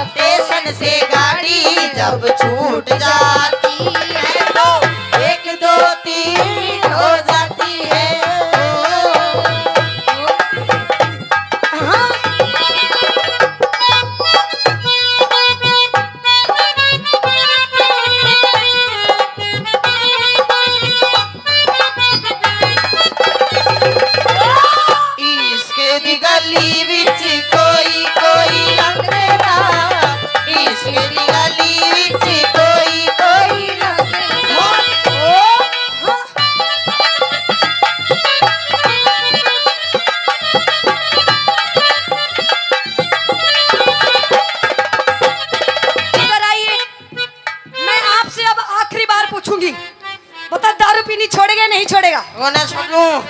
स्टेशन से गाड़ी जब छूट जाती है तो एक दो तीन हो जाती है। हाँ। इश्क दी गली विच कोई कोई लंघदा, इश्क दी गली विच कोई कोई लंघदा। इधर आइए, मैं आपसे अब आखिरी बार पूछूंगी, बता, दारू पीनी छोड़ेगा या नहीं छोड़ेगा? वो ना छोड़ू।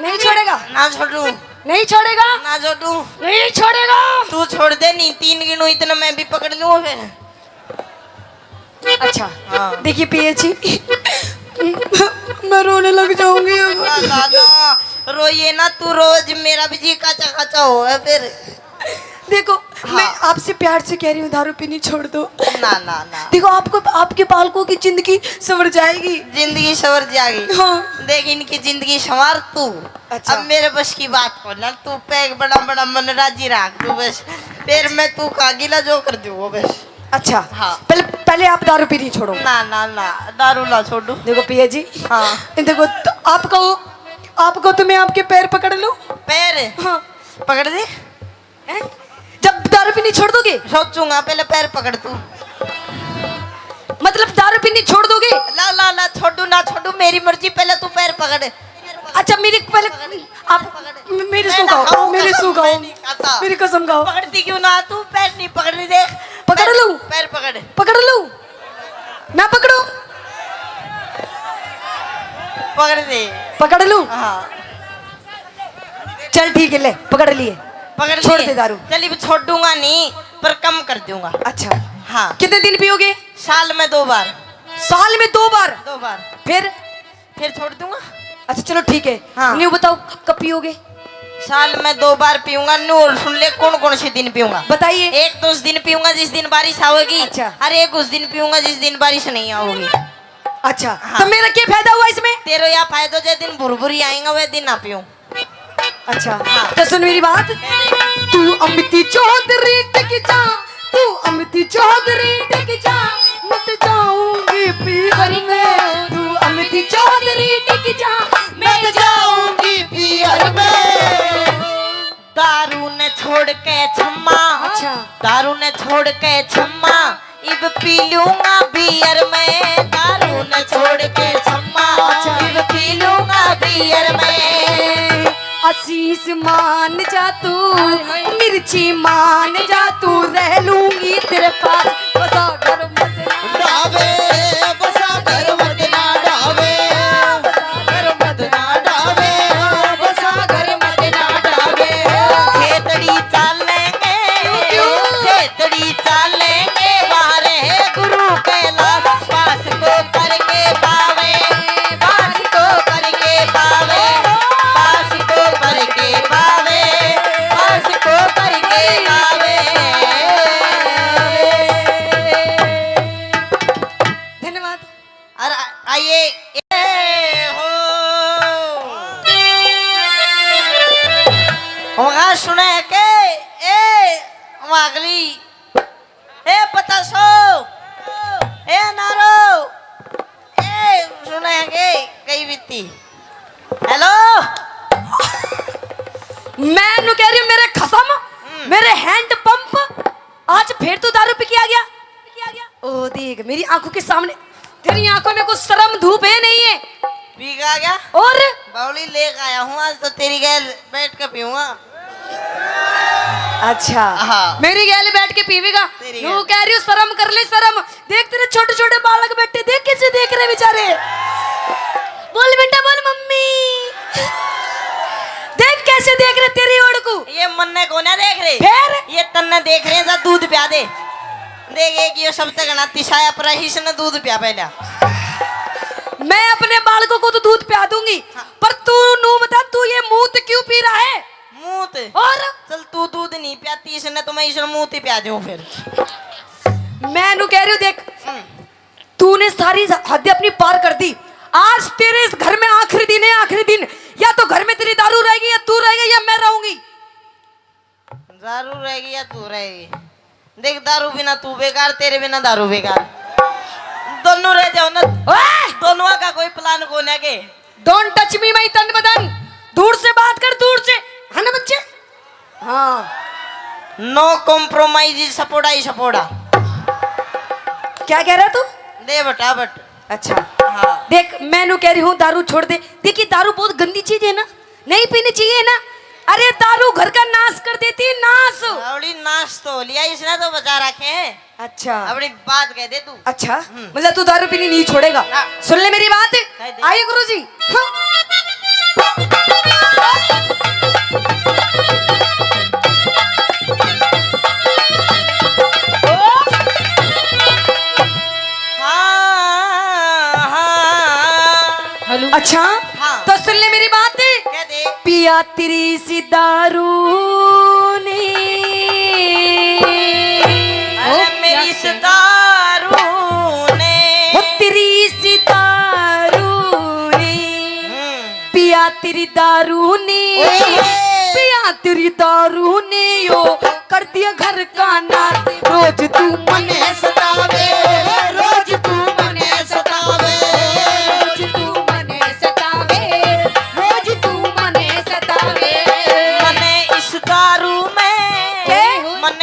नहीं छोड़ेगा? ना छोड़ू। नहीं छोड़ेगा? ना छोड़ू। नहीं छोड़ेगा? तू छोड़ दे, नहीं तीन गिनू इतना मैं भी पकड़ लूँ फिर। अच्छा, हाँ। देखिए पिया जी, मैं रोने लग जाऊंगी अब। ना, ना, ना, रोइए ना, तू रोज मेरा भी जी काचा काचा हो है फिर। देखो, हाँ। मैं आपसे प्यार से कह रही हूँ, दारू पीनी छोड़ दो। ना, ना, ना। देखो, आपको, आपके बालकों की जिंदगी संवर जाएगी। जिंदगी संवर जाएगी। हाँ। देख, इनकी जिंदगी संवार तू। अच्छा। अब मेरे बस की बात हो ना, तू पैग बड़ा बड़ा मन राजी रख तू बस। फिर मैं तू का गिला जो कर दूँ वो बस। अच्छा। हाँ। पहले, पहले आप दारू पीनी छोड़ो। ना, ना, ना, दारू ना छोड़ू। देखो पिया जी। हाँ। देखो, तो आपको, आपको तो मैं आपके पैर पकड़ लूँ। पैर? हाँ। पकड़ दे। हैं? जब दारू पीनी छोड़ दोगे? सोचूंगा, पहले पैर पकड़ तू। मतलब दारू पीनी छोड़ दोगे? ला, ला, ला, छोड़ू ना छोड़ू, मेरी मर्जी, पहले तू पैर पकड़। अच्छा, मेरी पहले, आप मेरी सू खाओ, मेरी सू खाओ, मेरी कसम खाओ। पकड़ती क्यों ना तू? पैर नहीं पकड़ रही, देख। पकड़ लूं? पैर पकड़। पकड़ लूं? ना पकड़ो? पकड़ दे। पकड़ लूं? हाँ। चल ठीक है, ले, पकड़ लिए। पकड़ छोड़ लिए। दे दारू। चल, अब छोड़ूंगा नहीं, पर कम कर दूंगा। अच्छा। हाँ। कितने दिन पियोगे? साल में दो बार। साल में दो बार? दो बार। फिर? फिर छोड़ दूंगा। अच्छा, चलो ठीक है। हाँ। न्यू बताओ, क-, कब पियोगे? साल में दो बार पीऊंगा। न्यू और सुन ले, कौन कौन से दिन पीऊंगा। बताइए। एक तो उस दिन पीऊंगा जिस दिन बारिश आओगी। अच्छा। और एक उस दिन पीऊंगा जिस दिन बारिश नहीं आओगी। अच्छा, हाँ। तो मेरा क्या फायदा हुआ इसमें? तेरा या फायदा, जे दिन भुरभुरी आएगा, वह दिन ना पीऊं। अच्छा, हाँ। तो सुन मेरी बात। तू अमिती चौधरी टिक जा, तू अमिती चौधरी टिक जा, मैं तो जाऊंगी पीहर में। तू अमिती चौधरी टिक जा, मैं तो जाऊंगी पीहर में। दारू ने छोड़ के छम्मा, अच्छा। दारू ने छोड़ के छम्मा, इब पी लूंगा बियर में। दारू ने छोड़ के छम्मा, अच्छा। इब पी लूंगा बियर में। आशीष मान जा तू, हाय, हाय। मिर्ची मान जा तू, रह लूंगी तेरे पास। बसा घर मत ना डावे, बसा घर मत ना डावे, बसा घर मत ना डावे, बसा घर मत ना डावे। खेतड़ी चालेंगे, क्यों, क्यों? खेतड़ी चालेंगे, वारे गुरु कैलाश, पास को करके पावे, पास को करके पावे, पास को करके पावे, पास को करके पावे। धन्यवाद। और आ-, आइए, ए हो। वहाँ सुने के, ए, वहाँ अगली, ए, पतासो, ए, नारो, ए, सुने के, कई बीती। हेलो। मैं नु कह रही हूँ, मेरे खसम, हम्म। मेरे हैंड पंप, आज फिर तू दारू पी के आ गया? ओ देख, मेरी आंखों के सामने, तेरी आंखों में कुछ शर्म धूप है नहीं है? पी के आ गया? और? बावली लेके आया हूँ, आज तो तेरी गैल बैठ के पीऊंगा। अच्छा, हाँ। मेरी गैल बैठ के पीवेगा? तेरी यूं गैल। कह रही हूँ, शर्म कर ले, शर्म। देख, तेरे छोटे-छोटे बालक बैठे, देख कैसे देख रहे बेचारे। बोल बेटा, बोल मम्मी। देख कैसे देख रहे तेरी ओर को। ये मन्ने को ना देख रहे। फिर? ये तन्ने देख रहे हैं, जा दूध प्या दे। देख, एक यो सब तक ना तिसाया पर इसने दूध प्या पहला। मैं अपने बालकों को तो दूध प्या दूंगी, हाँ। पर तू नू बता, तू ये मूत क्यों पी रहा है? मूत? और? चल, तू दूध नहीं प्याती इसने, तो मैं इसने मूत ही प्या दूं फिर। मैं नू कह रही हूँ, देख, हम्म। तूने सारी हद अपनी पार कर दी। आज तेरे इस घर में आखिरी दिन है, आखिरी दिन। या तो घर में तेरी दारू रहेगी, या तू रहेगा, या मैं रहूंगी। दारू रहेगी या तू रहेगी? देख, दारू बिना तू बेकार, तेरे बिना दारू बेकार। दोनों रह जाओ ना। ओए! दोनों का कोई प्लान को ना के। Don't touch me, my तन बदन। दूर से बात कर, दूर से। है ना बच्चे? हाँ। No compromise, सपोड़ा ही सपोड़ा। क्या कह रहा तू? दे बटा बट। अच्छा। हाँ। देख, मैं नू कह रही हूँ, दारू छोड़ दे। देखिए, दारू बहुत गंदी चीज है ना, नहीं पीनी चाहिए ना। अरे, दारू घर का नाश कर देती है, नाश। बावली, नाश तो हो लिया, इसने तो बचा रखे हैं। अच्छा। अपनी बात कह दे तू। अच्छा, हम्म। मतलब तू दारू पीनी नहीं छोड़ेगा? हाँ। सुन ले मेरी बात। कह दे। आइए गुरुजी। हाँ। हाँ, हाँ। हेलो। अच्छा, हाँ। तो सुन ले मेरी बात। कह दे। पिया तेरी सी दारू ने। अरे ओ, मेरी क्या सी कह- दारू ने। ओ तेरी सी दारू ने। हम्म। पिया तेरी दारू ने। ओए। पिया तेरी दारू ने यो कर दिया घर का नाश। रोज तू मने सतावे, रोज तू मने सतावे, रोज तू मने सतावे, रोज तू मने सतावे। मने इस दारू में, के? मन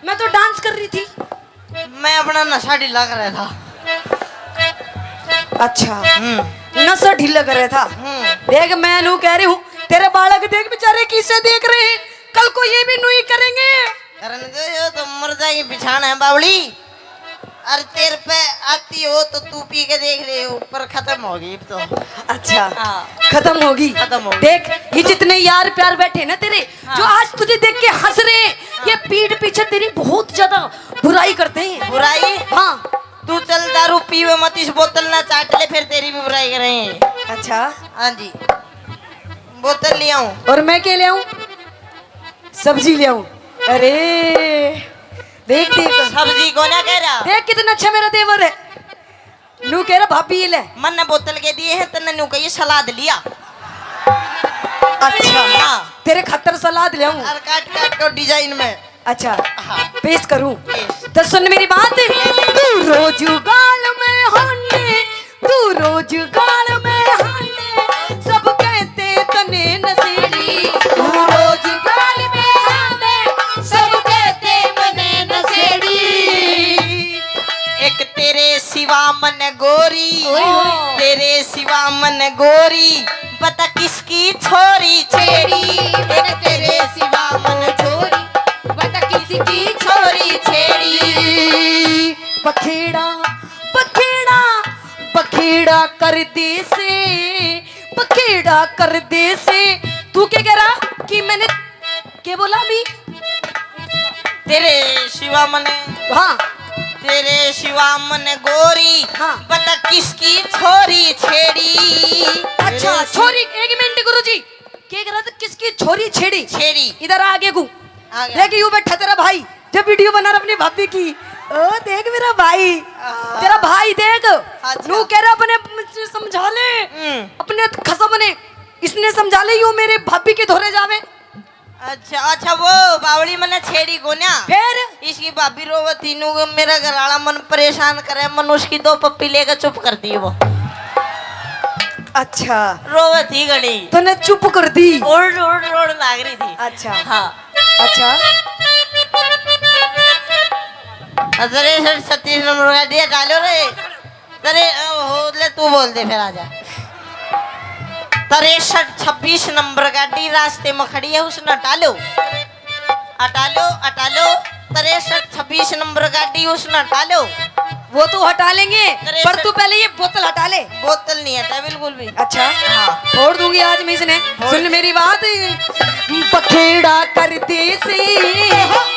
मैं तो डांस कर रही थी। मैं अपना नशा ढीला कर रहा था। अच्छा। हम्म। नशा ढीला कर रहा था। हम्म। देख, मैं नू कह रही हूँ, तेरे बालक देख बेचारे किसे देख रहे हैं, कल को ये भी नू ही करेंगे। करने दो, यो तो मर जाएगी बिछाना है बावली। अरे तेरे पे आती हो तो तू पी के देख ले, ऊपर खत्म होगी अब तो। अच्छा। हाँ। खत्म होगी। खत्म होगी। देख, ये जितने यार प्यार बैठे ना तेरे, हाँ। जो आज तुझे देख के हंस रहे हैं, ये पीठ पीछे तेरी बहुत ज्यादा बुराई करते हैं। बुराई? हाँ। तू चल दारू पीवे मत, इस बोतल ना चाट ले, फिर तेरी भी बुराई करेंगे। अच्छा। हाँ जी, बोतल ले आऊं। और मैं क्या ले आऊं? सब्जी ले आऊं। अरे देख देख, सब्जी को ना कह रहा। देख कितना अच्छा मेरा देवर है। नू कह रहा भाभी ले। मन ने बोतल के दिए हैं, तन्ने नू कहिए सलाद लिया। अच्छा। हाँ। तेरे खातर सलाद ले आऊं। और काट काट को डिजाइन में। अच्छा। हाँ। पेश करूं? पेश। तो सुन मेरी बात। तू रोज गाल में हांडे, तू रोज गाल में हांडे, सब कहते तने नशेड़ी। तू रोज गाल में हांडे, सब कहते मने नशेड़ी। एक तेरे सिवा मन गोरी, ओए होए। तेरे सिवा मन गोरी, बता किसकी छोरी छेड़ी। एक तेरे सिवा मन छोरी, बता किसकी छोरी छेड़ी। बखेड़ा, बखेड़ा, बखेड़ा कर दे से, बखेड़ा कर दे से। तू क्या कह रहा कि मैंने, क्या बोला अभी? तेरे सिवा मने, हाँ। तेरे सिवा मने गोरी, हाँ। बता किसकी छोरी छेड़ी। अच्छा, छोरी, एक मिनट गुरुजी, क्या कह रहा था, किसकी छोरी छेड़ी? छेड़ी। इधर आ आगे को। आ गया। देख, यू बैठा तेरा भाई, जब वीडियो बना रहा अपनी भाभी की। ओ देख मेरा भाई, हाँ। तेरा भाई देख, अच्छा। नू कह रहा अपने समझा ले, हम्म। अपने खसम ने, इसने समझा ले, यू मेरे भाभी के धोरे जावे। अच्छा, अच्छा, वो बावली मने छेड़ी कोन्या। फिर? इसकी भाभी रोवे थी, नू मेरा घर वाला मन परेशान करे, मन उसकी दो पप्पी लेके चुप कर दी वो। अच्छा। रोवे थी घणी। तूने चुप कर दी। ओड़, ओड़, ओड़ लाग रही थी। अच्छा। हाँ। अच्छा। अरे सर, छत्तीस नंबर का दिया डालो रे। तरे, ओ, हो, ले, तू बोल दे, फिर आ जा। तिरसठ छब्बीस नंबर गाड़ी रास्ते में खड़ी है, उसने हटा लो, हटा लो, हटा लो। तिरसठ छब्बीस नंबर गाड़ी, उसने हटा लो। वो तो हटा लेंगे, पर तू पहले ये बोतल हटा ले। बोतल नहीं हटा बिल्कुल भी। अच्छा, हाँ। फोड़ दूंगी आज मैं इसने। फोड़। सुन मेरी बात, बखेड़ा कर दे से,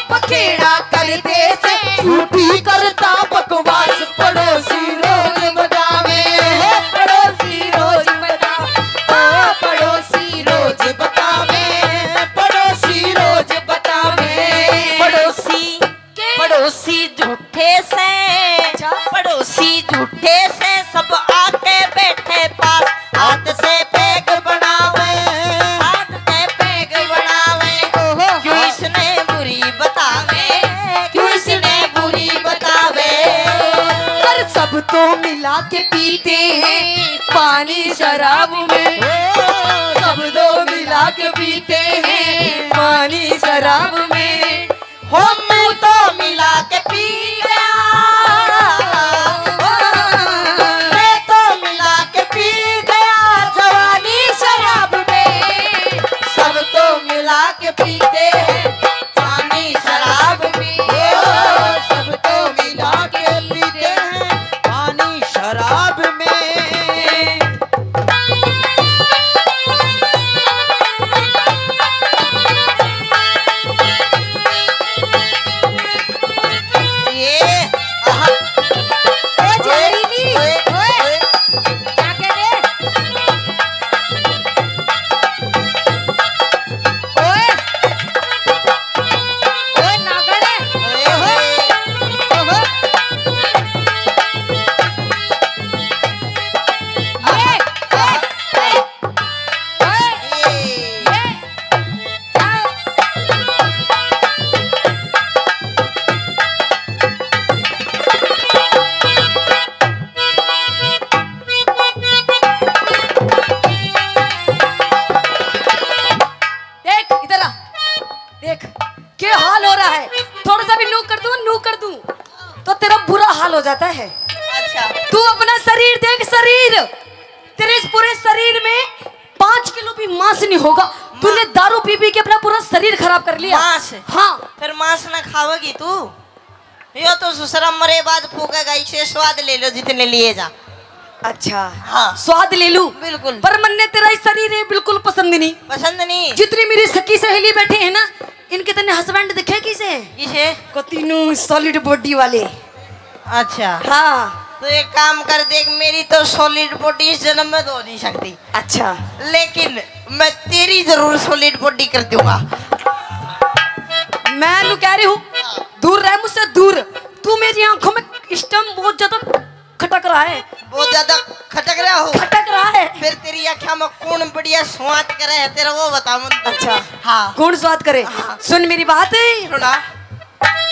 बखेड़ा कर दे से, झूठी करता बकवास। पड़ोसी रोज बतावे, पड़ोसी रोज बतावे, ओ पड़ोसी रोज बतावे, पड़ोसी रोज बतावे। पड़ोसी, के? पड़ोसी झूठे से, अच्छा। पड़ोसी झूठे से, सब आके बैठे पास, हाथ से पैग बनावे, हाथ से पैग बनावे। ओहो। क्यों इसने बुरी बतावे, क्यों इसने बुरी बतावे। पर सब तो मिला के पीते हैं पानी शराब में, सब तो मिला के पीते हैं पानी शराब में। हो तू तो मिला के पी गया, मैं तो मिला के पी गया जवानी शराब में। सब तो मिला के पीते हैं पानी शराब में, ओ, सब तो मिला के पीते हैं पानी शराब में। ये, आहा। ओ, जा रही थी। ओए, ओए, ओए। ओए। क्या कह रहे? ओए। ओए, नागड़े। ओए, ओहो। ओए। ओहो। ये, ये, ये। देख, इधर आ। देख, क्या हाल हो रहा है। थोड़ा सा भी नू कर दूं, नू कर दूं, तो तेरा बुरा हाल हो जाता है। अच्छा। तू अपना शरीर देख, शरीर, तेरे इस पूरे शरीर में पाँच किलो भी मांस नहीं होगा। तूने दारू पी पी के अपना पूरा शरीर खराब कर लिया। मांस? हाँ। फिर मांस ना खावेगी तू? यो तो ससुरा मरे बाद फूकेगा, इसे स्वाद ले लो जितने लिए जा। अच्छा। हाँ। स्वाद ले लूं? बिल्कुल। पर मन्ने तेरा ये शरीर है बिल्कुल पसंद नहीं। पसंद नहीं? जितनी मेरी सखी सहेली बैठी है ना, इनके तन्ने हस्बैंड दिखे किसे? किसे? कती नू सॉलिड बॉडी वाले। अच्छा। हाँ। तो एक काम कर, देख, मेरी तो सॉलिड बॉडी इस जन्म में तो हो नहीं सकती। अच्छा। लेकिन मैं तेरी जरूर सॉलिड बॉडी कर दूंगा। मैं नू कह रही हूँ, दूर रह मुझसे, दूर। तू मेरी आंखों में इस टाइम बहुत ज्यादा खटक रहा है। बहुत ज्यादा खटक रहा हो? खटक रहा है। फिर तेरी आँखों में कौन बढ़िया स्वाद करे है तेरा, वो बता मन। अच्छा। हाँ। कौन स्वाद करे? हाँ। सुन मेरी बात। सुना।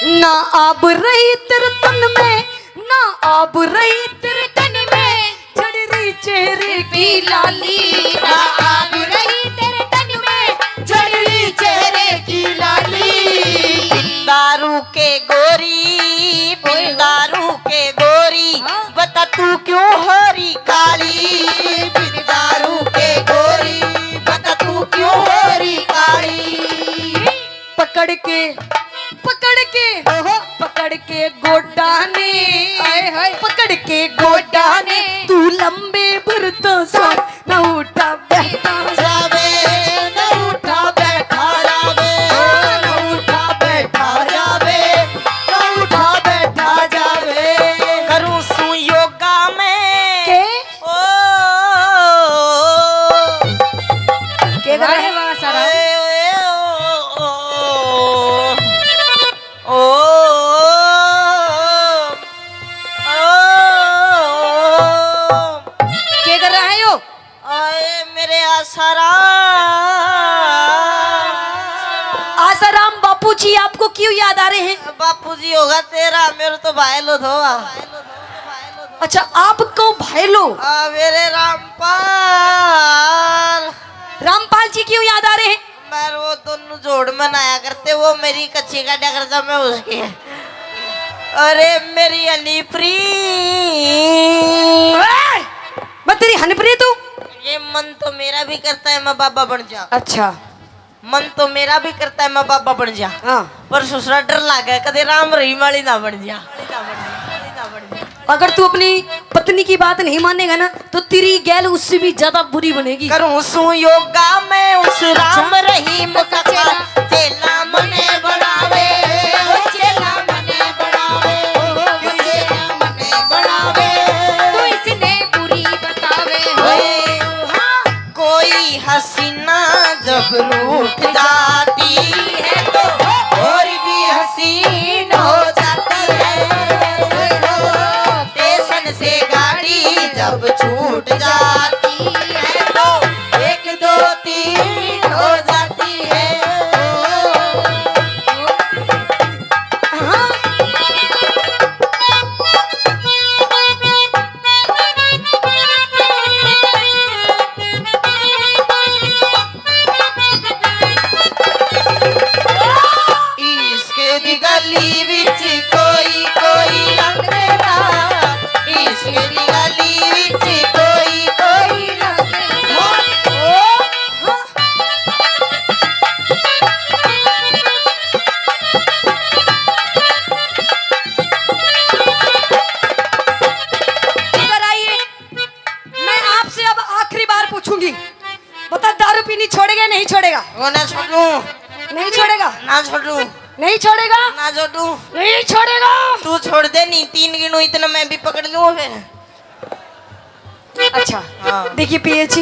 ना आब रही तेरे तन में, ना आब रही तेरे तन में, झड़ रही चेहरे की लाली। ना आब रही तेरे तन में, झड़ रही चेहरे की लाली। बिन दारू के गोरी, बिन दारू के गोरी, हाँ। बता तू क्यों हो रही काली। बिन दारू के गोरी, बता तू क्यों हो रही काली। पकड़ के, पकड़ के, ओहो। पकड़ के गोडा ने, हाय, हाय। पकड़ के गोडा ने, तू लंबे भरता सांस, ना उठा बैठा जावे, ना उठा बैठा जावे, ना उठा बैठा जावे, ना उठा बैठा जावे। करूँ सू योगा में। के? ओ, के कर रहे? वाह, वाह, सारा। ए, ए, ओ, ओ, ओ, ओ, ओ। के कर रहा है यो? आए मेरे आसाराम। आसाराम बापू जी आपको क्यों याद आ रहे हैं? बापू जी होगा तेरा, मेरे तो भाई लो थो। अच्छा, आपको भाई लो? आ, मेरे रामपाल। रामपाल जी क्यों याद आ रहे हैं? मैं वो दोनों जोड़ मनाया करते, वो मेरी कच्ची काटा करता, मैं उसकी। अरे मेरी हनीप्री। ए! मैं तेरी हनीप्री तू? ये मन तो मेरा भी करता है मैं बाबा बन जा। अच्छा। मन तो मेरा भी करता है मैं बाबा बन जा। हाँ। पर ससुरा डर लागे, कदे राम रहीम वाली ना बन जा। अगर तू अपनी पत्नी की बात नहीं मानेगा ना, तो तेरी गैल उससे भी ज्यादा बुरी बनेगी। करूँ सू योगा मैं उस राम रहीम का चेला, चेला मने बनावे, ओ चेला मने बनावे, ओ चेला मने बनावे। तू इसने बुरी बतावे हो। ओए, हाँ। कोई हसीना जब रूठ जाती है तो और भी हसीन हो जाती है। स्टेशन से गाड़ी जब छूट जाती है तो एक दो तीन हो जाती है। हाँ। इश्क दी गली विच कोई कोई लंघदा, इश्क दी गली विच कोई कोई लंघदा। इधर आइए, मैं आपसे अब आखिरी बार पूछूंगी, बता, दारू पीनी छोड़ेगा या नहीं छोड़ेगा? वो ना छोड़ू। नहीं छोड़ेगा? ना छोड़ू। नहीं छोड़ेगा? ना छोड़ू। नहीं छोड़ेगा? तू छोड़ दे, नहीं तीन गिनू इतना मैं भी पकड़ लूँ फिर। अच्छा। हाँ। देखिए पिया जी,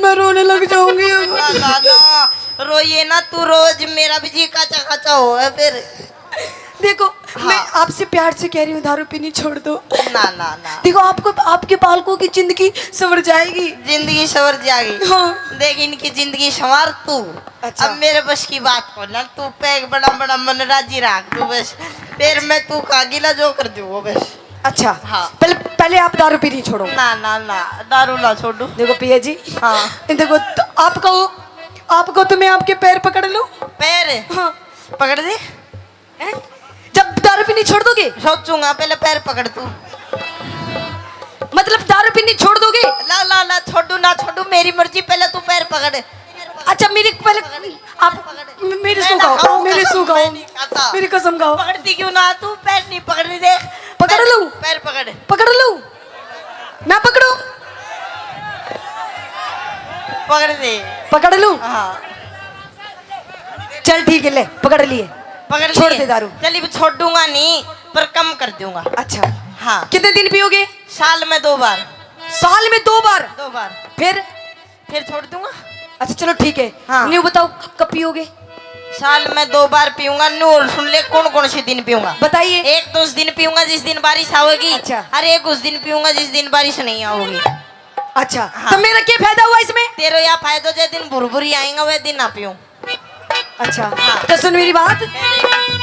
मैं रोने लग जाऊंगी अब। ना, ना, ना, रोइए ना, तू रोज मेरा भी जी काचा काचा हो है फिर। देखो, हाँ। मैं आपसे प्यार से कह रही हूँ, दारू पीनी छोड़ दो। ना, ना, ना। देखो, आपको, आपके बालकों की जिंदगी संवर जाएगी। जिंदगी संवर जाएगी। हाँ। देख, इनकी जिंदगी संवार तू। अच्छा। अब मेरे बस की बात को ना, तू पैग बड़ा बड़ा मन राजी रख तू बस। फिर मैं तू का गिला जो कर दूँ वो बस। अच्छा। हाँ। पहले, पहले आप दारू पीनी छोड़ो। ना, ना, ना, दारू ना छोड़ू। देखो पिया जी। हाँ। देखो, तो आपको, आपको तो मैं आपके पैर पकड़ लूँ। पैर? हाँ। पकड़ दे। हैं? जब दारू पीनी छोड़ दोगे? सोचूंगा, पहले पैर पकड़ तू। मतलब दारू पीनी छोड़ दोगे? ला, ला, ला, छोड़ू ना छोड़ू, मेरी मर्जी, पहले तू पैर पकड़। अच्छा, मेरी पहले आप मेरी मैं सू ना खाओ, खाऊंगा, मेरी सू मैं खाओ, नहीं खाता। मेरी कसम खाओ। पकड़ती क्यों ना तू? पैर नहीं पकड़ रही, देख। पकड़ पैर, लूं? पैर पकड़। पकड़ लूं? ना पकड़ो। पकड़ दे। पकड़ लूं? हाँ। चल ठीक है, ले पकड़ लिए। पकड़ छोड़ लिए। दे दारू। चल, अब छोड़ूंगा नहीं, पर कम कर दूंगा। अच्छा। हाँ। कितने दिन पियोगे? साल में दो बार। साल में दो बार? दो बार। फिर? फिर छोड़ दूंगा। अच्छा चलो ठीक है। हाँ। न्यू बताओ, क-, कब पियोगे? साल में दो बार पीऊंगा। न्यू और सुन ले, कौन कौन से दिन पीऊंगा। बताइए। एक तो उस दिन पीऊंगा जिस दिन बारिश आओगी। अच्छा। और एक उस दिन पीऊंगा जिस दिन बारिश नहीं आओगी। अच्छा। हाँ। तो मेरा क्या फायदा हुआ इसमें? तेरा यह फायदा, जो दिन भुरभुरी आएंगे वह दिन ना पीऊं। अच्छा। हाँ। तो सुन मेरी बात।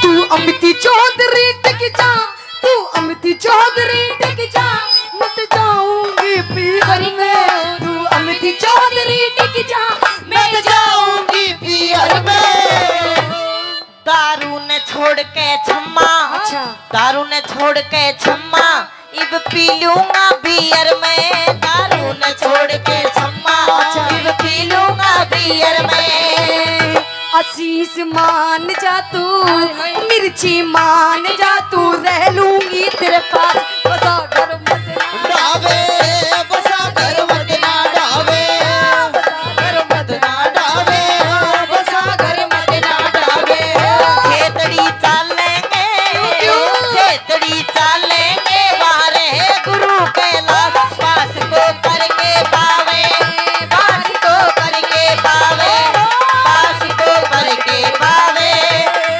तू अमिती चौधरी टिक जा, तू अमिती चौधरी टिक जा, मत जाऊंगी पीहर में। तू अमिती चौधरी टिक जा, मत जाऊंगी पीहर में। दारू ने छोड़ के छम्मा। अच्छा। दारू ने छोड़ के छम्मा, इब पी लूंगा बियर में। दारू ने छोड़ के छम्मा, अच्छा। इब पी लूंगा बियर में। आशीष मान जा तू, हाय, हाय। मिर्ची मान जा तू, रह लूंगी तेरे पास। बसा घर मत ना डावे, बसा घर मत ना डावे। बसा घर मत ना डावे, बसा घर मत ना डावे। खेतड़ी चालेंगे, क्यों? खेतड़ी चालेंगे, वारे गुरु कैलाश पास को करके पावे, पास को करके पावे, पास को करके पावे,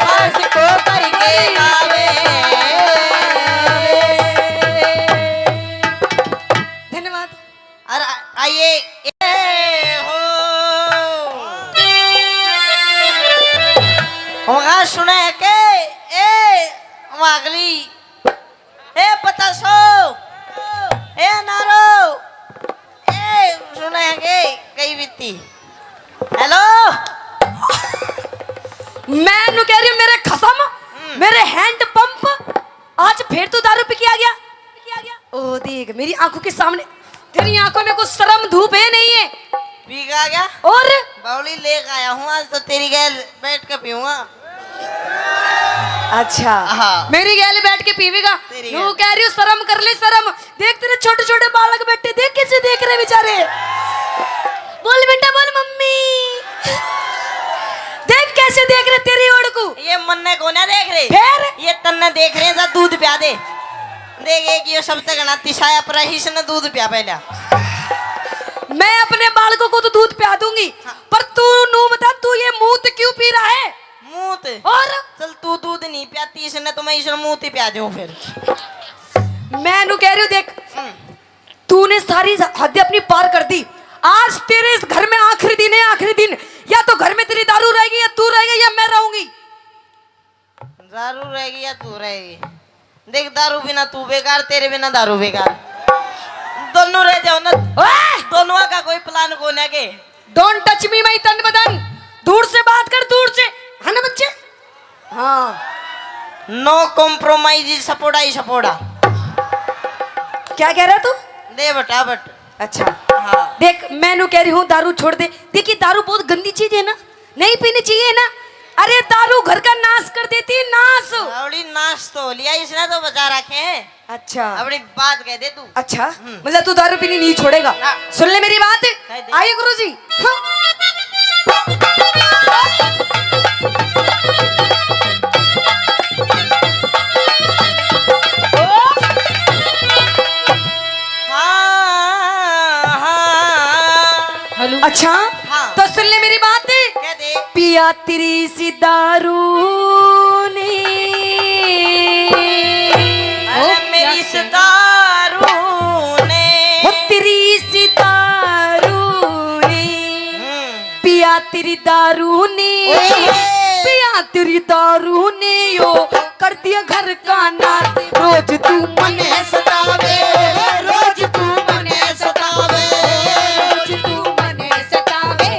पास को करके पावे। धन्यवाद। और आ-, आइए। ए हो। वहाँ सुने के, ए, वहाँ अगली। ए पतासो, ए नारो, ए सुने के, कई बीती। हेलो। मैं नु कह रही हूँ, मेरे खसम, हम्म। मेरे हैंड पंप, आज फिर तू दारू पी के आ गया। ओ देख, मेरी आंखों के सामने, तेरी आंखों में कुछ शर्म धूप है, नहीं है? पी के आ गया? और? बावली लेके आया हूँ, आज तो तेरी गैल बैठ के पीऊंगा। अच्छा। हाँ। मेरी गैल बैठ के पीवेगा? तेरी यूं गैल। कह रही हूँ, शर्म कर ले, शर्म। देख, तेरे छोटे छोटे बालक बैठे, देख कैसे देख रहे बेचारे। बोल बेटा, बोल मम्मी। देख कैसे देख रहे तेरी ओड़ को। ये मन्ने को ना देख रहे। फिर? ये तन्ने देख रहे हैं, जा दूध प्या दे। देख, एक ये सबसे घना तिसाया पर इसने दूध प्या पहला। मैं अपने बालकों को तो दूध प्या दूंगी, हाँ। पर तू नू बता, तू ये मूत क्यों पी रहा है? मूत? और? चल, तू दूध नहीं प्याती इसने, तो मैं इसने मूत ही प्या दूं फिर। मैं नू कह रही हूँ, देख, हम्म। तूने सारी हद अपनी पार कर दी। आज तेरे इस घर में आखिरी दिन है, आखिरी दिन। या तो घर में तेरी दारू रहेगी, या तू रहेगा, या मैं रहूंगी। दारू रहेगी या तू रहेगी? देख, दारू बिना तू बेकार, तेरे बिना दारू बेकार। दोनों रह जाओ ना। ओए! दोनों का कोई प्लान कोने के। Don't touch me, my तन बदन। दूर से बात कर, दूर से। है ना बच्चे? हाँ। No compromise, सपोड़ा ही सपोड़ा। क्या कह रहा तू? दे बटा बट। अच्छा। हाँ। देख, मैं नू कह रही हूँ, दारू छोड़ दे। देखिए, दारू बहुत गंदी चीज है ना, नहीं पीनी चाहिए ना। अरे, दारू घर का नाश कर देती है, नाश। अबड़ी नाश तो हो लिया, इसने तो बचा रखे हैं। अच्छा। अबड़ी बात कह दे तू। अच्छा, हम्म। मतलब तू दारू पीनी नहीं छोड़ेगा? हाँ। सुन ले मेरी बात। कह दे। आइए गुरुजी। हाँ। हाँ, हाँ। हेलो। अच्छा, हाँ। तो सुन ले मेरी बात। कह दे। पिया तेरी सी दारू ने। अरे ओ, मेरी क्या इस कह रही? दारू ने। ओ तेरी सी दारू ने। हम्म। पिया तेरी दारू ने, ओए। पिया तेरी दारू ने यो कर दिया घर का नाश। रोज तू मने सतावे, रोज तू मने सतावे, रोज तू मने सतावे,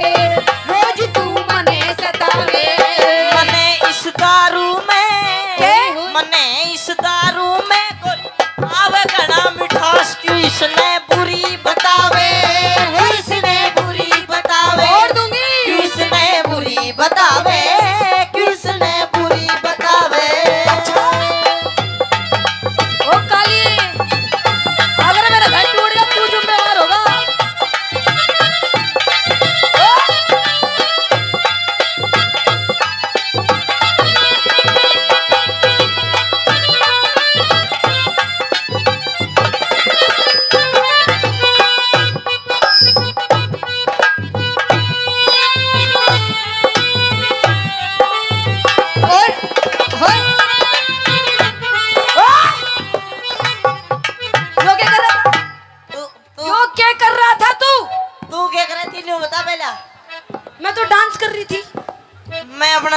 रोज तू मने सतावे। मने इस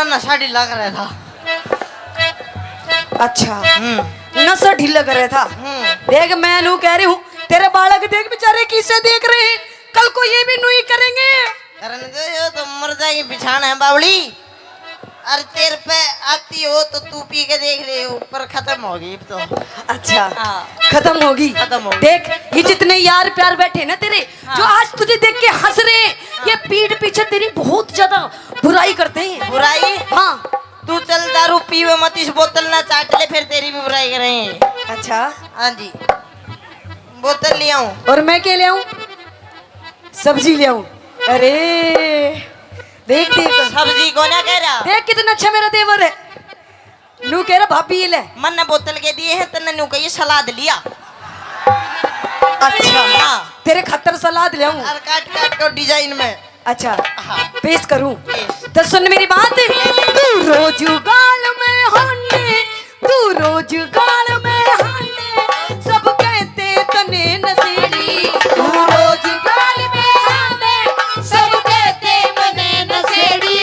नशा ढीला कर रहा था। अच्छा। हम्म। नशा ढीला कर रहा था। हम्म। देख, मैं नू कह रही हूँ, तेरे बालक देख बेचारे किसे देख रहे हैं, कल को ये भी नू ही करेंगे। करने दो, यो तो मर जाएगी बिछाना है बावली। अरे तेरे पे आती हो तो तू पी के देख ले, ऊपर खत्म होगी अब तो। अच्छा, हाँ। खत्म होगी। खत्म होगी। देख, ये जितने यार प्यार बैठे ना तेरे, हाँ। जो आज तुझे देख के हंस रहे हैं, ये पीठ पीछे तेरी बहुत ज्यादा बुराई करते हैं। बुराई? हाँ। तू चल दारू पीवे मत, इस बोतल ना चाट ले, फिर तेरी भी बुराई करें। अच्छा। हाँ जी, बोतल ले आऊं। और मैं क्या ले आऊं? सब्जी ले आऊं। अरे देख, देख। सब्जी को ना कह रहा। देख कितना अच्छा मेरा देवर है। नू कह रहा भाभी ये ले। मन ने बोतल के दिए हैं, तन्ने नू कहिए सलाद लिया। अच्छा। हाँ। तेरे खातर सलाद ले आऊं। और काट काट के डिजाइन में। अच्छा। हाँ। पेश करूं? पेश। तो सुन मेरी बात। तू रोज गाल में हाने, तू रोज गाल में हाने, सब कहते तने नशेड़ी। तू रोज गाल में हाने, सब कहते मने नशेड़ी।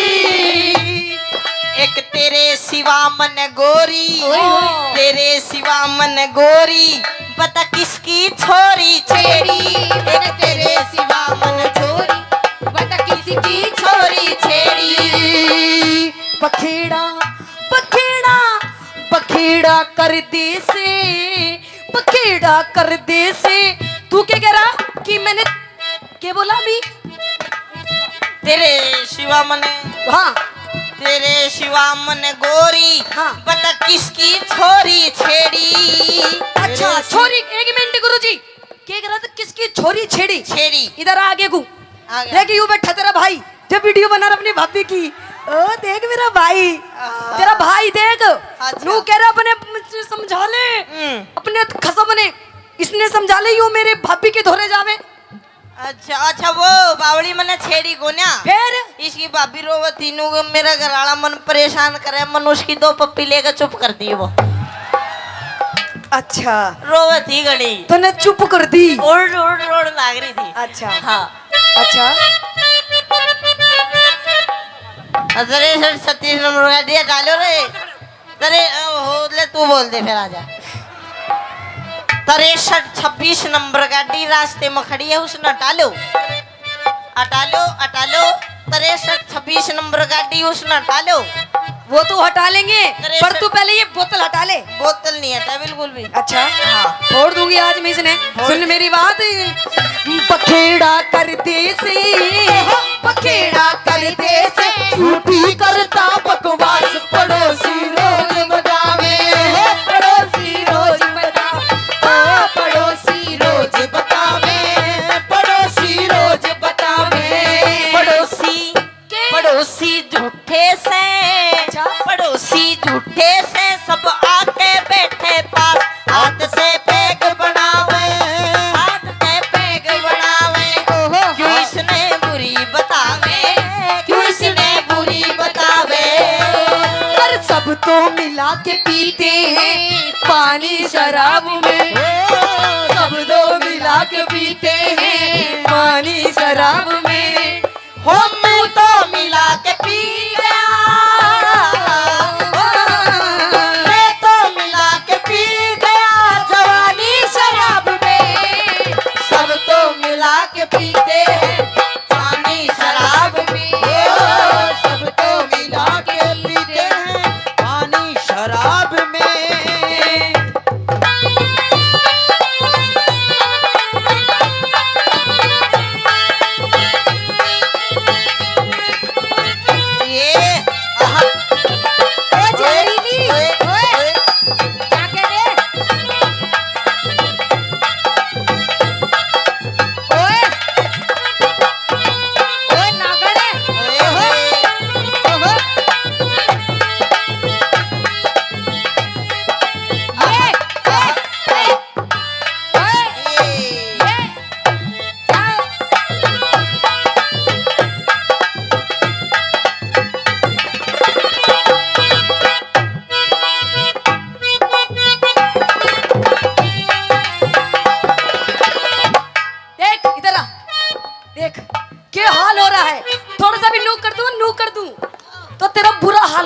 एक तेरे सिवा मन गोरी, ओए होए। तेरे सिवा मन गोरी, बता किसकी छोरी छेड़ी। एक तेरे सिवा मन छोरी, बता किसकी छोरी छेड़ी। बखेड़ा, बखेड़ा, बखेड़ा कर दे से, बखेड़ा कर दे से। तू क्या कह रहा कि मैंने के बोला भी? तेरे सिवा मने, हाँ। तेरे सिवा मने गोरी, हाँ। बता किसकी छोरी छेड़ी। अच्छा, तेरे छोरी, एक मिनट गुरुजी, के कह रहा था किसकी छोरी छेड़ी? छेड़ी। इधर आ आगे को। आ गया। देख यूं बैठा तेरा भाई, जब वीडियो बना रहा अपनी भाभी की। ओ देख मेरा भाई, हाँ। तेरा भाई देख, अच्छा। नू कह रहा अपने समझा ले, हम्म। अपने खसम ने, इसने समझा ले, यू मेरे भाभी के धोरे जावे। अच्छा, अच्छा, वो बावली मने छेड़ी कोन्या। फिर? इसकी भाभी रोवत थी, नू मेरा घर वाला मन परेशान करे, मन उसकी दो पप्पी लेकर चुप कर दी वो। अच्छा। रोवत थी घणी। तूने चुप कर दी? रोड़, रोड़, रोड़ लाग रही थी। अच्छा। हाँ। अच्छा। अरे सर, छत्तीस नंबर का दिया डालो रे। तरे, ओ, हो, ले, तू बोल दे, फिर आजा। तिरसठ छब्बीस नंबर गाड़ी रास्ते में खड़ी है, उसने हटा लो, हटा लो, हटा लो। तिरसठ छब्बीस नंबर गाड़ी, उसने हटा लो। वो तो हटा लेंगे, तिरसठ। पर तू पहले ये बोतल हटा ले। बोतल नहीं हटा बिल्कुल भी। अच्छा, हाँ। फोड़ दूंगी आज मैं इसने। फोड़। सुन मेरी बात, बखेड़ा कर दे से, बखेड़ा कर दे से, झूठी करता बकवास। पड़ोसी रोज बतावे, पड़ोसी रोज बतावे, ओ पड़ोसी रोज बतावे, पड़ोसी रोज बतावे। पड़ोसी, के? पड़ोसी झूठे से, अच्छा। पड़ोसी झूठे से, सब आके बैठे पास, हाथ से पैग बनावे, हाथ से पैग बनावे। ओहो। क्यों इसने बुरी बतावे, क्यों इसने बुरी बतावे। पर सब तो मिला के पीते हैं पानी शराब में, सब तो मिला के पीते हैं पानी शराब में। हो मैं तो मिला के पी गया, मैं तो मिला के पी गया जवानी शराब में। सब तो मिला के पीते हैं पानी शराब में, सब तो मिला के पीते हैं पानी शराब में।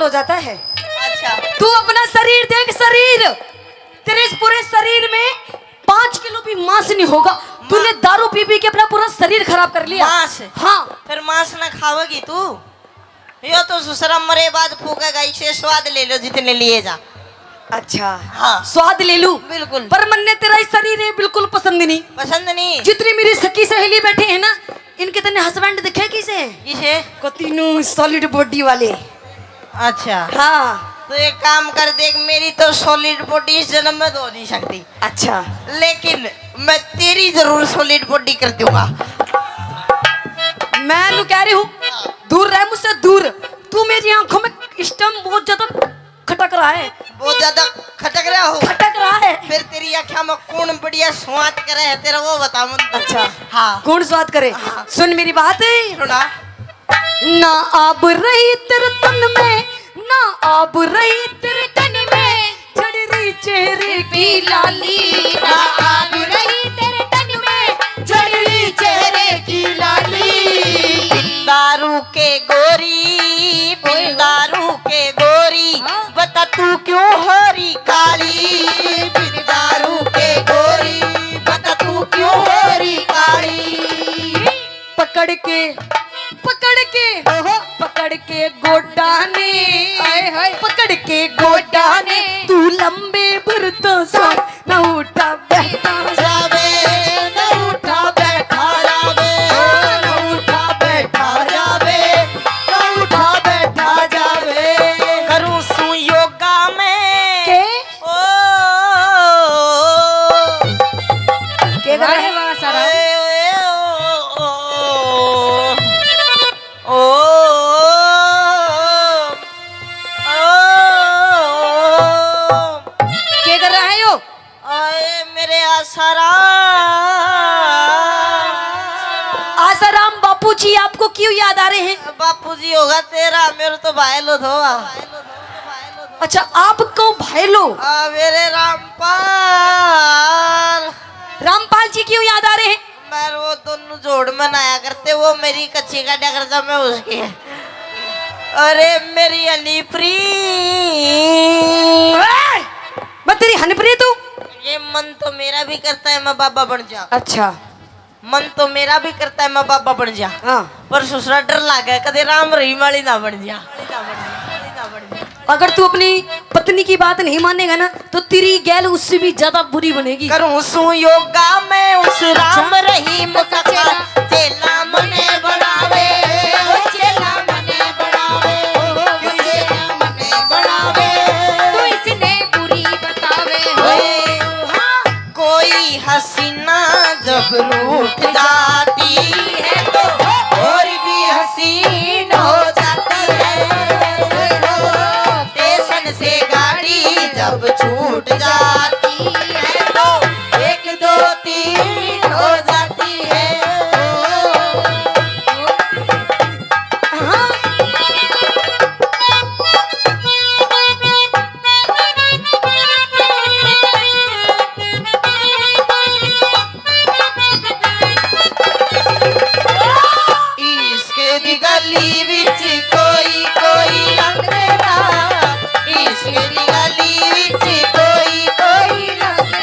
हो जाता है। अच्छा। तू अपना शरीर देख, शरीर, तेरे इस पूरे शरीर में पाँच किलो भी मांस नहीं होगा। तूने दारू पी पी के अपना पूरा शरीर खराब कर लिया। मांस? हाँ। फिर मांस ना खावेगी तू? यो तो ससुरा मरे बाद फूकेगा, इसे स्वाद ले लो जितने लिए जा। अच्छा। हाँ। स्वाद ले लूं? बिल्कुल। पर मन्ने तेरा ये शरीर है बिल्कुल पसंद नहीं। पसंद नहीं? जितनी मेरी सखी सहेली बैठी है ना, इनके तने हस्बैंड दिखे किसे? किसे? कती नू सॉलिड बॉडी वाले। अच्छा। हाँ। तो एक काम कर, देख, मेरी तो सॉलिड बॉडी इस जन्म में तो हो नहीं सकती। अच्छा। लेकिन मैं तेरी जरूर सॉलिड बॉडी कर दूंगा। मैं नू कह रही हूँ, दूर रह मुझसे, दूर। तू मेरी आंखों में इस टाइम बहुत ज्यादा खटक रहा है। बहुत ज्यादा खटक रहा हो? खटक रहा है। फिर तेरी आँखों में कौन बढ़िया स्वाद करे है तेरा, वो बता मुझे। अच्छा। हाँ। कौन स्वाद करे? हाँ। सुन मेरी बात। सुना। ना आब रही तेरे तन में, ना आब रही तेरे तन में, झड़ रही चेहरे की लाली। ना आब रही तेरे तन में, झड़ रही चेहरे की लाली। दारू के गोरी, बिन दारू के गोरी, हाँ। बता तू क्यों हो रही काली? बिन दारू के गोरी, बता तू क्यों हो रही काली? पकड़ के, पकड़ के, ओहो। पकड़ के गोडा ने, हाय, हाय। पकड़ के गोडा ने, तू लंबे भर तो सांस, न उठा बैठा जावे, न उठा बैठा जावे, न उठा बैठा जावे, न उठा बैठा जावे। करूं सू योगा में। के? ओ, के कर रहा है? वाह, वाह, सारा। ओए, ओए, ओ, ओ, ओ, ओ। के कर रहा है यो? आए मेरे आसाराम। आसाराम बापू जी आपको क्यों याद आ रहे हैं? बापू जी होगा तेरा, मेरे तो भाई लो थो। अच्छा, आपको भाई लो? आ, मेरे रामपाल। रामपाल जी क्यों याद आ रहे हैं? मैं वो दोनों जोड़ में नहाया करते, वो मेरी कच्ची काटा करता, मैं उसकी। अरे मेरी हनीप्री। ए, मैं तेरी हनीप्री तू? ये मन तो मेरा भी करता है मैं बाबा बन जा। अच्छा। मन तो मेरा भी करता है मैं बाबा बन जा। हाँ। पर ससुरा डर लागे कदे राम रहीम वाली ना बन जा। अगर तू अपनी पत्नी की बात नहीं मानेगा ना, तो तेरी गैल उससे भी ज्यादा बुरी बनेगी। करूं सू योगा मैं उस राम रहीम का चेला, चेला मने बनावे, ओ चेला मने बनावे, ओ चेला मने बनावे। तू इसने बुरी बतावे, ओ हाँ। कोई हसीना जब रूठ जाती है तो और भी हसीन हो जाती है। स्टेशन से गाड़ी जब छूट जाती है तो एक दो तीन हो जाती है। हाँ। इश्क दी गली विच कोई कोई लंघदा, इश्क दी गली विच कोई कोई लंघदा।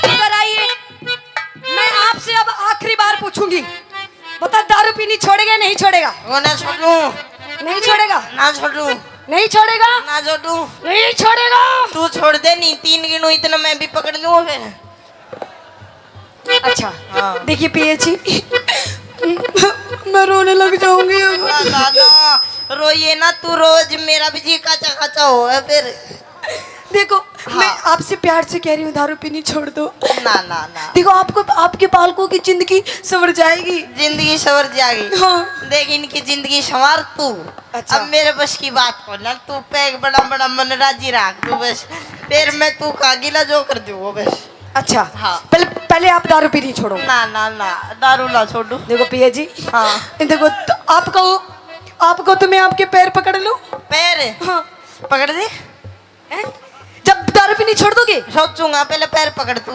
इधर आइए, मैं आपसे अब आखिरी बार पूछूंगी, बता, दारू पीनी छोड़ेगा या नहीं छोड़ेगा? वो ना छोड़ू। नहीं छोड़ेगा? ना छोड़ू। नहीं छोड़ेगा? ना छोड़ू। नहीं छोड़ेगा? तू छोड़ दे, नहीं तीन गिनू इतना मैं भी पकड़ लूँ फिर। अच्छा, हाँ। देखिए पिया जी, मैं रोने लग जाऊंगी अब। ना, ना, ना, रोइए ना, तू रोज मेरा भी जी काचा काचा हो है फिर। देखो, हाँ। मैं आपसे प्यार से कह रही हूँ, दारू पीनी छोड़ दो। ना, ना, ना। देखो, आपको, आपके बालकों की जिंदगी संवर जाएगी। जिंदगी संवर जाएगी। हाँ। देख, इनकी जिंदगी संवार तू। अच्छा। अब मेरे बस की बात को ना, तू पैग बड़ा बड़ा मन राजी रख तू बस। फिर मैं तू का गिला जो कर दूँ वो बस। अच्छा। हाँ। पहले, पहले आप दारू पीनी छोड़ो। ना, ना, ना, दारू ना छोड़ू। देखो पिया जी। हाँ। देखो, तो आपको, आपको तो मैं आपके पैर पकड़ लूँ। पैर? हाँ। पकड़ दे। हैं? जब दारू दारू पीनी छोड़ दोगे? सोचूंगा, पहले पैर पकड़ तू।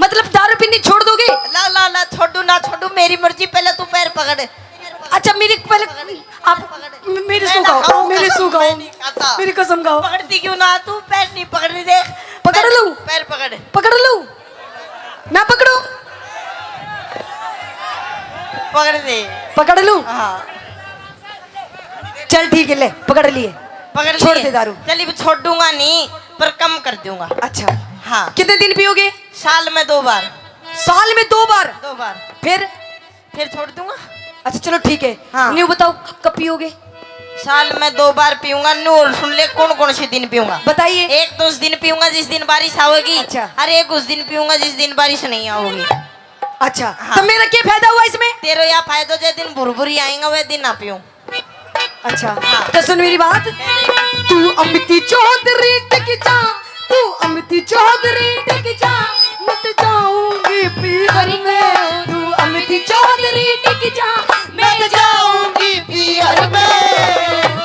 मतलब दारू पीनी छोड़ दोगे? ला, ला, ला, छोड़ू ना छोड़ू, मेरी मर्जी, पहले तू पैर पकड़। अच्छा, मेरी पहले आप मेरी मैं सू ना खाओ, खाऊं मेरी कसम, सू खाओ, मैं नहीं खाता। मेरी कसम खाओ। पकड़ती क्यों ना तू? पैर नहीं पकड़ रही, देख। पकड़ पैर, लूं? पैर पकड़। पकड़ लूं? ना पकड़ो? पकड़ दे। पकड़ लूं? हाँ। चल ठीक है, ले पकड़ लिए। पकड़ छोड़ लिए। दे दारू। चल, अब छोड़ूंगा नहीं, पर कम कर दूंगा। अच्छा। हाँ। कितने दिन पियोगे? साल में दो बार। साल में दो बार? दो बार। फिर? फिर छोड़ दूंगा। अच्छा चलो ठीक है। हाँ। न्यू बताओ, क-, कब पियोगे? साल में दो बार पीऊंगा। न्यू और सुन ले, कौन कौन से दिन पीऊंगा। बताइए। एक तो उस दिन पीऊंगा जिस दिन बारिश आओगी। अच्छा। और एक उस दिन पीऊंगा जिस दिन बारिश नहीं आओगी। अच्छा। हाँ। तो मेरा क्या फायदा हुआ इसमें? तेरा यह फायदा, जे दिन भुरभुरी आएगा वह दिन ना पीऊं। अच्छा। हाँ। तो सुन मेरी बात। तू अमिती चौधरी टिक जा, तू अमिती चौधरी टिक जा, मैं तो जाऊंगी पीहर में। तू अमिती चौधरी टिक जा, मैं तो जाऊंगी पीहर में।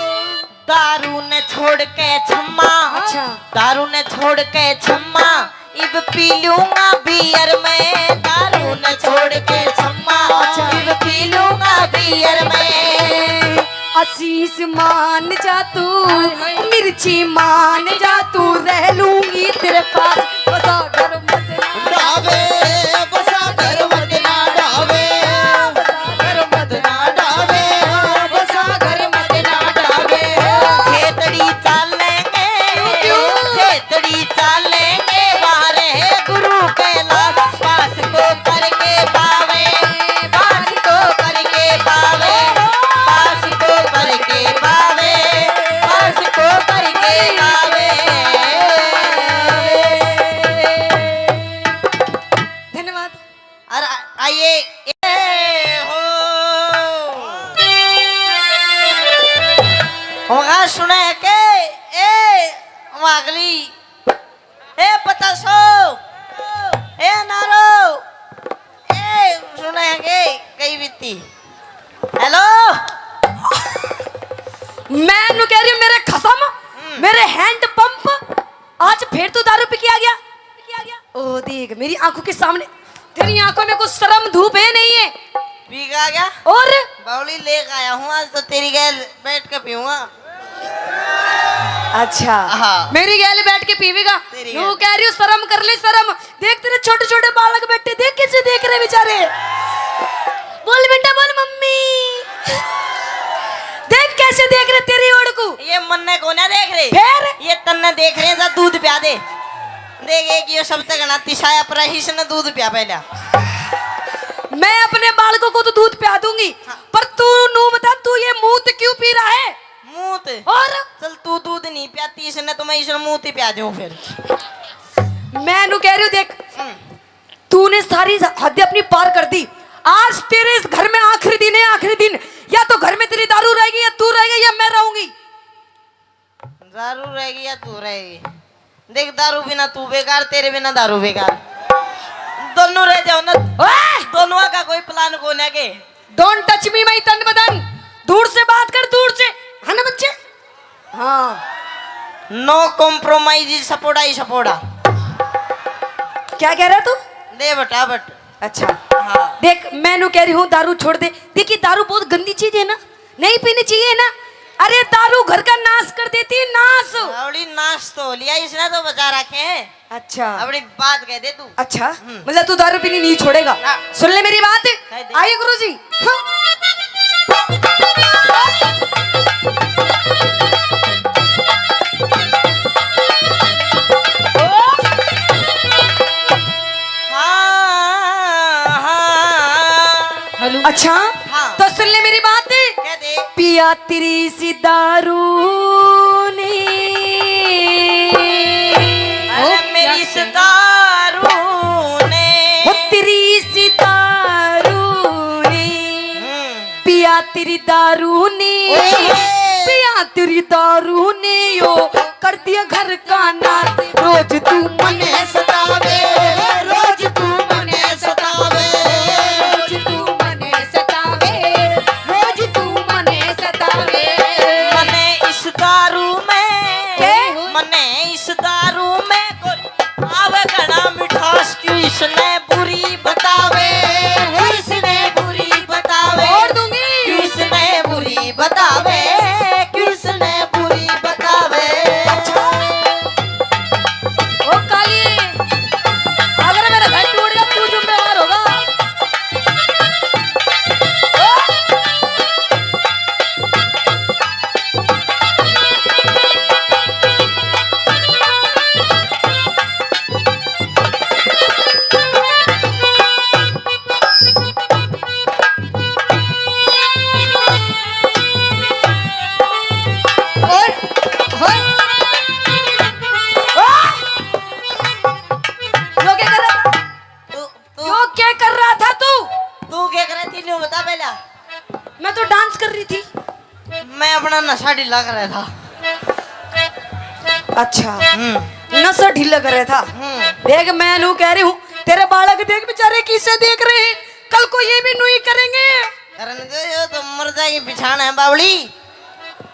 दारू ने छोड़ के छम्मा। अच्छा। दारू ने छोड़ के छम्मा, इब पी लूंगा बियर में। दारू ने छोड़ के छम्मा, अच्छा। इब पी लूंगा बियर में। आशीष मान जा तू, हाय, हाय। मिर्ची मान जा तू, रह लूंगी तेरे पास। बसा घर मत ना डावे, बसा घर मत ना डावे, बसा घर मत ना डावे, बसा घर मत ना डावे। खेतड़ी चालेंगे, क्यों, क्यों? खेतड़ी चालेंगे, बाहर है गुरु कैलाश, पास को करके पावे, पास को करके पावे, पास को करके पावे, पास को करके पावे। धन्यवाद। और आ-, आइए। ए हो। वहाँ सुने के, ए, वहाँ अगली। ए पचासो, ए नारो, ए सुने के, कई बीती। हेलो। मैं नु कह रही हूँ, मेरे खसम, हम्म। मेरे हैंड पंप, आज फिर तू दारू पी के आ गया? ओ देख, मेरी आंखों के सामने, तेरी आंखों में कुछ शर्म धूप है नहीं है? पी के आ गया? और? बावली लेके आया हूँ, आज तो तेरी गैल बैठ के पीऊंगा। अच्छा। हाँ। मेरी गैल बैठ के पीवेगा? तेरी यूं गैल। कह रही हूँ, शर्म कर ले, शर्म। देख, तेरे छोटे छोटे बालक बैठे, देख कैसे देख रहे बेचारे। बोल बेटा, बोल मम्मी। देख कैसे देख रहे तेरी ओर को। ये मन्ने को ना देख रहे। फिर? ये तन्ने देख रहे हैं, जा दूध प्या दे। देख, एक ये सबसे घना तिसाया पर है, इसने दूध प्या पहला। मैं अपने बालकों को तो दूध प्या दूंगी, हाँ। पर तू नू बता, तू ये मूत क्यों पी रहा है? मूत? और? चल, तू दूध नहीं प्याती, इसने तो मैं इसने मूत ही प्या दूं फिर। मैं नू कह रही हूँ, देख, हम्म। तूने सारी हद अपनी पार कर दी। आज तेरे इस घर में आखिरी दिन है, आखिरी दिन। या तो घर में तेरी दारू रहेगी, या तू रहेगा, या मैं रहूंगी। दारू रहेगी या तू रहेगी? देख, दारू बिना तू बेकार, तेरे बिना दारू बेकार। दोनों रह जाओ ना। ओए! दोनों का कोई प्लान को ना के। Don't touch me, my तन बदन। दूर से बात कर, दूर से। है ना बच्चे? हाँ। No compromise, सपोड़ा ही सपोड़ा। क्या कह रहा तू? दे बटा बट। अच्छा। हाँ। देख, मैं नू कह रही हूँ, दारू छोड़ दे। देखिए, दारू बहुत गंदी चीज है ना, नहीं पीनी चाहिए ना। अरे, दारू घर का नाश कर देती है, नाश। रावड़ी, नाश तो हो लिया, इसने तो बचा रखे हैं। अच्छा। अपनी बात कह दे तू। अच्छा, हम्म। मतलब तू दारू पीनी नहीं छोड़ेगा? हाँ। सुन ले मेरी बात। कह दे। आइए गुरुजी। हाँ। हाँ, हाँ। हेलो। अच्छा, हाँ। तो सुन ले मेरी बात। कह दे। पिया तेरी सी दारू ने। अरे ओ, मेरी क्या सी कह रही? दारू ने। ओ तेरी सी दारू ने। हम्म। पिया तेरी दारू ने। ओए। पिया तेरी दारू ने यो कर दिया घर का नाश। रोज तू मने सतावे, रोज तू मने सतावे, रोज तू मने सतावे, रोज तू मने सतावे। मने इस दारू में, के? मने नशा ढीला कर रहा था। अच्छा। हम्म। नशा ढीला कर रहा था। हम्म। देख, मैं नू कह रही हूँ, तेरे बालक देख बेचारे किसे देख रहे हैं, कल को ये भी नू ही करेंगे। करन दे, यो तो मर जाएगी बिछाना है बावली।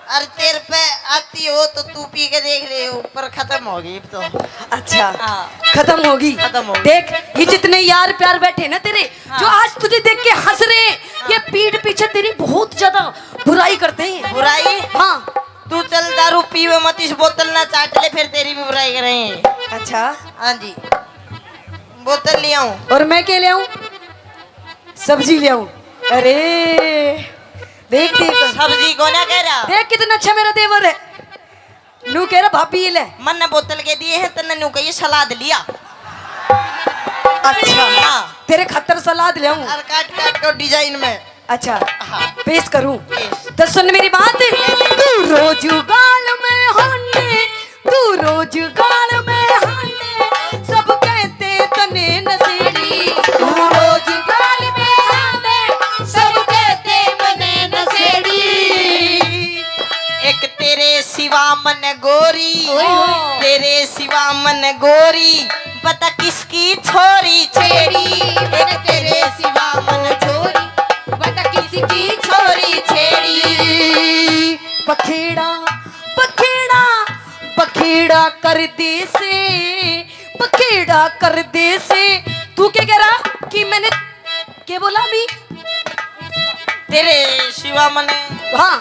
अरे तेरे पे आती हो तो तू पी के देख ले, ऊपर खत्म होगी अब तो। अच्छा। हाँ। खत्म होगी। खत्म होगी। देख, ये जितने यार प्यार बैठे ना तेरे, हाँ। जो आज तुझे देख के हंस रहे हैं, हाँ। ये पीठ पीछे तेरी बहुत ज्यादा बुराई करते हैं। बुराई? हाँ। तू चल दारू पीवे मत, इस बोतल ना चाट ले, फिर तेरी भी बुराई करेंगे। अच्छा। हाँ जी। बोतल ले आऊं? और मैं क्या ले आऊं? सब्जी ले आऊं। अरे देख, देख। सब्जी को ना कह रहा। देख कितना अच्छा मेरा देवर है। नू कह रहा भाभी ये ले। मन ने बोतल के दिए हैं, तन्ने नू कहिए सलाद लिया। अच्छा। हाँ। तेरे खातर सलाद ले आऊं। और काट काट के डिजाइन में। अच्छा। हाँ। पेश करूं? पेश। तो सुन मेरी बात। तू रोज गाल में हाने, तू रोज गाल में हाने, सब कहते तने नशेड़ी। तू रोज गाल में हाने, सब कहते मने नशेड़ी। एक तेरे सिवा मन गोरी, ओए होए। तेरे सिवा मन गोरी, बता किसकी छोरी छेड़ी। मैंने तेरे सिवा मन छोरी, बता किसकी छोरी छेड़ी। बखेड़ा, बखेड़ा, बखेड़ा कर दे से, बखेड़ा कर दे से। तू क्या कह रहा कि मैंने के बोला भी? तेरे सिवा मने, हाँ।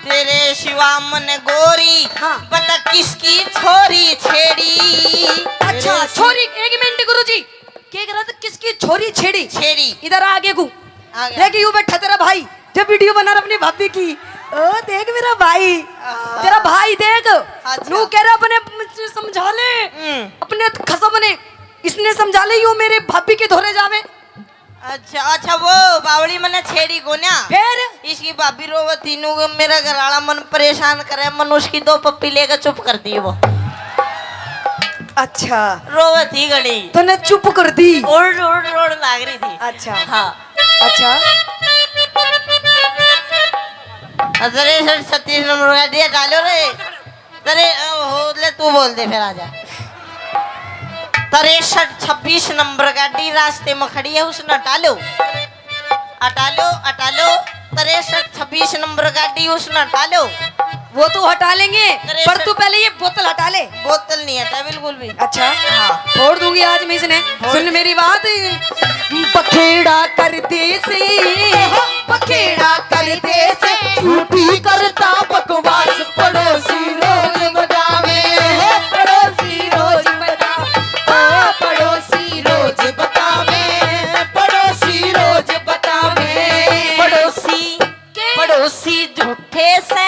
तेरे सिवा मने गोरी, हाँ। बता किसकी छोरी छेड़ी। अच्छा, तेरे छोरी, एक मिनट गुरुजी, के कह रहा था किसकी छोरी छेड़ी? छेड़ी। इधर आगे को। आ गया। देख, यू बैठा तेरा भाई, जब वीडियो बना रहा अपनी भाभी की। ओ देख मेरा भाई, आ। तेरा भाई देख, अच्छा। नू कह रहा अपने समझा ले, हम्म। अपने खसम ने, इसने समझा ले, यू मेरे भाभी के धोरे जावे। अच्छा, अच्छा, वो बावली मने छेड़ी कोन्या। फिर? इसकी भाभी रोवत थी, नू मेरा घर वाला मन परेशान करे, मन उसकी दो पप्पी लेकर चुप कर दी वो। अच्छा। रोवत थी घणी। तूने चुप कर दी? रोड़, रोड़, रोड़ लाग रही थी। अच्छा। हाँ। अच्छा। अरे सर, छत्तीस नंबर का दिया डालो रे। तरे, ओ, हो, ले, तू बोल दे, फिर आजा। तिरसठ छब्बीस नंबर गाड़ी रास्ते में खड़ी है, उसने हटा लो, हटा लो, हटा लो। तिरसठ छब्बीस नंबर गाड़ी, उसने हटा लो। वो तो हटा लेंगे, तिरसठ। पर तू पहले ये बोतल हटा ले। बोतल नहीं हटा बिल्कुल भी। अच्छा, हाँ। फोड़ दूंगी आज मैं इसने। फोड़। सुन मेरी बात, बखेड़ा कर दे से, बखेड़ा कर दे से, झूठी करता बकवास। पड़ोसी रोज बतावे, पड़ोसी रोज बता, ओ पड़ोसी रोज बतावे, पड़ोसी रोज बतावे। पड़ोसी, के? पड़ोसी झूठे से,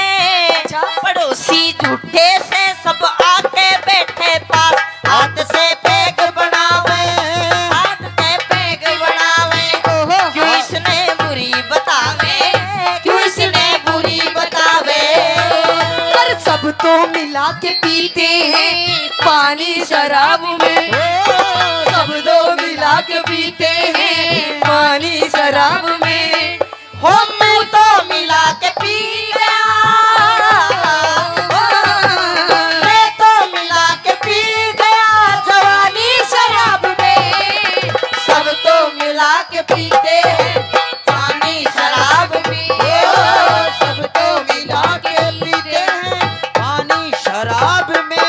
अच्छा। पड़ोसी झूठे से, सब आके बैठे पास, हाथ से पैग बनावे, हाथ से पैग बनावे। ओहो। क्यों इसने बुरी बतावे, क्यों इसने बुरी बतावे। पर सब तो मिला के पीते हैं पानी शराब में, सब तो मिला के पीते हैं पानी शराब में। हो मैं तो मिला के पी गया, मैं तो मिला के पी गया जवानी शराब में। सब तो मिला के पीते हैं पानी शराब में, ओ, सब तो मिला के पीते हैं पानी शराब में।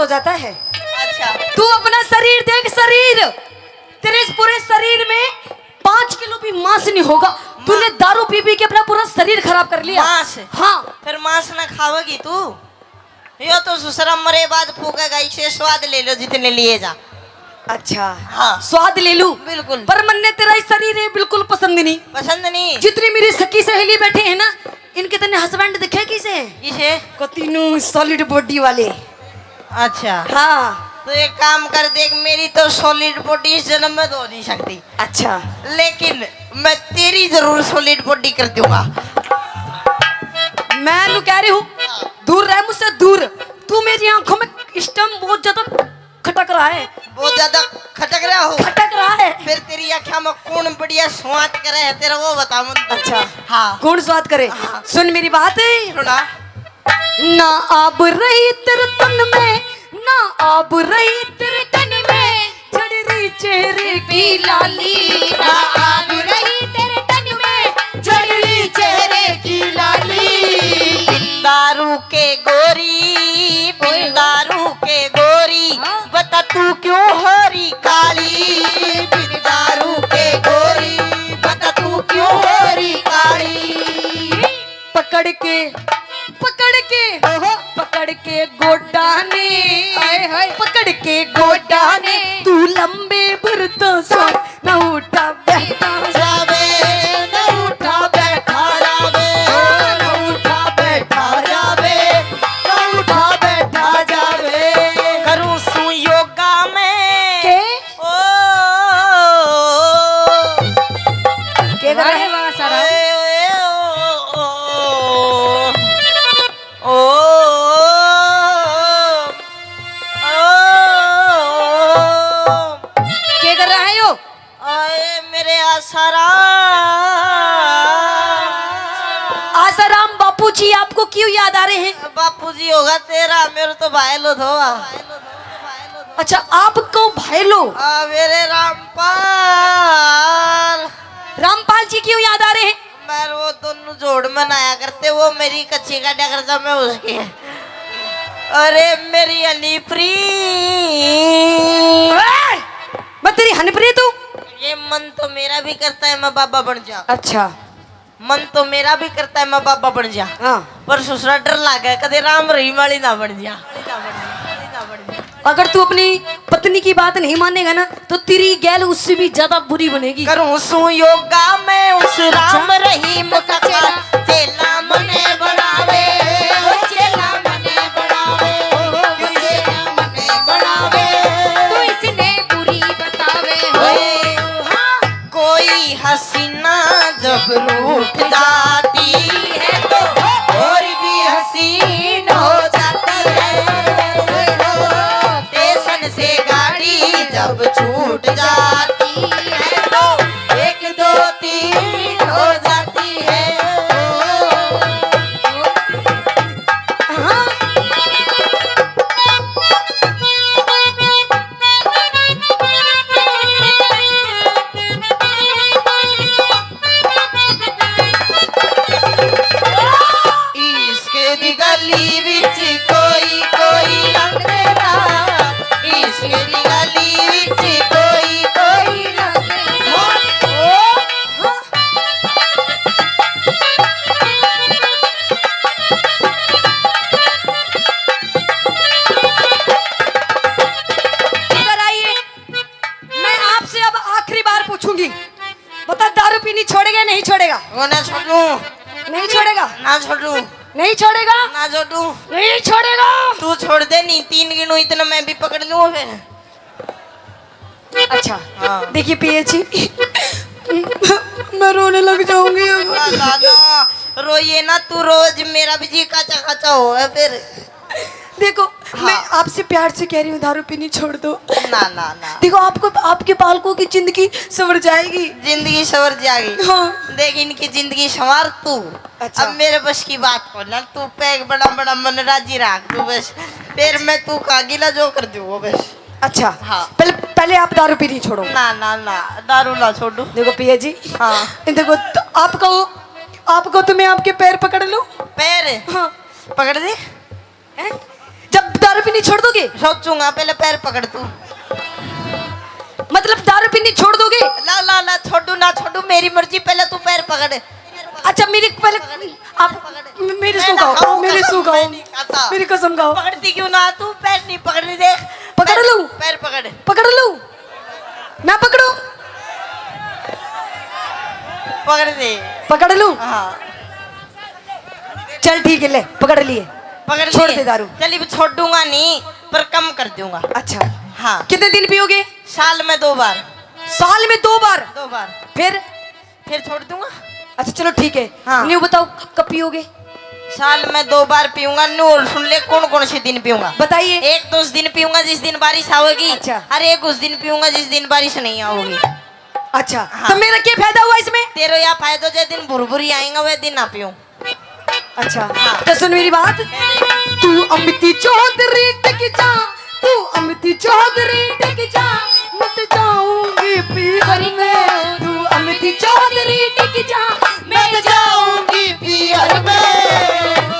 जाता है। अच्छा। तू अपना शरीर देख, शरीर, तेरे इस पूरे शरीर में पाँच किलो भी मांस नहीं होगा। तूने दारू पी पी के अपना पूरा शरीर खराब कर लिया। मांस? हाँ। फिर मांस ना खावेगी तू? यो तो ससुरा मरे बाद फूकेगा, इसे स्वाद ले लो जितने लिए जा। अच्छा। हाँ। स्वाद ले लूं? बिल्कुल। पर मन्ने तेरा ये शरीर है बिल्कुल पसंद नहीं। पसंद नहीं? जितनी मेरी सखी सहेली बैठी है ना, इनके तने हस्बैंड दिखे किसे? किसे? को तीनों सॉलिड बॉडी वाले। अच्छा। हाँ। तो एक काम कर, देख, मेरी तो सॉलिड बॉडी इस जन्म में तो हो नहीं सकती। अच्छा। लेकिन मैं तेरी जरूर सॉलिड बॉडी कर दूंगा। मैं नु कह रही हूँ, दूर रह मुझसे, दूर। तू मेरी आंखों में इस टाइम बहुत ज्यादा खटक रहा है। बहुत ज्यादा खटक रहा हो? खटक रहा है। फिर तेरी आंखों में कौन बढ़िया स्वाद करे है तेरा, वो बता मन। अच्छा। हाँ। कौन स्वाद करे? हाँ। सुन मेरी बात। सुना। ना आब रही तेरे तन में, ना आब रही तेरे तन में, झड़ रही चेहरे की लाली। ना आब रही तेरे तन में, झड़ रही चेहरे की लाली। दारू के गोरी, बिन दारू के गोरी, हाँ। बता तू क्यों हो रही काली? बिन दारू के गोरी, बता तू क्यों हो रही काली? पकड़ के, पकड़ के, ओहो। पकड़ के गोडा ने, हाय, हाय। पकड़ के गोडा ने, तू लंबे भर तो सांस, ना उठा बैठा जावे, ना उठा बैठा जावे, ना उठा बैठा जावे, ना उठा बैठा जावे। करूं सू योगा में। के? ओ, के कर रहे? वाह, वाह, सारा। ओए, ओए, ओ, ओ, ओ, ओ, ओ। के कर रहा है यो? आए मेरे आसाराम। आसाराम बापू जी आपको क्यों याद आ रहे हैं? बापू जी होगा तेरा, मेरे तो भाई लो धोआ। अच्छा, आप को भाई लो? आ, मेरे रामपाल। रामपाल जी क्यों याद आ रहे हैं? मैं वो दोनों जोड़ में नहाया करते, वो मेरी कच्ची काटा करता, मैं उसकी। अरे मेरी हनीप्री। ए, मैं तेरी हनीप्री तू? ये मन तो मेरा भी करता है मैं बाबा बन जा। अच्छा। मन तो मेरा भी करता है मैं बाबा बन जा। हाँ। पर ससुरा डर लागे, कदे राम रहीम वाली ना बन जा। अगर तू अपनी पत्नी की बात नहीं मानेगा ना, तो तेरी गैल उससे भी ज्यादा बुरी बनेगी। करूं सू योगा मैं उस राम रहीम का चेला, चेला मने बनावे, ओ चेला मने बनावे, ओ चेला मने बनावे। तू इसने बुरी बतावे हो। हाँ। कोई हसीना जब रूठ जाती है तो और भी हसीन हो जाती है। स्टेशन से गाड़ी जब छूट जाती है तो एक दो तीन हो जाती है। हाँ। इश्क दी गली विच कोई कोई लंघदा, इश्क दी गली विच कोई कोई लंघदा। इधर आइए, मैं आपसे अब आखिरी बार पूछूंगी, बता, दारू पीनी छोड़ेगा या नहीं छोड़ेगा? वो ना छोड़ू। नहीं छोड़ेगा? ना छोड़ू। नहीं छोड़ेगा? ना छोड़ू। नहीं छोड़ेगा? तू छोड़ दे, नहीं तीन गिनू इतना मैं भी पकड़ लूँ फिर। अच्छा। हाँ। देखिए पिया जी, मैं रोने लग जाऊंगी अब। ना, ना, ना, रोइए ना, तू रोज मेरा भी जी काचा काचा हो है फिर। देखो, हाँ। मैं आपसे प्यार से कह रही हूँ, दारू पीनी छोड़ दो। ना, ना, ना। देखो, आपको, आपके बालकों की जिंदगी संवर जाएगी। जिंदगी संवर जाएगी। हाँ। देख, इनकी जिंदगी संवार तू। अच्छा। अब मेरे बस की बात हो ना, तू पैग बड़ा बड़ा मन राजी रख तू बस। फिर मैं तू का गिला जो कर दूँ वो बस। अच्छा। हाँ। पहले, पहले आप दारू पीनी छोड़ो। ना, ना, ना, दारू ना छोड़ू। देखो पिया जी। हाँ। देखो, तो आपको, आपको तो मैं आपके पैर पकड़ लूँ। पैर? हाँ। पकड़ दे। हैं? जब दारू पीनी छोड़ दोगे? सोचूंगा, पहले पैर पकड़ तू। मतलब दारू पीनी छोड़ दोगे? ला, ला, ला, छोड़ू ना छोड़ू, मेरी मर्जी, पहले तू पैर पकड़। अच्छा, मेरी पहले आप मेरी सू खाओ, मेरी सू खाओ, मेरी कसम खाओ। पकड़ती क्यों ना तू? पैर नहीं पकड़नी, देख। पकड़ लूं? पैर पकड़। पकड़ लूं? ना पकड़ो? पकड़ दे। पकड़ लूं? हाँ। चल ठीक है, ले पकड़ लिए। पकड़ छोड़ लिए। दे दारू। चल, अब छोड़ूंगा नहीं, पर कम कर दूंगा। अच्छा। हाँ। कितने दिन पियोगे? साल में दो बार। साल में दो बार? दो बार। फिर? फिर छोड़ दूंगा। अच्छा चलो ठीक है। हाँ। न्यू बताओ, क-, कब पियोगे? साल में दो बार पीऊंगा। न्यू और सुन ले, कौन कौन से दिन पीऊंगा। बताइए। एक तो उस दिन पीऊंगा जिस दिन बारिश आओगी। अच्छा। और एक उस दिन पीऊंगा जिस दिन बारिश नहीं आओगी। अच्छा। हाँ। तो मेरा क्या फायदा हुआ इसमें? तेरा या फायदा, जे दिन भुरभुरी आएगा वह दिन ना पीऊं। अच्छा। हाँ। तो सुन मेरी बात। तू अमिती चौधरी टिक जा, तू अमिती चौधरी टिक जा, मैं तो जाऊंगी पीहर में। तू अमिती चौधरी टिक जा, मैं तो जाऊंगी पीहर में।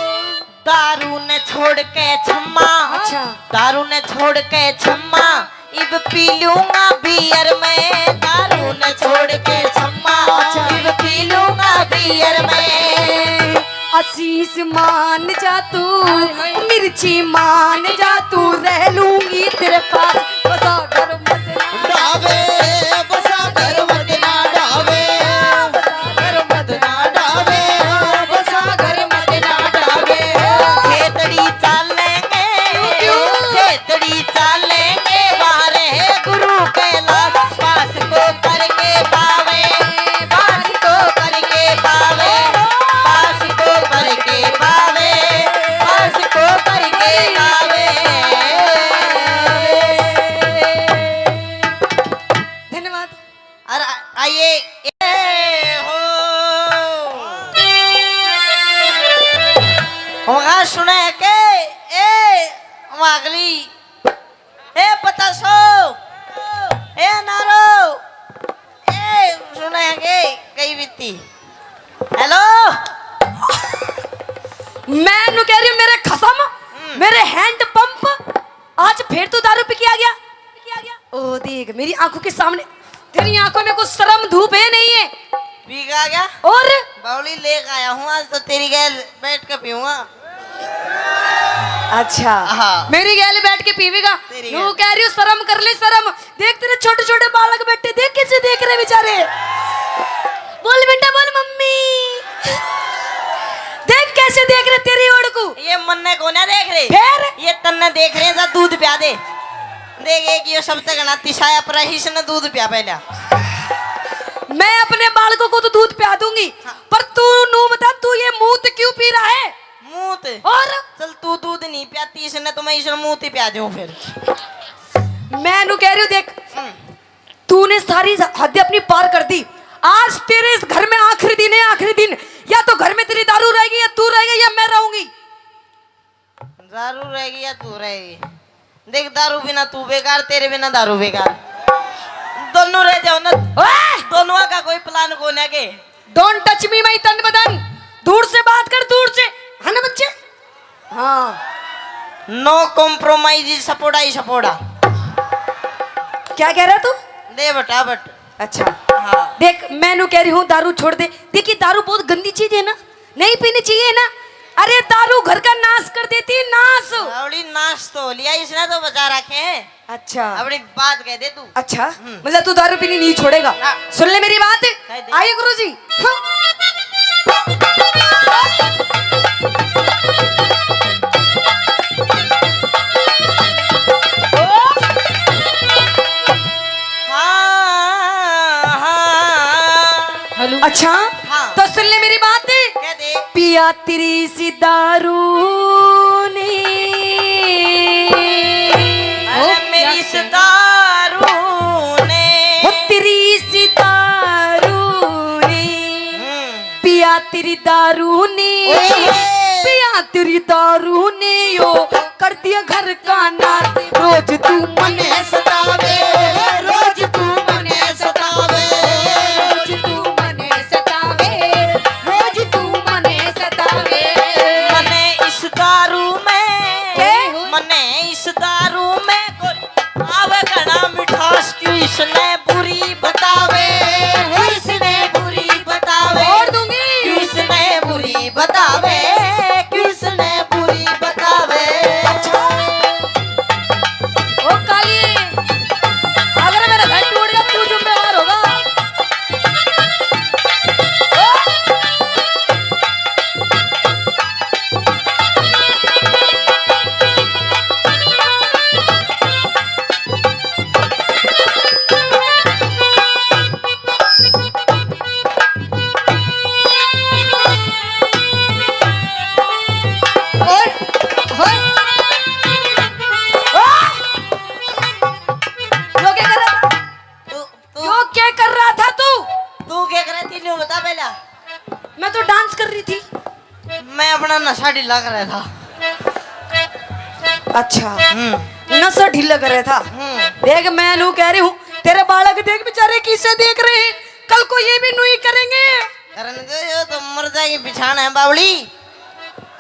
दारू ने छोड़ के छम्मा। अच्छा। दारू ने छोड़ के छम्मा, इब पी लूंगा बियर में। दारू ने छोड़ के छम्मा, अच्छा। इब पी लूंगा बियर में। आशीष मान जा तू, हाय, हाय। मिर्ची मान जा तू, रह लूंगी तेरे पास। बसा घर मत ना डावे, बसा घर मत ना डावे, बसा घर मत ना डावे, बसा घर मत ना डावे। खेतड़ी चालेंगे, क्यों, क्यों? खेतड़ी चालेंगे, वारे गुरु कैलाश, पास को करके पावे, पास को करके पावे, पास को करके पावे, पास को करके पावे। धन्यवाद। और आ-, आइए, ए हो। वहाँ सुने के, ए, वहाँ अगली, ए, पचासो, ए, नारो, ए, सुने के, कई बीती। हेलो। मैं नु कह रही हूँ, मेरे खसम, हम्म। मेरे हैंड पंप, आज फिर तू दारू पी के आ गया? ओ देख, मेरी आंखों के सामने, तेरी आंखों में कुछ शर्म धूप है नहीं है? पी के आ गया? और? बावली लेके आया हूँ, आज तो तेरी गैल बैठ के पीऊंगा। अच्छा। हाँ। मेरी गैल बैठ के पीवेगा? तेरी यूं गैल। कह रही हूँ, शर्म कर ले, शर्म। देख, तेरे छोटे छोटे बालक बैठे, देख कैसे देख रहे बेचारे। बोल बेटा, बोल मम्मी। देख कैसे देख रहे तेरी ओर को। ये मन्ने को ना देख रहे। फिर? ये तन्ने देख रहे हैं, जा दूध प्या दे। देख, एक ये सब तक ना तिसाया पर इसने दूध प्या पहला। मैं अपने बालकों को तो दूध प्या दूंगी, हाँ। पर तू नू बता, तू ये मूत क्यों पी रहा है? मूत? और? चल, तू दूध नहीं प्याती इसने, तो मैं इसने मूत ही प्या दूं फिर। मैं नू कह रही हूँ, देख, हम्म। तूने सारी हद अपनी पार कर दी। आज तेरे इस घर में आखिरी दिन है, आखिरी दिन। या तो घर में तेरी दारू रहेगी, या तू रहेगा, या मैं रहूंगी। दारू रहेगी या तू रहेगी? देख, दारू बिना तू बेकार, तेरे बिना दारू बेकार। दोनों रह जाओ ना। ओए! दोनों का कोई प्लान को ना के। Don't touch me, my तन बदन। दूर से बात कर, दूर से। है ना बच्चे? हाँ। No compromise, सपोड़ा ही सपोड़ा। क्या कह रहा तू? दे बटा बट। अच्छा। हाँ। देख, मैं नू कह रही हूँ, दारू छोड़ दे। देखिए, दारू बहुत गंदी चीज है ना, नहीं पीनी चाहिए ना। अरे, दारू घर का नाश कर देती है, नाश। बावली, नाश तो हो लिया, इसने तो बचा रखे हैं। अच्छा। अपनी बात कह दे तू। अच्छा, हम्म। मतलब तू दारू पीनी नहीं छोड़ेगा? हाँ। सुन ले मेरी बात। कह दे। आइए गुरुजी। हाँ। हाँ, हाँ। हेलो। अच्छा, हाँ। तो सुन ले मेरी बात। कह दे। पिया तेरी सी दारू ने। अरे ओ, मेरी क्या सी कह रहा? दारू ने। ओ तेरी सी दारू ने। हम्म। पिया तेरी दारू ने। ओए। पिया तेरी दारू ने यो कर दिया घर का नाश। रोज तू मने सतावे, रोज तू मने सतावे, रोज तू मने सतावे, रोज तू मने सतावे। मने इस दारू में, के? मन क्यों बता पहला। मैं तो डांस कर रही थी। मैं अपना नशा ढीला कर रहा था। अच्छा। हम्म। नशा ढीला कर रहा था। हम्म। देख, मैं नू कह रही हूँ, तेरे बालक देख बेचारे किसे देख रहे हैं, कल को ये भी नू ही करेंगे। करन दे, यो तो मर जाएगी बिछाना है बावली।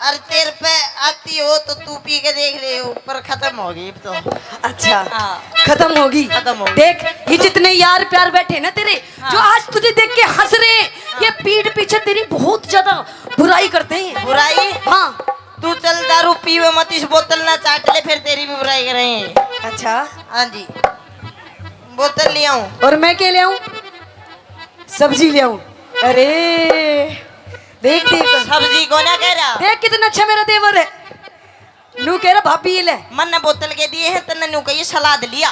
अरे तेरे पे आती हो तो तू पी के देख ले, ऊपर खत्म होगी अब तो। अच्छा। हाँ। खत्म होगी। खत्म होगी। देख, ये जितने यार प्यार बैठे ना तेरे, हाँ। जो आज तुझे देख के हंस रहे हैं, हाँ। ये पीठ पीछे तेरी बहुत ज्यादा बुराई करते हैं। बुराई? हाँ। तू चल दारू पीवे मत, इस बोतल ना चाट ले, फिर तेरी भी बुराई करेंगे। अच्छा। हाँ जी। बोतल ले आऊं? और मैं क्या ले आऊं? सब्जी ले आऊं? अरे देख, देख। सब्जी को ना कह रहा। देख कितना अच्छा मेरा देवर है। नू कह रहा, भाभी ये ले। मन ने बोतल के दिए हैं, तन्ने नू कहिए सलाद लिया।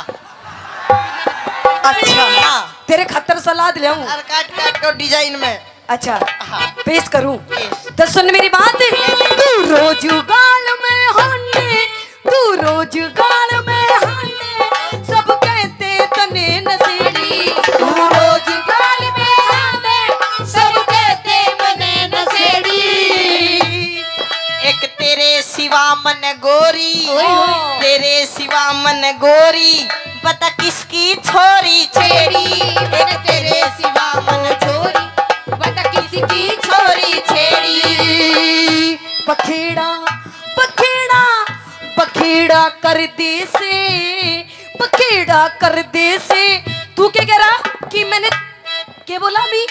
अच्छा। हाँ। तेरे खातर सलाद ले आऊं? और काट काट के डिजाइन में। अच्छा। हाँ। पेश करूं? पेश। तो सुन मेरी बात। तू रोज गाल में हाने, तू रोज गाल में हाने, सब कहते तने नशेड़ी। तू रोज गाल में हाने, सब कहते मने नशेड़ी। एक तेरे सिवा मन गोरी, ओए होए। तेरे सिवा मन गोरी, बता किसकी छोरी छेड़ी। एक तेरे सिवा मन छोरी, बता किसकी छोरी छेड़ी। बखेड़ा, बखेड़ा, बखेड़ा कर दे से, बखेड़ा कर दे से। तू क्या कह रहा कि मैंने, क्या बोला अभी?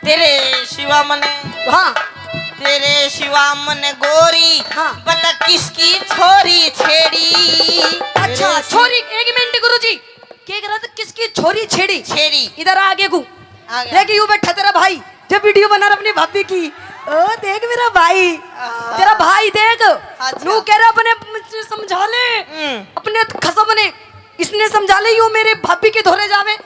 तेरे सिवा मने, हाँ। तेरे सिवा मने गोरी, हाँ। बता किसकी छोरी छेड़ी। अच्छा, तेरे छोरी, एक मिनट गुरुजी, क्या कह रहा था, किसकी छोरी छेड़ी? छेड़ी। इधर आ आगे को। आ गया। देख, यू बैठा तेरा भाई, जब वीडियो बना रहा अपनी भाभी की। ओ देख मेरा भाई, आ। तेरा भाई देख, अच्छा। नू कह रहा अपने समझा ले, हम्म। अपने खसम ने, इसने समझा ले, यू मेरे भाभी के धोरे जावे।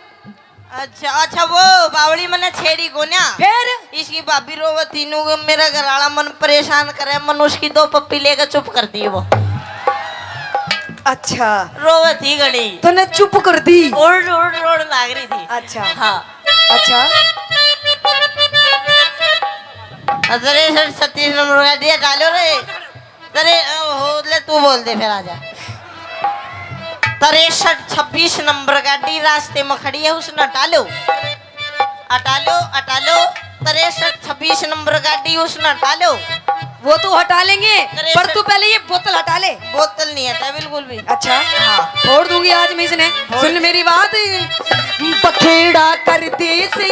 अच्छा, अच्छा, वो बावली मने छेड़ी कोन्या। फिर? इसकी भाभी रोवे थी, नू मेरा घर वाला मन परेशान करे, मन उसकी दो पप्पी लेकर चुप कर दी वो। अच्छा। रोवे थी घणी। तूने चुप कर दी? रोड़, रोड़, रोड़ लाग रही थी। अच्छा। हाँ। अच्छा। अरे सर, छत्तीस नंबर का दिया, डालो रे। तेरे, ओ, हो, ले, तू बोल दे, फिर आजा। तिरसठ छब्बीस नंबर गाड़ी रास्ते में खड़ी है, उसने हटा लो, हटा लो, हटा लो। तिरसठ छब्बीस नंबर गाड़ी, उसने हटा लो। वो तो हटा लेंगे, तिरसठ पर तू पहले ये बोतल हटा ले। बोतल नहीं हटा बिल्कुल भी। अच्छा, हाँ। फोड़ दूंगी आज मैं इसने। फोड़। सुन मेरी बात, बखेड़ा कर दे से,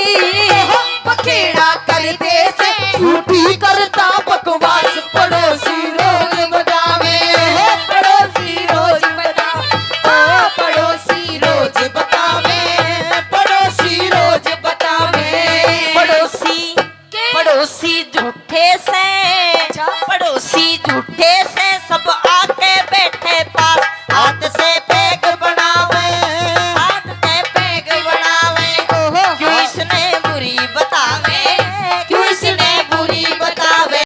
बखेड़ा कर दे से, झूठी करता बकवास। पड़ोसी रोज बतावे, पड़ोसी रोज बतावे, ओ पड़ोसी रोज बतावे, पड़ोसी रोज बतावे। पड़ोसी, के? पड़ोसी झूठे से, अच्छा? पड़ोसी झूठे से,